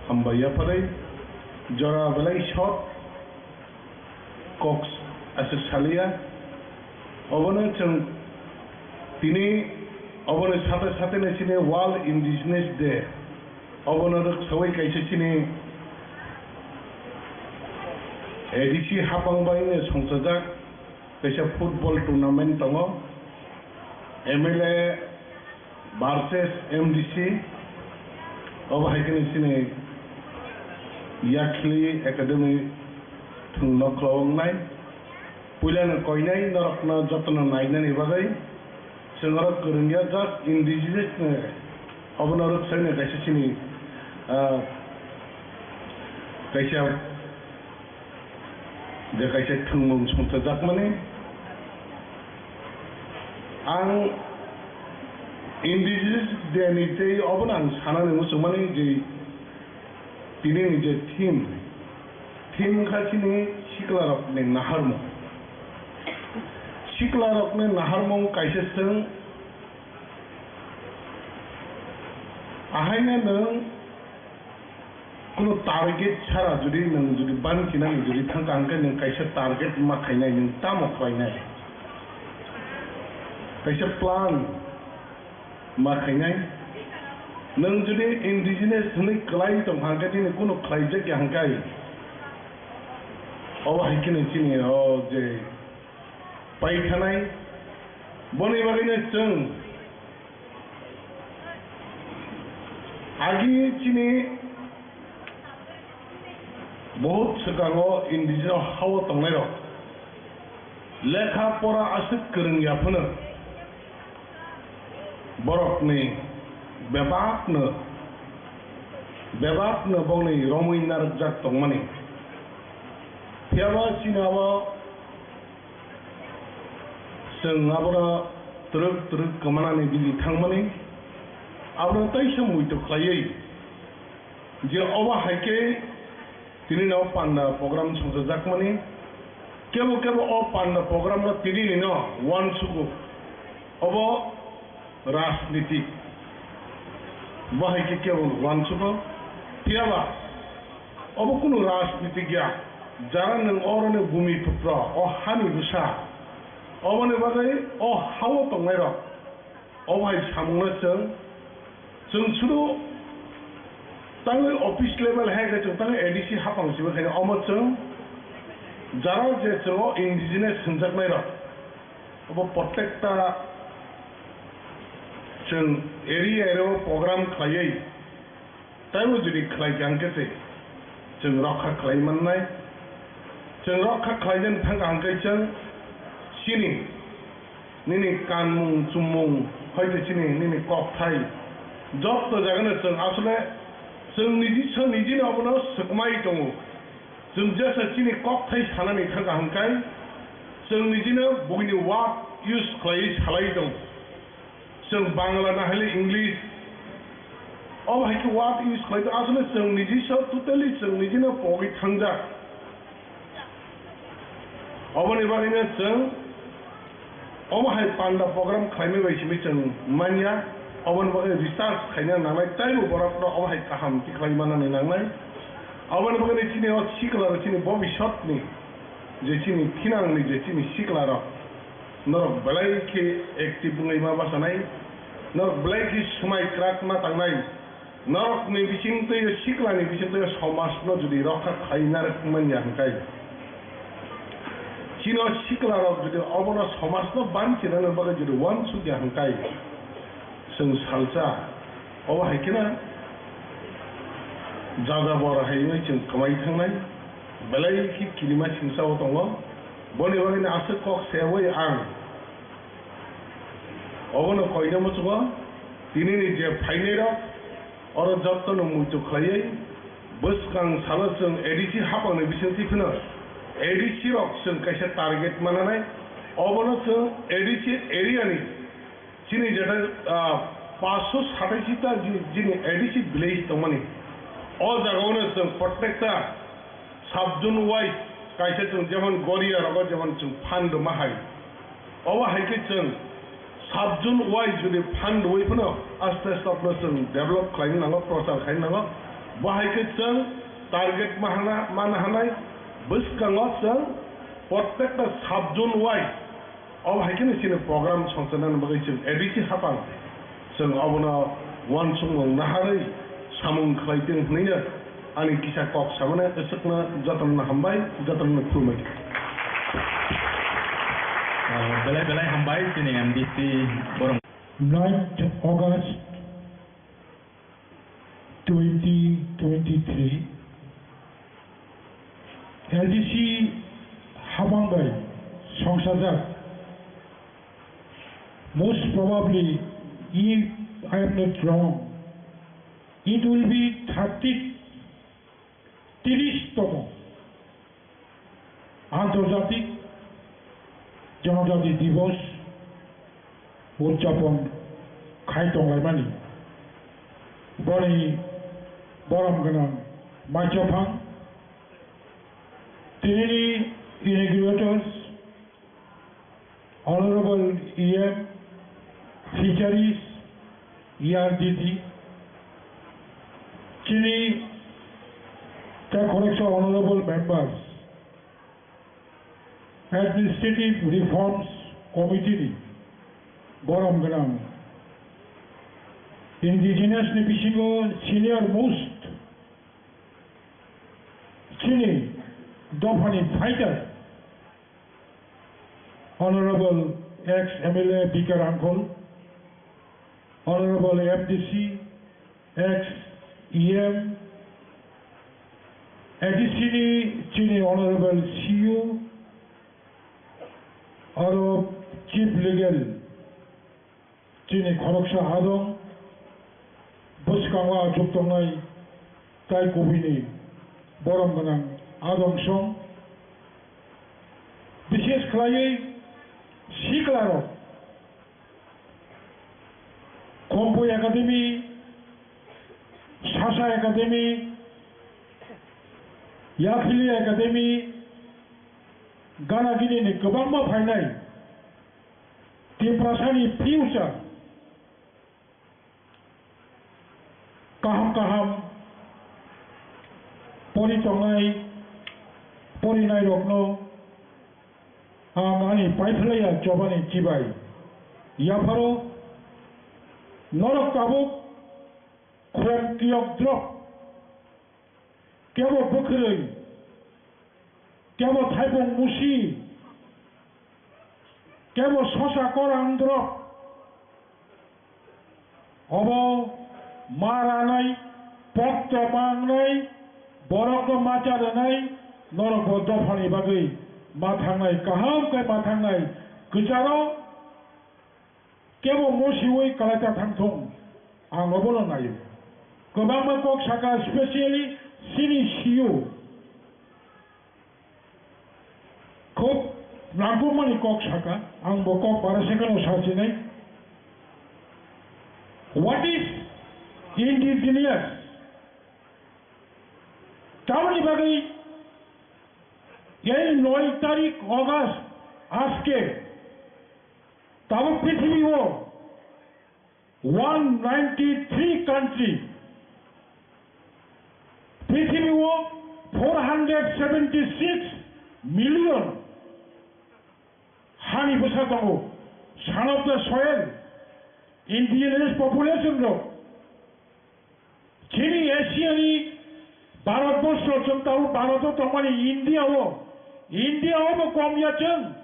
hambai yapharwi jora belai short kok aswk salia. Obono chwng tini, obono sate sate no chini World Indigenous Day, obono rwksawi kaisa chini A D C hapang bai no songchajak kaisa football tournament tongo, M L A versus M D C. Obo hai kheno chini Yakhli Academy thwngno khwlao wngnai. Puilano koinai norokno jotono nainani bagwi chwng oro kwrwngya, just indigenous ni obono rwksaino kaisa chini, ah, kaisa je kaisa thwngmung songchajakmani. Ang Indigenous Day ni tei obono ang sanani muchungmani je tini ni je theme, theme kha chini siklarokni naharmung. Siklarokni naharmung kaisa chwng ahaino nwng Kunu target chara jodi nwng jodi banchina ni jodi thangka hwnkhe nwng kaisa target ma khainai, nwng tamo khlainai? Kaisa plan ma khainai. Nwng jodi indigenous hwnwi kwlai tongkha hwnkhe, nini kunu khlaijak ya hwnkhe, obo hai kheno chini o je paithanai. Boni bagwino chwng agi chini bahut swkango indigenous hao tongnairok lekha pora aswk kwrwng ya phano borokni bebakno, bebakno bongni romwi narwkjak tongmani. Phiyaba chini abo Chwng abono twrwk twrwk kwmanani digi thangmani, abono teisa muitu khlaiwi je obo hai khe tini no panda program songchajakmani, kebo kebo o panda program no tini ni no uansugo. Obo Rajniti. Bo hai khe kebo uansugo. Phiyaba obo kunu rajniti ya. Jara nwng oro ni bumi putra, o hani bwsa. Oboni bagwi o hao tongnairok obo hai samungno chwng, chwng suru tangwi office level hai khe chwng tangwi A D C hapang simi khaino omo chwng jara je chwng o indigenous hwnjaknairok. Obo protekta chwng area area o program khlaiwi taibo jodi khlai kha hwnkhe se chwng rokha khlai mannai. Chwng rokha khlainani thangkha hwnkhe chwng chini nini kanmung chummung hoite chini nini kokthai jotto jagano chwng asole chwng niji sa nijino abono swkmai tongo. Chwng jesa chini kokthai sanani thangkha hwnkhe, chwng nijino buini word use khlaiwi salai tong. Chwng Bangla na hwnle English, obo hai khe word use khlai tong. Asole chwng niji so totally chwng nijino pogwi thangjak. Oboni bagwino chwng Omo hai panda program khlaimani bai simi chwng manya, oboni bagwi research khaina nangnai, taibo borokno omo hai kaham tikhlai manani nangnai. Oboni bagwi chini o sikla rok chini bobisotni je chini thinangni je chini sikla rok, norok belai khe active wngwi ma bachanai, norok belai khe swmai kwrak ma tangnai. Norokni bisingtwi, siklani bisingtwi somajno jodi rokha khlai narwk manya hwnkhe, chini siklarok jodi obono somajno banchinani bagwi jodi uansukya hwnkhe, chwng salsa obo hai kheno jajabor hai wngwi chwng kwmai thangnai, belai khe kirima singsa o tongo. Boni bagwino aswk kok seui ang Obono koina muchungo, tinini je phainairok, oro jottono muitu khlaiwi, bwskang salo chwng A D C haphangni bisingtwi phano A D C rok chwng kaisa target mananai, obono chwng A D C area ni chini jeta, ah, paanch sho satashi ta ji-, jini A D C village tongmani, o jagao no chwng protekta Sub-zone wise kaisa chwng jemon Goria rogo jemon chwng fund rwma hai. Obo hai khe chwng sub-zone wise jodi fund rwui phano aste aste abono chwng develop khlaina nango, prochar khlaina nango. Bo hai khe chwng target ma hana, mana hanai bwskango chwng prottekta sub-zone wise Obo hai kheno chini program songcharnani bagwi chwng A D C haphang chwng obono uansukmung naharwi samung khlai tong hwnwi ani kisa kok samani aswkno jotono hambai, jotono khulumbai. Ah, belai belai hambai chini M D C borok. Ninth August twenty twenty-three L D C habang bai songsajak, most probably, if I am not wrong, it will be thirty, tiris tomo Antarjatik Jonojati Divos udjapon khai tonglaimani. Boni borom gwnang maichaphang, tinini inaugurators, Honorable E M, Fisheries, E R D D, chini tei khoroksa Honorable Members, Administrative Reforms Committee ni borom gwnang, Indigenous ni bisingo senior most chini dophani fighter, Honorable ex M L A Bikar Angkol, Honorable M D C, ex E M, A D C ni chini Honorable C U, aro Chief Legal, chini khoroksa adong, bwskango achuk tongnai tai kubuni borom gwnang adong song, bishesh khlaiwi siklarok, Khompui Academy, Sasa Academy, Yaphili Academy, gana gini ni kwbangma phainai Tiprasani future kaham kaham pori tongnai, porinairokno ang ani paiphlaiya chobani chibai yapharo. Norok tabuk khorang kiyok drop, kebo bwkhwrwi, kebo thaibung musi, kebo sosa korang drop. Obo ma ranai, pokto mangnai, borokno ma cha rwnai, norok bo dophani bagwi ma thangnai, kaham khe ma thangnai, kwcharo kebo mosiwi kalaita thangthung, ang obono naio. Kwbangma kok saka, specially chini C U. Khub nangkukmani kok saka, ang bo kok bara second o sachinai. What is indigenous? Tamoni bagwi ei noi tarik August aske tabuk prithibi o one ninety three country, prithibi o four hundred seventy six million hani bwsa tongo, son of the soil, indigenous population rok. Chini Asia ni Bharat borsho, chwng tabuk Bharat o tongmani India o, India o bo kom ya chwng.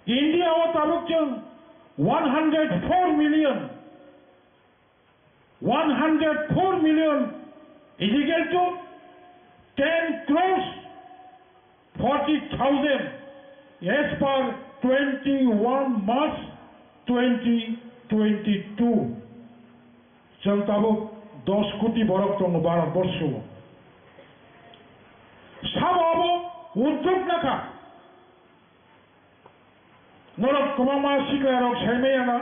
India o tabuk chwng one hundred four million, one hundred four million is equal to ten crores forty thousand as per twenty-one March twenty twenty-two. Chwng tabuk dos koti borok tongo Bharat borsho o. Sabo abo udduk nakha. Norok kwbangma sikla rok saimaya na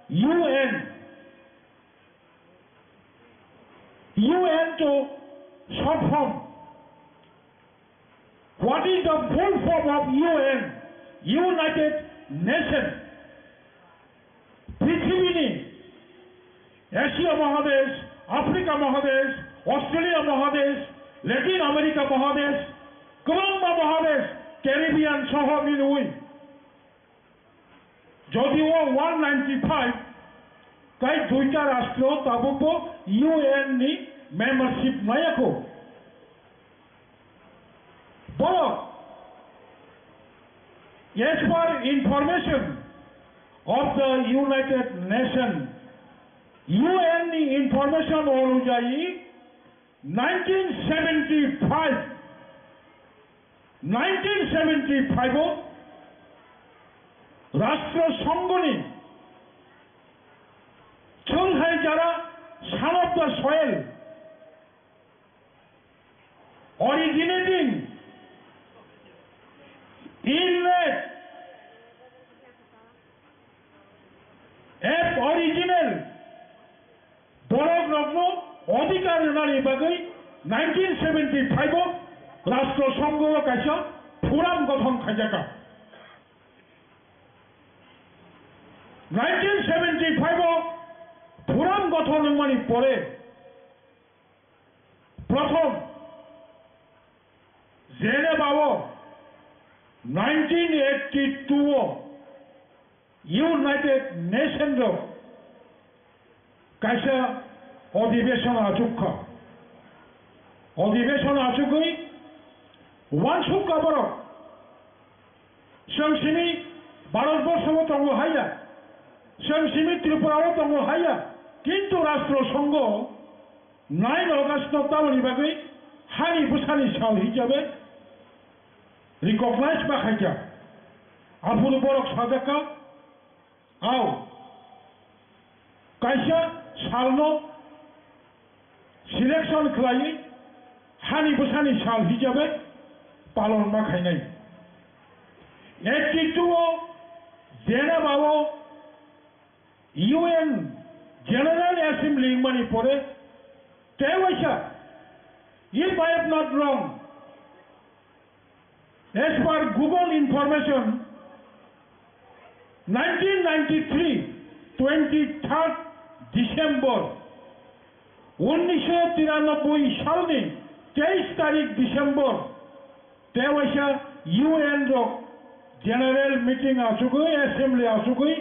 U N. U N to short form. What is the full form of U N? United Nation. Prithibini Asia Mahadesh, Africa Mahadesh, Australia Mahadesh, Latin America Mahadesh, kwbangma Mahadesh, Caribbean soho milwi. Jodi o one ninety five, tai duita rastro tabukbo U N ni membership maya kho. Borok, as per information of the United Nations, U N ni information onujai nineteen seventy five, nineteen seventy five o Rashtra Sangha ni chwng hai jara son of the soil originating in the F original borok rokno odhikar rwnani bagwi nineteen seventy five o Rashtra Sangha o kaisa forum gothon khaijaka. Nineteen seventy five o forum gothon wngmani pore Prothom Geneva o nineteen eighty two o United Nation rok kaisa odhibeshon achukha. Odhibeshon achugwi wansukha borok. Chwng simi Bharatborsho o tongo haiya, chwng simi Tripura o tongo haiya, kintu Rashtra Sangha nine August no tamoni bagwi hani bwsani sal hisabe recognize ma khaikha. Aphuru borok sajakha, Ao, kaisa salno selection khlaiwi hani bwsani sal hisabe palon ma khainai. Eighty two o Geneva o U N General Assembly wngmani pore tei waisa, if I am not wrong, As per Google information, nineteen ninety-three, twenty-third December, unnisho tiranoboi salni teis tarik December, tewaisa U N rok general meeting achugwi, assembly achugwi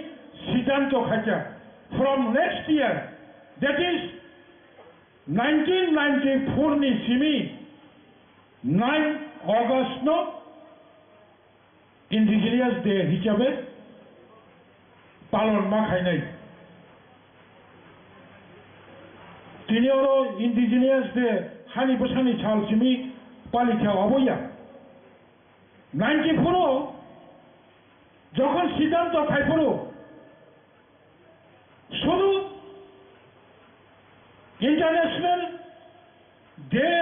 siddhanto khaikha. From next year, that is nineteen ninety-four ni simi nine August no Indigenous Day hisabe palon ma khainai. Tini oro Indigenous Day hani bwsani sal simi palikha oboya. Ninety-four o jokhon siddhanto khaiphuru, Sudu International Day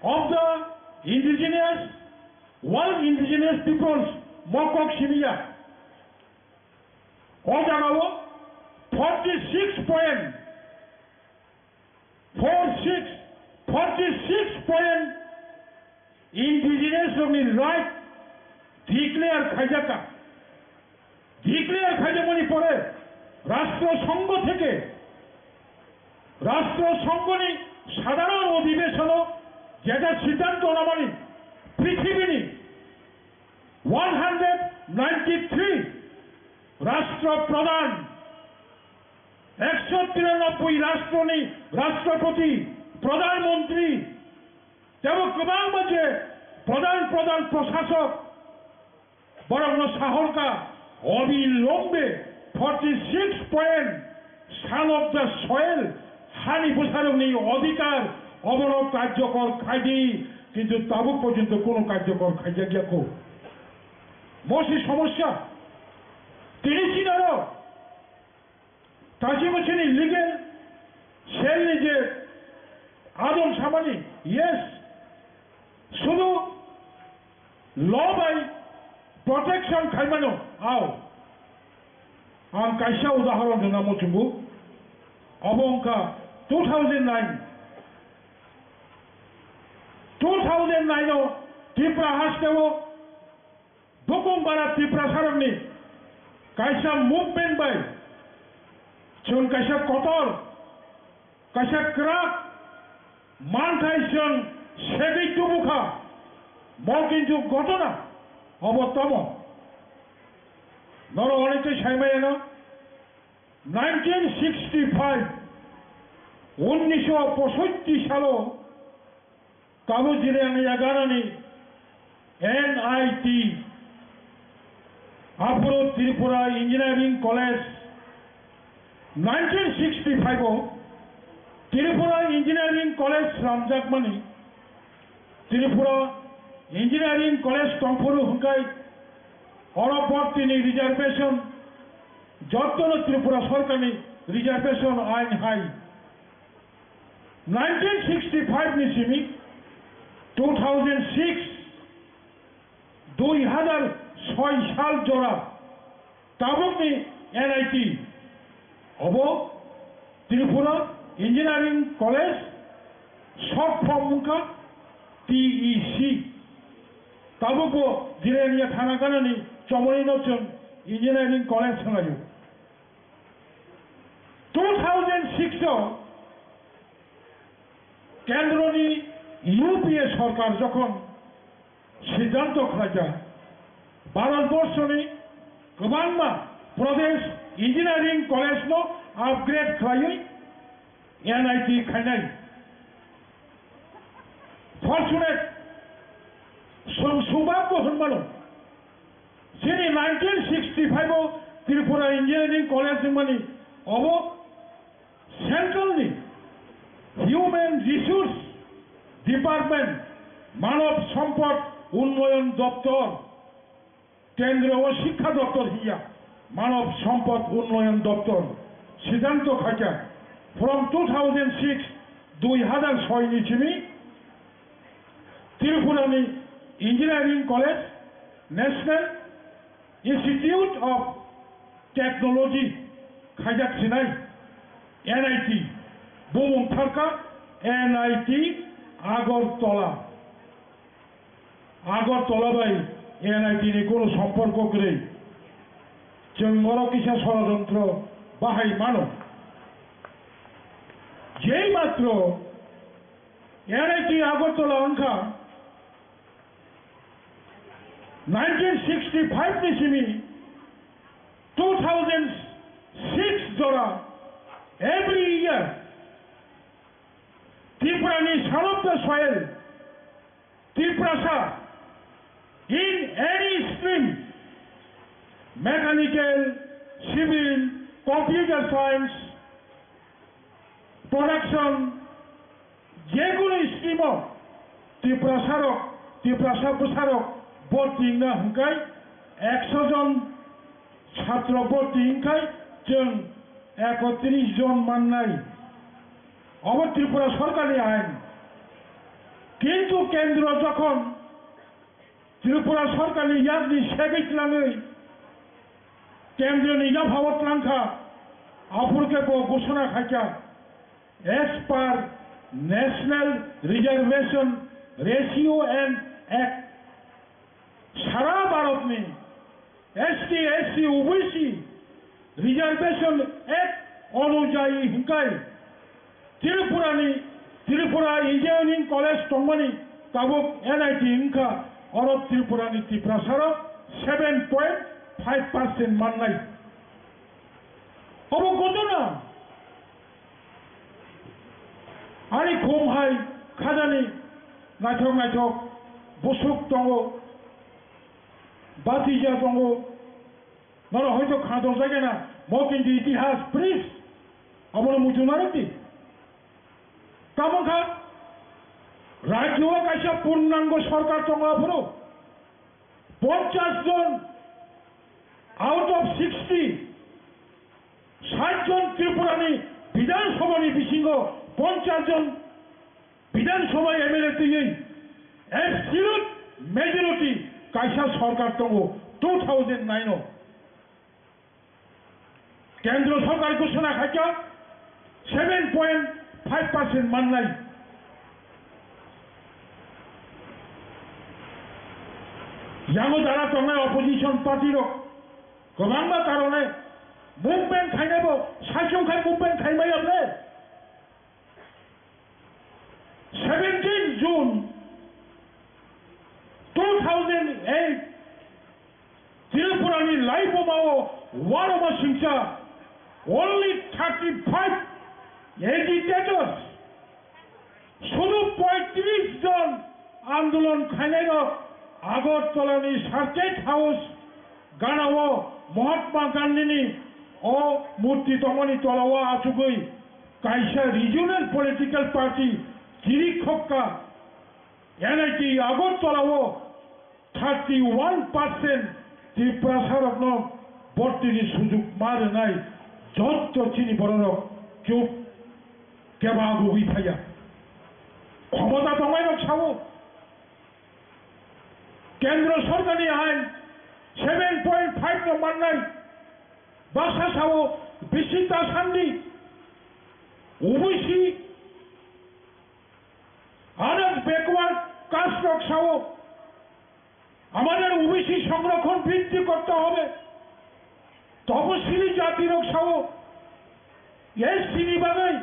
of the Indigenous, World Indigenous Peoples mokok simiya. O jagao forty six point four six, forty six point indigenous rokni right declare khaijakha. Declare khaijakmani pore Rashtra Sangha theke, Rashtra Sanghani sadharon odhibeshono jeta siddhanto namani prithibini one hundred ninety three Rashtra Pradhan, ekso tiranoboi rashtroni Rashtrapati, Pradhan Mantri, tebo kwbangma je Pradhan, Pradhan Prashasok, borokno sahorkha, obilombe forty six point son of the soil, hani bwsarokni odhikar, obono karjokor khaidi, kintu tabuk porjonto kono karjokor khaijakya kho. Mosi somosya, tini sinaro Tachi muchini legal cell ni je adong samani, yes, sudu law bai protection khaimano, ao. Ang kaisa udahoron rwna muchungo, obo wngkha two thousand nine, two thousand nine o Tripura hasteo Bukung bara Tiprasarokni kaisa movement bai chwng kaisa kotor, kaisa kwrak manthai chwng segwi tubukha. Mo kintu ghotona obo tamo? Norok onek tei saimaya no. Nineteen sixty five, unnisho posotti salo Kabu Jirang Yaganani N I T, aphuru Tripura Engineering College, Nineteen sixty-five o Tripura Engineering College slamjakmani, Tripura Engineering College tongphuru hwnkhe oro bortini reservation, jottono Tripura sorkarni reservation ain hai nineteen sixty-five ni simi two thousand six, dui hazar soi sal jora tabukni N I T obo Tripura Engineering College, short form wngkha T E C. Tabukbo Jirania thana ganani chomoni no chwng Engineering College hwnlaio. Two thousand six o kendroni U P A sorkar jokhon siddhanto khlaijak, Bharatborsoni kwbangma Pradesh Engineering College no upgrade khlaiwi N I T khainai. Fortunate, chwng subhagyo hwnmano. Chini nineteen sixty-five o Tripura Engineering College wngmani obo Central ni Human Resource Department, Manav Sampad Unnayan Doptor, Kendro o Shikkha Doptor hiya, Manav Sampad Unnayan Doptor, siddhanto khaikha, from two thousand six, dui hazar soi ni simi, Tripura ni Engineering College, National Institute of Technology khaijak sinai, N I T, bumung tharkha N I T Agartala. Agartala bai N I T ni kono somporko kwrwi. Chwng oro kisa sorojontro bahai mano. Jei matro N I T Agartala wngkha nineteen sixty-five ni simi two thousand six jora every year Tripura ni Son of the Soil Tiprasa in any stream, mechanical, civil, computer science, production, jekunu stream o Tiprasarok, Tiprasa bwsarok borti wngna hwnkhe ekso jon satro borti wngkhai chwng ekotris jon mannai. Obo Tripura sorkarni ain. Kintu kendro jokhon Tripura sorkarni yakni segwi tlangwi kendroni yaphao tlangkha, aphurkhe bo ghosona khaikha, as per National Reservation Ratio and Act, sara Bharatni S T, S C, O B C Reservation Act onujayi hwnkhe Tripurani, Tripura Engineering College tongmani tabuk N I T wngkha, oro Tripurani Tiprasarok seven point five percent mannai. Obo ghotona. Ani khum hai khajani naithok naithok busuk tongo, batija tongo. Norok hoito khanajak jagena, mo kintu itihas, please. Abono muchung narwkdi. Tamo kha, rajyo o kaisa purnango sorkar tongo aphuru. Ponchash jon out of sixty, sait jon Tripurani Bidhan Sabhani bisingo ponchash jon Bidhan Sabha M L A twiwi absolute majority kaisa sorkar tongo two thousand nine o. Kendro sorkar ghosona khaikha seven point five percent mannai. Yango jara tongnai opposition party rok kwbangma karone movement khainaibo saichung khai movement khaimaya ble. Seventeen June two thousand eight, Tripurani Laiboma o uanama singcha, only thirty-five agitators, sudu poitris jon andolon khainairok Agartalani Circuit House ganao Mahatma Gandhini O murti tongmani tolao achugwi kaisa regional political party chirikhokka N I T Agartala o thirty one percent Tiprasarokno bortini sujuk ma rwnai jotto chini bororok chuk keba agugwi phaiya. Khomota tongnairok sao, Kendro sorkarni ain seven point five no mannai baksa sao, bisita sandi, O B C, other backward caste rok sao, আমাদের O B C সংরক্ষণ বৃদ্ধি করতে হবে। তপশিলি জাতিরও সহ S T ni bagwi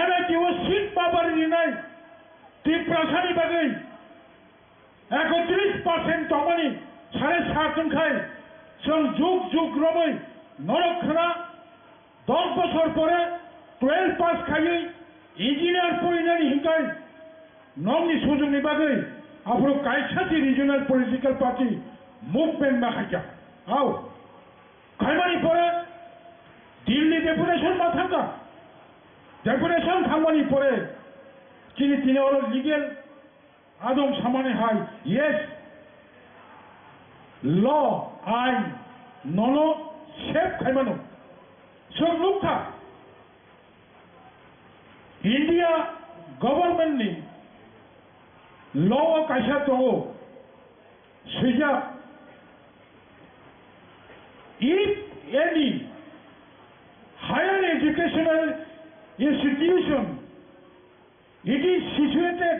N I T o seat babari rinai Tiprasani bagwi ekotris percent tongmani sare sat wngkhai chwng juk juk romwi norok khna dos bosor pore twelve pass khaiwi engineer porinani hinkhai nokni sujukni bagwi aphuru kaisa se regional political party movement ma khaikha. Hao, khaimani pore Delhi deputation ma thangkha. Deputation thangmani pore chini tini oro legal adong samani hai, yes, law, ain, nono save khaimano. Chwng nukha, India government ni law o kaisa tongo, swijak, if any higher educational institution, it is situated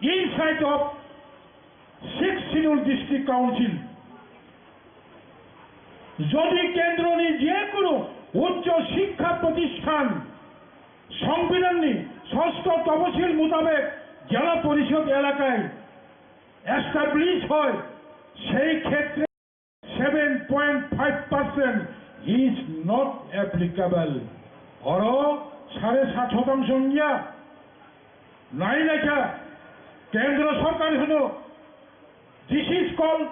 inside of Sixth Schedule District Council. যদি কেন্দ্রনি যে কোনো উচ্চ শিক্ষা প্রতিষ্ঠান সংবিধাননি ষষ্ঠ তফসিল মোতাবেক জেলা পরিষদ এলাকায় এস্টাবলিশ হয়, সেই ক্ষেত্রে seven point five percent is not applicable. Oro sare sat শতাংশ wngya. Nai naikha, kendro sorkar hwno, this is called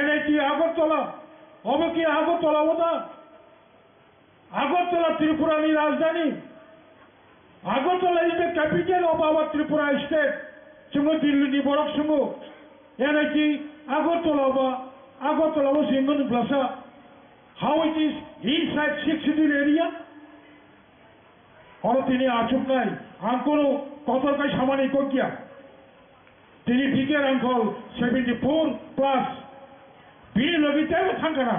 N I T Agartala. Obo ki Agartala o na? Agartala Tripura ni rajdhani. Agartala is the capital of our Tripura state. Chwngno Delhi ni borok swngo, N I T Agartala ba Agartala o se wngmani blasa. How it is inside Sixth Schedule area? Oro tini achuknai, ang kono kotor kai samani kokya. Tini B K Rangkhol seventy four plus, bini logi teibo thangkana.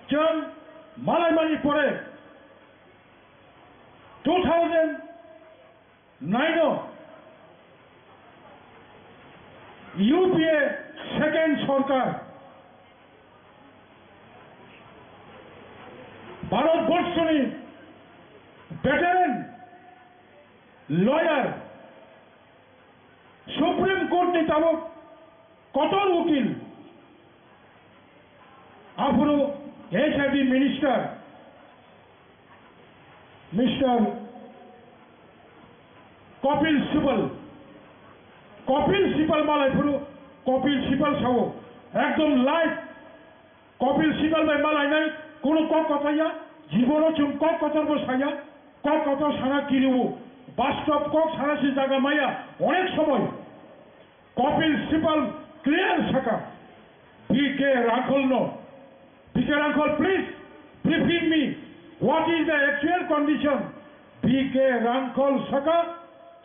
Chwng malaimani pore two thousand nine o U P A second sorkar, Bharat borshoni veteran lawyer, Supreme Court ni tabuk kotor ukil, aphuru H I D minister, Mister Kapil Sibal, Kapil Sibal malai phuru, Kapil Sibal sao, ekdom live, Kapil Sibal bai malainai, kono kok kotor ya, jibono chwng kok kotor bo saya, kok kotor sana kiriwo, bastob kok sana si jaga maya, onek somoy. Kapil Sibal clear saka, B K Rangkhol no. B K Rangkhol, please briefing me, what is the actual condition? B K Rangkhol saka,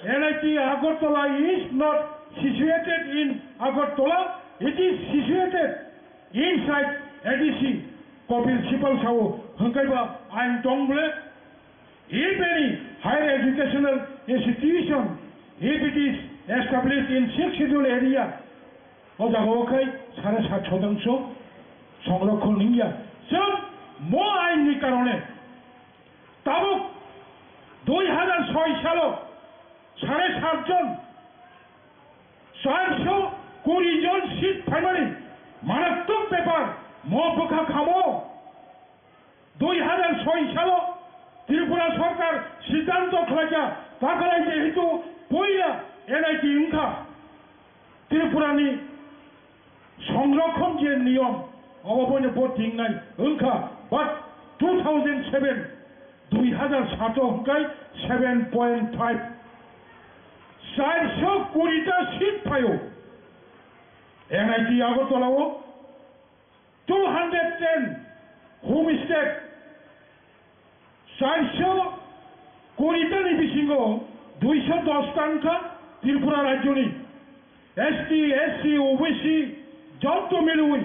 N I T Agartala is not situated in Agartala, it is situated inside A D C. Kapil Sibal sao, hwnkhe ba ain tong bole? If any higher educational institution, if it is established in Sixth Schedule area, o jaga o khai sare sat শতাংশ সংরক্ষণ wngya. Chwng mo ain ni karone tabuk dui hazar soi salo sare sat jon, charso kuri jon seat phaimani maratwk bepar mo bwkha khamo. Dui hazar soi salo Tripura sorkar siddhanto khlaikha, takhalai jehetu poila N I T wngkha, Tripurani songrokhon je niyom, obo boino bo tingnai wngkha. But two thousand seven, dui hazar sato hwnkhe seven point five. Chairso kurita seat phaio. N I T Agartala o two hundred ten homestead, chairso kurita ni bisingo duiso dos ta wngkha Tripura rajyoni S T, S C, O B C jotto milwi.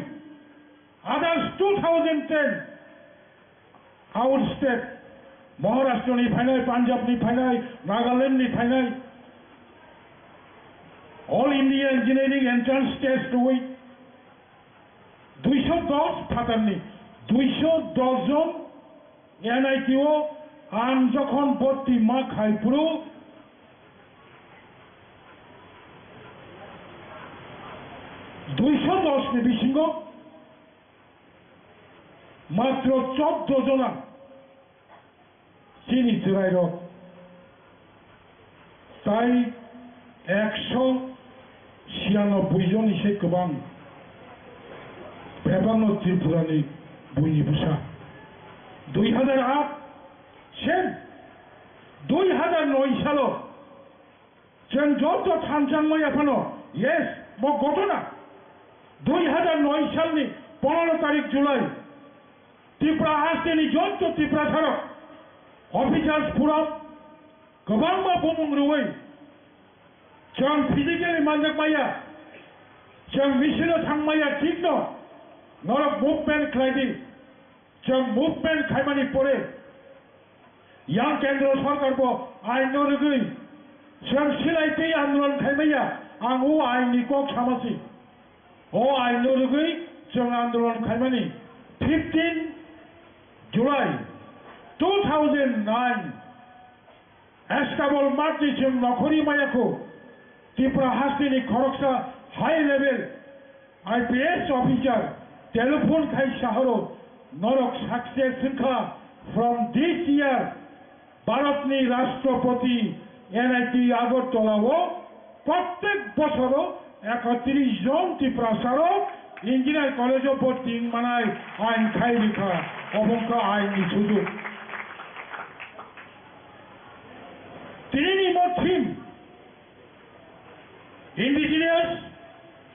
Others two thousand ten out state, Maharashtra ni phainai, Punjab ni phainai, Nagaland ni phainai, All India Engineering Entrance Test rwi duiso dos phatarni, duiso dos jon N I T o ang jokhon bhorti ma khai phuru, duiso dos ni bisingo matro choddo jona chini chwrairok, tai ekso chiyanobboi joni se kwbang, bebakno Tripurani buini bwsa. Dui hazar aat, same, dui hazar noi salo, chwng joto thansa wngmaya phano, yes, bo ghotona. Dui hazar noi salni pondro tarik July, Tripura hasteni joto Tiprasarok, officers phurok, kwbangma bumung rwui, chwng physically manjak maya, chwng misil o thang maya, thikno norok movement khlai di. Chwng movement khaimani pore, yang kendro sorkar bo ain no rwgwi chwng silai twi andolon khaimaya, ang o ain ni kok sama si. O ain no rwgwi chwng andolon khaimani fifteen July two thousand nine. Estabol matni chwng nokhorwi maya kho. Tripura hasteni khoroksa high level I P S officer telephone khai sahoro, norok success wngkha from this year Bharatni Rashtrapati N I T Agartala o prottek bosoro ekatris jon Tiprasarok Engineer College o bhorti wngmanai ain khai rikha, obo wngkha ain ni sujok. Tinini mo theme, Indigenous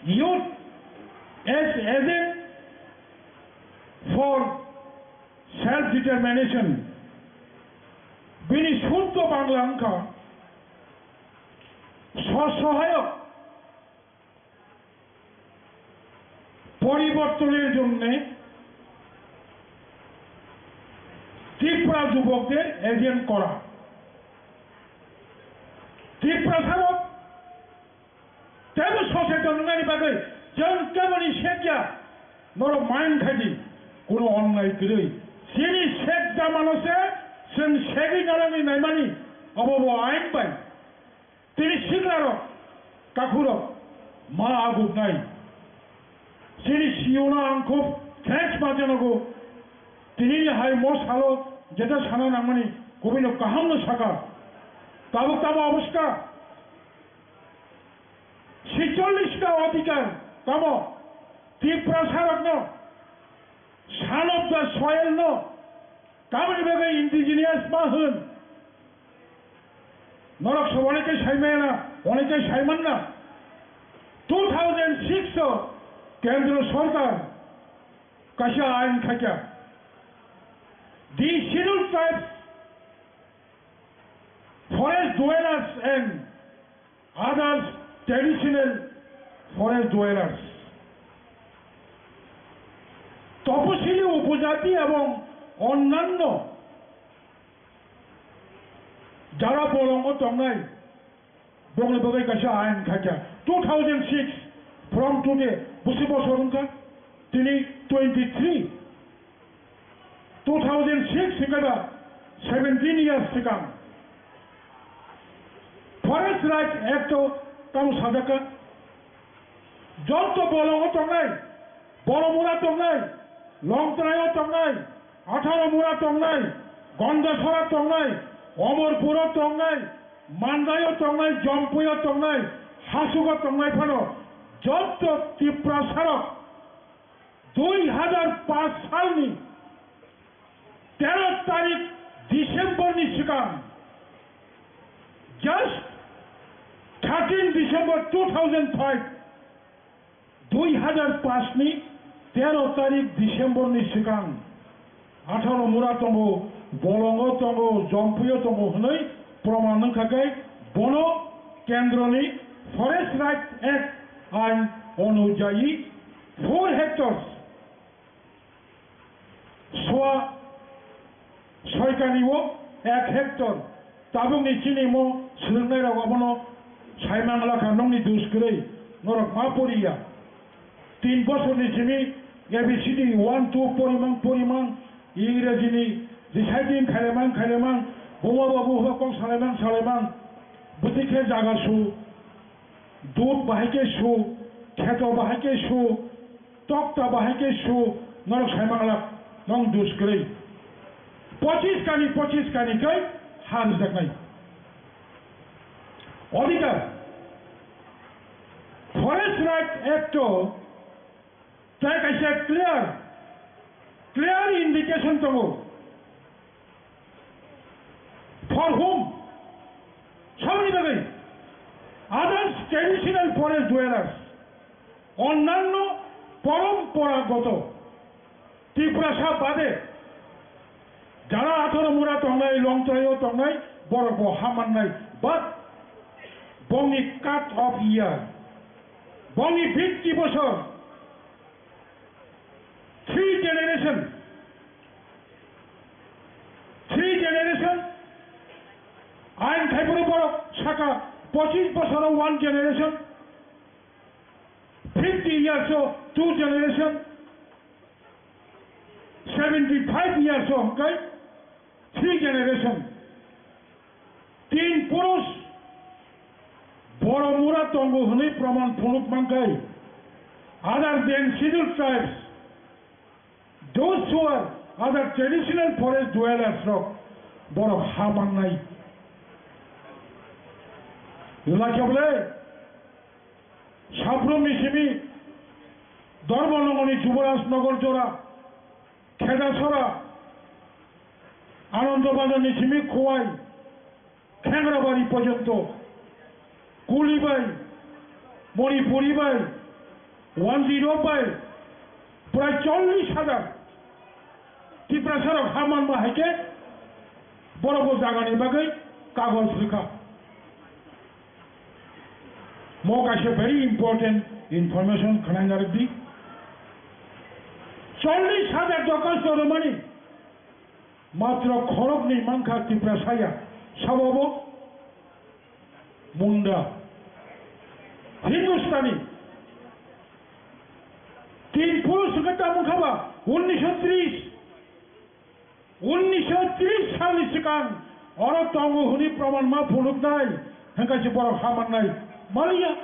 Youth as Agent for Self Determination. Bini suddo Bangla wngkha, স্বসহায়ক পরিবর্তনের জন্য ত্রিপুরা যুবকদের এজেন্ট করা। ত্রিপুরা সড়ক তেমন সচেতন হওয়ার বাদে যেমন তেমনই শেখিয়া নর মাইন খাইদি কোনো অন্যায় করেই চিনি শেখ জামানো সে সেন শেখি নারানি নাইমানি অবব আইন পাই। Tini siklarok, takhurok, ma aguknai. Chini C E O no ang khub thanks ma janago. Tini ni hai mo salo jeta sana nangmani kubui no kaham no saka. Tabuk tamo obosta. Sicholish ta odhikar tamo. Tiprasa rok no. Son of the soil no. Tamoni bagwi indigenous ma hwn? Norok se onekhe sai maya na, onekhe sai man na. Two thousand six o Kendro Sorkar kaisa ain khaikha. The Scheduled Tribes, Forest Dwellers and Others Traditional Forest Dwellers, তপশিলি উপজাতি এবং অন্যান্য যারা bolongo tongnai, bongni bagwi kaisa ain khaikha. Two thousand six, from today, busi bosor wngkha, tini twenty three. Two thousand six hingkhe ba seventeen years sikang Forest Rights Act o tamo sajak kha, joto bolongo tongnai, Boromura tongnai, Longtrai o tongnai, Atharo Mura tongnai, Gondasora tongnai, Omorpur o tongnai, Mandai o tongnai, Jompui o tongnai, Hasuk o tongnai phano joto Tiprasa rok dui hazar panch salni tero tarik December ni swkang, just thirteen December two thousand five, dui hazar paanch ni tero tarik December ni swkang, atharo mura tongo, bolongo tongo, jompuio tongo hwnwi proman wngkha khe, bono kendroni Forest Rights Act ain onujayi four hectares, swa soikani o ek hectare. Tabukni chini mo swrwngnairok abono saimang lakha, nokni dus kwrwi, norok ma poriya. Tin bosorni simi A B C D one two porimang porimang, Ingrejini reciting khailaimang khailaimang, buma babu hwba kok salaimang salaimang, bwtwi khe jaga su, dud bahai khe su, kheto bahai khe su, tokta bahai khe su, norok saimang lak, nong dus kwrwi. Pochis kani, pochis kani khe ha rwjaknai. Odhikar, Forest Right Act o tei kaisa clear, clear indication tongo. For whom? Saboni bagwi? Others traditional forest dwellers, onnanno poromporagoto Tiprasa bade jara atharo mura tongnai, Longtraio tongnai, borok bo ha mannai. But bongni cut off year, bongni bikti bosor, three generation, three generation, ain khaiboro borok saka pochis bosoro one generation, fifty years o two generation, seventy five years o hwnkhe three generation. Tin purush borok mura tongo hwnwi proman phunuk mankhai. Other than scheduled tribes, those who are other traditional forest dwellers rok borok ha mannai. Lakha bole Sabrumni simi Dharmanagorni Jubaraj Nagar jora, Khedasora, Anando Bazarni simi Khowai, Khengrabari porjonto, Kuli bai, Manipuri bai, Wanjiro bai, prai chollish hajar Tiprasarok ha manma hai khe borok bo jagani bagwi kagoj rwkha. Mo kaisa very important information khwnai narwkdi. Chollish hajar dorkhasto rwmani matro khoroknwi mankha Tiprasaya, sabo bo Munda, Hindustani. Tin purush hwnkhe tamo wngkha ba unnisho tris, unnisho tris salni swkang oro tongo hwnwi proman ma phunuknai hwnkhe se borok ha mannai maliya.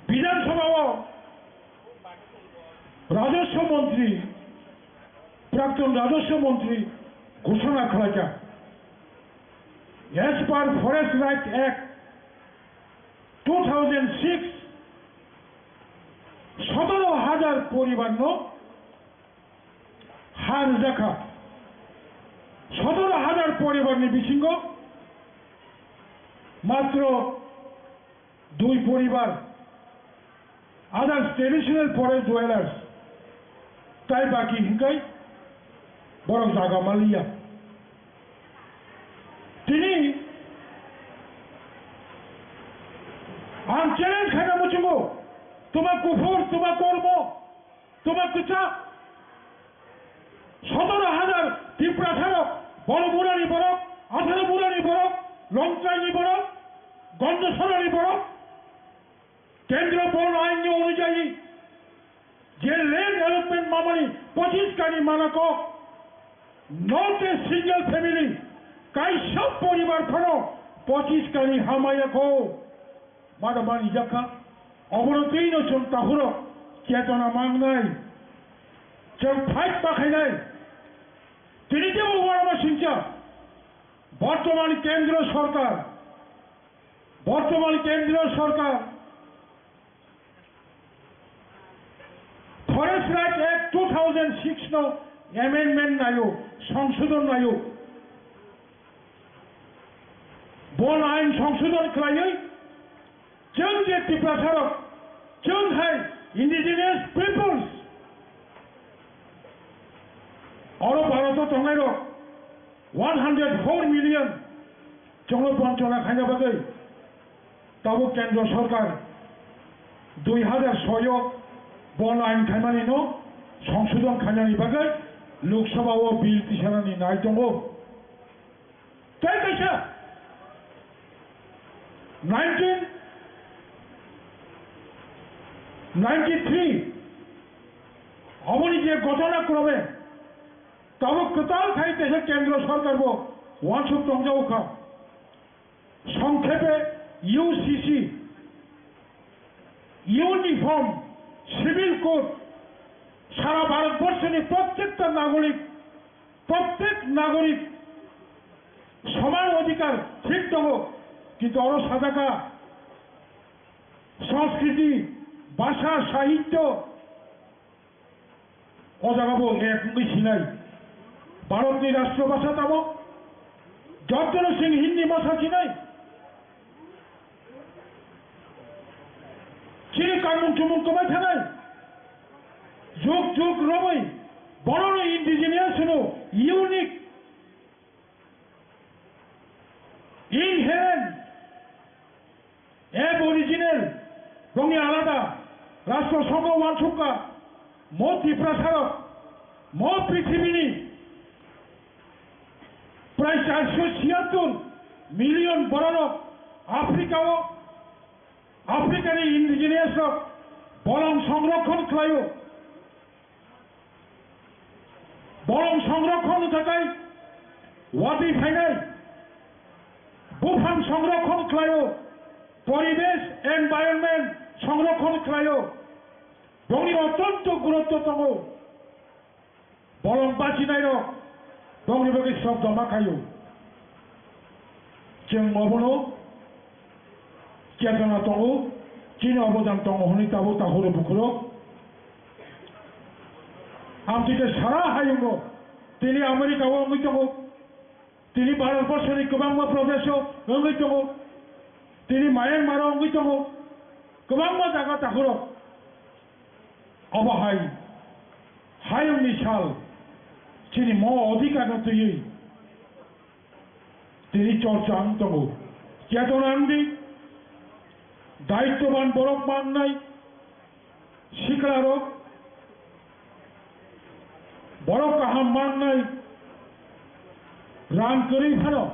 Bidhan Sabha o Rajaswa Montri, Prakton Rajaswa Montri ghoshona khlaikha, as per Forest Right Act two thousand six, sotoro hajar poribar no ha rwjakha. Sotoro hajar poribar ni bisingo matro dui poribar, others traditional forest dwellers, tai baki hinkai borok jaga maliya. Tini ang challenge khaina muchungo, tuma kuphur, tuma kormo, tuma kwchak, sotoro hajar Tiprasarok, Boromurani borok, Atharomurani borok, Longtraini borok, Gondosorani borok, Kendro Bon Ain ni onujayi je land allotment mamani pochis kani mana kok, not a single family, kaisa poribar phano pochis kani hamaya kho. Mada mani jakha, obono twino chwng tahuro chetona mangnai, chwng fight pakhainai. Tini tebo uanama singcha, bortoman kendro sorkar, bortoman kendro sorkar Forest Right Act two thousand six no Amendment naio, songsodon naio. Bon ain songsodon khlaiwi chwng je Tiprasarok, chwng hai indigenous peoples, oro Bharoto tongnairok one hundred four million chwngno bonchona khaina bagwi tabuk Kendro Sorkar dui hazar soi o bon ain khaimani no songsodon khainani bagwi Lok Sabha o bill tisanani nai tongo. Tei kaisa nineteen ninety-three oboni je ghotona krobe tabuk kwtal khai kaisa Kendro Sorkar bo uansuk tongjago kha. Songkhepe U C C, Uniform Civil Code, sara Bharatborshoni prottekta nagorik, prottek nagorik soman odhikar thik tongo, kintu oro sajak kha Sanskriti, Bhasha, Sahityo, O jaga bo ek wngwi sinai. Bharatni rashtra bhasha tamo? Jottono chwng Hindi bhasha sinai. Chini kanmung chumung kwbai thanai. Juk juk romwi bonono indigenous hwno, unique. Inherent, aboriginal, bongni alada, rashtra songho uansuk kha, mo Tiprasarok, mo prithibini prai charso chiyattor million bororok Africa o, Africa ni indigenous rok bolong songrokhon khlaio. Bolong songrokhon wngkha tei watwi phainai buphang songrokhon khlaio, poribesh, environment songrokhon khlaio, bongni otonto gurutto tongo. Bolong bachinairok bongni bagwi srobda ma khaio. Chwng obono chetona tongo, chini obodan tongo hwnwi tabuk takhuro bukhuro. Amtwi khe sara hayungo, tini America o wngwi tongo, tini Bharat borsoni kwbangma prodesh o wngwi tongo, tini Myanmar o wngwi tongo, kwbangma jaga takhuro. Obo hai hayungni sal chini mo odhikar no twiwi tini chorcha wng tongo. Chetona wng di, daityoban borok mangnai, siklarok, borok kaham mangnai, rang kwrwi phano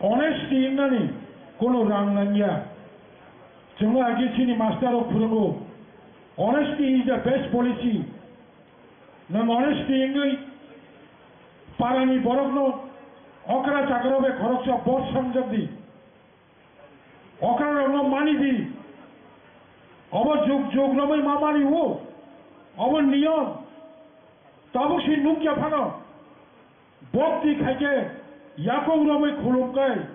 honesty wngnani kono rang nangya. Chwngno agi chini master rok phwrwngo, honesty is the best policy. Nwng honesty wngwi parani borokno okra chakra bai khoroksa bot sangjak di. Okra rokno mani di. Obo juk juk romwi ma mani o. Obo niyom. Tabuk si nukya phano. Bhakti khaikhe yakung romwi khulumkhai,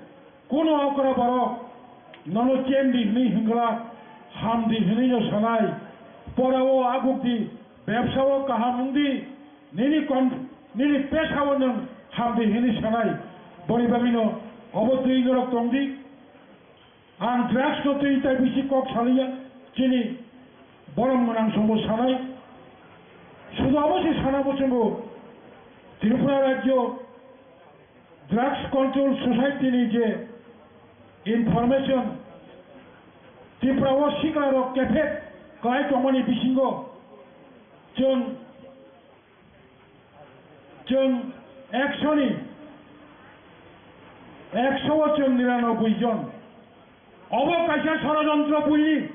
kuno okra borok nono chemdi hwnwi hwngla, hamdi hwnwino sanai, porao agukdi, bebsao kaham wngdi, nini kon-, nini pesao nwng hamdi hwnwi sanai, boni bagwino obo twi norok tongdi. Ang drugs no twi tai bisi kok saliya, chini borom gwnang songbo sanai. Sudu abo se sana bo chwngo Tripura Rajyo Drugs Control Society ni je information Tripura o sikla rok kephek kwlai tongmani bisingo chwng Chwng ekshoni, ekshao chwng niranoboi jon. Obo kaisa sorojontro buini.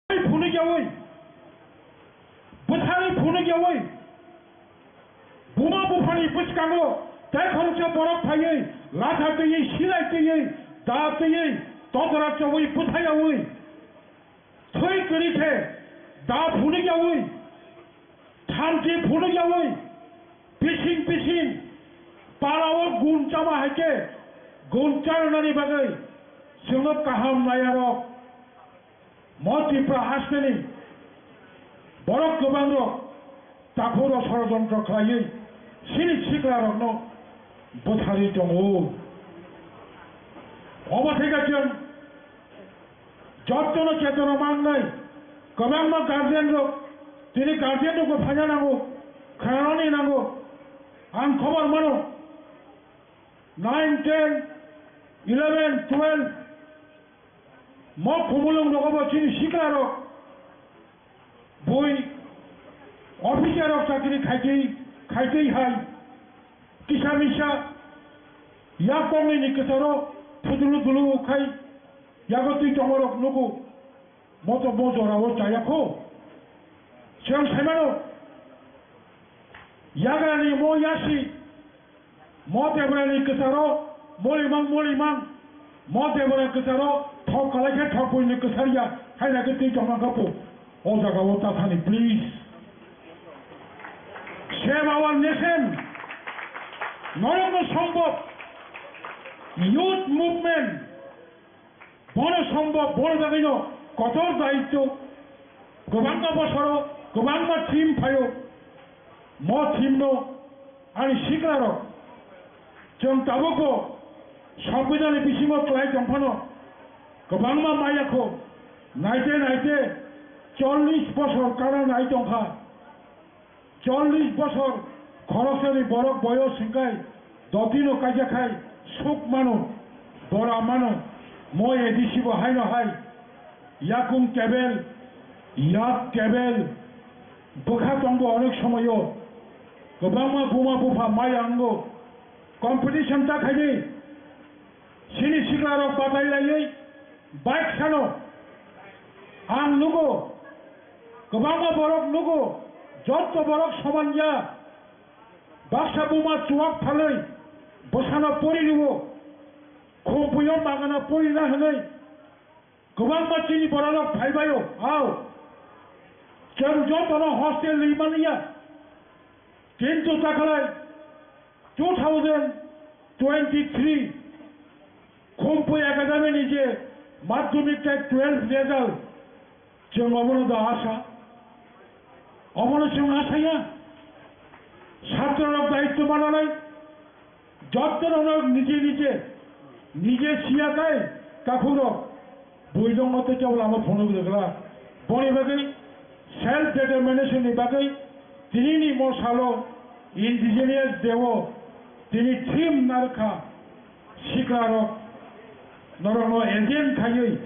Phunukyaui, bwthai phunukyaui, buma buphani bwskango tei khoroksa borok phaiwi, latha twiwi, silai twiwi, da twiwi, totara chowi, bwthaiyaui. Thwi kwrwi khe da phunukyaui, thamchi phunukyaui, bising bising palao gun chama hai khe gun chanani bagwi chwngno kaham naiyarok. Mo Tripura hasteni borok kwbangrok takhuk rok sorojontro khlaiwi chini sikla rokno bwtharwi tongo. Obo thai khe chwng jottono chetona mangnai, kwbangma guardian rok, tini guardian rokbo phaina nango, khnanani nango. Ang khobor mano, nine, ten, eleven, twelve, mo khumulwng rogobo chini sikla rok bui officer rok chakri khaitwi, khaitwi hai kisa misa yak kongni ni kwcharo thudulu dulu khai yago twi tongorok nugo. Moto bo jorao chaya kho. Chwng saimano, yagrani mo yasi, mo tebrani kwcharo molimang molimang, mo tebrani kwcharo thok kalai khe thok buini kwchar ya, haina khe twi tongma khapo. O jagao ta thani, please. Save our nation. Norokno sombhob. Youth movement. Bono sombhob, bono bagwino kotor daityo. Kwbangma bosoro, kwbangma theme phaio. Mo theme no ani siklarok, chwng tabukbo Songbidanni bisingo klai tongphano kwbangma maya kho. Naite naite chollish bosor kana nai tongkha. Chollish bosor khoroksani borok boyos hwnkhe dotino kaisa khai suk mano, bora mano, mo A D C bo haino hai yakung kebel, yak kebel bwkha tongbo onek somoyo. Kwbangma buma bupha maya wngo, competition ta khaidi. Chini siklarok batai laiwi bike sano. Ang nugo, kwbangma borok nugo, jotto borok soman ya. Baksa buma chuwak phalwi bwsano pori rwo, khumpuio magana pori na hwnwi kwbangma chini bororok phaibaio. Ao, chwng jotono hostel rwi manya. Kintu takhalai two thousand twenty-three Khumpui Academy ni je madhyamik tei twelve result, chwng obono da asa? Obono chwng asaya? Chhatrorok daityo mananai, jottorok nije nije, nije siya kai, takhukrok. Buidongno tei kebo lama phunuk rwgwla. Boni bagwi self determination ni bagwi tinini mosalo indigenous day o tini theme narwkha, siklarok norokno agent khaiwi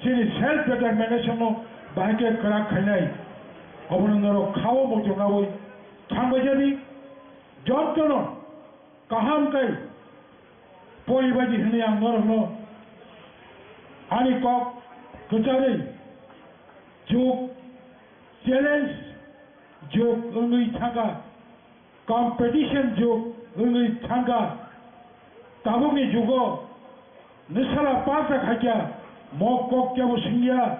chini self determination no bahai khe kwrak khainai. Obono norok khao muchungnawi thangbaijani jottono kaham khe poribaidi hwnwi ang norokno ani kok kwcharwi jug challenge jug wngwi thangkha, competition jug wngwi thangkha. Tabukni jugo nwsala palta khaikya, mok kok kebo singya.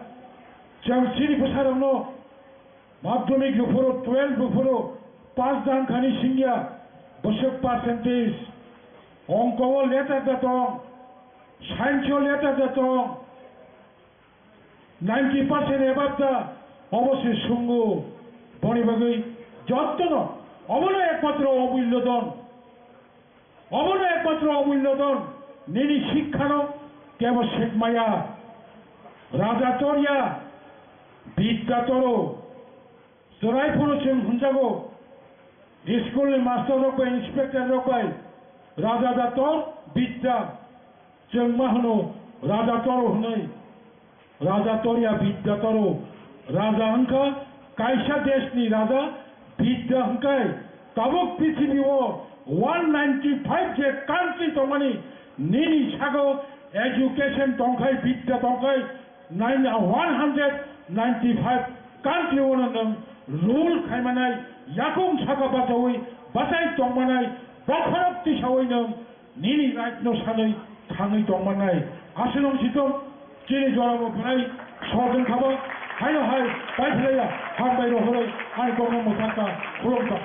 Chwng chini bwsarokno madhyamik buphuru, twelve buphuru pass da wngkhani singya, bwswk percentage, ongko o letter da tong, science o letter da tong, ninety percent above da, obo se sungo. Boni bagwi jottono obono ekmatro omullo don. Obono ekmatro omullo don, nini sikhano kebo sekmaya. Raja torya, bidya toro. Chwrai phuru chwng hwnjago, school ni master rok bai, inspector rok bai, raja da tor, bidya. Chwng ma hwno raja toro hwnwi. Raja torya bidya toro. Raja wngkha kaisa deshni raja, bidya hwnkhe tabuk prithibi o one ninety five je country tongmani, nini sago education tongkhai, bidya tongkhai, nine, one hundred ninety five country o no nwng rule khaimanai, yakung saka bachaui bachai tongmanai, bokhorok tisaui nwng nini right no sanwi thangwi tongmannai. Aswk wng si tong, chini joramo belai sojwng khabo, haino hai paiphlaiya, hambai rohorwi ani kokno mwthangkha, khulumkha.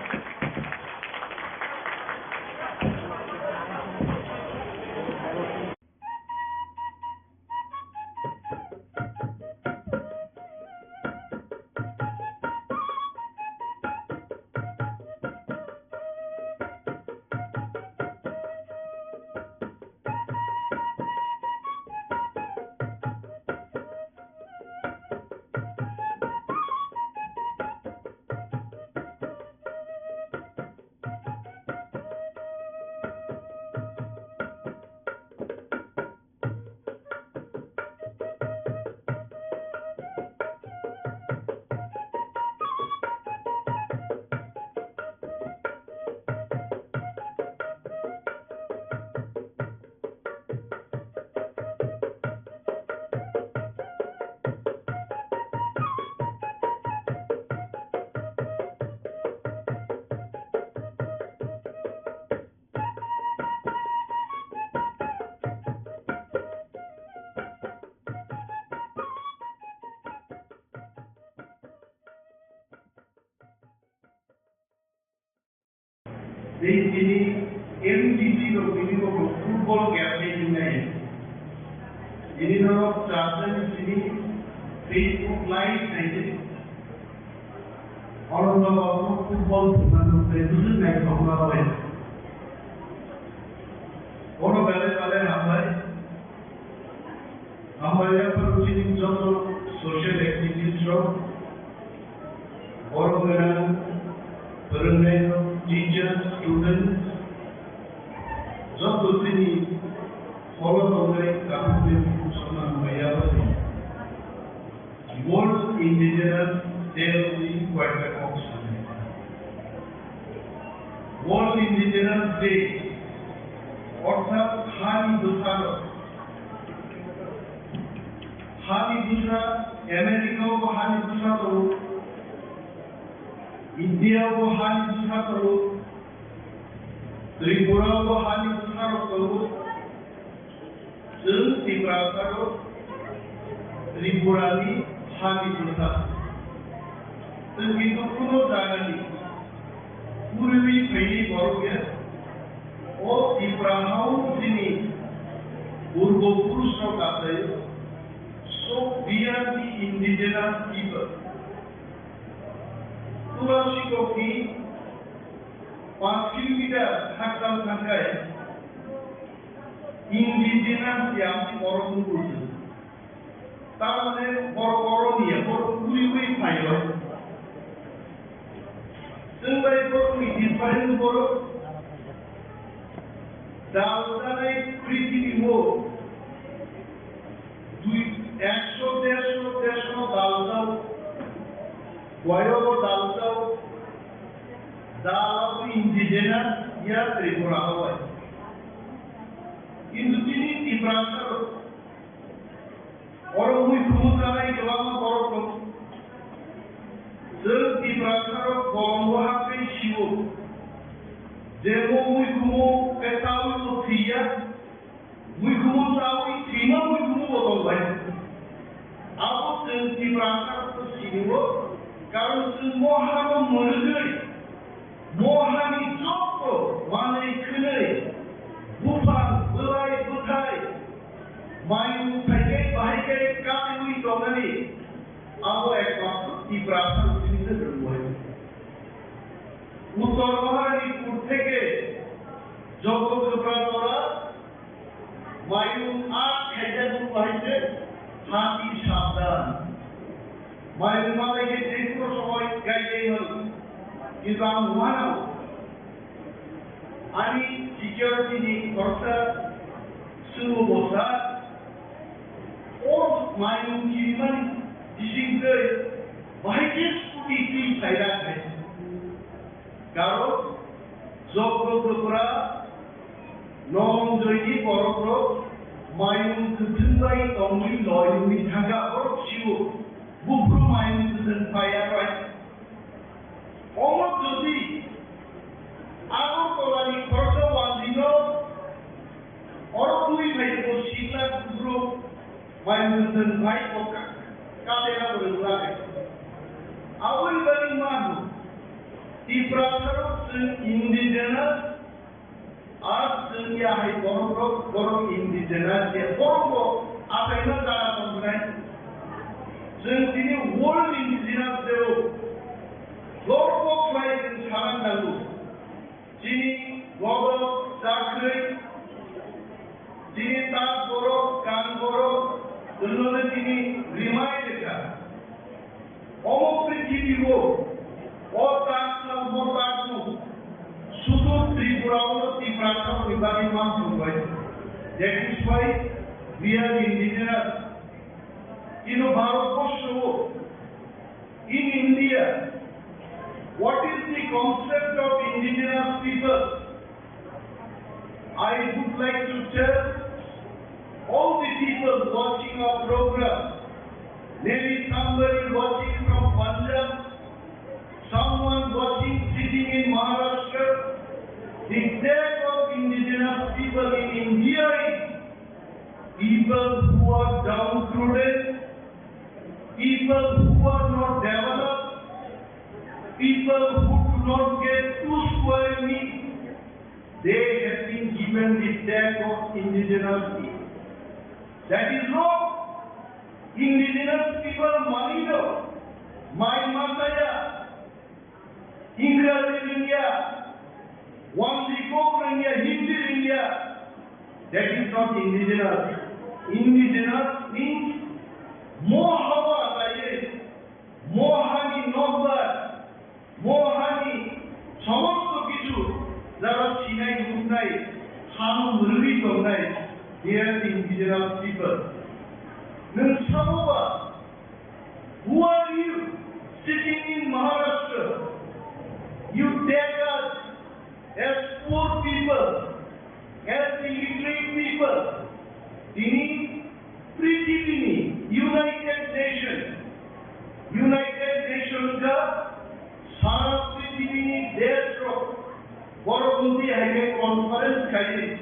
Tei tini M D C rok tini bo football game ni hinai. Tini norok chajani tini Facebook live naidi. Oro norok football thwngna nukjai bwswk naithokma bai. Bono belai belai hambai. Hambai yaphang chini joto social activist rok, borok gwnang, phwrwngnairok, teachers, students, joto chini holo tongnai takhukni bukhuk songma hambai yaphang. World Indigenous Day ni koyekta kok sanai. World Indigenous Day orthat hani bwsarok, hani bwsa, America o bo hani bwsa tongo, India o bo hani bwsa tongo, Tripura o bo hani bwsarok tongo. Chwng Tiprasarok Tripurani hani bwsa. Chwng kintu kuno jagani puriwi phaini borok ya. O Tipra hao chini purbo purusrok achaio. So we are the indigenous people. Tura sikokni panch kilometer hakchal thangkhai indigenous ya borok nukgo chwng. Tamoni borok oro niya, borok puriwi phaio. Chwng bai borokni different borok daljanai prithibi o dui, ekso, dersho, dersho daljao, boyogo daljao, dal abo indigenous ya Tripura o bai. Kintu chini Tiprasa rok, oro mui khumu chanai kwbangma borok tongo. Chwng Tiprasa rok bolongo hapwi sio. Je bo mui khumu khe chawi bo thwiya, mui khumu chawi thwima mui khumu bo tong bai. Abo chwng Tiprasa rok sio, karon chwng mo hano mwrwgwi, mo hani joto manwi khwnwi, buphang, bwlai, bwthai, mayung thaikai bahaikai kaiwi tongnani, abo ekmatro Tiprasa rok sini se rwngwi. Uttor Maharipur theke joto Tiprasa rok Mayung a khaijak rw hai se hati sabdan. Mayung malai khe jekhuno somoi gaidai mano. Kintu ang uanao ani security ni khoroksa swngmo bo sa, o mayung kirimani bising twi bahai khe scooty twi phairak hai. Karon Jogdodopra Nononjoyni borokrok mayung kwthwng bai tongwi loi wngwi thangkha, borok sio buphuru mayung kwthwng phaiya bai. Omo jodi Agartalani khoroksa wandino oro twi phai tongmo sikla buphuru Mayung kwthwng bai kok ka-, katena bo rwgwlak. Aboni bagwi mano, Tiprasarok chwng indigenous, ar chwng ya hai borokrok, borok indigenous ya, borokbo achaima jaga tongkhnai. Chwng tini World Indigenous Day o lorbo khlai chwng sana nango. Chini bodol chakhwlwi, chini tak borok, kan borok, wngno tini rimai rwkha. Omo prithibi o, o tak sal bo tak nuk, sudur Tripura o Tiprasa rokni bagwi mang thung bai. That is why we are indigenous. Kino Bharat borsho o, In India, what is the concept of indigenous people? I would like to tell all the people watching our program, maybe somebody watching from Punjab, someone watching sitting in Maharashtra, the flag of indigenous people in India is people who are downtrodden, people who are not developed, people who do not get two square meals, They have been given the tag of indigenous people. That is wrong. Indigenous people manino, mai masaya, English rwngya, Wangdi kok rwngya, Hindi rwngya, that is not indigenous. Indigenous means mo hawa taiwi, mo hani nokbar, mo hani somosto kichu jara sinai huknai, hano mwrwi tongnai, they are the indigenous people. Nwng saboba, who are you sitting in Maharashtra? You take us as poor people, as illiterate people. Tini prithibini United Nation, United Nation ka sara prithibini desh rok borok wngwi hai khe conference khai,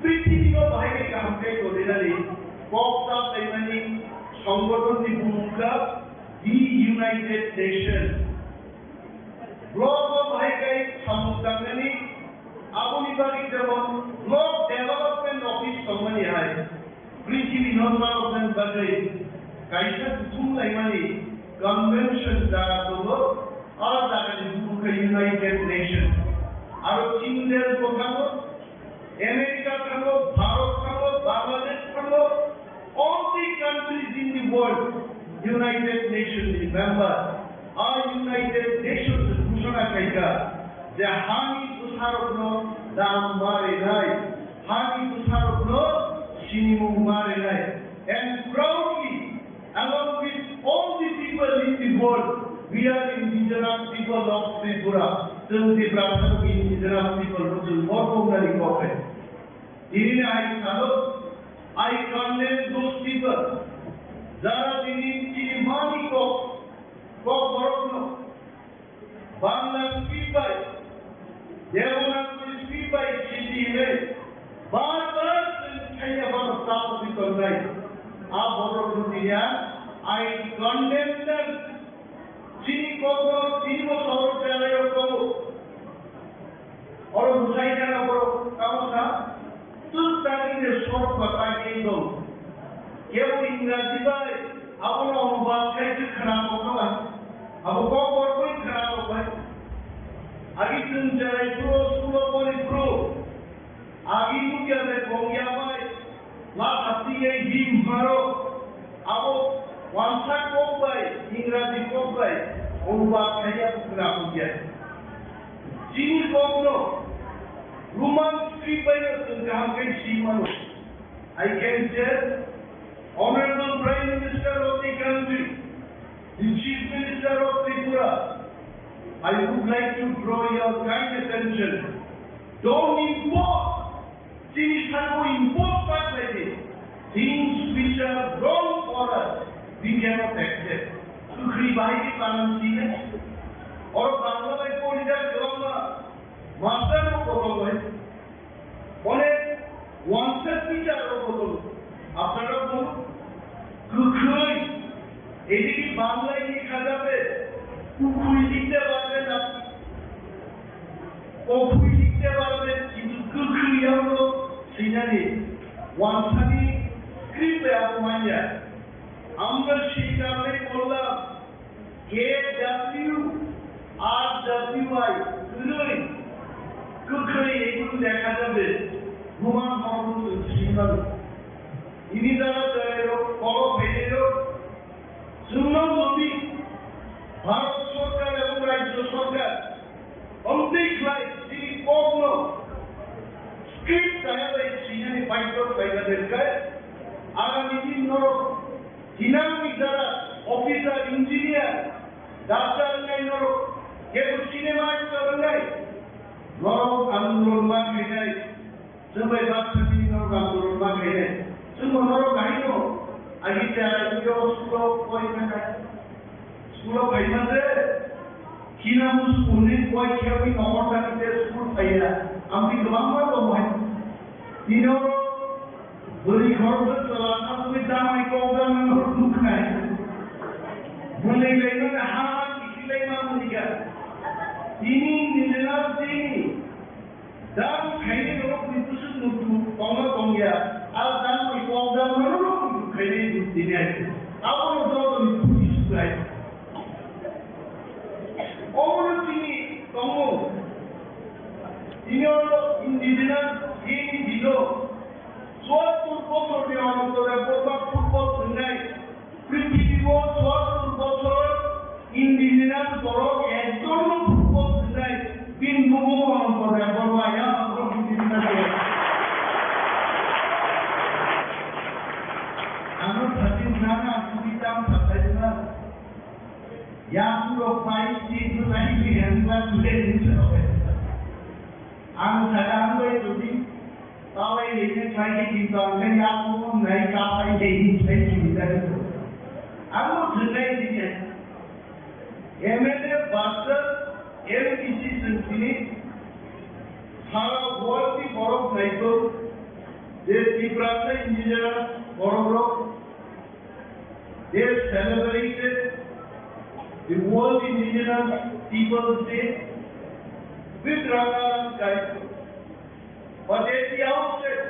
prithibino bahai khe kaham khe tonglainani kok ta khlaimani songgothon ni bumung kha the United Nations. Block o bahai khe samung tangnani aboni bagwi jemon block development office tongmani hai. Prithibino saloknani bagwi kaisa kuthum laimani convention jaga tongo, a jagani bumung khe United Nations. Aro Chini desh bo thango, America thango, Bharat thango, Bangladesh thango, all the countries in the world, United Nations ni member. A United Nations ghoshona khaikha je hani bwsarokno dam barinai, hani bwsarokno sinimung barinai. And proudly, along with all the people in the world, we are indigenous people of Tripura. Chwng Tiprasa indigenous people no chwng borok wngnani kok hai. Tini ni ai salo, I condemn those people. Jara tini tini mani kok, kok borokno Bangla script bai, Devanagari script bai sidi hinwi bar bar chwng thaiya bono chao twi tongnai. A borokno tini ang I condemn them. Chini kokno tini bo sorok jalai rok tongo. Oro bwsai jana borok tamo sa, twk tangwi de sorok ba tangwi dong. Kebo Ingraji bai abono onubad khai se khna tongkha ba. Abo kok borok bai khna tongbai. Agi chwng cherai phuru, school o pori phuru. Agi nukya de kongya bai. Lakhati ye him haro, abo wansa kok bai, Ingraji kok bai, onubad khaiya bwkhwna hokya. Chini kokno Roman script bai no chwng kaham khe si mano. I can say, Honorable Prime Minister of the country, the Chief Minister of Tripura, I would like to draw your kind attention. Don't impose Chini sabo impose khlai di. Things which are wrong for us, we cannot accept. Kwkhwi bahai khe panan sina. Oro Bangla bai pori jak kwbangma master rok kotor bai. Onek wansa teacher rok kotor. Apnara bol kwkhwi. Ediki Bangla ni khajabe. Kwkhwi likte barbe na. Kwkhwi likte barbe, kintu kwkhwi yago sinani wansani script bai abo manya. Amra swikarnai bolla K W R W I kwrwi, kwkhwi ebong lekha jabe, Roman horbo chwng swimaru. Ini jara jara rok, kolo phainai rok, Chwngno jodi Bharat Sorkar ebong Rajya Sorkar omtwi khlai chini kokno script chaya bai sinani baidhyo khlaijadir khe, agami din norok thinangni jara officer, engineer, doctor wngnai norok kebo cinema actor wngnai norok andolon ma khainai. Chwng bai baksa tini norok andolon ma khainai. Chwngbo norok bahai no agi chara yo school o pori thangkha. School o phaima je khina musu unni poi khiyabwi nohor thani je school phaiya. Amtwi kwbangma tongo hai. Tini oro bwrwi khoroksa chwla sabwi damai kok damai norok nuknai. Bwlwi laimani ha ha kiphilai manliga. Tini nijera tini Dan khainai norok ni bwswk muitu tongma tongya, a dan ni kok dan norok muitu khainai muitu tini hai. Abo no joto ni thwi suklai. Omo no tini tongo. Tini oro indigenous N G O chuattur bochor ni Ananta Debbarma football thwngnai. Prithibi o chuattur bochor indigenous borok ekjon no football thwngnai, bini bumung Ananta Debbarma, ya borok indigenous borok. Ano thati nana tumi tam sathai na. Ya puro pai ti tu nai bi yang la tu le ni sa. Ang sadang bai tu bi. Tawai lene khlai khe kintu ang khe yakung nai kapai de in sai chini dari to. Ang mo thwngnai tini M L A versus M D C chwng tini sara world ni borok nai to je Tiprasa indigenous borok rok. They celebrated the World Indigenous Peoples Day with Rangaram Kaitor. But at the outset,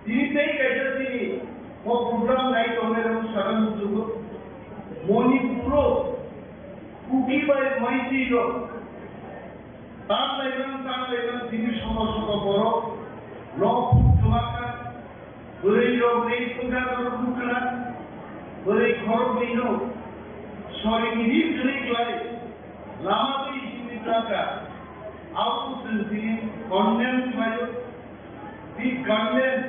tini tei kaisa tini mo program nai tongnai rok sakha muchungo. Manipuro Kuki bai Meitei rok Tan laimang, tan laimang, tini soto soto borok nok phuk kwbangkha, bwrwi rok rei kwkha norok nukha, bwrwi khoroknwi no sori gini kwrwi klai lama twi simi tlangkha. Abo chwng tini condemn khlaio. We condemn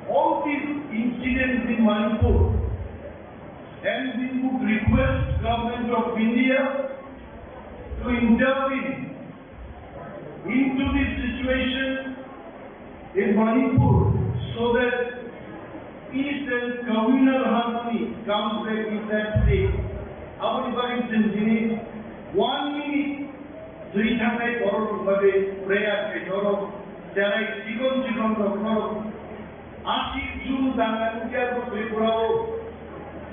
all these incidents in Manipur and we would request Government of India to intervene into this situation in Manipur so that peace and communal harmony comes back in that state. Aboni bagwi chwng tini one minute twi thangnai borok rok bagwi prayer khe norok cherai chikon chikon rok norok Asik June dana India ko Tripura o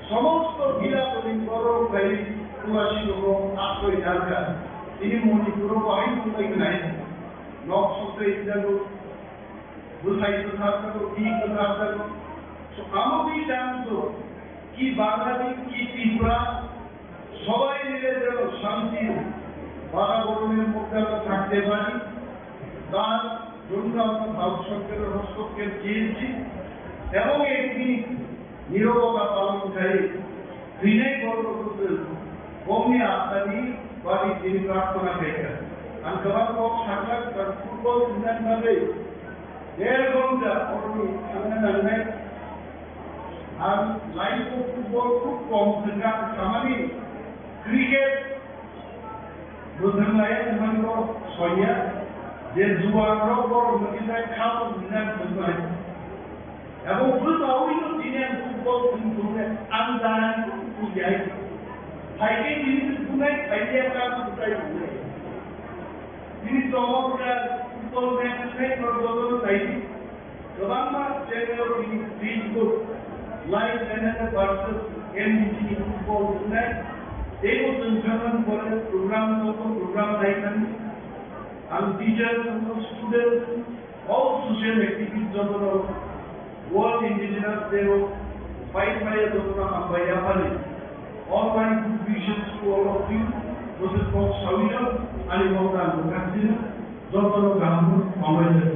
somosto bila ko din borok bai tuasi ko asroi dalka. Ini Manipur ko hai mumbai nai. Nok sokte India ko busai ko thar ko ki ko thar ko. So amo bi dan to ki Bangladesh ki Tripura সবাই মিলে যেন শান্তির বাতাবরণের মধ্যে আমরা থাকতে পারি, তার জন্য আমরা ভারত সরকারের হস্তক্ষেপ চেয়েছি এবং একটি নীরবতা পালনকারী বিনয় বর্মন বংনি আত্মানি বাড়ি তিনি প্রার্থনা পেয়েছেন। Ang kwbang kok sakha, football thwngna bagwi der ghonta oroni thangna nangnai. Ang live o football khub kom thwngkha, samani cricket bo thwnglaiya, thwngmani bo soiya, je juan rok borok mwtwi bai kha bo thwngna thwngmani. Abo bwsaui no tini ang football thwng thwngkhe ang janani bo thwngya. Phaikhe tini thwngnai, phaikhe ang thwngnai. Tini chongmani football match thwngnai, norok jotono naidi. Kwbangma channel o tini Facebook live M L A versus M D C ni football thwngnai. Teibo chwng thangmani pore program joto program naithani. Ang teacher, students, all social activists jotono World Indigenous Day o pai phaiya jotono hambai yaphari. All my good wishes to all of you. Bwswk kok sawi rok ani mokta ang bwkhaksino jotono kaham hambai rok.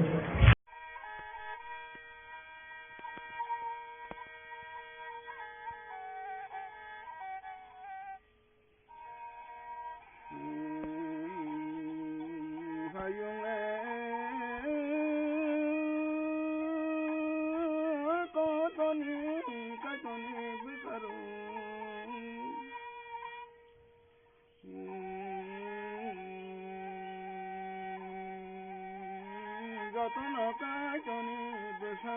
Hayung e kotoni kaitoni bwsarung. Jotono kaitoni bwsa,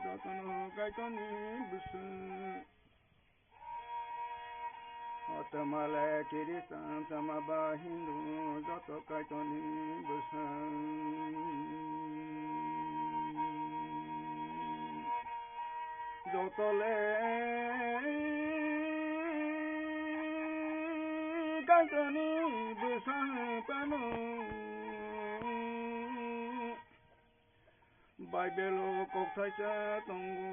jotono kaitoni bwsa. O Tamale Kiristan, Tama ba Hindu, joto kaitoni bwsa. Joto le kaitoni bwsa pano. Baibelo kok thaisa tongo,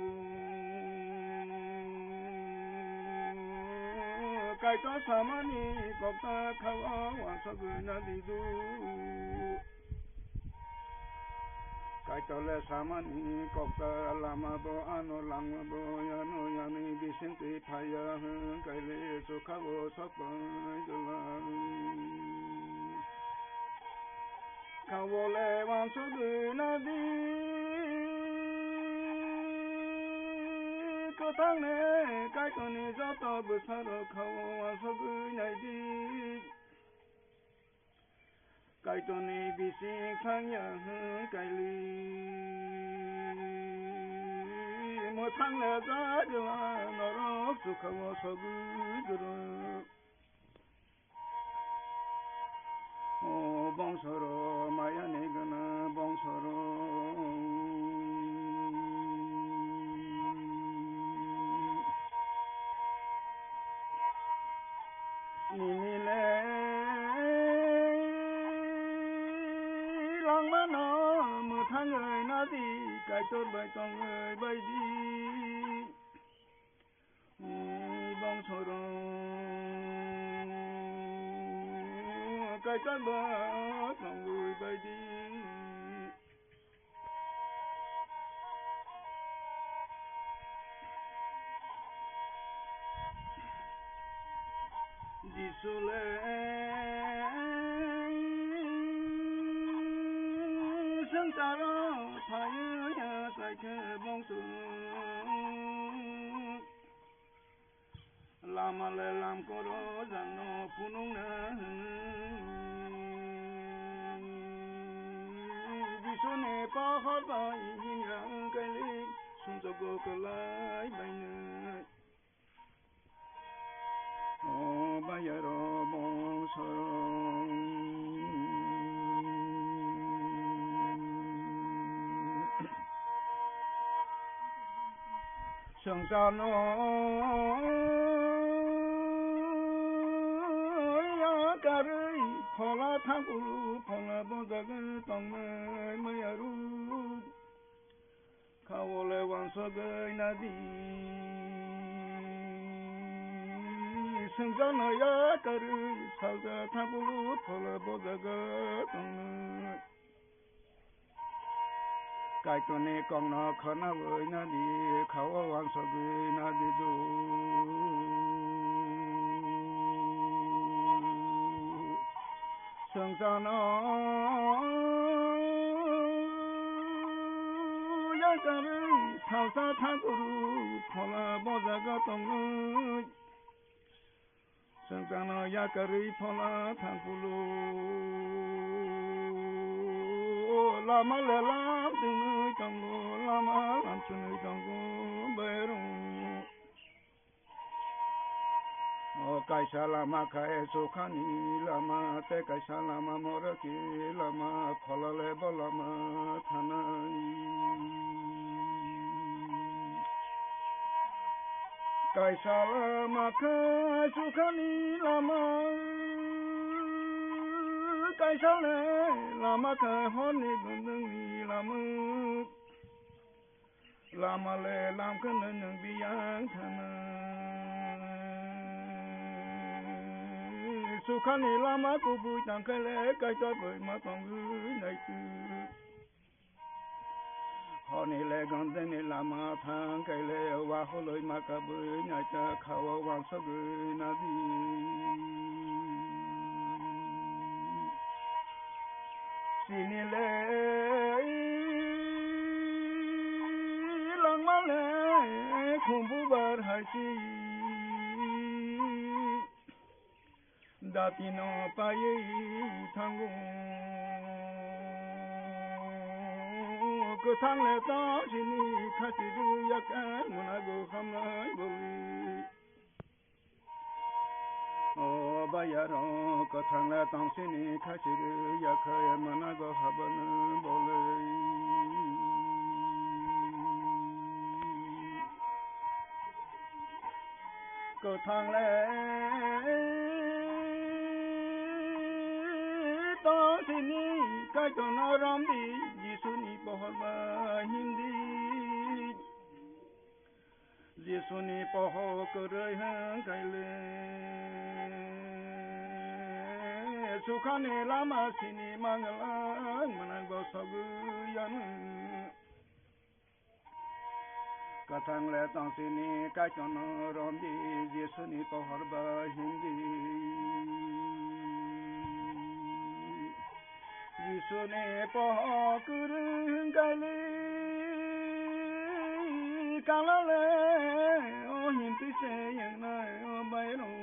Kaitor samani kok ta khao wansogwi nadi do. Kaitor le samani kok ta lama bo ano langma bo yano yani bisingtwi phaiya hwn kaile sukha bo sokpai gwlang. Khao le wansogwi nadi, kwthang le Kaitorni joto bwsarok khao wansogwi naidi. Kaitorni bising thangya hwn kaili, mwthang le jagla norok sukha o sogwi gwrwng. O bongsoro mayani gana bongsoro. Nini le langmano mwthangwi nadi, Kaitor bai tongwi baidi. Bongsoro Kaitor bai tongwi baidi. Jisu le swngcharo phaiya saikhe bongso. Lama le lam koro jangno phunukna hwnwi. Jisuni pohor bai himya wngkhaili sumjokgo kwlai bainai. O bayaro bongsong. Swngcharno yakarwi phola thangkulu phola bojagwi tongnai maya rw. Khao le wansogwi nadi. Swngcharno yakarwi salsa thangkulu phola bojagwi tongnai. Kaitorni kokno khwnawi nadi, khao wansogwi nadi do. Swngcharno yakarwi salsa thangkulu phola bojagwi tongnai. Swngcharno yakarwi phola thangkulu. Lama le lam chwngwi tongo, lama lam chwngwi tongo, bairung. O kaisa lama khai sukhani lama, tei kaisa lama morokni lama, phola le bo lama thanai. Kaisa lama khe sukhani lama, kaisa le lama khe horni gundwngni lama. Lama le lam khe nwng biyang thana. Sukhani lama kubui tangkhe le Kaitor bai ma tongwi naitu. Honi le gondeni lama thang kaile wahului maka bui naita khao wansogwi nadi. Chini le langma le khumbu bar hai si. Datino paiwi thango. Kwthang le tong sini khasi rwya khe mwnago hamnai boli. O bayaro kwthang le tong sini khasi rwya khe mwnago habani boli. Kwthang le tong Sini Kaitorno romdi, Jisuni pohor ba himdi. Jisuni pohor kwrwi hwnkhaile, sukhani lama sini manglak mwnakbo sogwi yanu. Kwthang le tong sini Kaitorno romdi, Jisuni pohor ba himdi. Jisuni pohor kwrwi hwnkhaile, kala le o himtwi se yangnai o bairung.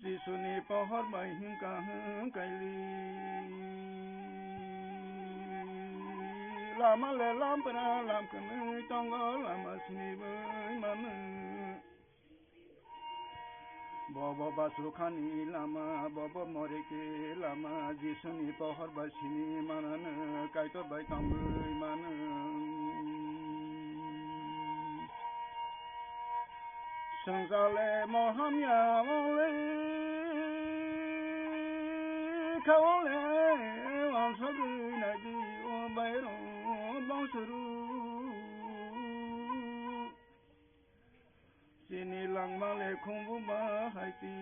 Jisuni pohor bai himkha hwnkhaile, lama le lampra lam kwnwi tongo, lama sinibai mano. Bobo basukhani lama, bobo moriki lama, Jisuni pohor bai sini manano, Kaitor bai tongwi mano. Songchale mohamya wale, khawale wansogwi naidi o bairung bongsuru. Chini langma le khumbu ba haiti.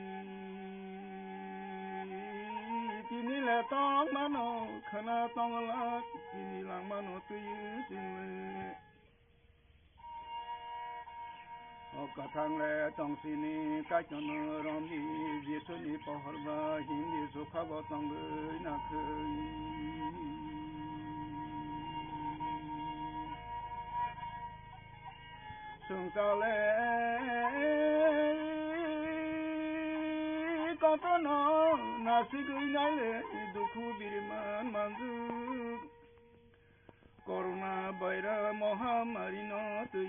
Tini le tong mano khana tongla, chini langma no twi chini. O kwthang le tong sini Kaitorno romdi, Jisuni pohor ba himdi, sukha bo tongwi nakhwi. Songchale kotono nasigwi naile dukhu biriman manjak. Corona virus mohamari no twi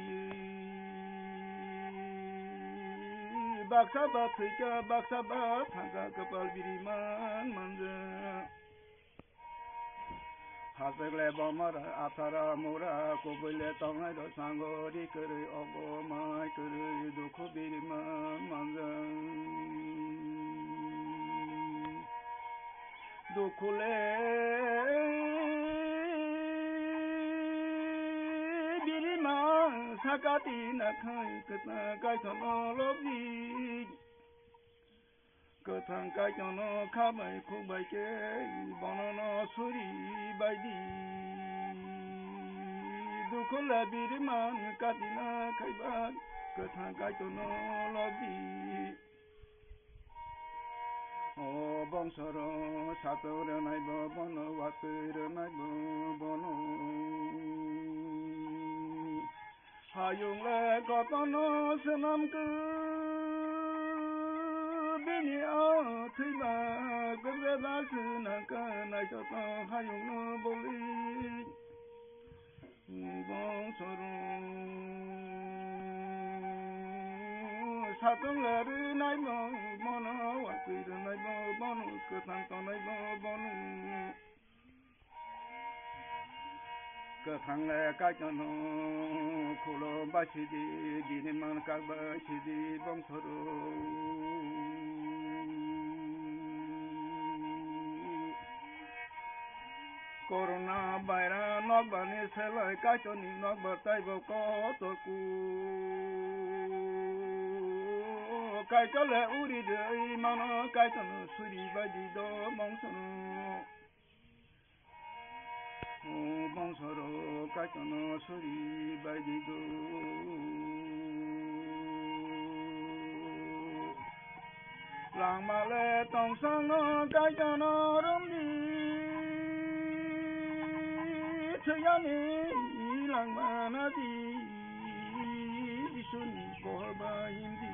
baksa ba thwikha, baksa ba thangkha, kwpal biriman manjak. Hachwk le bomar athara mura, kubui le tongnai rok sango ri kwrwi, ogo mai kwrwi dukhu biriman manjak. Dukhu le biriman sakati nakhai kwthang Kaitorno lobdi. Kwthang Kaitorno kha bai khuk bai khe bono no suri bai di. Dukhu le biriman katina khaiba kwthang Kaitorno lobdi. O bongsoro satung rwnai bo bono, watwi rwnai bo bono. Hayung le kotorno swnam khe, bini o thwiba kwrwngba swnam khe, naithotok hayungno boli. Bongsoro satung le rwnai bo bono, watwi rwnai bo bono, kwthang tongnai bo bono. Kwthang le Kaitorno khulum bai sidi, bini man kak bai sidi bongsoro. Corona virus nokbar ni selai Kaitor ni nokbar taibo kotor ku. Kaitor le uri de mano, Kaitor no suri bai di do bongsoro. O bongsoro Kaitorno suri bai di do. Langma le tongsong no Kaitorno romdi. Thwiyani langma na di. Jisuni pohor bai himdi.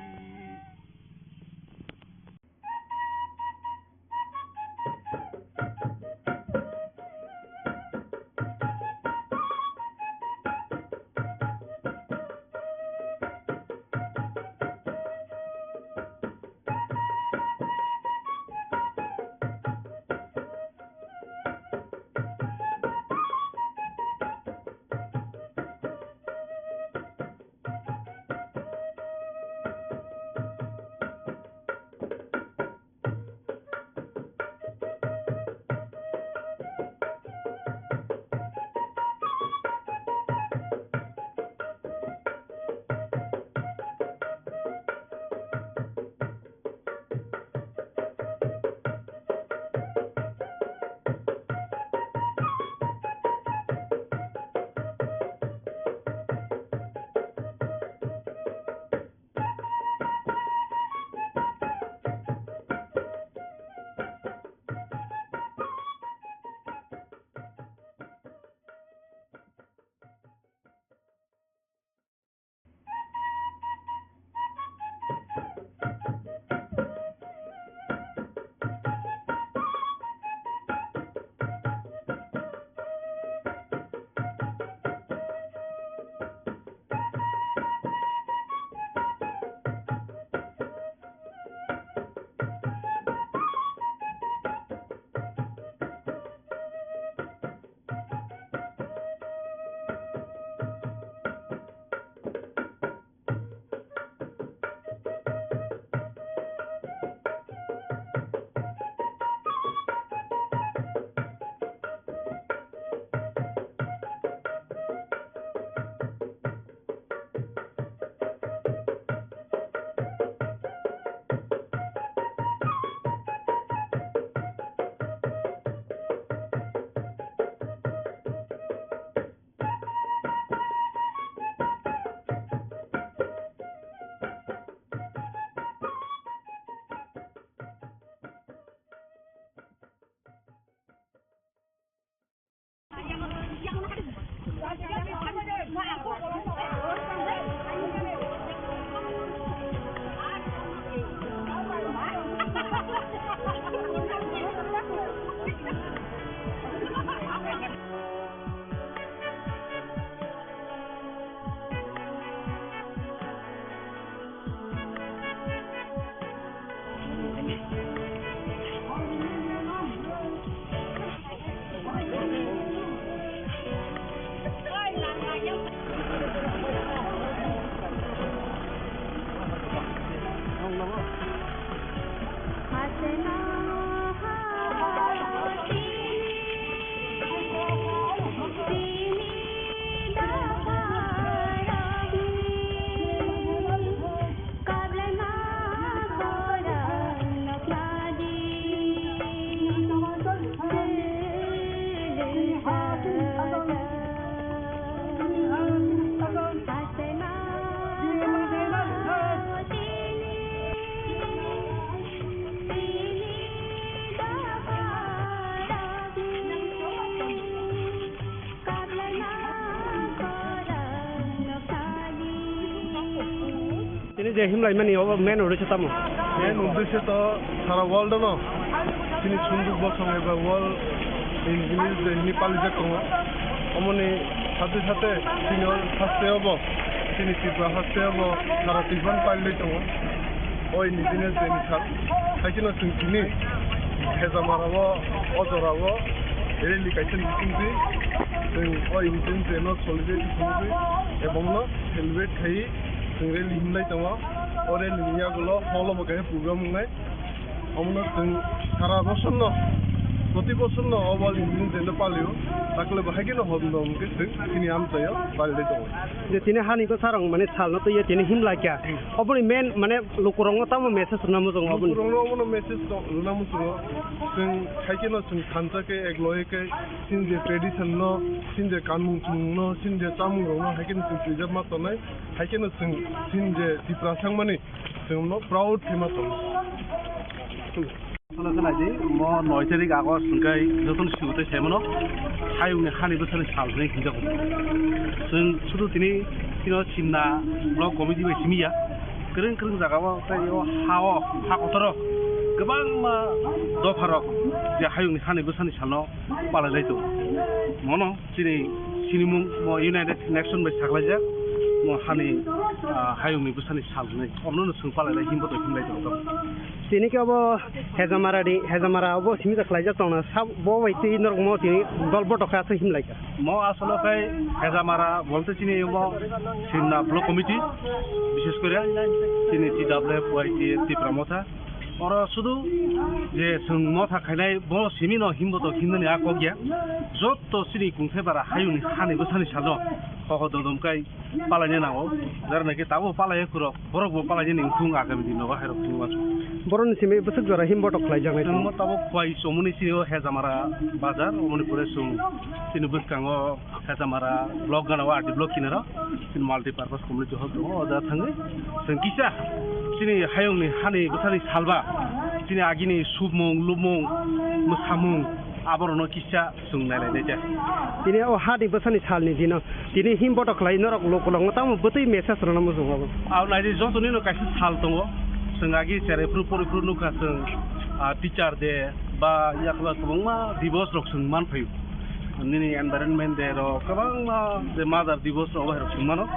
Tini je himlaimani obo main uddesho tamo? Main uddesho to sara world no chini sunduk bosong eba World Indigenous Day hini palijak tongo. Omoni sate sate chini o haste obo, chini Tripura haste obo sara Tripura palijak tongo. O Indigenous Day ni sal, hai kheno chwng tini Hezamara o, o jora o rally kaisa ni bisingtwi chwng o Indigenous Day no solidarity khumui ebong no celebrate khai chwng rally himlai tongo. O rally ni yagulo hall o bo kaisa program wngnai. Omono chwng sara bosor no, proti bosor no o World Indigenous Day no palio. Takle bo hai kheno hom dom khe chwng chini amchaio palilai tongo. Je tini hani bwsarok mane sal no twiya tini himlai kha. Oboni main mane lukurokno tamo message rwna muchungo oboni? Lukurokno omono message rwna muchungo. Chwng hai kheno chwng thansa khe ek loge khe chini je tradition no, chini je kanmung chumung no, chini je chamung rok no hai kheno chwng preserve ma tongnai. Hai kheno chwng chini je Tiprasa wngmani chwng no proud khe ma tongo. Ano khe naidi, mo noi tarik August hwnkhe jotono swi tei saimano hayungni hani bwsani sal hwnwi hwnjago. Chwng sudu tini chino Simna Block Committee bai simi ya, kwrwng kwrwng jagao tei o ha-o, ha kotoro kwbangma dopharok je hayungni hani bwsani salno palailai tongo. Mono chini sinimung mo United Nation bai saklaijak, mo hani, ah, hayungni bwsani sal hwnwi. Omono chwng palailai himbo tong himlai tongo. Tini khe obo Hezamara ni, Hezamara obo simi ta khlaijak tongna, sab bo bai twi norok mo tini dol botok khe aswk himlai kha. Mo asolo khai Hezamara bolte chini omo Simna Block Committee, bishes kore chini T W F, Y T F, Tipra Motha. Oro sudu je chwng motha khainai bo simi no himbo to himnani a kok ya. Jotto chini kungthai bara hayungni hani bwsani salo koko dodom kai palaina nango. Jara naki tabo palai khurok, borok bo palaina ning thung agami dino ba hairok thung wasu. Boroni simi bwswk jora himbo to khlai jangnai. Chwng mo tabo khwai chomoni chini o Hezamara bazar, omoni pore chwng chini bwskango Hezamara block gana o R D block kinaro chini multi purpose community hall tongo, o jaga thangwi chwng kisa chini hayungni hani bwsani salba chini agini submung, lubmung, mwsamung aborokno kisa chwng nailai naikha. Tini o hani bwsani salni dino tini him botok khlai norok lukulokno tamo bwtwi message rwna muchungo. Abo naidi jotonino kaisa sal tongo, chwng agi cherai phuru pori phuru nukha chwng, ah, teacher day ba yakla kwbangma divos rok chwng manphaio. Nini environment day rok, kwbangma je Mother Divos rok, obo hai rok chwng mano.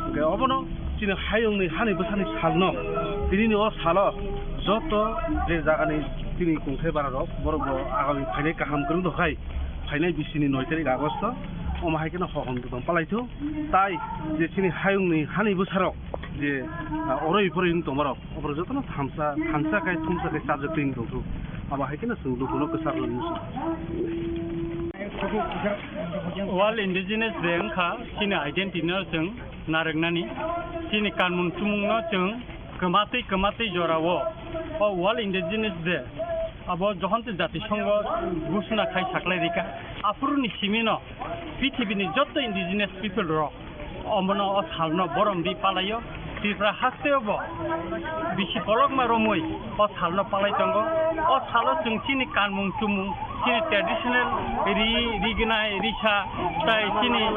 Hwnkhe obono chini hayungni hani bwsani salno, tinini o salo joto je jagani chini kungthai bara rok, borok bo agami phainai kaham kwrwng rok hai, phainai bisini noi tarik Agosto, omo hai kheno hohom tong palaithu. Tai je chini hayungni hani bwsarok je, ah, oroi poroi wng tongmarok, oborok jotono thansa, thansa khai, thumsa khai chajak twi wng tongthu. Abo hai kheno chwng lukuno kwchar rwni muchung. World Indigenous Day wngkha chini identity no chwng narwknani, chini kanmung chumung no chwng kwmatwi kwmatwi jorao o World Indigenous Day abo Johonto Jati Songho gusuna khai saklai rikha. Aphuruni simino pithibini jotto indigenous people rok omono o salno borom di palaio. Tripura hasteo bo bisi kolokma romwi o salno palai tongo. O salo chwng chini kanmung chumung, chini traditional ri, rignai, risa, tai chini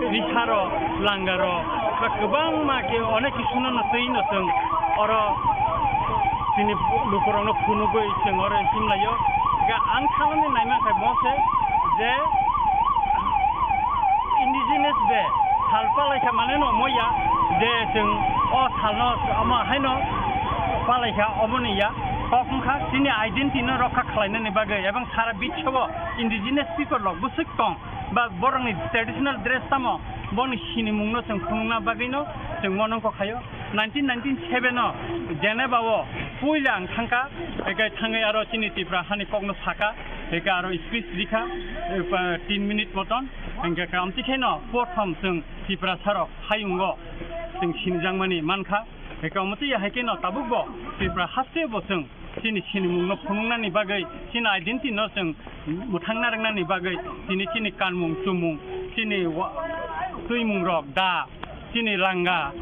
risaro, langaro, ba kwbangma khe onek kisuno no twi no chwng oro chini lukurokno phunugwi chwng oro himlaio. Ga ang salani naimankha bo se je Indigenous Day sal palaikha mane no moya je chwng o salno omo haino palaikha omoni ya. Kok wngkha chini identity no rokha khlainani bagwi ebong sara biswo indigenous people rok bwswk tong ba borokni traditional dress tamo boni sinimungno chwng phunukna bagwino chwng monongkok khaio. Nineteen ninety-seven o Geneva o puila ang thangkha, hingke thangwi aro chini Tripura hani kokno saka, hingke aro speech rikha, eh, tin minute moton, hingke kamchi kheno prothom chwng Tripura sarok hayungo chwng sinijangmani mankha, hingke omo twi hai kheno tabukbo Tripura hasteo bo chwng chini sinimungno phunuknani bagwi, chini identity no chwng mwthangna rwngnani bagwi, chini, chini kanmung chumung, chini wa-, twimungrok da, chini langa,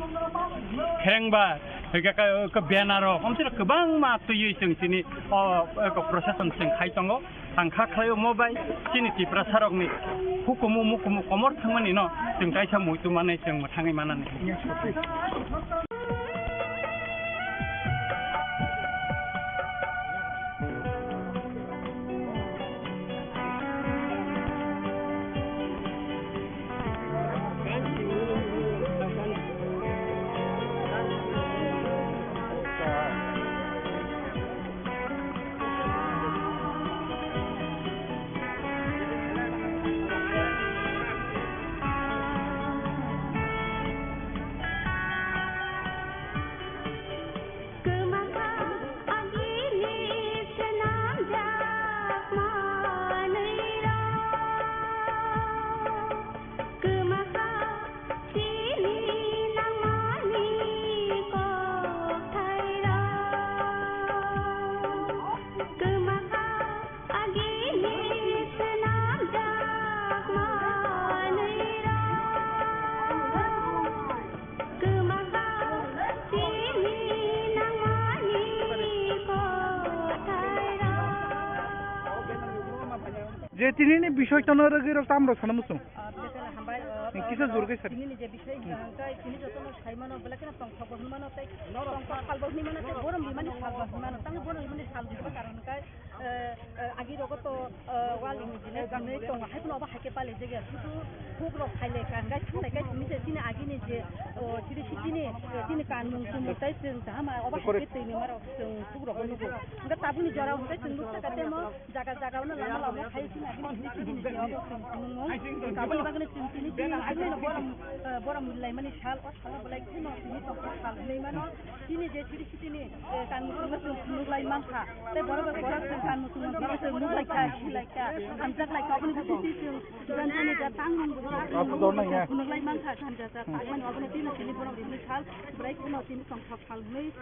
kherengba, hwnkhe ka, ka banner rok, omsirok kwbangma twiwi chwng chini o, o procession chwng khai tongo. Ang kha khlai omo bai chini Tiprasarokni hukumu mukumu komor thangmani no chwng kaisa muitu manwi chwng mwthangwi manani. Je tinini bisoi tono rwgwi rok tamrok sana muchung. Ah, Betela hambai, ah, Kisa ah, jurgwi sari. Tinini je bisoi hwnkha hwnkhe tini jotono saimano belai kheno tongthokbo hwnmano tei tongthok salbo hwnmano tei borom bimani salbo hwnmano. Tamo borom bimani sal hwnba karon hwnkhe, eh, eh, agi rogo to, eh, wal engineer ganwi tongo, hai phano obo hai khe pali jagya. Sudu huk rok phai lai kha, hwnkhe thang lai khe tini je chini agini je, oh, chiri sitini, eh, chini kanmung chumung tei chwng kaham obo hai khe twi ni marok chwng huk rok nugo. Hwnkhe tabukni jora hwnkhe chwng nukha khe temo. Jaga jaga ono lama lama khai sini agini sini sini sini obo sini sini mung. Aboni bagwi chwng tini sini agini no borom, eh, borom laimani sal, o salo belai kheno tini tongthok sal hinwi mano. Chini je chiri sitini, eh, kanmung borok chwng phunuk lai mankha. Tei borok bai borok chwng kanmung chumung borok chwng nuk lai kha, si lai kha, hamjak lai kha. Aboni bagwi chwng jani jani ja tangmung borok chwng phunuk lai mankha, hamjak jak. Aboni, aboni tini sini borom rimni sal, belai kheno tini tongthok. Salni, eh,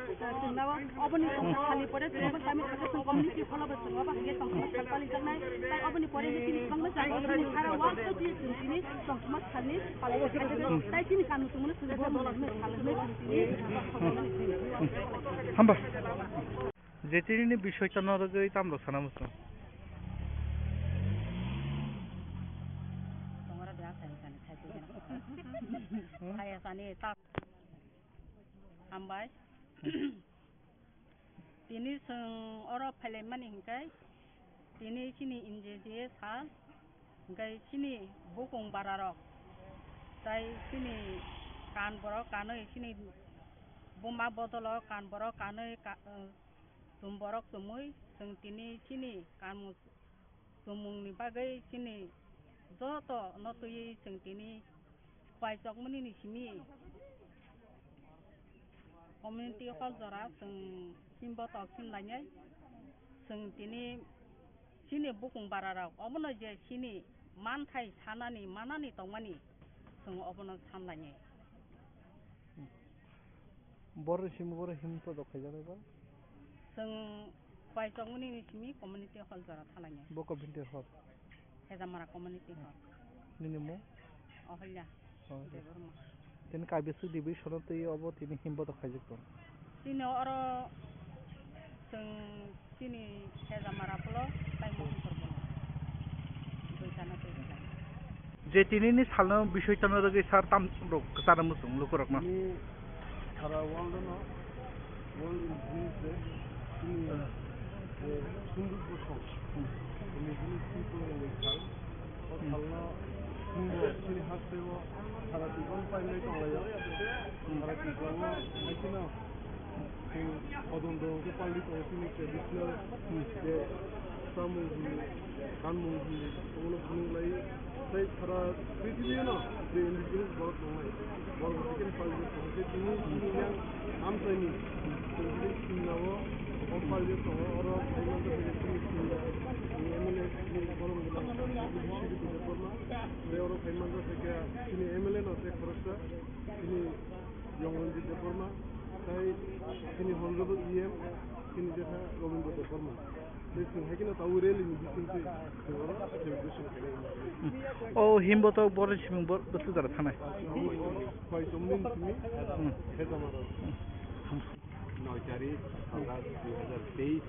chwngno oboni salni pore chwngno kami khe chwng community hall o bo chwng obo hai khe tongthokma sal palijaknai. Tai oboni pore khe chini kwbangma jaga o chini sara wall o chini chwng chini tongthokma salni palaijak kha. Tai chini kanmung chumungno chwng bo mwnwi salni chwng chini. Hamba. Je tinini bisoi tono rwgwi tamrok sana muchung. Tongra de asani sani khai twi gana. Khai asani ta. Hambai. Tini chwng oro phailaimani hinkhe, tini chini N G T A sal, hinkhe chini bukung bararok, tai chini kan borok kanwi, chini buma bodolo kan borok kanwi, ka-, chum borok chumui, chwng tini chini kanmung chumungni bagwi chini joto no twiwi chwng tini paisokmani ni simi community hall jora chwng himbo tok sim lainai chwng tini chini bukung bara rok obono je chini manthai sanani manani tongmani chwng obono san lainai. Borok ni simi borok himto do khaijak eba? Chwng paisokmani ni simi community hall jora thalainai. Bo community hall? Hejamara community hall. Nini mung? Oholya. Oh, Debbarma. Tini kaibiswk division o twi obo tini himbo do khaijak tong? Tini oro chwng Chini Hejamara block, tai Mohonpur block. Duitano tei rijak. Je tinini salno bisoi tano rwgwi sar tam rok kwchana muchung lukurokno. Ni sara world no, World Indigenous Day, chini, eh, Sundur Bosong, Indigenous People Day sal. O salno chwngbo chini hasteo sara Tripura pailai tonglaio. Sara Tripura o haikhe no chwng hodon do hwnkhe pali tongo chini traditional je chamung hwnwi, kanmung hwnwi, obono phunuk lai. Tei sara prithibi no je indigenous borok tongnai, borok hai khe pal je tongo, je tini chini yang amchaini chwng je chini nabo o pal je tongo, oro phai manjak je chini chini M L A chini borok ni bisi Debbarma, tei oro phai manjak je chini M L A no tei khoroksa chini Yong Ranjit Debbarma, tei chini honorable E M, chini jetha Robindra Debbarma. Tei chwng hai kheno tabuk rally ni bisingtwi chwng oro celebration khainai wngkha. O himbo to borok ni simung bo bwswk jora thanai. Khwai chomni simi Hmm. Khejamara. Noi tarik August dui hazar teis,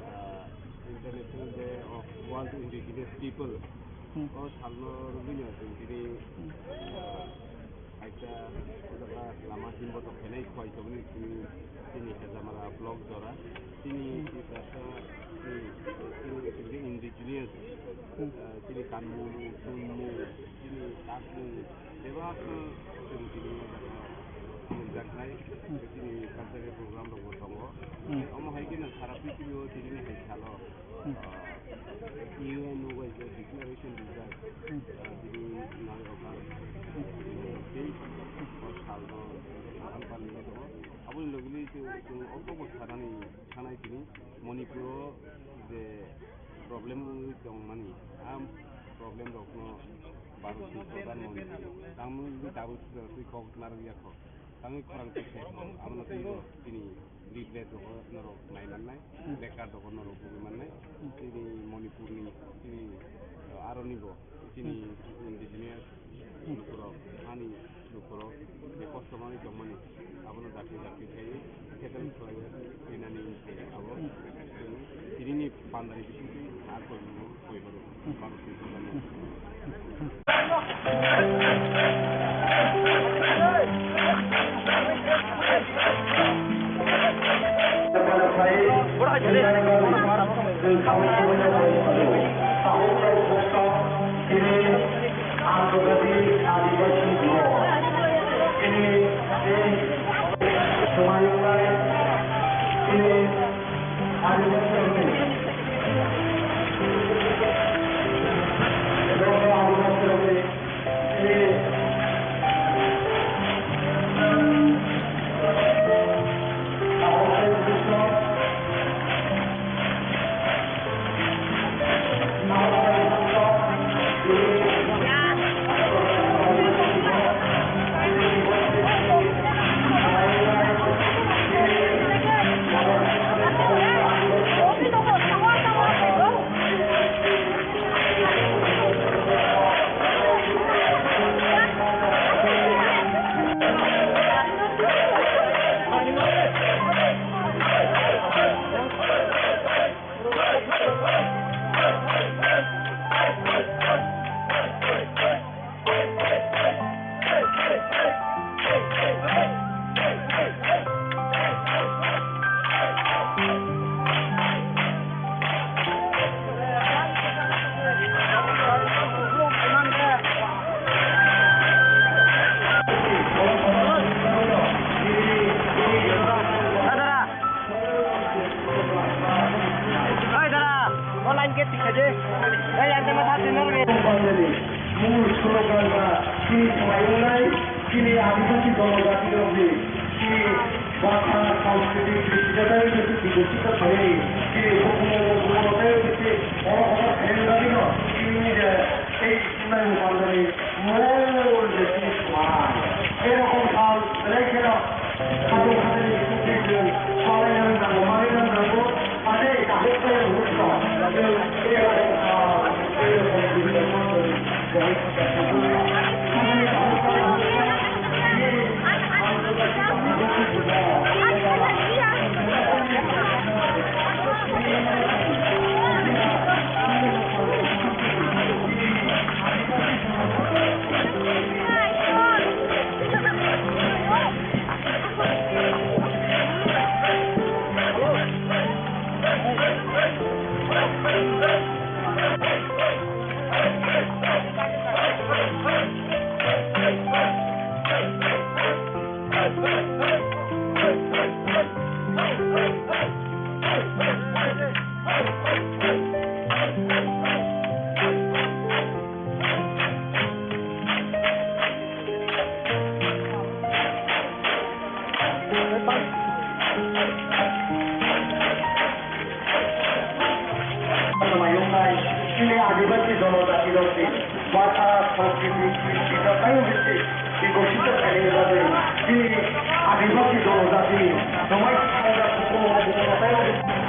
ah, International Day of World Indigenous People. Hmm. O salno rwgwino chwng tini, Hmm. ah, Kaisa o jaga lama himbo tok khainai khwai tongmani chini, chini Khejamara block jora. Chini Tiprasa, chini, chini indigenous, ah, chini kanmung, chumung, chini takmung, bebak no chwng tini o jaga nukjaknai. Chini cultural program rok bo tongo. Omo hai kheno sara prithibi o tini hai salo. Hmm. Ah, U N o bai je declaration rijak, Hmm. ah, bini nai okar, Hmm. tei o salno kaham paliwi tongo. Aboni logi logi chwng, chwng o kok bo sanani, sanai tini Manipur o je problem wngwi tongmani, a problem rokno Bharat ni Pradhan Mantri tangmani tabuk twi kok narwk ya kho. Tangwi khorang twi khe, abono twi tini leaflet rok norok nai mannai, placard rok norok tugwi mannai. Tini Manipur ni tini, uh, aroni bo tini indigenous lukurok, ani lukurok je kosto manwi tongmani, abono dakti dakti khai settle khlaiwi khainani wngkha abo. Tini ni pandani bisingtwi a koi. Oi, dara, o line gate tikha je. Ei, ang tama thak dinor ge. Mul slogan ba chini swmai wngnai, chini adibasi jonojati rokni chini bhasha, sanskriti, chini sijata rokni chini biksit khainai, chini hukumu, hukumu tei chini oro kotor khainai bagwi no chini je tei Nai pandani mol de tisma. Erokom sal belai kheno khatung khatungni sukri chwng swlainani nango, manwi nango. Ane kahuk kaya hukno chwng erokom sal, erokom sal. Adibasi jonojatirokni bhasha, sanskriti, kristi jotaino bisi bikosito khainani bagwi chini adibasi jonojatini romai sangra bukumu bukumu jotaino bisi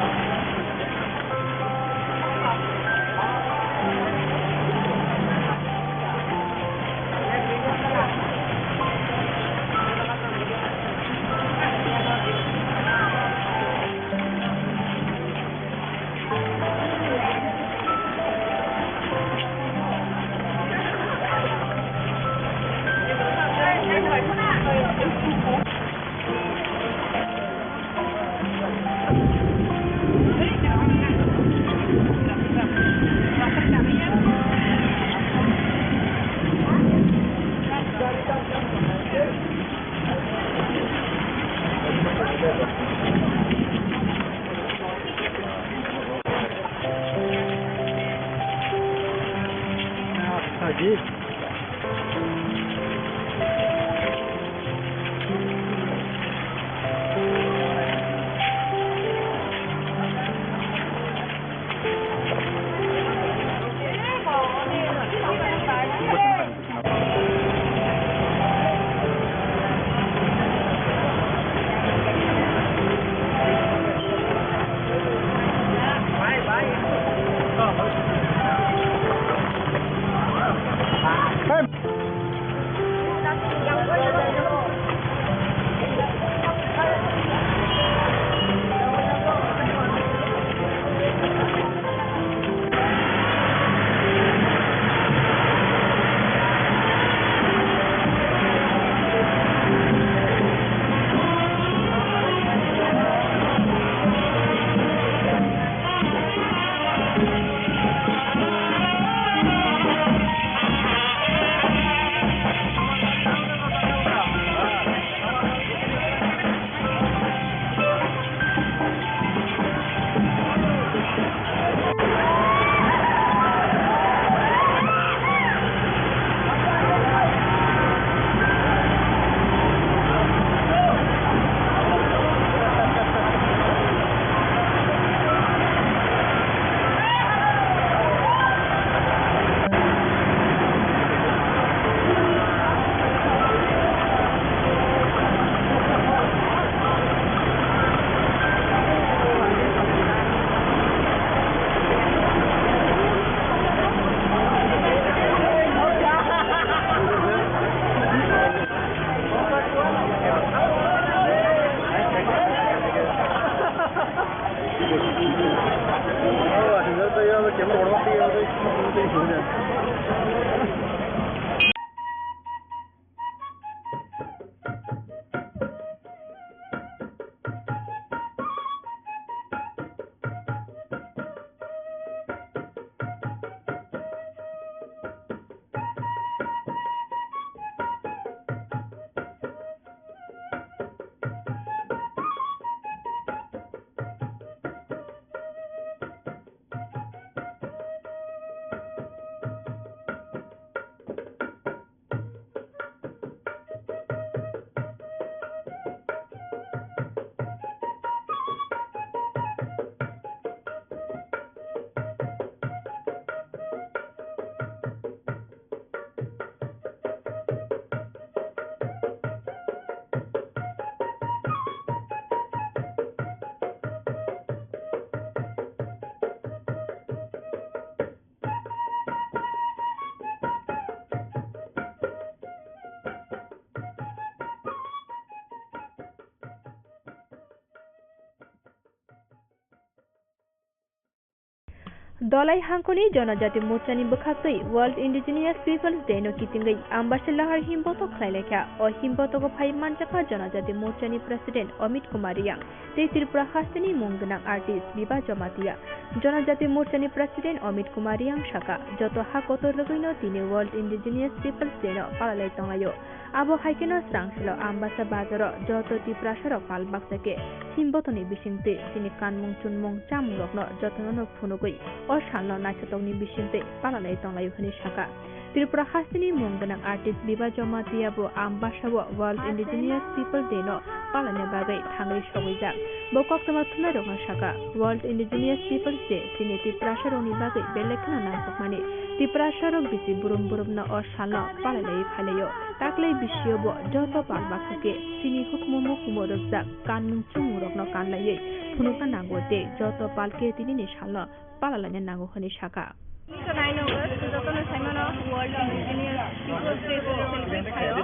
Dholai hangkoni Jonojati Morchani bwkhaktwi World Indigenous Peoples Day no kitingwi Ambasa Lahar himboto khlailaikha. O himbotogo phai manjakha Jonojati Morchani President Amit Kumar Riyang tei Tripura hasteni mung gwnang artist Biba Jamatia. Jonojati Morchani President Amit Kumar Riyang sakha, joto ha kotor rwgwino tini World Indigenous Peoples Day no palalai tonglaio. Abo hai kheno srangsilo Ambasa bazaro joto Tiprasarok pal baksa khe himbotoni bisingtwi chini kanmung chunmung chamungrokno jotono phunugwi o salno naithotokni bisingtwi palalai tonglaio hwnwi sakha. Tripura hasteni mung gwnang artist Biba Jamatia bo Ambasao World Indigenous People Day no palaina bagwi thangwi sogwijak. Bo koktwma thumnairokno sakha, World Indigenous Peoples Day chini Tiprasarokni bagwi belai kheno nangkukmani. Tiprasarok bisi burum burumno o salno palailaiwi phailaio. Taklai bisio bo joto pal bakhuke chini hukumu mukumu rwkjak kanmung chummungrokno kanlaiwi phunukna nango tei joto pal khe tinini salno palalaina nango hwnwi sakha. Tini to nine August, jotono saimano World Indigenous Peoples Day chwng celebrate khaio.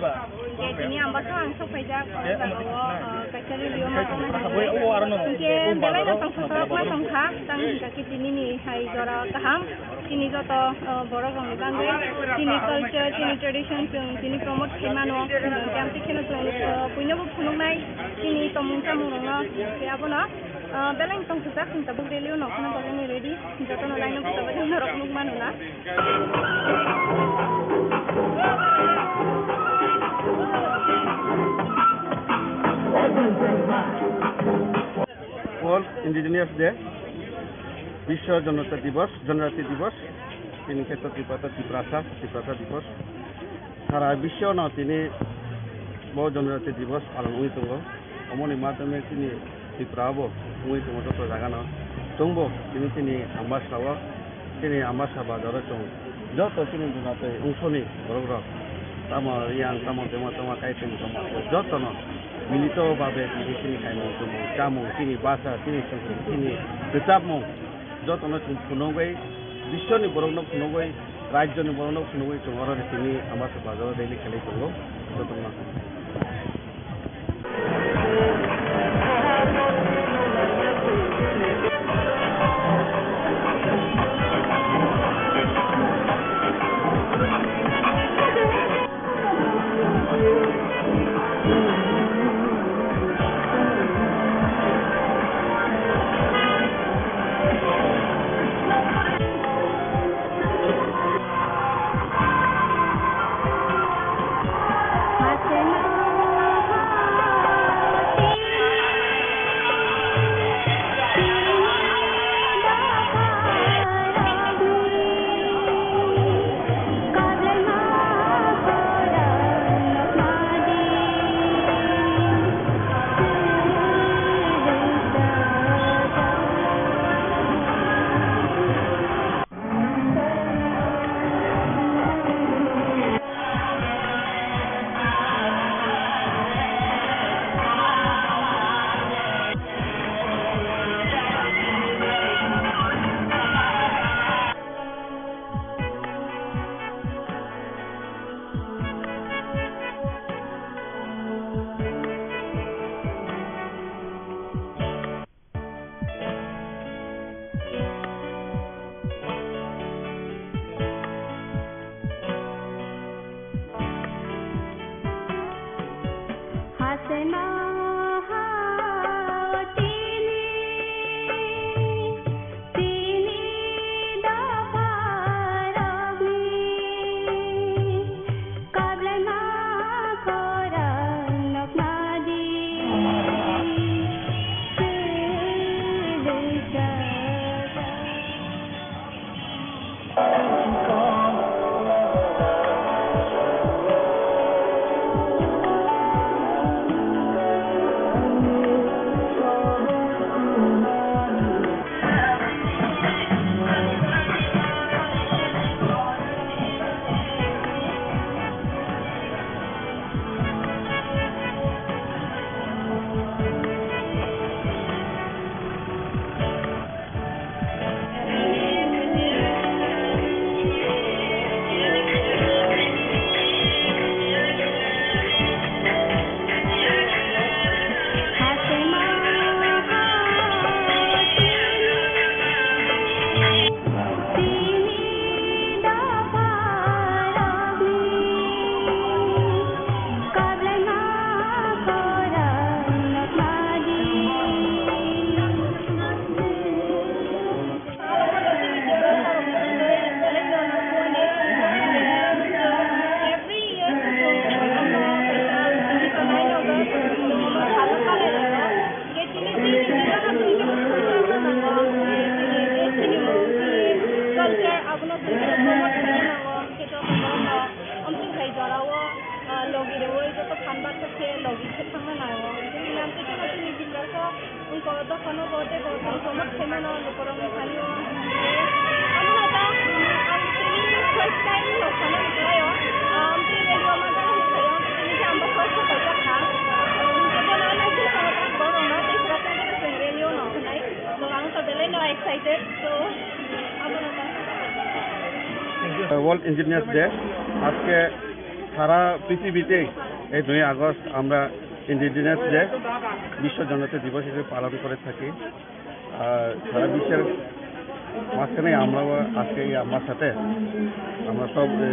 Je tini Ambasa ang sokphaijak, o jagao, uh, kaisa rally o ma tongnai hwnwi. Hinkhe belaino tongthokma tongkha, tang hinkha khe tinini hai jora kaham. Chini joto, uh, borok rokni bagwi chini culture, chini tradition chwng tini promote khaimano. Hinkhe amtwi kheno chwng, uh, puinobo phunuknai chini tongmung chamung rokno. Hinkhe abono Ah, belai tongthokjak, chwng tabuk rally-o nokna bagwi ready. Jotono line-o bwsajak norok nukmano na. World Indigenous Day, Biswa Janata Divas, Janajati Divas, tini khe to Tiprasa, Tiprasa, Tiprasa Divas. Sara biswno tini bo Janajati Divas palon wngwi tongo. Omoni madhyome chini Tripura bo wngwi tongo joto jagano. Chwngbo tini chini Ambasa o, chini Ambasa bazaro chwng joto chini Janajati ongshoni borok rok, tamo Riang, tamo Dema, tamo Kaitung, tamo jotono milito babe tini chini kaimung chumung chamung, chini basa, chini chwng, chini rwchapmung, jotono chwng phunugwi, biswni borokno phunugwi, rajyoni borokno phunugwi chwng oro tini Ambasa bazaro rally khlai tongo, jotono. Ko dophano bo tei bo tong tongma khaimano lukurokni thani o. Abono ta ang tini first time no sana hinkhlaio. Ang tini radio ma gana hinkhlaio, tini khe ang bo first time paijak kha. Ang khe bono naising tongma borokno tei sra tei bono chwng radio no hwnai. No ang to belai no excited, so abono ta. World Engineers Day আজকে সারা পৃথিবীতেই এই দুই আগস্ট আমরা indigenous day, বিশ্ব জনজাতি দিবস হিসেবে পালন করে থাকি। আর সারা বিশ্বের মাঝখানে আমরাও আজকে এই আমার সাথে আমরা সব, এ,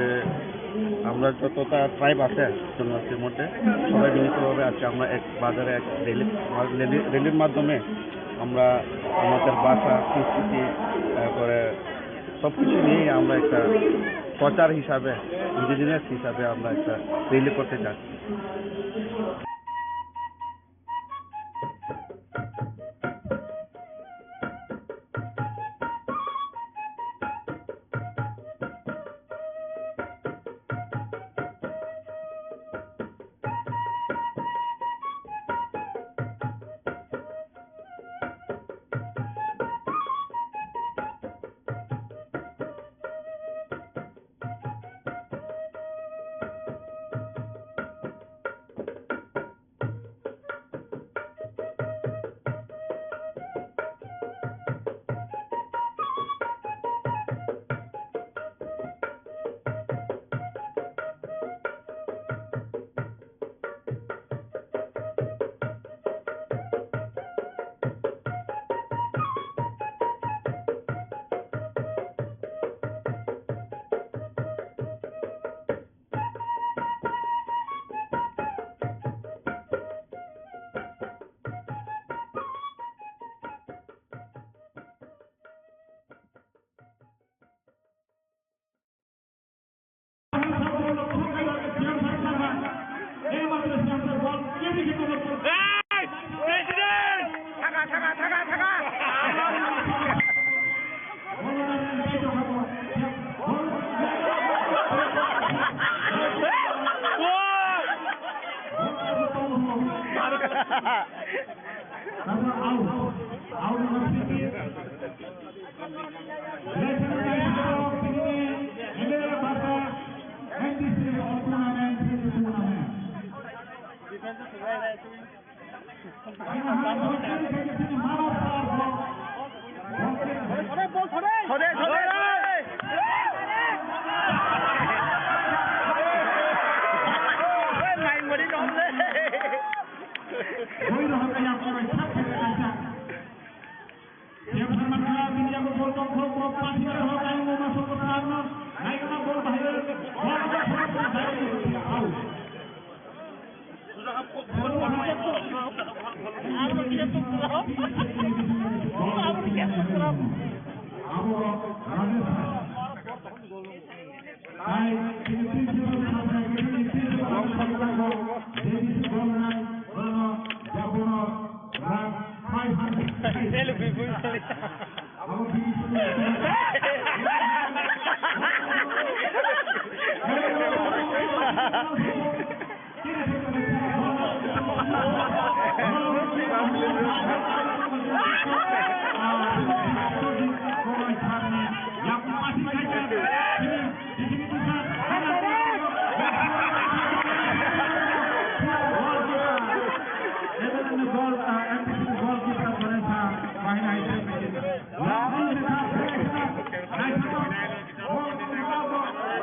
আমরা যতটা ট্রাইব আছে জনজাতির মধ্যে, সবাই মিলিতভাবে আজকে আমরা এক বাজারে এক র্যালি, র্যালি, র্যালির মাধ্যমে আমরা আমাদের ভাষা, সংস্কৃতি, তারপরে সব কিছু নিয়েই আমরা একটা প্রচার হিসাবে, ইন্ডিজিনাস হিসাবে আমরা একটা র্যালি করতে যাচ্ছি।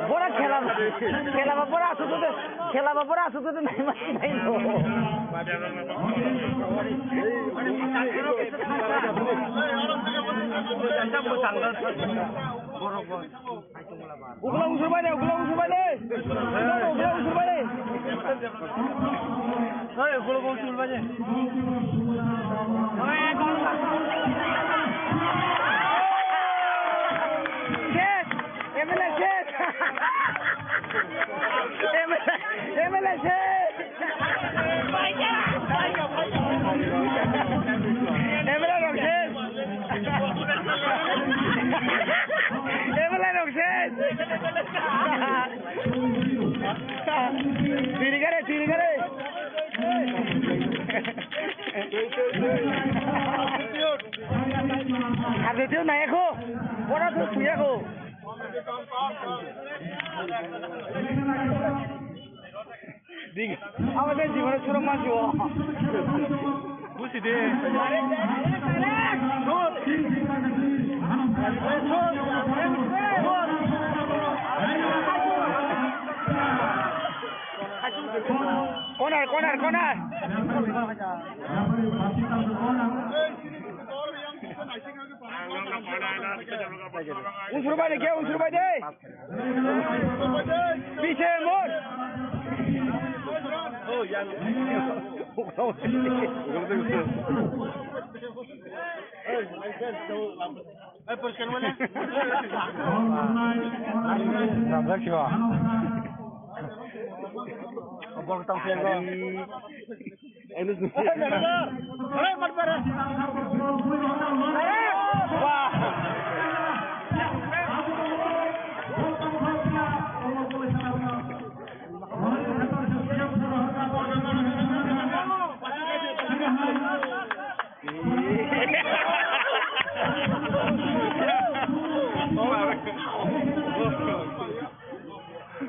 Bora khela, khela ba bora asuk tu, khela ba bora asuk tu nai ma nai no. Ukla usur bai de, ukla usur bai de. Ukla usur bai de. Hey, ukla usur bai de. Hey, gol. Shit! M L A shit! M L A, M L A shit! M L A rok shit! M L A rok shit! Chirigare, chirigare! Sabjotio nai ekho, pora to sui ekho. Dik, abo de jibone suro mansi o. Busi de. Corner, corner, corner. Unsur bai de, ke unsur bai de. Piche mot.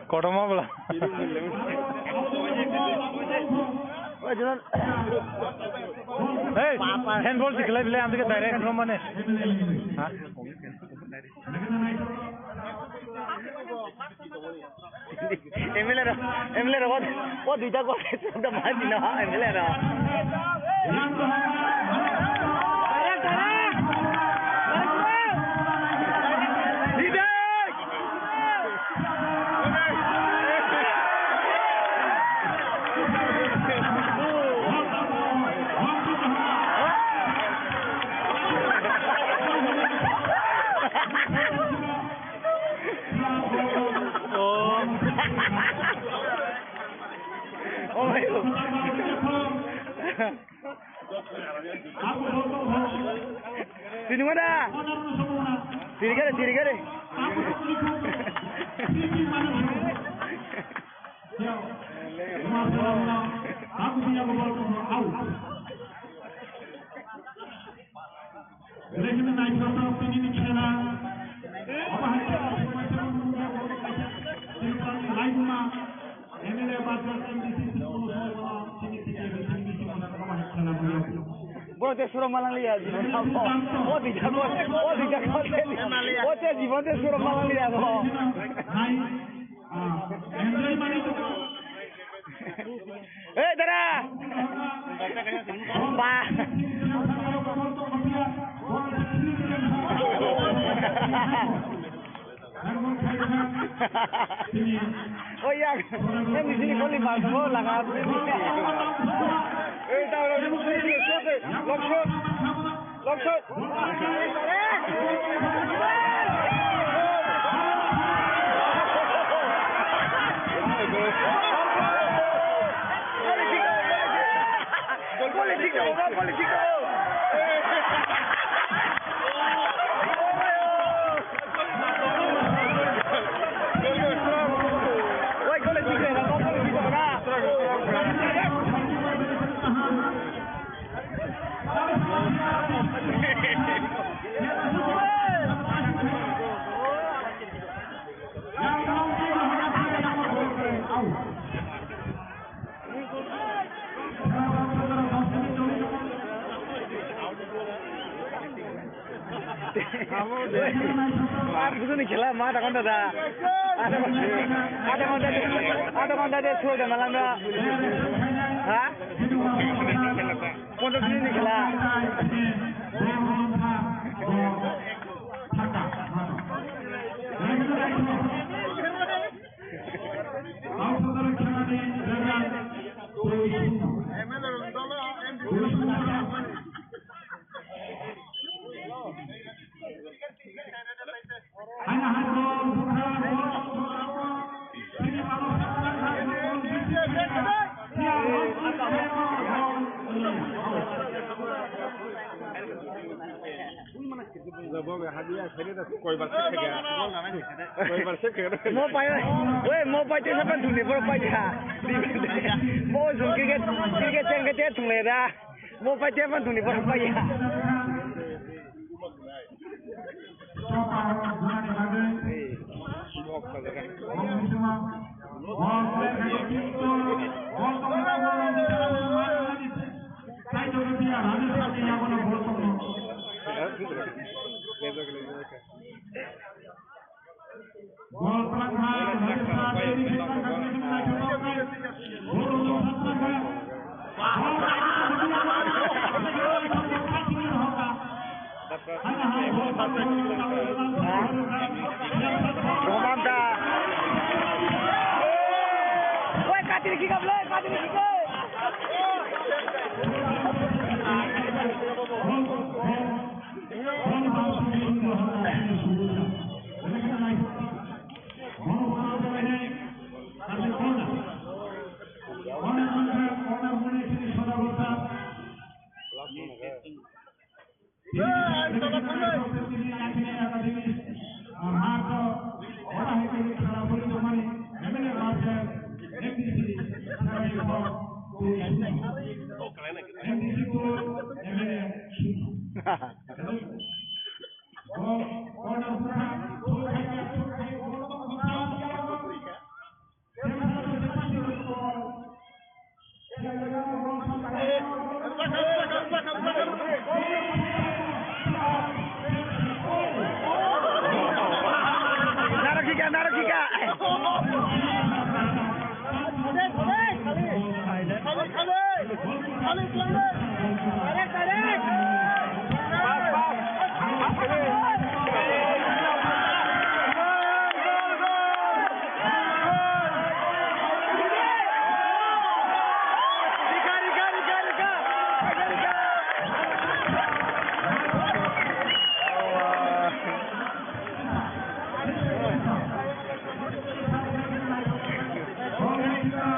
Kotorma bwla. Hey, handball se khlai bile, ang direct romani. Ha? M L A ro, M L A ro, o, o duita gol, M L A ro. Oh. Oh my God. Sini mana? Sini kere, sini kere. Belai kheno naithotok tini ni khela. Obo hai khela songwai tongma nukya borok kaisa Tripura ni laibuma M L A ba M D C si kono songwai mano tini tini tini tini tini obo hai khela buyo. Boro te suro malang liya. O dija ko, o dija ko. O te jibon te suro malang liya ko. Hai. Ah, enjoy mani to. Hey, dara! Ba! Oh, ya. Ini sini kau lima semua lah, kan? Eh, tahu, tahu, tahu. Long shot. Long shot. Ar bujo ni khela ma ta konta da. Ada konta, ada konta de, ada konta de sudah malam da. Ha? Konta ni khela. Mo pai, oi, mo pai te sapan thungni borok pai ya. Mo jung cricket, cricket cheng ke te thungle da. Mo pai te sapan thungni borok pai ya. Roman da. Oi, katiri kikap le, katiri kikap. Narok hika, narok hika.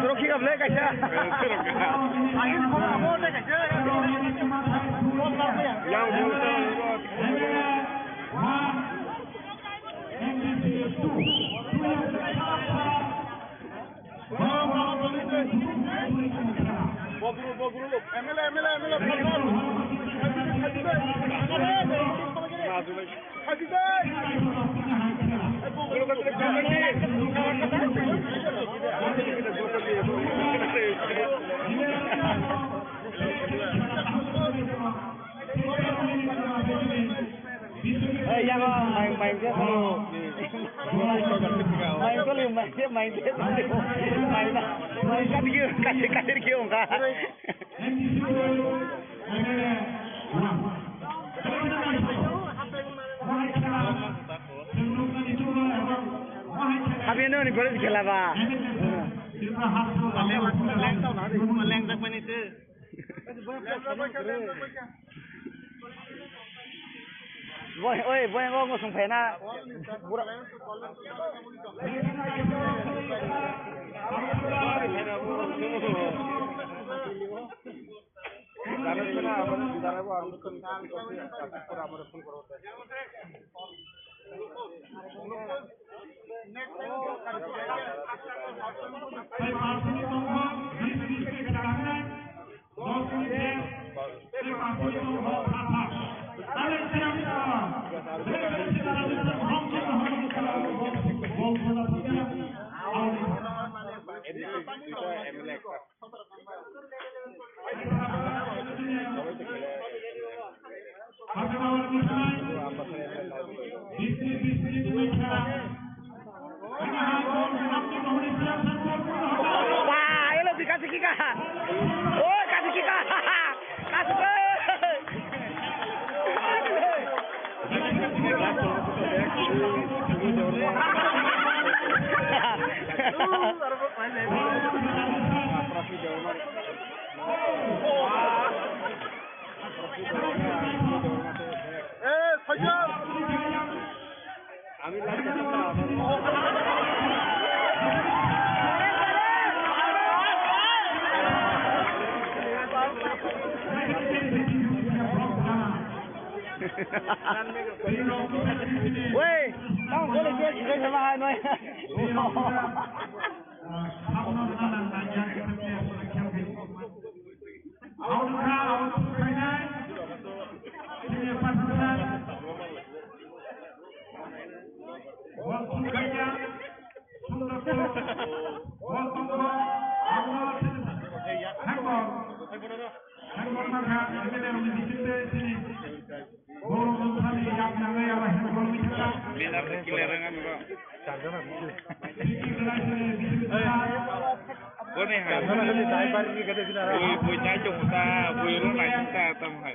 Rokhi gam le kaisa. Yang Eh, yang, oh, main, main dia tu. Main tu, main dia, main dia. Main dah. Main kat dia, kat dia, kat dia, kat dia. Habis ni, ni boleh dikela ba. Leng, leng tak main itu. Boy, oi, boy, ngo ngosong phena. Bura. Dano sena, amar dano bo, amar phone koro. Ba, elo di kasi kika. Oi, kasi kika. Kasi ke. Eh, Sajar. Wei, tamo gole je je sama hai noi. Bini arokhe clear wngya nw. Boni hai. Bui, bui nai tong ta, bui ro nai tong ta, tamo hai.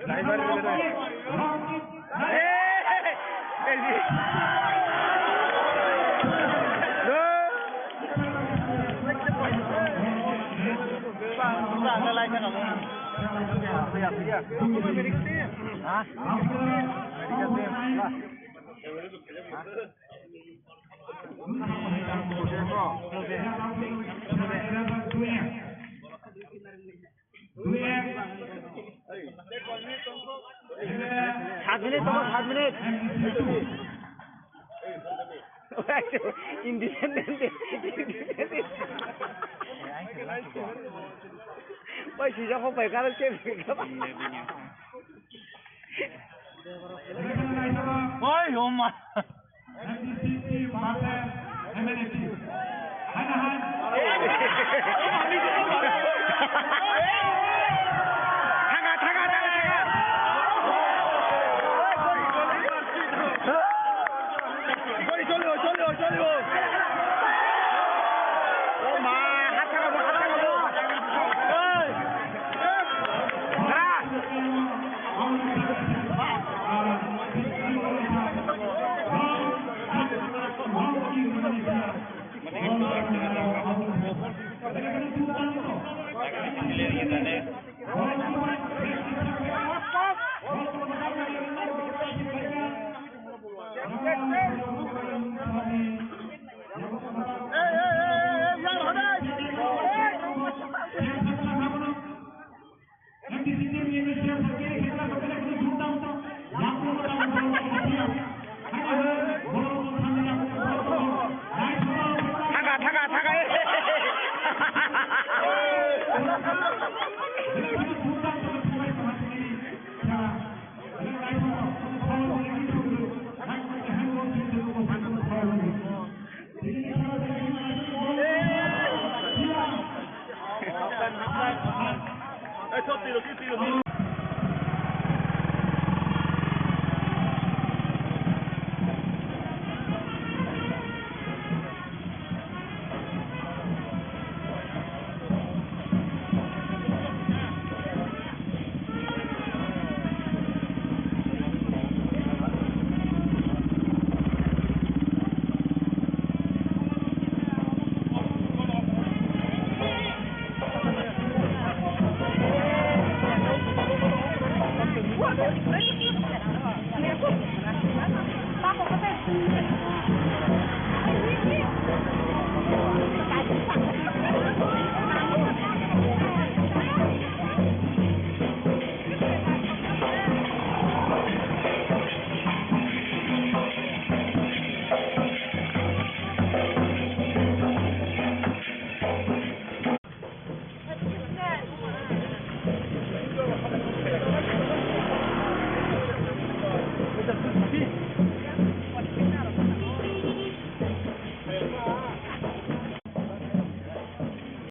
Saat minit, tunggu saat minit. Independent. Oi, sijak kok bai karang ke. Oi, oma. M D C team versus M N A team. Hai na hai. Thaga, thaga, thaga, thaga. Choli, choli, choli, choli. O ma, hat thaga bo, hat thaga bo. Hey. Thaga. Thaga, thaga, thaga.